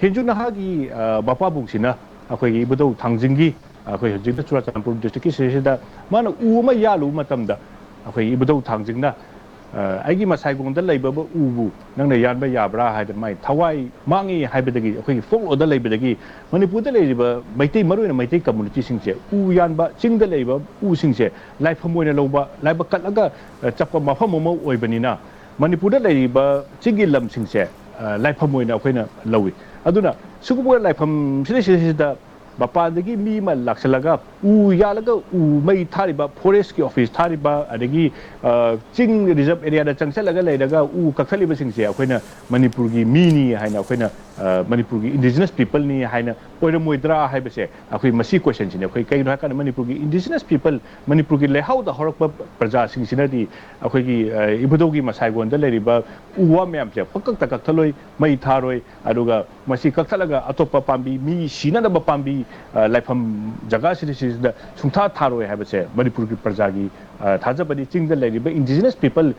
ꯍꯦꯟꯖꯨ ꯅꯍꯥꯒꯤ, ꯑ, ꯃꯄꯥꯕꯨꯡꯁꯤꯅ ꯑꯩꯈꯣꯏꯒꯤ ꯏꯕꯨꯙꯧ ꯊꯥꯡꯖꯤꯡꯒꯤ, ꯑꯩꯈꯣꯏ ꯍꯧꯖꯤꯛꯇ ꯆꯨꯔꯥꯆꯥꯟꯄꯨꯔ district ꯀꯤ ꯁꯤꯗꯩꯁꯤꯗ ꯃꯥꯅ ꯎ ꯑꯃ ꯌꯥꯜꯂꯨꯕ ꯃꯇꯝꯗ, ꯑꯩꯈꯣꯏ ꯏꯕꯨꯙꯧ ꯊꯥꯡꯖꯤꯡꯅ, "ꯑ, ꯑꯩꯒꯤ ꯃꯁꯥꯏꯒꯣꯡꯗ ꯂꯩꯕ ꯎꯕꯨ ꯅꯪꯅ ꯌꯥꯟꯕ ꯌꯥꯕ꯭ꯔꯥ?" ꯍꯥꯏꯗꯅ ꯃꯥꯏ ꯊꯋꯥꯏ ꯃꯥꯡꯉꯤ ꯍꯥꯏꯕꯗꯒꯤ, ꯑꯩꯈꯣꯏꯒꯤ folklore ꯗ ꯂꯩꯕꯗꯒꯤ, ꯃꯅꯤꯄꯨꯔꯗ ꯂꯩꯔꯤꯕ ꯃꯩꯇꯩ, ꯃꯔꯨꯑꯣꯏꯅ ꯃꯩꯇꯩ community ꯁꯤꯡꯁꯦ, ꯎ ꯌꯥꯟꯕ, ꯆꯤꯡꯗ ꯂꯩꯔꯤꯕ ꯎꯁꯤꯡꯁꯦ ꯂꯥꯏꯐꯝ ꯑꯣꯏꯅ ꯂꯧꯕ, ꯂꯥꯏꯕꯛ ꯀꯠꯂꯒ, ꯑ, ꯆꯠꯄ ꯃꯐꯝ ꯑꯃ ꯑꯣꯏꯕꯅꯤꯅ, ꯃꯅꯤꯄꯨꯔꯗ ꯂꯩꯔꯤꯕ ꯆꯤꯡꯒꯤ ꯂꯝꯁꯤꯡꯁꯦ ꯂꯥꯏꯐꯝ ꯑꯣꯏꯅ ꯑꯩꯈꯣꯏꯅ ꯂꯧꯏ꯫ ꯑꯗꯨꯅ ꯁꯤꯒꯨꯝꯕ ꯂꯥꯏꯐꯝꯁꯤꯗꯩꯁꯤꯗ ꯃꯄꯥꯟꯗꯒꯤ ꯃꯤ ꯑꯃ ꯂꯥꯛꯁꯜꯂꯒ ꯎ ꯌꯥꯜꯂꯒ ꯎ ꯃꯩ ꯊꯥꯔꯤꯕ, ꯐꯣꯔꯦꯁꯀꯤ ꯑꯣꯐꯤꯁ ꯊꯥꯔꯤꯕ, ꯑꯗꯒꯤ ꯆꯤꯡ ꯔꯤꯖꯔꯚ ꯑꯦꯔꯤꯌꯥꯗ ꯆꯪꯁꯜꯂꯒ ꯂꯩꯔꯒ ꯎ ꯀꯛꯊꯠꯂꯤꯕꯁꯤꯡꯁꯦ ꯑꯩꯈꯣꯏꯅ ꯃꯅꯤꯄꯨꯔꯒꯤ ꯃꯤꯅꯤ ꯍꯥꯏꯅ, ꯑꯩꯈꯣꯏꯅ ꯃꯅꯤꯄꯨꯔꯒꯤ ꯏꯟꯗꯤꯖꯤꯅꯁ ꯄꯤꯄꯜꯅꯤ ꯍꯥꯏꯅ ꯑꯣꯏꯔꯝꯃꯣꯏꯗ꯭ꯔꯥ ꯍꯥꯏꯕꯁꯦ ꯑꯩꯈꯣꯏ ꯃꯁꯤ ꯀꯣꯏꯁꯟꯁꯤꯅꯦ꯫ ꯑꯩꯈꯣꯏ ꯀꯩꯒꯤꯅꯣ ꯍꯥꯏꯀꯥꯟꯗ ꯃꯅꯤꯄꯨꯔꯒꯤ ꯏꯟꯗꯤꯖꯤꯅꯁ ꯄꯤꯄꯜ, ꯃꯅꯤꯄꯨꯔꯒꯤ ꯂꯩꯍꯥꯎꯗ ꯍꯧꯔꯛꯄ ꯄ꯭ꯔꯖꯥꯁꯤꯡꯁꯤꯅꯗꯤ ꯑꯩꯈꯣꯏꯒꯤ ꯏꯕꯨꯙꯧꯒꯤ ꯃꯁꯥꯏꯒꯣꯟꯗ ꯂꯩꯔꯤꯕ ꯎ ꯋꯥ ꯃꯌꯥꯝꯁꯦ ꯄꯪꯀꯛꯇ ꯀꯛꯊꯠꯂꯣꯏ, ꯃꯩ ꯊꯥꯔꯣꯏ, ꯑꯗꯨꯒ ꯃꯁꯤ ꯀꯛꯊꯠꯂꯒ ꯑꯇꯣꯞꯄ ꯄꯥꯝꯕꯤ, ꯃꯤ ꯁꯤꯅꯅꯕ ꯄꯥꯝꯕꯤ, ꯂꯥꯏꯐꯝ ꯖꯒꯥꯁꯤꯗ ꯁꯤꯁꯤꯗ ꯁꯨꯡꯊꯥ ꯊꯥꯔꯣꯏ ꯍꯥꯏꯕꯁꯦ ꯃꯅꯤꯄꯨꯔꯒꯤ ꯄ꯭ꯔꯖꯥꯒꯤ ꯊꯥꯖꯕꯅꯤ꯫ ꯆꯤꯡꯗ ꯂꯩꯔꯤꯕ ꯏꯟꯗꯤꯖꯤꯅꯁ ꯄꯤꯄꯜ,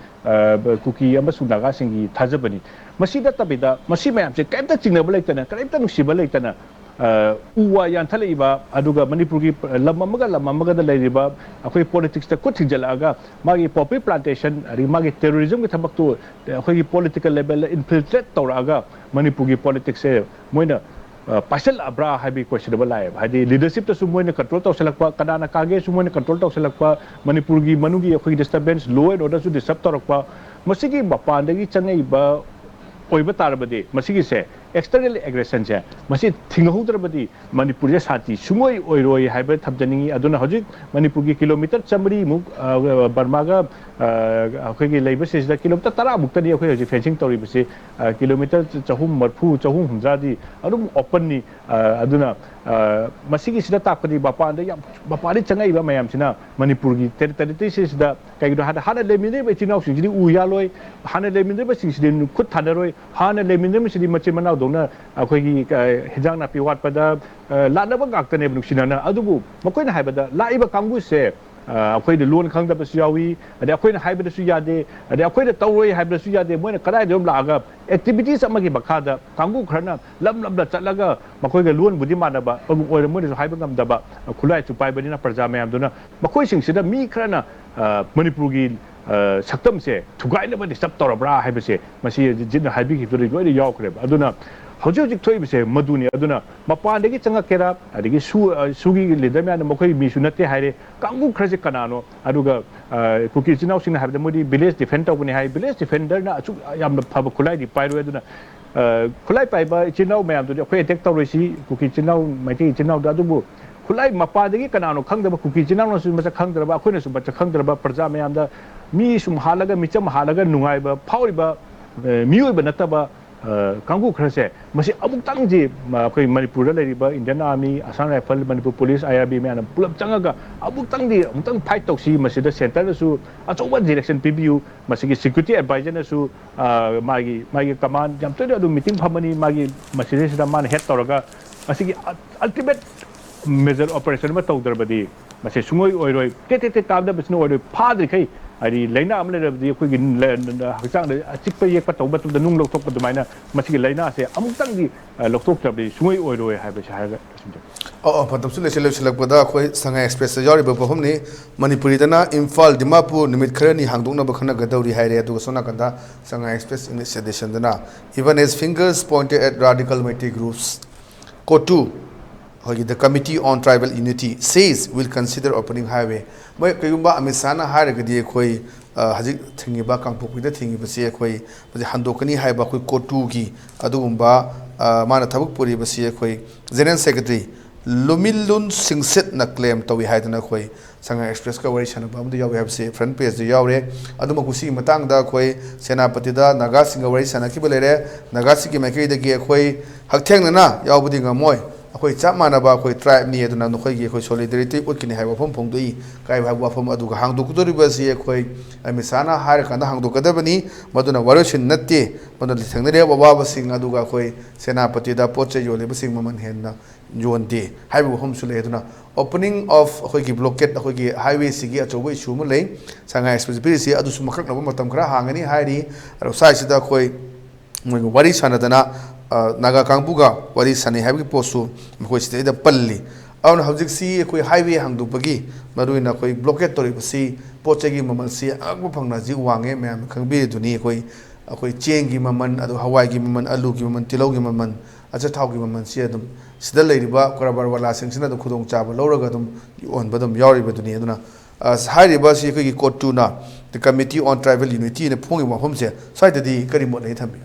ꯀꯨꯀꯤ ꯑꯃꯁꯨꯡ ꯅꯥꯒꯥꯁꯤꯡꯒꯤ ꯊꯥꯖꯕꯅꯤ꯫ ꯃꯁꯤ ꯅꯠꯇꯕꯤꯗ ꯃꯁꯤ ꯃꯌꯥꯝꯁꯦ ꯀꯔꯤꯝꯇ ꯆꯤꯡꯅꯕ ꯂꯩꯇꯅ, ꯀꯔꯤꯝꯇ ꯅꯨꯡꯁꯤꯕ ꯂꯩꯇꯅ, ꯎ ꯋꯥ ꯌꯥꯟꯊꯠꯂꯛꯏꯕ, ꯑꯗꯨꯒ ꯃꯅꯤꯄꯨꯔꯒꯤ ꯂꯝ ꯑꯃꯒ ꯂꯝ ꯑꯃꯒꯗ ꯂꯩꯔꯤꯕ ꯑꯩꯈꯣꯏ ꯄꯣꯂꯤꯇꯤꯛꯁꯇ ꯈꯨꯠ ꯊꯤꯡꯖꯤꯜꯂꯛꯑꯒ ꯃꯥꯒꯤ ꯄꯣꯄꯤ ꯄ꯭ꯂꯥꯟꯇꯦꯁꯟ, ꯑꯗꯒꯤ ꯃꯥꯒꯤ ꯇꯦꯔꯣꯔꯤꯖꯝꯒꯤ ꯊꯕꯛꯇꯨ ꯑꯩꯈꯣꯏꯒꯤ ꯄꯣꯂꯤꯇꯤꯀꯦꯜ ꯂꯦꯚꯦꯜꯗ ꯏꯟꯐꯤꯜꯇ꯭ꯔꯦꯠ ꯇꯧꯔꯛꯑꯒ ꯃꯅꯤꯄꯨꯔꯒꯤ ꯄꯣꯂꯤꯇꯤꯛꯁꯁꯦ ꯃꯣꯏꯅ ꯄꯥꯏꯁꯜꯂꯛꯑꯕ꯭ꯔꯥ ꯍꯥꯏꯕꯒꯤ ꯀꯣꯏꯁꯟ ꯑꯃ ꯂꯥꯛꯑꯦꯕ꯫ ꯍꯥꯏꯗꯤ ꯂꯤꯗꯔꯁꯤꯞꯇꯁꯨ ꯃꯣꯏꯅ ꯀꯟꯇ꯭ꯔꯣꯜ ꯇꯧꯁꯜꯂꯛꯄ, ꯀꯅꯥꯅ ꯀꯥꯒꯦꯁꯨ ꯃꯣꯏꯅ ꯀꯟꯇ꯭ꯔꯣꯜ ꯇꯧꯁꯜꯂꯛꯄ, ꯃꯅꯤꯄꯨꯔꯒꯤ ꯃꯅꯨꯡꯒꯤ ꯑꯩꯈꯣꯏꯒꯤ ꯗꯤꯁꯇꯔꯕꯦꯟꯁ, ꯂꯣ ꯑꯦꯟ ꯑꯣꯔꯗꯔꯁꯨ ꯗꯤꯁꯇꯔꯕ ꯇꯧꯔꯛꯄ, ꯃꯁꯤꯒꯤ ꯃꯄꯥꯟꯗꯒꯤ ꯆꯪꯉꯛꯏꯕ ꯑꯣꯏꯕ ꯇꯥꯔꯕꯗꯤ ꯃꯁꯤꯒꯤꯁꯦ ꯑꯦꯛꯁꯇꯔꯅꯦꯜ ꯑꯦꯒ꯭ꯔꯦꯁꯟꯁꯦ ꯃꯁꯤ ꯊꯤꯡꯍꯧꯗ꯭ꯔꯕꯗꯤ ꯃꯅꯤꯄꯨꯔꯁꯦ ꯁꯥꯟꯇꯤ ꯁꯨꯡꯑꯣꯏ ꯑꯣꯏꯔꯣꯏ ꯍꯥꯏꯕ ꯊꯝꯖꯅꯤꯡꯉꯤ꯫ ꯑꯗꯨꯅ ꯍꯧꯖꯤꯛ ꯃꯅꯤꯄꯨꯔꯒꯤ ꯀꯤꯂꯣꯃꯤꯇꯔ ꯆꯥꯃꯔꯤꯃꯨꯛ ꯕꯔꯃꯥꯒ ꯑꯩꯈꯣꯏꯒꯤ ꯂꯩꯕꯁꯤꯗ ꯀꯤꯂꯣꯃꯤꯇꯔ ꯇꯔꯥꯃꯨꯛꯇꯅꯤ ꯑꯩꯈꯣꯏ ꯍꯧꯖꯤꯛ ꯐꯦꯟꯁꯤꯡ ꯇꯧꯔꯤꯕꯁꯤ꯫ ꯀꯤꯂꯣꯃꯤꯇꯔ ꯆꯍꯨꯝ ꯃꯔꯤꯐꯨ, ꯆꯍꯨꯝ ꯍꯨꯝꯗ꯭ꯔꯥꯗꯤ ꯑꯗꯨꯝ ꯑꯣꯄꯟꯅꯤ꯫ ꯑꯗꯨꯅ ꯃꯁꯤꯒꯤꯁꯤꯅ ꯇꯥꯛꯄꯗꯤ ꯃꯄꯥꯟꯗ ꯌꯥꯝ, ꯃꯄꯥꯟꯗꯒꯤ ꯆꯪꯉꯛꯏꯕ ꯃꯌꯥꯝꯁꯤꯅ ꯃꯅꯤꯄꯨꯔꯒꯤ ꯇꯦꯔꯤꯇꯣꯔꯤꯁꯤꯗ, ꯀꯩꯒꯤꯅꯣ ꯍꯥꯏꯕꯗ ꯍꯥꯟꯅ ꯂꯩꯃꯤꯟꯅꯔꯤꯕ ꯏꯆꯤꯜ ꯏꯅꯥꯎꯁꯤꯡꯁꯤꯗꯤ ꯎ ꯌꯥꯜꯂꯣꯏ, ꯍꯥꯟꯅ ꯂꯩꯃꯤꯟꯅꯔꯤꯕꯁꯤꯡꯁꯤꯗꯤ ꯈꯨꯠ ꯊꯥꯅꯔꯣꯏ, ꯍꯥꯟꯅ ꯂꯩꯃꯤꯟꯅꯔꯤꯕꯁꯤꯗꯤ ꯃꯆꯤꯟ ꯃꯅꯥꯎꯗꯧꯅ ꯑꯩꯈꯣꯏꯒꯤ ꯍꯤꯟꯖꯥꯡ ꯅꯥꯄꯤ ꯋꯥꯠꯄꯗ ꯂꯥꯛꯅꯕ ꯉꯥꯛꯇꯅꯦꯕ ꯅꯨꯡꯁꯤꯅꯅ꯫ ꯑꯗꯨꯕꯨ ꯃꯈꯣꯏꯅ ꯍꯥꯏꯕꯗ ꯂꯥꯛꯏꯕ ꯀꯥꯡꯕꯨꯁꯦ ꯑꯩꯈꯣꯏꯗ ꯂꯣꯟ ꯈꯪꯗꯕꯁꯨ ꯌꯥꯎꯏ, ꯑꯗꯩ ꯑꯩꯈꯣꯏꯅ ꯍꯥꯏꯕꯗꯁꯨ ꯌꯥꯗꯦ, ꯑꯗꯩ ꯑꯩꯈꯣꯏꯅ ꯇꯧꯔꯣꯏ ꯍꯥꯏꯕꯗꯁꯨ ꯌꯥꯗꯦ꯫ ꯃꯣꯏꯅ ꯀꯗꯥꯏꯗ ꯑꯗꯨꯝ ꯂꯥꯛꯑꯒ ꯑꯦꯛꯇꯤꯚꯤꯇꯤꯁ ꯑꯃꯒꯤ ꯃꯈꯥꯗ ꯀꯥꯡꯕꯨ ꯈꯔꯅ ꯂꯝ ꯂꯝꯗ ꯆꯠꯂꯒ ꯃꯈꯣꯏꯒ ꯂꯣꯟꯕꯨꯗꯤ ꯃꯥꯟꯅꯕ, ꯑꯗꯨꯕꯨ ꯑꯣꯏꯔ ꯃꯣꯏꯅꯁꯨ ꯍꯥꯏꯕ ꯉꯝꯗꯕ ꯈꯨꯠꯂꯥꯏꯁꯨ ꯄꯥꯏꯕꯅꯤꯅ ꯄ꯭ꯔꯖꯥ ꯃꯌꯥꯝꯗꯨꯅ ꯃꯈꯣꯏꯁꯤꯡꯁꯤꯗ ꯃꯤ ꯈꯔꯅ ꯃꯅꯤꯄꯨꯔꯒꯤ ꯁꯛꯇꯝꯁꯦ ꯊꯨꯒꯥꯏꯅꯕ ꯗꯤꯁꯇꯔꯕ ꯇꯧꯔꯕ꯭ꯔꯥ ꯍꯥꯏꯕꯁꯦ ꯃꯁꯤ ꯖꯤꯠꯅ ꯍꯥꯏꯕꯤꯈꯤꯕꯗꯨꯗ ꯂꯣꯏꯅ ꯌꯥꯎꯈ꯭ꯔꯦꯕ꯫ ꯑꯗꯨꯅ ꯍꯧꯖꯤꯛ ꯍꯧꯖꯤꯛ ꯊꯣꯛꯏꯕꯁꯦ ꯃꯗꯨꯅꯤ꯫ ꯑꯗꯨꯅ ꯃꯄꯥꯟꯗꯒꯤ ꯆꯪꯉꯛꯀꯦꯔꯥ, ꯑꯗꯒꯤ ꯁꯨ, ꯁꯨꯒꯤ ꯂꯤꯗꯔ ꯃꯌꯥꯝꯅ ꯃꯈꯣꯏ ꯃꯤꯁꯨ ꯅꯠꯇꯦ ꯍꯥꯏꯔꯦ, ꯀꯥꯡꯕꯨ ꯈꯔꯁꯦ ꯀꯅꯥꯅꯣ? ꯑꯗꯨꯒ ꯀꯨꯀꯤ ꯏꯆꯤꯟ ꯏꯅꯥꯎꯁꯤꯡꯅ ꯍꯥꯏꯕꯗ ꯃꯣꯏꯗꯤ ꯚꯤꯂꯦꯖ ꯗꯤꯐꯦꯟ ꯇꯧꯕꯅꯤ ꯍꯥꯏ꯫ ꯚꯤꯂꯦꯖ ꯗꯤꯐꯦꯟꯗꯔꯅ ꯑꯁꯨꯛ ꯌꯥꯝꯅ ꯐꯕ ꯈꯨꯠꯂꯥꯏꯗꯤ ꯄꯥꯏꯔꯣꯏ꯫ ꯑꯗꯨꯅ ꯈꯨꯠꯂꯥꯏ ꯄꯥꯏꯕ ꯏꯆꯤꯟ ꯏꯅꯥꯎ ꯃꯌꯥꯝꯗꯨꯗꯤ ꯑꯩꯈꯣꯏ ꯑꯦꯇꯦꯛ ꯇꯧꯔꯣꯏꯁꯤ, ꯀꯨꯀꯤ ꯏꯆꯤꯟ ꯏꯅꯥꯎ, ꯃꯩꯇꯩ ꯏꯆꯤꯟ ꯏꯅꯥꯎꯗ꯫ ꯑꯗꯨꯕꯨ ꯈꯨꯠꯂꯥꯏ ꯃꯄꯥꯗꯒꯤ ꯀꯅꯥꯅꯣ ꯈꯪꯗꯕ, ꯀꯨꯀꯤ ꯏꯆꯤꯟ ꯏꯅꯥꯎꯅꯁꯨ ꯃꯁꯛ ꯈꯪꯗ꯭ꯔꯕ, ꯑꯩꯈꯣꯏꯅꯁꯨ ꯃꯁꯛ ꯈꯪꯗ꯭ꯔꯕ, ꯄ꯭ꯔꯖꯥ ꯃꯌꯥꯝꯗ ꯃꯤ ꯁꯨꯝ ꯍꯥꯠꯂꯒ, ꯃꯤꯆꯝ ꯍꯥꯠꯂꯒ ꯅꯨꯡꯉꯥꯏꯕ ꯐꯥꯎꯔꯤꯕ ꯃꯤꯑꯣꯏꯕ ꯅꯠꯇꯕ ꯀꯥꯡꯕꯨ ꯈꯔꯁꯦ, ꯃꯁꯤ ꯑꯃꯨꯛꯇꯪꯗꯤ ꯑꯩꯈꯣꯏ ꯃꯅꯤꯄꯨꯔꯗ ꯂꯩꯔꯤꯕ Indian army, Assam rifles, Manipur police, I R B ꯃꯌꯥꯝꯅ ꯄꯨꯂꯞ ꯆꯪꯉꯒ ꯑꯃꯨꯛꯇꯪ ꯐꯥꯏꯠ ꯇꯧꯁꯤ꯫ ꯃꯁꯤꯗ ꯁꯦꯟꯇꯔꯗꯁꯨ ꯑꯆꯧꯕ ꯗꯤꯔꯦꯛꯁꯟ ꯄꯤꯕꯤꯌꯨ꯫ ꯃꯁꯤꯒꯤ ꯁꯦꯀ꯭ꯌꯨꯔꯤꯇꯤ ꯑꯦꯗꯚꯥꯏꯖꯔꯅꯁꯨ ꯃꯥꯒꯤ ꯃꯥꯒꯤ ꯀꯃꯥꯟ ꯌꯥꯝ ꯇꯣꯏꯅ ꯑꯗꯨꯝ ꯃꯤꯇꯤꯡ ꯐꯝꯃꯅꯤ꯫ ꯃꯥꯒꯤ ꯃꯁꯤꯗꯩꯁꯤꯗ ꯃꯥꯅ ꯍꯦꯠ ꯇꯧꯔꯒ ꯃꯁꯤꯒꯤ ꯑꯜꯇꯤꯃꯦꯠ ꯃꯦꯖꯔ ꯑꯣꯄꯔꯦꯁꯟ ꯑꯃ ꯇꯧꯗ꯭ꯔꯕꯗꯤ ꯃꯁꯤ ꯁꯨꯡꯑꯣꯏ ꯑꯣꯏꯔꯣꯏ꯫ ꯇꯦꯠ ꯇꯦꯠ ꯇꯦꯠ ꯀꯥꯞꯅꯕꯁꯤꯅ ꯑꯣꯏꯔꯣꯏ꯫ ꯐꯥꯗ꯭ꯔꯤꯈꯩ, ꯍꯥꯏꯗꯤ ꯂꯥꯏꯅꯥ ꯑꯃ ꯂꯩꯔꯕꯗꯤ ꯑꯩꯈꯣꯏꯒꯤ ꯍꯛꯆꯥꯡꯗ ꯑꯆꯤꯛꯄ ꯌꯦꯛꯄ ꯇꯧꯕ ꯃꯇꯝꯗ ꯅꯨꯡ ꯂꯧꯊꯣꯛꯄ ꯑꯗꯨꯃꯥꯏꯅ ꯃꯁꯤꯒꯤ ꯂꯥꯏꯅꯥꯁꯦ ꯑꯃꯨꯛꯇꯪꯗꯤ ꯂꯧꯊꯣꯛꯇ꯭ꯔꯕꯗꯤ ꯁꯨꯡꯑꯣꯏ ꯑꯣꯏꯔꯣꯏ ꯍꯥꯏꯕꯁꯤ ꯍꯥꯏꯔꯒ ꯂꯣꯏꯁꯤꯟꯖꯒꯦ꯫ ꯑꯣ ꯑꯣ ꯐꯠꯇꯕꯁꯨ ꯂꯩꯁꯤꯜ ꯂꯣꯏꯁꯤꯜꯂꯛꯄꯗ ꯑꯩꯈꯣꯏ ꯁꯉꯥꯏ ꯑꯦꯛꯁꯄ꯭ꯔꯦꯁꯇ ꯌꯥꯎꯔꯤꯕ ꯄꯣꯠꯐꯝꯅꯤ꯫ ꯃꯅꯤꯄꯨꯔꯤꯗꯅ ꯏꯝꯐꯥꯜ ꯗꯤꯃꯥꯄꯨꯔ ꯅꯨꯃꯤꯠ ꯈꯔꯅꯤ ꯍꯥꯡꯗꯣꯛꯅꯕ ꯈꯟꯅꯒꯗꯧꯔꯤ ꯍꯥꯏꯔꯦ꯫ ꯑꯗꯨꯒ ꯁꯣꯝ ꯅꯥꯀꯟꯗ ꯁꯉꯥꯏ ꯑꯦꯛꯁꯄ꯭ꯔꯦꯁ ꯏꯪꯂꯤꯁ ꯑꯦꯗꯤꯁꯟꯗꯅ even as fingers pointed at radical Meitei groups, COTU, ꯑꯩꯈꯣꯏꯒꯤ the Committee on Tribal Unity says will consider opening highway꯫ ꯃꯣꯏ ꯀꯩꯒꯨꯝꯕ ꯑꯃꯤꯠ ꯁꯥꯍꯅ ꯍꯥꯏꯔꯒꯗꯤ ꯑꯩꯈꯣꯏ ꯍꯧꯖꯤꯛ ꯊꯤꯡꯉꯤꯕ ꯀꯥꯡꯄꯣꯛꯄꯤꯗ ꯊꯤꯡꯉꯤꯕꯁꯤ ꯑꯩꯈꯣꯏ ꯍꯧꯖꯤꯛ ꯍꯟꯗꯣꯛꯀꯅꯤ ꯍꯥꯏꯕ ꯑꯩꯈꯣꯏ ꯀꯣꯇꯨꯒꯤ ꯑꯗꯨꯒꯨꯝꯕ ꯃꯥꯅ ꯊꯕꯛ ꯄꯨꯔꯤꯕꯁꯤ ꯑꯩꯈꯣꯏ ꯖꯦꯅꯔꯦꯜ ꯁꯦꯀ꯭ꯔꯦꯇꯔꯤ ꯂꯨꯃꯤꯂꯨꯟ ꯁꯤꯡꯁꯤꯠꯅ ꯀ꯭ꯂꯦꯝ ꯇꯧꯏ ꯍꯥꯏꯗꯅ ꯑꯩꯈꯣꯏ ꯁꯉꯥꯏ ꯑꯦꯛꯁꯄ꯭ꯔꯦꯁꯀ ꯋꯥꯔꯤ ꯁꯥꯟꯅꯕ ꯑꯃꯗ ꯌꯥꯎꯏ ꯍꯥꯏꯕꯁꯤ ꯐ꯭ꯔꯟ ꯄꯦꯖꯇ ꯌꯥꯎꯔꯦ꯫ ꯑꯗꯨꯃꯛꯄꯨ ꯁꯤꯒꯤ ꯃꯇꯥꯡꯗ ꯑꯩꯈꯣꯏ ꯁꯦꯅꯥꯄꯇꯤꯗ ꯅꯥꯒꯥꯁꯤꯡꯒ ꯋꯥꯔꯤ ꯁꯥꯟꯅꯈꯤꯕ ꯂꯩꯔꯦ꯫ ꯅꯥꯒꯥꯁꯤꯡꯒꯤ ꯃꯥꯏꯀꯩꯗꯒꯤ ꯑꯩꯈꯣꯏ ꯍꯛꯊꯦꯡꯅꯅ ꯌꯥꯎꯕꯗꯤ ꯉꯝꯃꯣꯏ, ꯑꯩꯈꯣꯏ ꯆꯞ ꯃꯥꯟꯅꯕ ꯑꯩꯈꯣꯏ ꯇ꯭ꯔꯥꯏꯕꯅꯤ ꯑꯗꯨꯅ ꯅꯈꯣꯏꯒꯤ ꯑꯩꯈꯣꯏ ꯁꯣꯂꯤꯗꯔꯤꯇꯤ ꯎꯠꯀꯅꯤ ꯍꯥꯏꯕ ꯋꯥꯐꯝ ꯐꯣꯡꯗꯣꯛꯏ꯫ ꯀꯥꯏꯕ ꯍꯥꯏꯕ ꯋꯥꯐꯝ ꯑꯗꯨꯒ ꯍꯥꯡꯗꯣꯛꯀꯗꯧꯔꯤꯕ ꯑꯁꯤ ꯑꯩꯈꯣꯏ ꯑꯃꯤꯠ ꯁꯥꯍꯅ ꯍꯥꯏꯔꯀꯥꯟꯗ ꯍꯥꯡꯗꯣꯛꯀꯗꯕꯅꯤ꯫ ꯃꯗꯨꯅ ꯋꯥꯔꯣꯏꯁꯤꯟ ꯅꯠꯇꯦ, ꯃꯗꯨꯅ ꯊꯦꯡꯅꯔꯤꯕ ꯑꯋꯥꯕꯁꯤꯡ ꯑꯗꯨꯒ ꯑꯩꯈꯣꯏ ꯁꯦꯅꯥꯄꯇꯤꯗ ꯄꯣꯠ ꯆꯩ ꯌꯣꯜꯂꯤꯕꯁꯤꯡ ꯃꯃꯜ ꯍꯦꯟꯅ ꯌꯣꯟꯗꯦ ꯍꯥꯏꯕ ꯋꯥꯐꯝꯁꯨ ꯂꯩ꯫ ꯑꯗꯨꯅ opening of ꯑꯩꯈꯣꯏꯒꯤ ꯕ꯭ꯂꯣꯀꯦꯠ ꯑꯩꯈꯣꯏꯒꯤ ꯍꯥꯏꯋꯦꯁꯤꯒꯤ ꯑꯆꯧꯕ ꯏꯁꯨ ꯑꯃ ꯂꯩ꯫ ꯁꯉꯥꯏ ꯑꯦꯛꯁꯄ꯭ꯔꯦꯁ ꯄꯤꯔꯤꯁꯤ ꯑꯗꯨꯁꯨ ꯃꯀꯛꯅꯕ ꯃꯇꯝ ꯈꯔ ꯍꯥꯡꯒꯅꯤ ꯍꯥꯏꯔꯤ꯫ ꯑꯗꯣ ꯁ꯭ꯋꯥꯏꯁꯤꯗ ꯑꯩꯈꯣꯏ ꯃꯣꯏꯒ ꯋꯥꯔꯤ ꯁꯥꯟꯅꯗꯅ ꯅꯥꯒꯥ ꯀꯥꯡꯕꯨꯒ ꯋꯥꯔꯤ ꯁꯥꯟꯅꯩ ꯍꯥꯏꯕꯒꯤ ꯄꯣꯠꯁꯨ ꯃꯈꯣꯏ ꯁꯤꯗꯩꯗ ꯄꯜꯂꯤ꯫ ꯑꯗꯨꯅ ꯍꯧꯖꯤꯛꯁꯤ ꯑꯩꯈꯣꯏ ꯍꯥꯏꯋꯦ ꯍꯥꯡꯗꯣꯛꯄꯒꯤ ꯃꯔꯨꯑꯣꯏꯅ ꯑꯩꯈꯣꯏ ꯕ꯭ꯂꯣꯀꯦꯠ ꯇꯧꯔꯤꯕꯁꯤ ꯄꯣꯠ ꯆꯩꯒꯤ ꯃꯃꯜꯁꯤ ꯑꯉꯛꯄ ꯐꯪꯅ ꯍꯧꯖꯤꯛ ꯋꯥꯡꯉꯦ꯫ ꯃꯌꯥꯝꯅ ꯈꯪꯕꯤꯔꯤꯗꯨꯅꯤ ꯑꯩꯈꯣꯏ ꯑꯩꯈꯣꯏ ꯆꯦꯡꯒꯤ ꯃꯃꯜ, ꯑꯗꯨꯒ ꯍꯋꯥꯏꯒꯤ ꯃꯃꯜ, ꯑꯂꯨꯒꯤ ꯃꯃꯜ, ꯇꯤꯜꯍꯧꯒꯤ ꯃꯃꯜ, ꯑꯆꯥꯊꯥꯎꯒꯤ ꯃꯃꯜꯁꯤ ꯑꯗꯨꯝ ꯁꯤꯗ ꯂꯩꯔꯤꯕ ꯀꯔꯕꯥꯔ ꯋꯥꯂꯥꯁꯤꯡꯁꯤꯅ ꯑꯗꯨꯝ ꯈꯨꯗꯣꯡꯆꯥꯕ ꯂꯧꯔꯒ ꯑꯗꯨꯝ ꯌꯣꯟꯕ ꯑꯗꯨꯝ ꯌꯥꯎꯔꯤꯕꯗꯨꯅꯤ꯫ ꯑꯗꯨꯅ ꯑ, ꯍꯥꯏꯔꯤꯕ ꯑꯁꯤ ꯑꯩꯈꯣꯏꯒꯤ ꯀꯣꯇꯨꯅ, The Committee on Tribal Unity ꯅ ꯐꯣꯡꯉꯤꯕ ꯋꯥꯐꯝꯁꯦ, ꯁ꯭ꯋꯥꯏꯗꯗꯤ ꯀꯔꯤ ꯃꯣꯠ ꯂꯩ ꯊꯝꯕꯤꯌꯨ?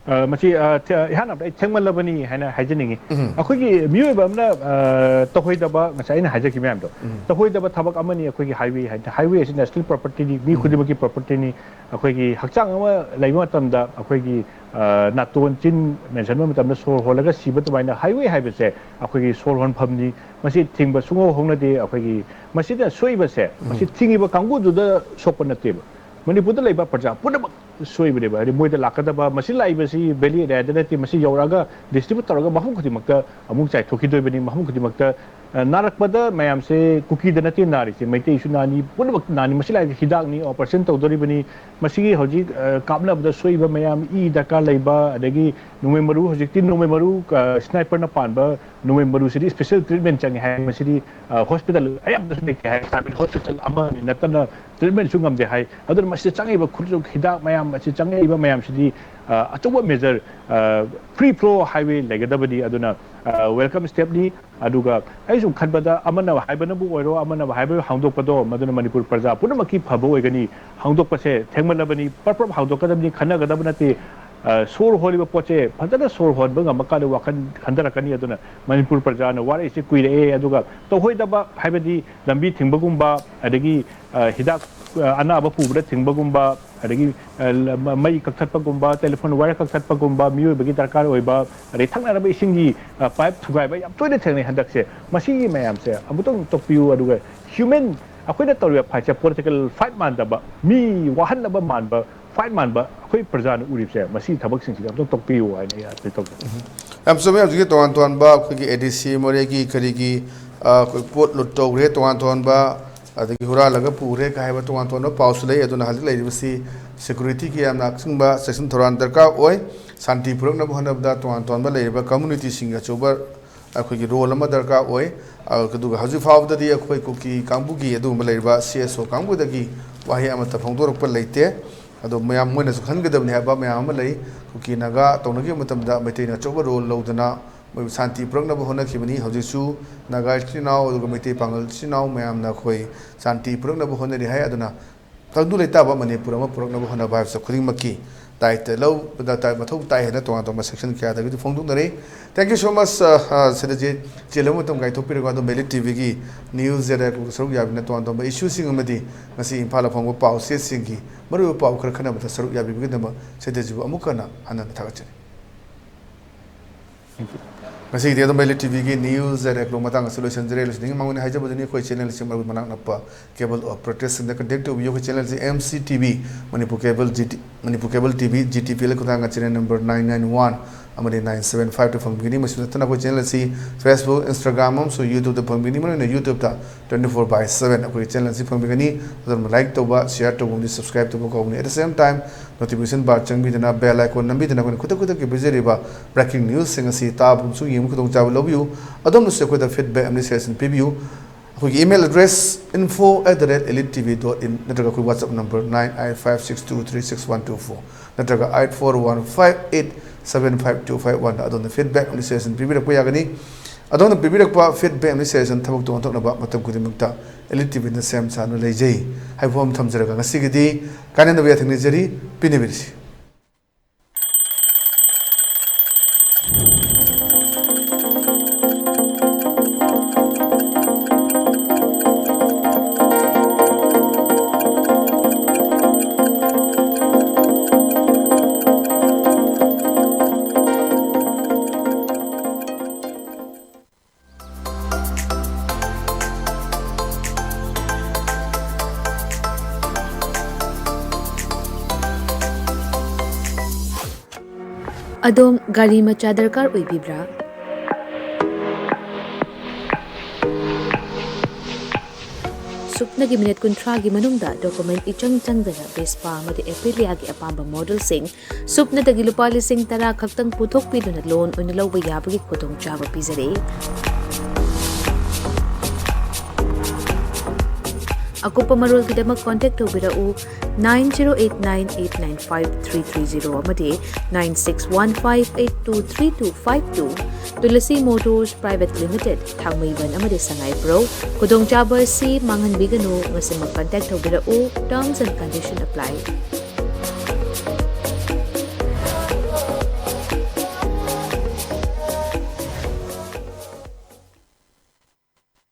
ꯑ, ꯃꯁꯤ, ꯑ, ꯊ-, ꯏꯍꯥꯟ ꯍꯥꯟꯕꯗ ꯑꯩ ꯊꯦꯡꯃꯜꯂꯕꯅꯤ ꯍꯥꯏꯅ ꯍꯥꯏꯖꯅꯤꯡꯉꯤ꯫ ꯎꯝ꯫ ꯑꯩꯈꯣꯏꯒꯤ ꯃꯤꯑꯣꯏꯕ ꯑꯃꯅ, ꯑ, ꯇꯧꯍꯣꯏꯗꯕ, ꯉꯁꯥꯏ ꯑꯩꯅ ꯍꯥꯏꯖꯈꯤꯕ ꯃꯌꯥꯝꯗꯣ, ꯎꯝ꯫ ꯇꯧꯍꯣꯏꯗꯕ ꯊꯕꯛ ꯑꯃꯅꯤ ꯑꯩꯈꯣꯏꯒꯤ highway ꯍꯥꯏ, highway ꯑꯁꯤ national property ꯅꯤ, ꯃꯤ ꯎꯝ꯫ ꯈꯨꯗꯤꯡꯃꯛꯀꯤ property ꯅꯤ꯫ ꯑꯩꯈꯣꯏꯒꯤ ꯍꯛꯆꯥꯡ ꯑꯃ ꯂꯩꯕ ꯃꯇꯝꯗ ꯑꯩꯈꯣꯏꯒꯤ, ꯑ, ꯅꯥꯇꯣꯟ, ꯆꯤꯟ ꯃꯦꯟꯁꯤꯟꯕ ꯃꯇꯝꯗ ꯁꯣꯔ ꯍꯣꯜꯂꯒ ꯁꯤꯕ ꯑꯗꯨꯃꯥꯏꯅ highway ꯍꯥꯏꯕꯁꯦ ꯑꯩꯈꯣꯏꯒꯤ ꯁꯣꯔ ꯍꯣꯟꯐꯝꯅꯤ꯫ ꯃꯁꯤ ꯊꯤꯡꯕ ꯁꯨꯡꯍꯧ ꯍꯧꯅꯗꯦ꯫ ꯑꯩꯈꯣꯏꯒꯤ ꯃꯁꯤꯗ ꯁꯣꯛꯏꯕꯁꯦ, ꯃꯁꯤ ꯎꯝ꯫ ꯊꯤꯡꯉꯤꯕ ꯀꯥꯡꯕꯨꯗꯨꯗ ꯁꯣꯛꯄ ꯅꯠꯇꯦꯕ꯫ ꯃꯅꯤꯄꯨꯔꯗ ꯂꯩꯕ ꯄ꯭ꯔꯖꯥ ꯄꯨꯝꯅꯃꯛ ꯁꯣꯏꯕꯅꯦꯕ꯫ ꯍꯥꯏꯗꯤ ꯃꯣꯏꯗ ꯂꯥꯛꯀꯗꯕ, ꯃꯁꯤ ꯂꯥꯛꯏꯕꯁꯤ valley area ꯗ ꯅꯠꯇꯦ, ꯃꯁꯤ ꯌꯧꯔꯛꯑꯒ distribute ꯇꯧꯔꯒ ꯃꯐꯝ ꯈꯨꯗꯤꯡꯃꯛꯇ ꯑꯃꯨꯛ ꯆꯥꯏꯊꯣꯛꯈꯤꯗꯣꯏꯕꯅꯤ꯫ ꯃꯐꯝ ꯈꯨꯗꯤꯡꯃꯛꯇ, ꯑ, ꯅꯥꯔꯛꯄꯗ ꯃꯌꯥꯝꯁꯦ ꯀꯨꯀꯤꯗ ꯅꯠꯇꯦ ꯅꯥꯔꯤꯁꯦ, ꯃꯩꯇꯩꯁꯨ ꯅꯥꯅꯤ, ꯄꯨꯝꯅꯃꯛ ꯅꯥꯅꯤ꯫ ꯃꯁꯤ ꯂꯥꯛꯏꯕ ꯍꯤꯗꯥꯛꯅꯤ, operation ꯇꯧꯗꯣꯔꯤꯕꯅꯤ꯫ ꯃꯁꯤꯒꯤ ꯍꯧꯖꯤꯛ, ꯑ, ꯀꯥꯞꯅꯕꯗ ꯁꯣꯛꯏꯕ ꯃꯌꯥꯝ, ꯏ ꯗꯔꯀꯥꯔ ꯂꯩꯕ, ꯑꯗꯒꯤ ꯅꯣꯡꯃꯩ ꯃꯔꯨ, ꯍꯧꯖꯤꯛꯇꯤ ꯅꯣꯡꯃꯩ ꯃꯔꯨ, ꯑ, sniper ꯅ ꯄꯥꯟꯕ ꯅꯣꯡꯃꯩ ꯃꯔꯨꯁꯤꯗꯤ special treatment ꯆꯪꯉꯦ ꯍꯥꯏ꯫ ꯃꯁꯤꯗꯤ, ꯑ, hospital ꯑꯌꯥꯝꯕꯗꯁꯨ ꯂꯩꯇꯦ ꯍꯥꯏ, private hospital ꯑꯃꯅꯤ ꯅꯠꯇꯅ treatment ꯁꯨ ꯉꯝꯗꯦ ꯍꯥꯏ꯫ ꯑꯗꯨꯅ ꯃꯁꯤꯗ ꯆꯪꯉꯛꯏꯕ ꯈꯨꯠꯁꯨ ꯍꯤꯗꯥꯛ ꯃꯌꯥꯝ ꯑꯁꯤ, ꯆꯪꯉꯛꯏꯕ ꯃꯌꯥꯝꯁꯤꯗꯤ, ꯑ, ꯑꯆꯧꯕ major, ꯑ, free flow highway ꯂꯩꯒꯗꯕꯅꯤ꯫ ꯑꯗꯨꯅ, ꯑ, welcome step ꯅꯤ꯫ ꯑꯗꯨꯒ ꯑꯩ ꯁꯨꯝ ꯈꯟꯕꯗ, ꯑꯃꯅ ꯍꯥꯏꯕꯅꯕꯨ ꯑꯣꯏꯔꯣ, ꯑꯃꯅ ꯍꯥꯏꯕ ꯍꯥꯡꯗꯣꯛꯄꯗꯣ, ꯃꯗꯨꯅ ꯃꯅꯤꯄꯨꯔ ꯄ꯭ꯔꯖꯥ ꯄꯨꯝꯅꯃꯛꯀꯤ ꯐꯕ ꯑꯣꯏꯒꯅꯤ꯫ ꯍꯥꯡꯗꯣꯛꯄꯁꯦ ꯊꯦꯡꯃꯜꯂꯕꯅꯤ, ꯄ꯭ꯔꯞ ꯄ꯭ꯔꯞ ꯍꯥꯡꯗꯣꯛꯀꯗꯕꯅꯤ, ꯈꯟꯅꯒꯗꯕ ꯅꯠꯇꯦ꯫ ꯑ, ꯁꯣꯔ ꯍꯣꯜꯂꯤꯕ ꯄꯣꯠꯁꯦ ꯐꯖꯅ ꯁꯣꯔ ꯍꯣꯟꯕ ꯉꯝꯃꯀꯥꯟꯗ ꯋꯥꯈꯜ ꯈꯟꯊꯔꯛꯀꯅꯤ꯫ ꯑꯗꯨꯅ ꯃꯅꯤꯄꯨꯔ ꯄ꯭ꯔꯖꯥꯅ ꯋꯥꯔꯛꯏꯁꯦ ꯀꯨꯏꯔꯛꯑꯦ, ꯑꯗꯨꯒ ꯇꯧꯍꯣꯏꯗꯕ ꯍꯥꯏꯕꯗꯤ ꯂꯝꯕꯤ ꯊꯤꯡꯕꯒꯨꯝꯕ, ꯑꯗꯒꯤ, ꯑ, ꯍꯤꯗꯥꯛ, ꯑ, ꯑꯅꯥꯕ ꯄꯨꯕꯗ ꯊꯤꯡꯕꯒꯨꯝꯕ, ꯑꯗꯒꯤ, ꯑ, ꯂ-, ꯃ-, ꯃꯩ ꯀꯛꯊꯠꯄꯒꯨꯝꯕ, telephone wire ꯀꯛꯊꯠꯄꯒꯨꯝꯕ, ꯃꯤꯑꯣꯏꯕꯒꯤ ꯗꯔꯀꯥꯔ ꯑꯣꯏꯕ, ꯑꯗꯩ ꯊꯛꯅꯅꯕ ꯏꯁꯤꯡꯒꯤ, ꯑ, pipe ꯊꯨꯒꯥꯏꯕ ꯌꯥꯝ ꯇꯣꯏꯅ ꯊꯦꯡꯅꯩ ꯍꯟꯗꯛꯁꯦ꯫ ꯃꯁꯤꯒꯤ ꯃꯌꯥꯝꯁꯦ ꯑꯃꯨꯛꯇꯪ ꯇꯣꯛꯄꯤꯌꯨ꯫ ꯑꯗꯨꯒ human, ꯑꯩꯈꯣꯏꯅ ꯇꯧꯔꯤꯕ fight ꯁꯦ political fight ꯃꯥꯟꯗꯕ, ꯃꯤ ꯋꯥꯍꯟꯅꯕ ꯃꯥꯟꯕ fight ꯃꯥꯟꯕ ꯑꯩꯈꯣꯏ ꯄ꯭ꯔꯖꯥꯅ ꯎꯔꯤꯕꯁꯦ, ꯃꯁꯤꯒꯤ ꯊꯕꯛꯁꯤꯡꯁꯤꯗꯤ ꯑꯝꯇꯪ ꯇꯣꯛꯄꯤꯌꯨ ꯍꯥꯏꯅ ꯑꯩ appeal ꯇꯧꯖꯩ꯫ ꯌꯥꯝ ꯆꯨꯝꯃꯦ꯫ ꯍꯧꯖꯤꯛꯀꯤ ꯇꯣꯉꯥꯟ ꯇꯣꯉꯥꯟꯕ ꯑꯩꯈꯣꯏꯒꯤ A D C ꯃꯣꯔꯦꯒꯤ ꯀꯔꯤꯒꯤ, ꯑ, ꯑꯩꯈꯣꯏ ꯄꯣꯠ loot ꯇꯧꯈ꯭ꯔꯦ, ꯇꯣꯉꯥꯟ ꯇꯣꯉꯥꯟꯕ, ꯑꯗꯒꯤ ꯍꯨꯔꯥꯜꯂꯒ ꯄꯨꯈ꯭ꯔꯦ ꯀ ꯍꯥꯏꯕ ꯇꯣꯉꯥꯟ ꯇꯣꯉꯥꯟꯕ ꯄꯥꯎꯁꯨ ꯂꯩ꯫ ꯑꯗꯨꯅ ꯍꯧꯖꯤꯛ ꯂꯩꯔꯤꯕꯁꯤ security ꯒꯤ ꯌꯥꯝꯅ ꯑꯆꯨꯝꯕ ꯆꯦꯛꯁꯤꯟ ꯊꯧꯔꯥꯡ ꯗꯔꯀꯥꯔ ꯑꯣꯏ꯫ ꯁꯥꯟꯇꯤ ꯄꯨꯔꯛꯅꯕ ꯍꯣꯠꯅꯕꯗ ꯇꯣꯉꯥꯟ ꯇꯣꯉꯥꯟꯕ ꯂꯩꯔꯤꯕ community ꯁꯤꯡꯒꯤ ꯑꯆꯧꯕ ꯑꯩꯈꯣꯏꯒꯤ role ꯑꯃ ꯗꯔꯀꯥꯔ ꯑꯣꯏ꯫ ꯑ, ꯑꯗꯨꯒ ꯍꯧꯖꯤꯛ ꯐꯥꯎꯕꯗꯗꯤ ꯑꯩꯈꯣꯏ ꯀꯨꯀꯤ ꯀꯥꯡꯕꯨꯒꯤ ꯑꯗꯨꯒꯨꯝꯕ ꯂꯩꯔꯤꯕ C S O ꯀꯥꯡꯕꯨꯗꯒꯤ ꯋꯥꯍꯩ ꯑꯃꯠꯇ ꯐꯣꯡꯗꯣꯔꯛꯄ ꯂꯩꯇꯦ꯫ ꯑꯗꯣ ꯃꯌꯥꯝ ꯃꯣꯏꯅꯁꯨ ꯈꯟꯒꯗꯕꯅꯤ ꯍꯥꯏꯕ ꯃꯌꯥꯝ ꯑꯃ ꯂꯩ꯫ ꯀꯨꯀꯤ ꯅꯥꯒꯥ ꯇꯧꯅꯈꯤꯕ ꯃꯇꯝꯗ ꯃꯩꯇꯩꯅ ꯑꯆꯧꯕ role ꯂꯧꯗꯅ ꯃꯣꯏꯕꯨ ꯁꯥꯟꯇꯤ ꯄꯨꯔꯛꯅꯕ ꯍꯣꯠꯅꯈꯤꯕꯅꯤ꯫ ꯍꯧꯖꯤꯛꯁꯨ ꯅꯥꯒꯥ ꯏꯆꯤꯜ ꯏꯅꯥꯎ ꯑꯗꯨꯒ ꯃꯩꯇꯩ ꯄꯥꯉꯜ ꯏꯆꯤꯜ ꯏꯅꯥꯎ ꯃꯌꯥꯝꯅ ꯑꯩꯈꯣꯏ ꯁꯥꯟꯇꯤ ꯄꯨꯔꯛꯅꯕ ꯍꯣꯠꯅꯔꯤ ꯍꯥꯏ꯫ ꯑꯗꯨꯅ ꯇꯪꯗꯨ ꯂꯩꯇꯥꯕ ꯃꯅꯤꯄꯨꯔ ꯑꯃ ꯄꯨꯔꯛꯅꯕ ꯍꯣꯠꯅꯕ ꯍꯥꯏꯕꯁꯤ ꯈꯨꯗꯤꯡꯃꯛꯀꯤ ꯗꯥꯏꯇ ꯂꯧꯕꯗ ꯇꯥꯏ-, ꯃꯊꯧ ꯇꯥꯏ ꯍꯥꯏꯅ ꯇꯣꯉꯥꯟ ꯇꯣꯉꯥꯟꯕ section ꯀꯌꯥꯗꯒꯤꯗꯤ ꯐꯣꯡꯗꯣꯛꯅꯔꯦ꯫ Thank you so much, ꯑ, ꯑ, ꯁꯤꯗ ꯆꯦ-, ꯆꯦꯜꯂꯕ ꯃꯇꯝ ꯀꯥꯏꯊꯣꯛꯄꯤꯔꯒ ꯑꯗꯣꯝ ꯚꯦꯂꯤ ꯇꯤꯚꯤꯒꯤ ꯅ꯭ꯌꯨꯁ ꯖꯦꯔꯥ ꯁꯔꯨꯛ ꯌꯥꯕꯤꯅ ꯇꯣꯉꯥꯟ ꯇꯣꯉꯥꯟꯕ ꯏꯁꯨꯁꯤꯡ ꯑꯃꯗꯤ ꯉꯁꯤ ꯏꯝꯐꯥꯜꯗ ꯐꯪꯕ ꯄꯥꯎ ꯆꯦꯁꯤꯡꯒꯤ ꯃꯔꯨꯑꯣꯏꯕ ꯄꯥꯎ ꯈꯔ ꯈꯟꯅꯕꯗ ꯁꯔꯨꯛ ꯌꯥꯕꯤꯕꯒꯤꯗꯃꯛ ꯁꯤꯗꯁꯤꯕꯨ ꯑꯃꯨꯛ ꯍꯟꯅ ꯍꯟꯅ ꯊꯥꯒꯠꯆꯔꯤ꯫ ꯉꯁꯤꯒꯤꯗꯤ ꯑꯗꯨꯝ ꯚꯦꯂꯤ ꯇꯤꯚꯤꯒꯤ ꯅ꯭ꯌꯨꯁ ꯖꯦꯔꯥ ꯃꯇꯥꯡ ꯑꯁꯤ ꯂꯣꯏꯁꯤꯟꯖꯔꯦ꯫ ꯂꯣꯏꯁꯤꯟꯅꯤꯡꯉꯤ ꯃꯉꯣꯟꯗ ꯍꯥꯏꯖꯕꯗꯨꯅꯤ ꯑꯩꯈꯣꯏ ꯆꯦꯅꯦꯜꯁꯤꯡ ꯃꯔꯨ ꯃꯅꯥꯛ ꯅꯛꯄ ꯀꯦꯕꯜ ꯑꯣꯄꯔꯦꯇꯔꯁꯤꯡꯗ ꯀꯟꯇꯦꯛ ꯇꯧꯕꯤꯌꯨ꯫ ꯑꯩꯈꯣꯏ ꯆꯦꯅꯦꯜꯁꯤ M C T V, Manipur cable G T, Manipur cable T V, G T P L ꯈꯨꯊꯥꯡꯒ channel number nine nine one ꯑꯃꯗꯤ ꯅꯥꯏꯟ ꯁꯚꯦꯟ ꯐꯥꯏꯚꯇ ꯐꯪꯕꯤꯒꯅꯤ꯫ ꯃꯁꯤ ꯅꯠꯇꯅ ꯑꯩꯈꯣꯏ ꯆꯦꯅꯦꯜ ꯑꯁꯤ Facebook, Instagram ꯑꯃꯁꯨꯡ YouTubeꯇ ꯐꯪꯕꯤꯒꯅꯤ꯫ ꯃꯔꯨꯑꯣꯏꯅ YouTubeꯇ twenty four by seven ꯑꯩꯈꯣꯏꯒꯤ ꯆꯦꯅꯦꯜ ꯑꯁꯤ ꯐꯪꯕꯤꯒꯅꯤ꯫ ꯑꯗꯨꯅ like ꯇꯧꯕ, share ꯇꯧꯕ ꯑꯃꯗꯤ subscribe ꯇꯧꯕ ꯀꯥꯎꯒꯅꯨ꯫ At the same time, notification bar ꯆꯪꯕꯤꯗꯨꯅ bell icon ꯅꯝꯕꯤꯗꯨꯅ ꯑꯩꯈꯣꯏꯅ ꯈꯨꯗꯛ ꯈꯨꯗꯛꯀꯤ ꯄꯤꯖꯔꯤꯕ breaking newsꯁꯤꯡ ꯑꯁꯤ ꯇꯥꯕ ꯑꯃꯁꯨꯡ ꯌꯦꯡꯕ ꯈꯨꯗꯣꯡꯆꯥꯕ ꯂꯧꯕꯤꯌꯨ꯫ ꯑꯗꯣꯝꯅꯁꯨ ꯑꯩꯈꯣꯏꯗ feedback ꯑꯃꯗꯤ suggestion ꯄꯤꯕꯤꯌꯨ꯫ ꯑꯩꯈꯣꯏꯒꯤ email address info at the rate elite T V dot in ꯅꯠꯇ꯭ꯔꯒ ꯑꯩꯈꯣꯏ WhatsApp number nine eight five six two three six one two four ꯅꯠꯇ꯭ꯔꯒ eight four one five eight seven five two five one ꯗ ꯑꯗꯣꯝꯅ feedback ꯑꯃꯗꯤ suggestion ꯄꯤꯕꯤꯔꯛꯄ ꯌꯥꯒꯅꯤ꯫ ꯑꯗꯣꯝꯅ ꯄꯤꯕꯤꯔꯛꯄ feedback ꯑꯃꯗꯤ suggestion ꯊꯕꯛꯇ ꯑꯣꯟꯊꯣꯛꯅꯕ ꯃꯇꯝ ꯈꯨꯗꯤꯡꯃꯛꯇ Elite T V ꯅ ꯁꯦꯝ ꯁꯥꯗꯨꯅ ꯂꯩꯖꯩ ꯍꯥꯏꯕ ꯋꯥꯐꯝ ꯊꯝꯖꯔꯒ ꯉꯁꯤꯒꯤꯗꯤ ꯀꯥꯏꯅꯗꯕ ꯌꯥꯊꯪ ꯅꯤꯖꯔꯤ꯫ ꯄꯤꯅꯕꯤꯔꯁꯤ꯫ ꯑꯗꯣꯝ ꯒꯥꯔꯤ ꯃꯆꯥ ꯗꯔꯀꯥꯔ ꯑꯣꯏꯕꯤꯕ꯭ꯔꯥ? ꯁꯨꯞꯅꯒꯤ ꯃꯤꯅꯤꯠ ꯀꯨꯟꯊ꯭ꯔꯥꯒꯤ ꯃꯅꯨꯡꯗ document ꯏꯆꯪ ꯆꯪꯗꯅ Vespa ꯑꯃꯗꯤ Aprilia-ꯒꯤ ꯑꯄꯥꯝꯕ modelꯁꯤꯡ ꯁꯨꯞꯅꯗꯒꯤ ꯂꯨꯄꯥ ꯂꯤꯁꯤꯡ ꯇꯔꯥ ꯈꯛꯇꯪ ꯄꯨꯊꯣꯛꯄꯤꯗꯨꯅ loan ꯑꯣꯏꯅ ꯂꯧꯕ ꯌꯥꯕꯒꯤ ꯈꯨꯗꯣꯡꯆꯥꯕ ꯄꯤꯖꯔꯤ꯫ ꯑꯀꯨꯞꯄ ꯃꯔꯣꯜꯒꯤꯗꯃꯛ contact ꯇꯧꯕꯤꯔꯛꯎ nine zero eight nine eight nine five three three zero ꯑꯃꯗꯤ nine six one five eight two three two five two꯫ Tulsi Motors Private Limited, ꯊꯥꯡꯃꯩꯕꯟ ꯑꯃꯗꯤ ꯁꯉꯥꯏꯄ꯭ꯔꯧ꯫ ꯈꯨꯗꯣꯡꯆꯥꯕ ꯑꯁꯤ ꯃꯥꯡꯍꯟꯕꯤꯒꯅꯨ, ꯉꯁꯤꯃꯛ contact ꯇꯧꯕꯤꯔꯛꯎ꯫ Terms and condition apply꯫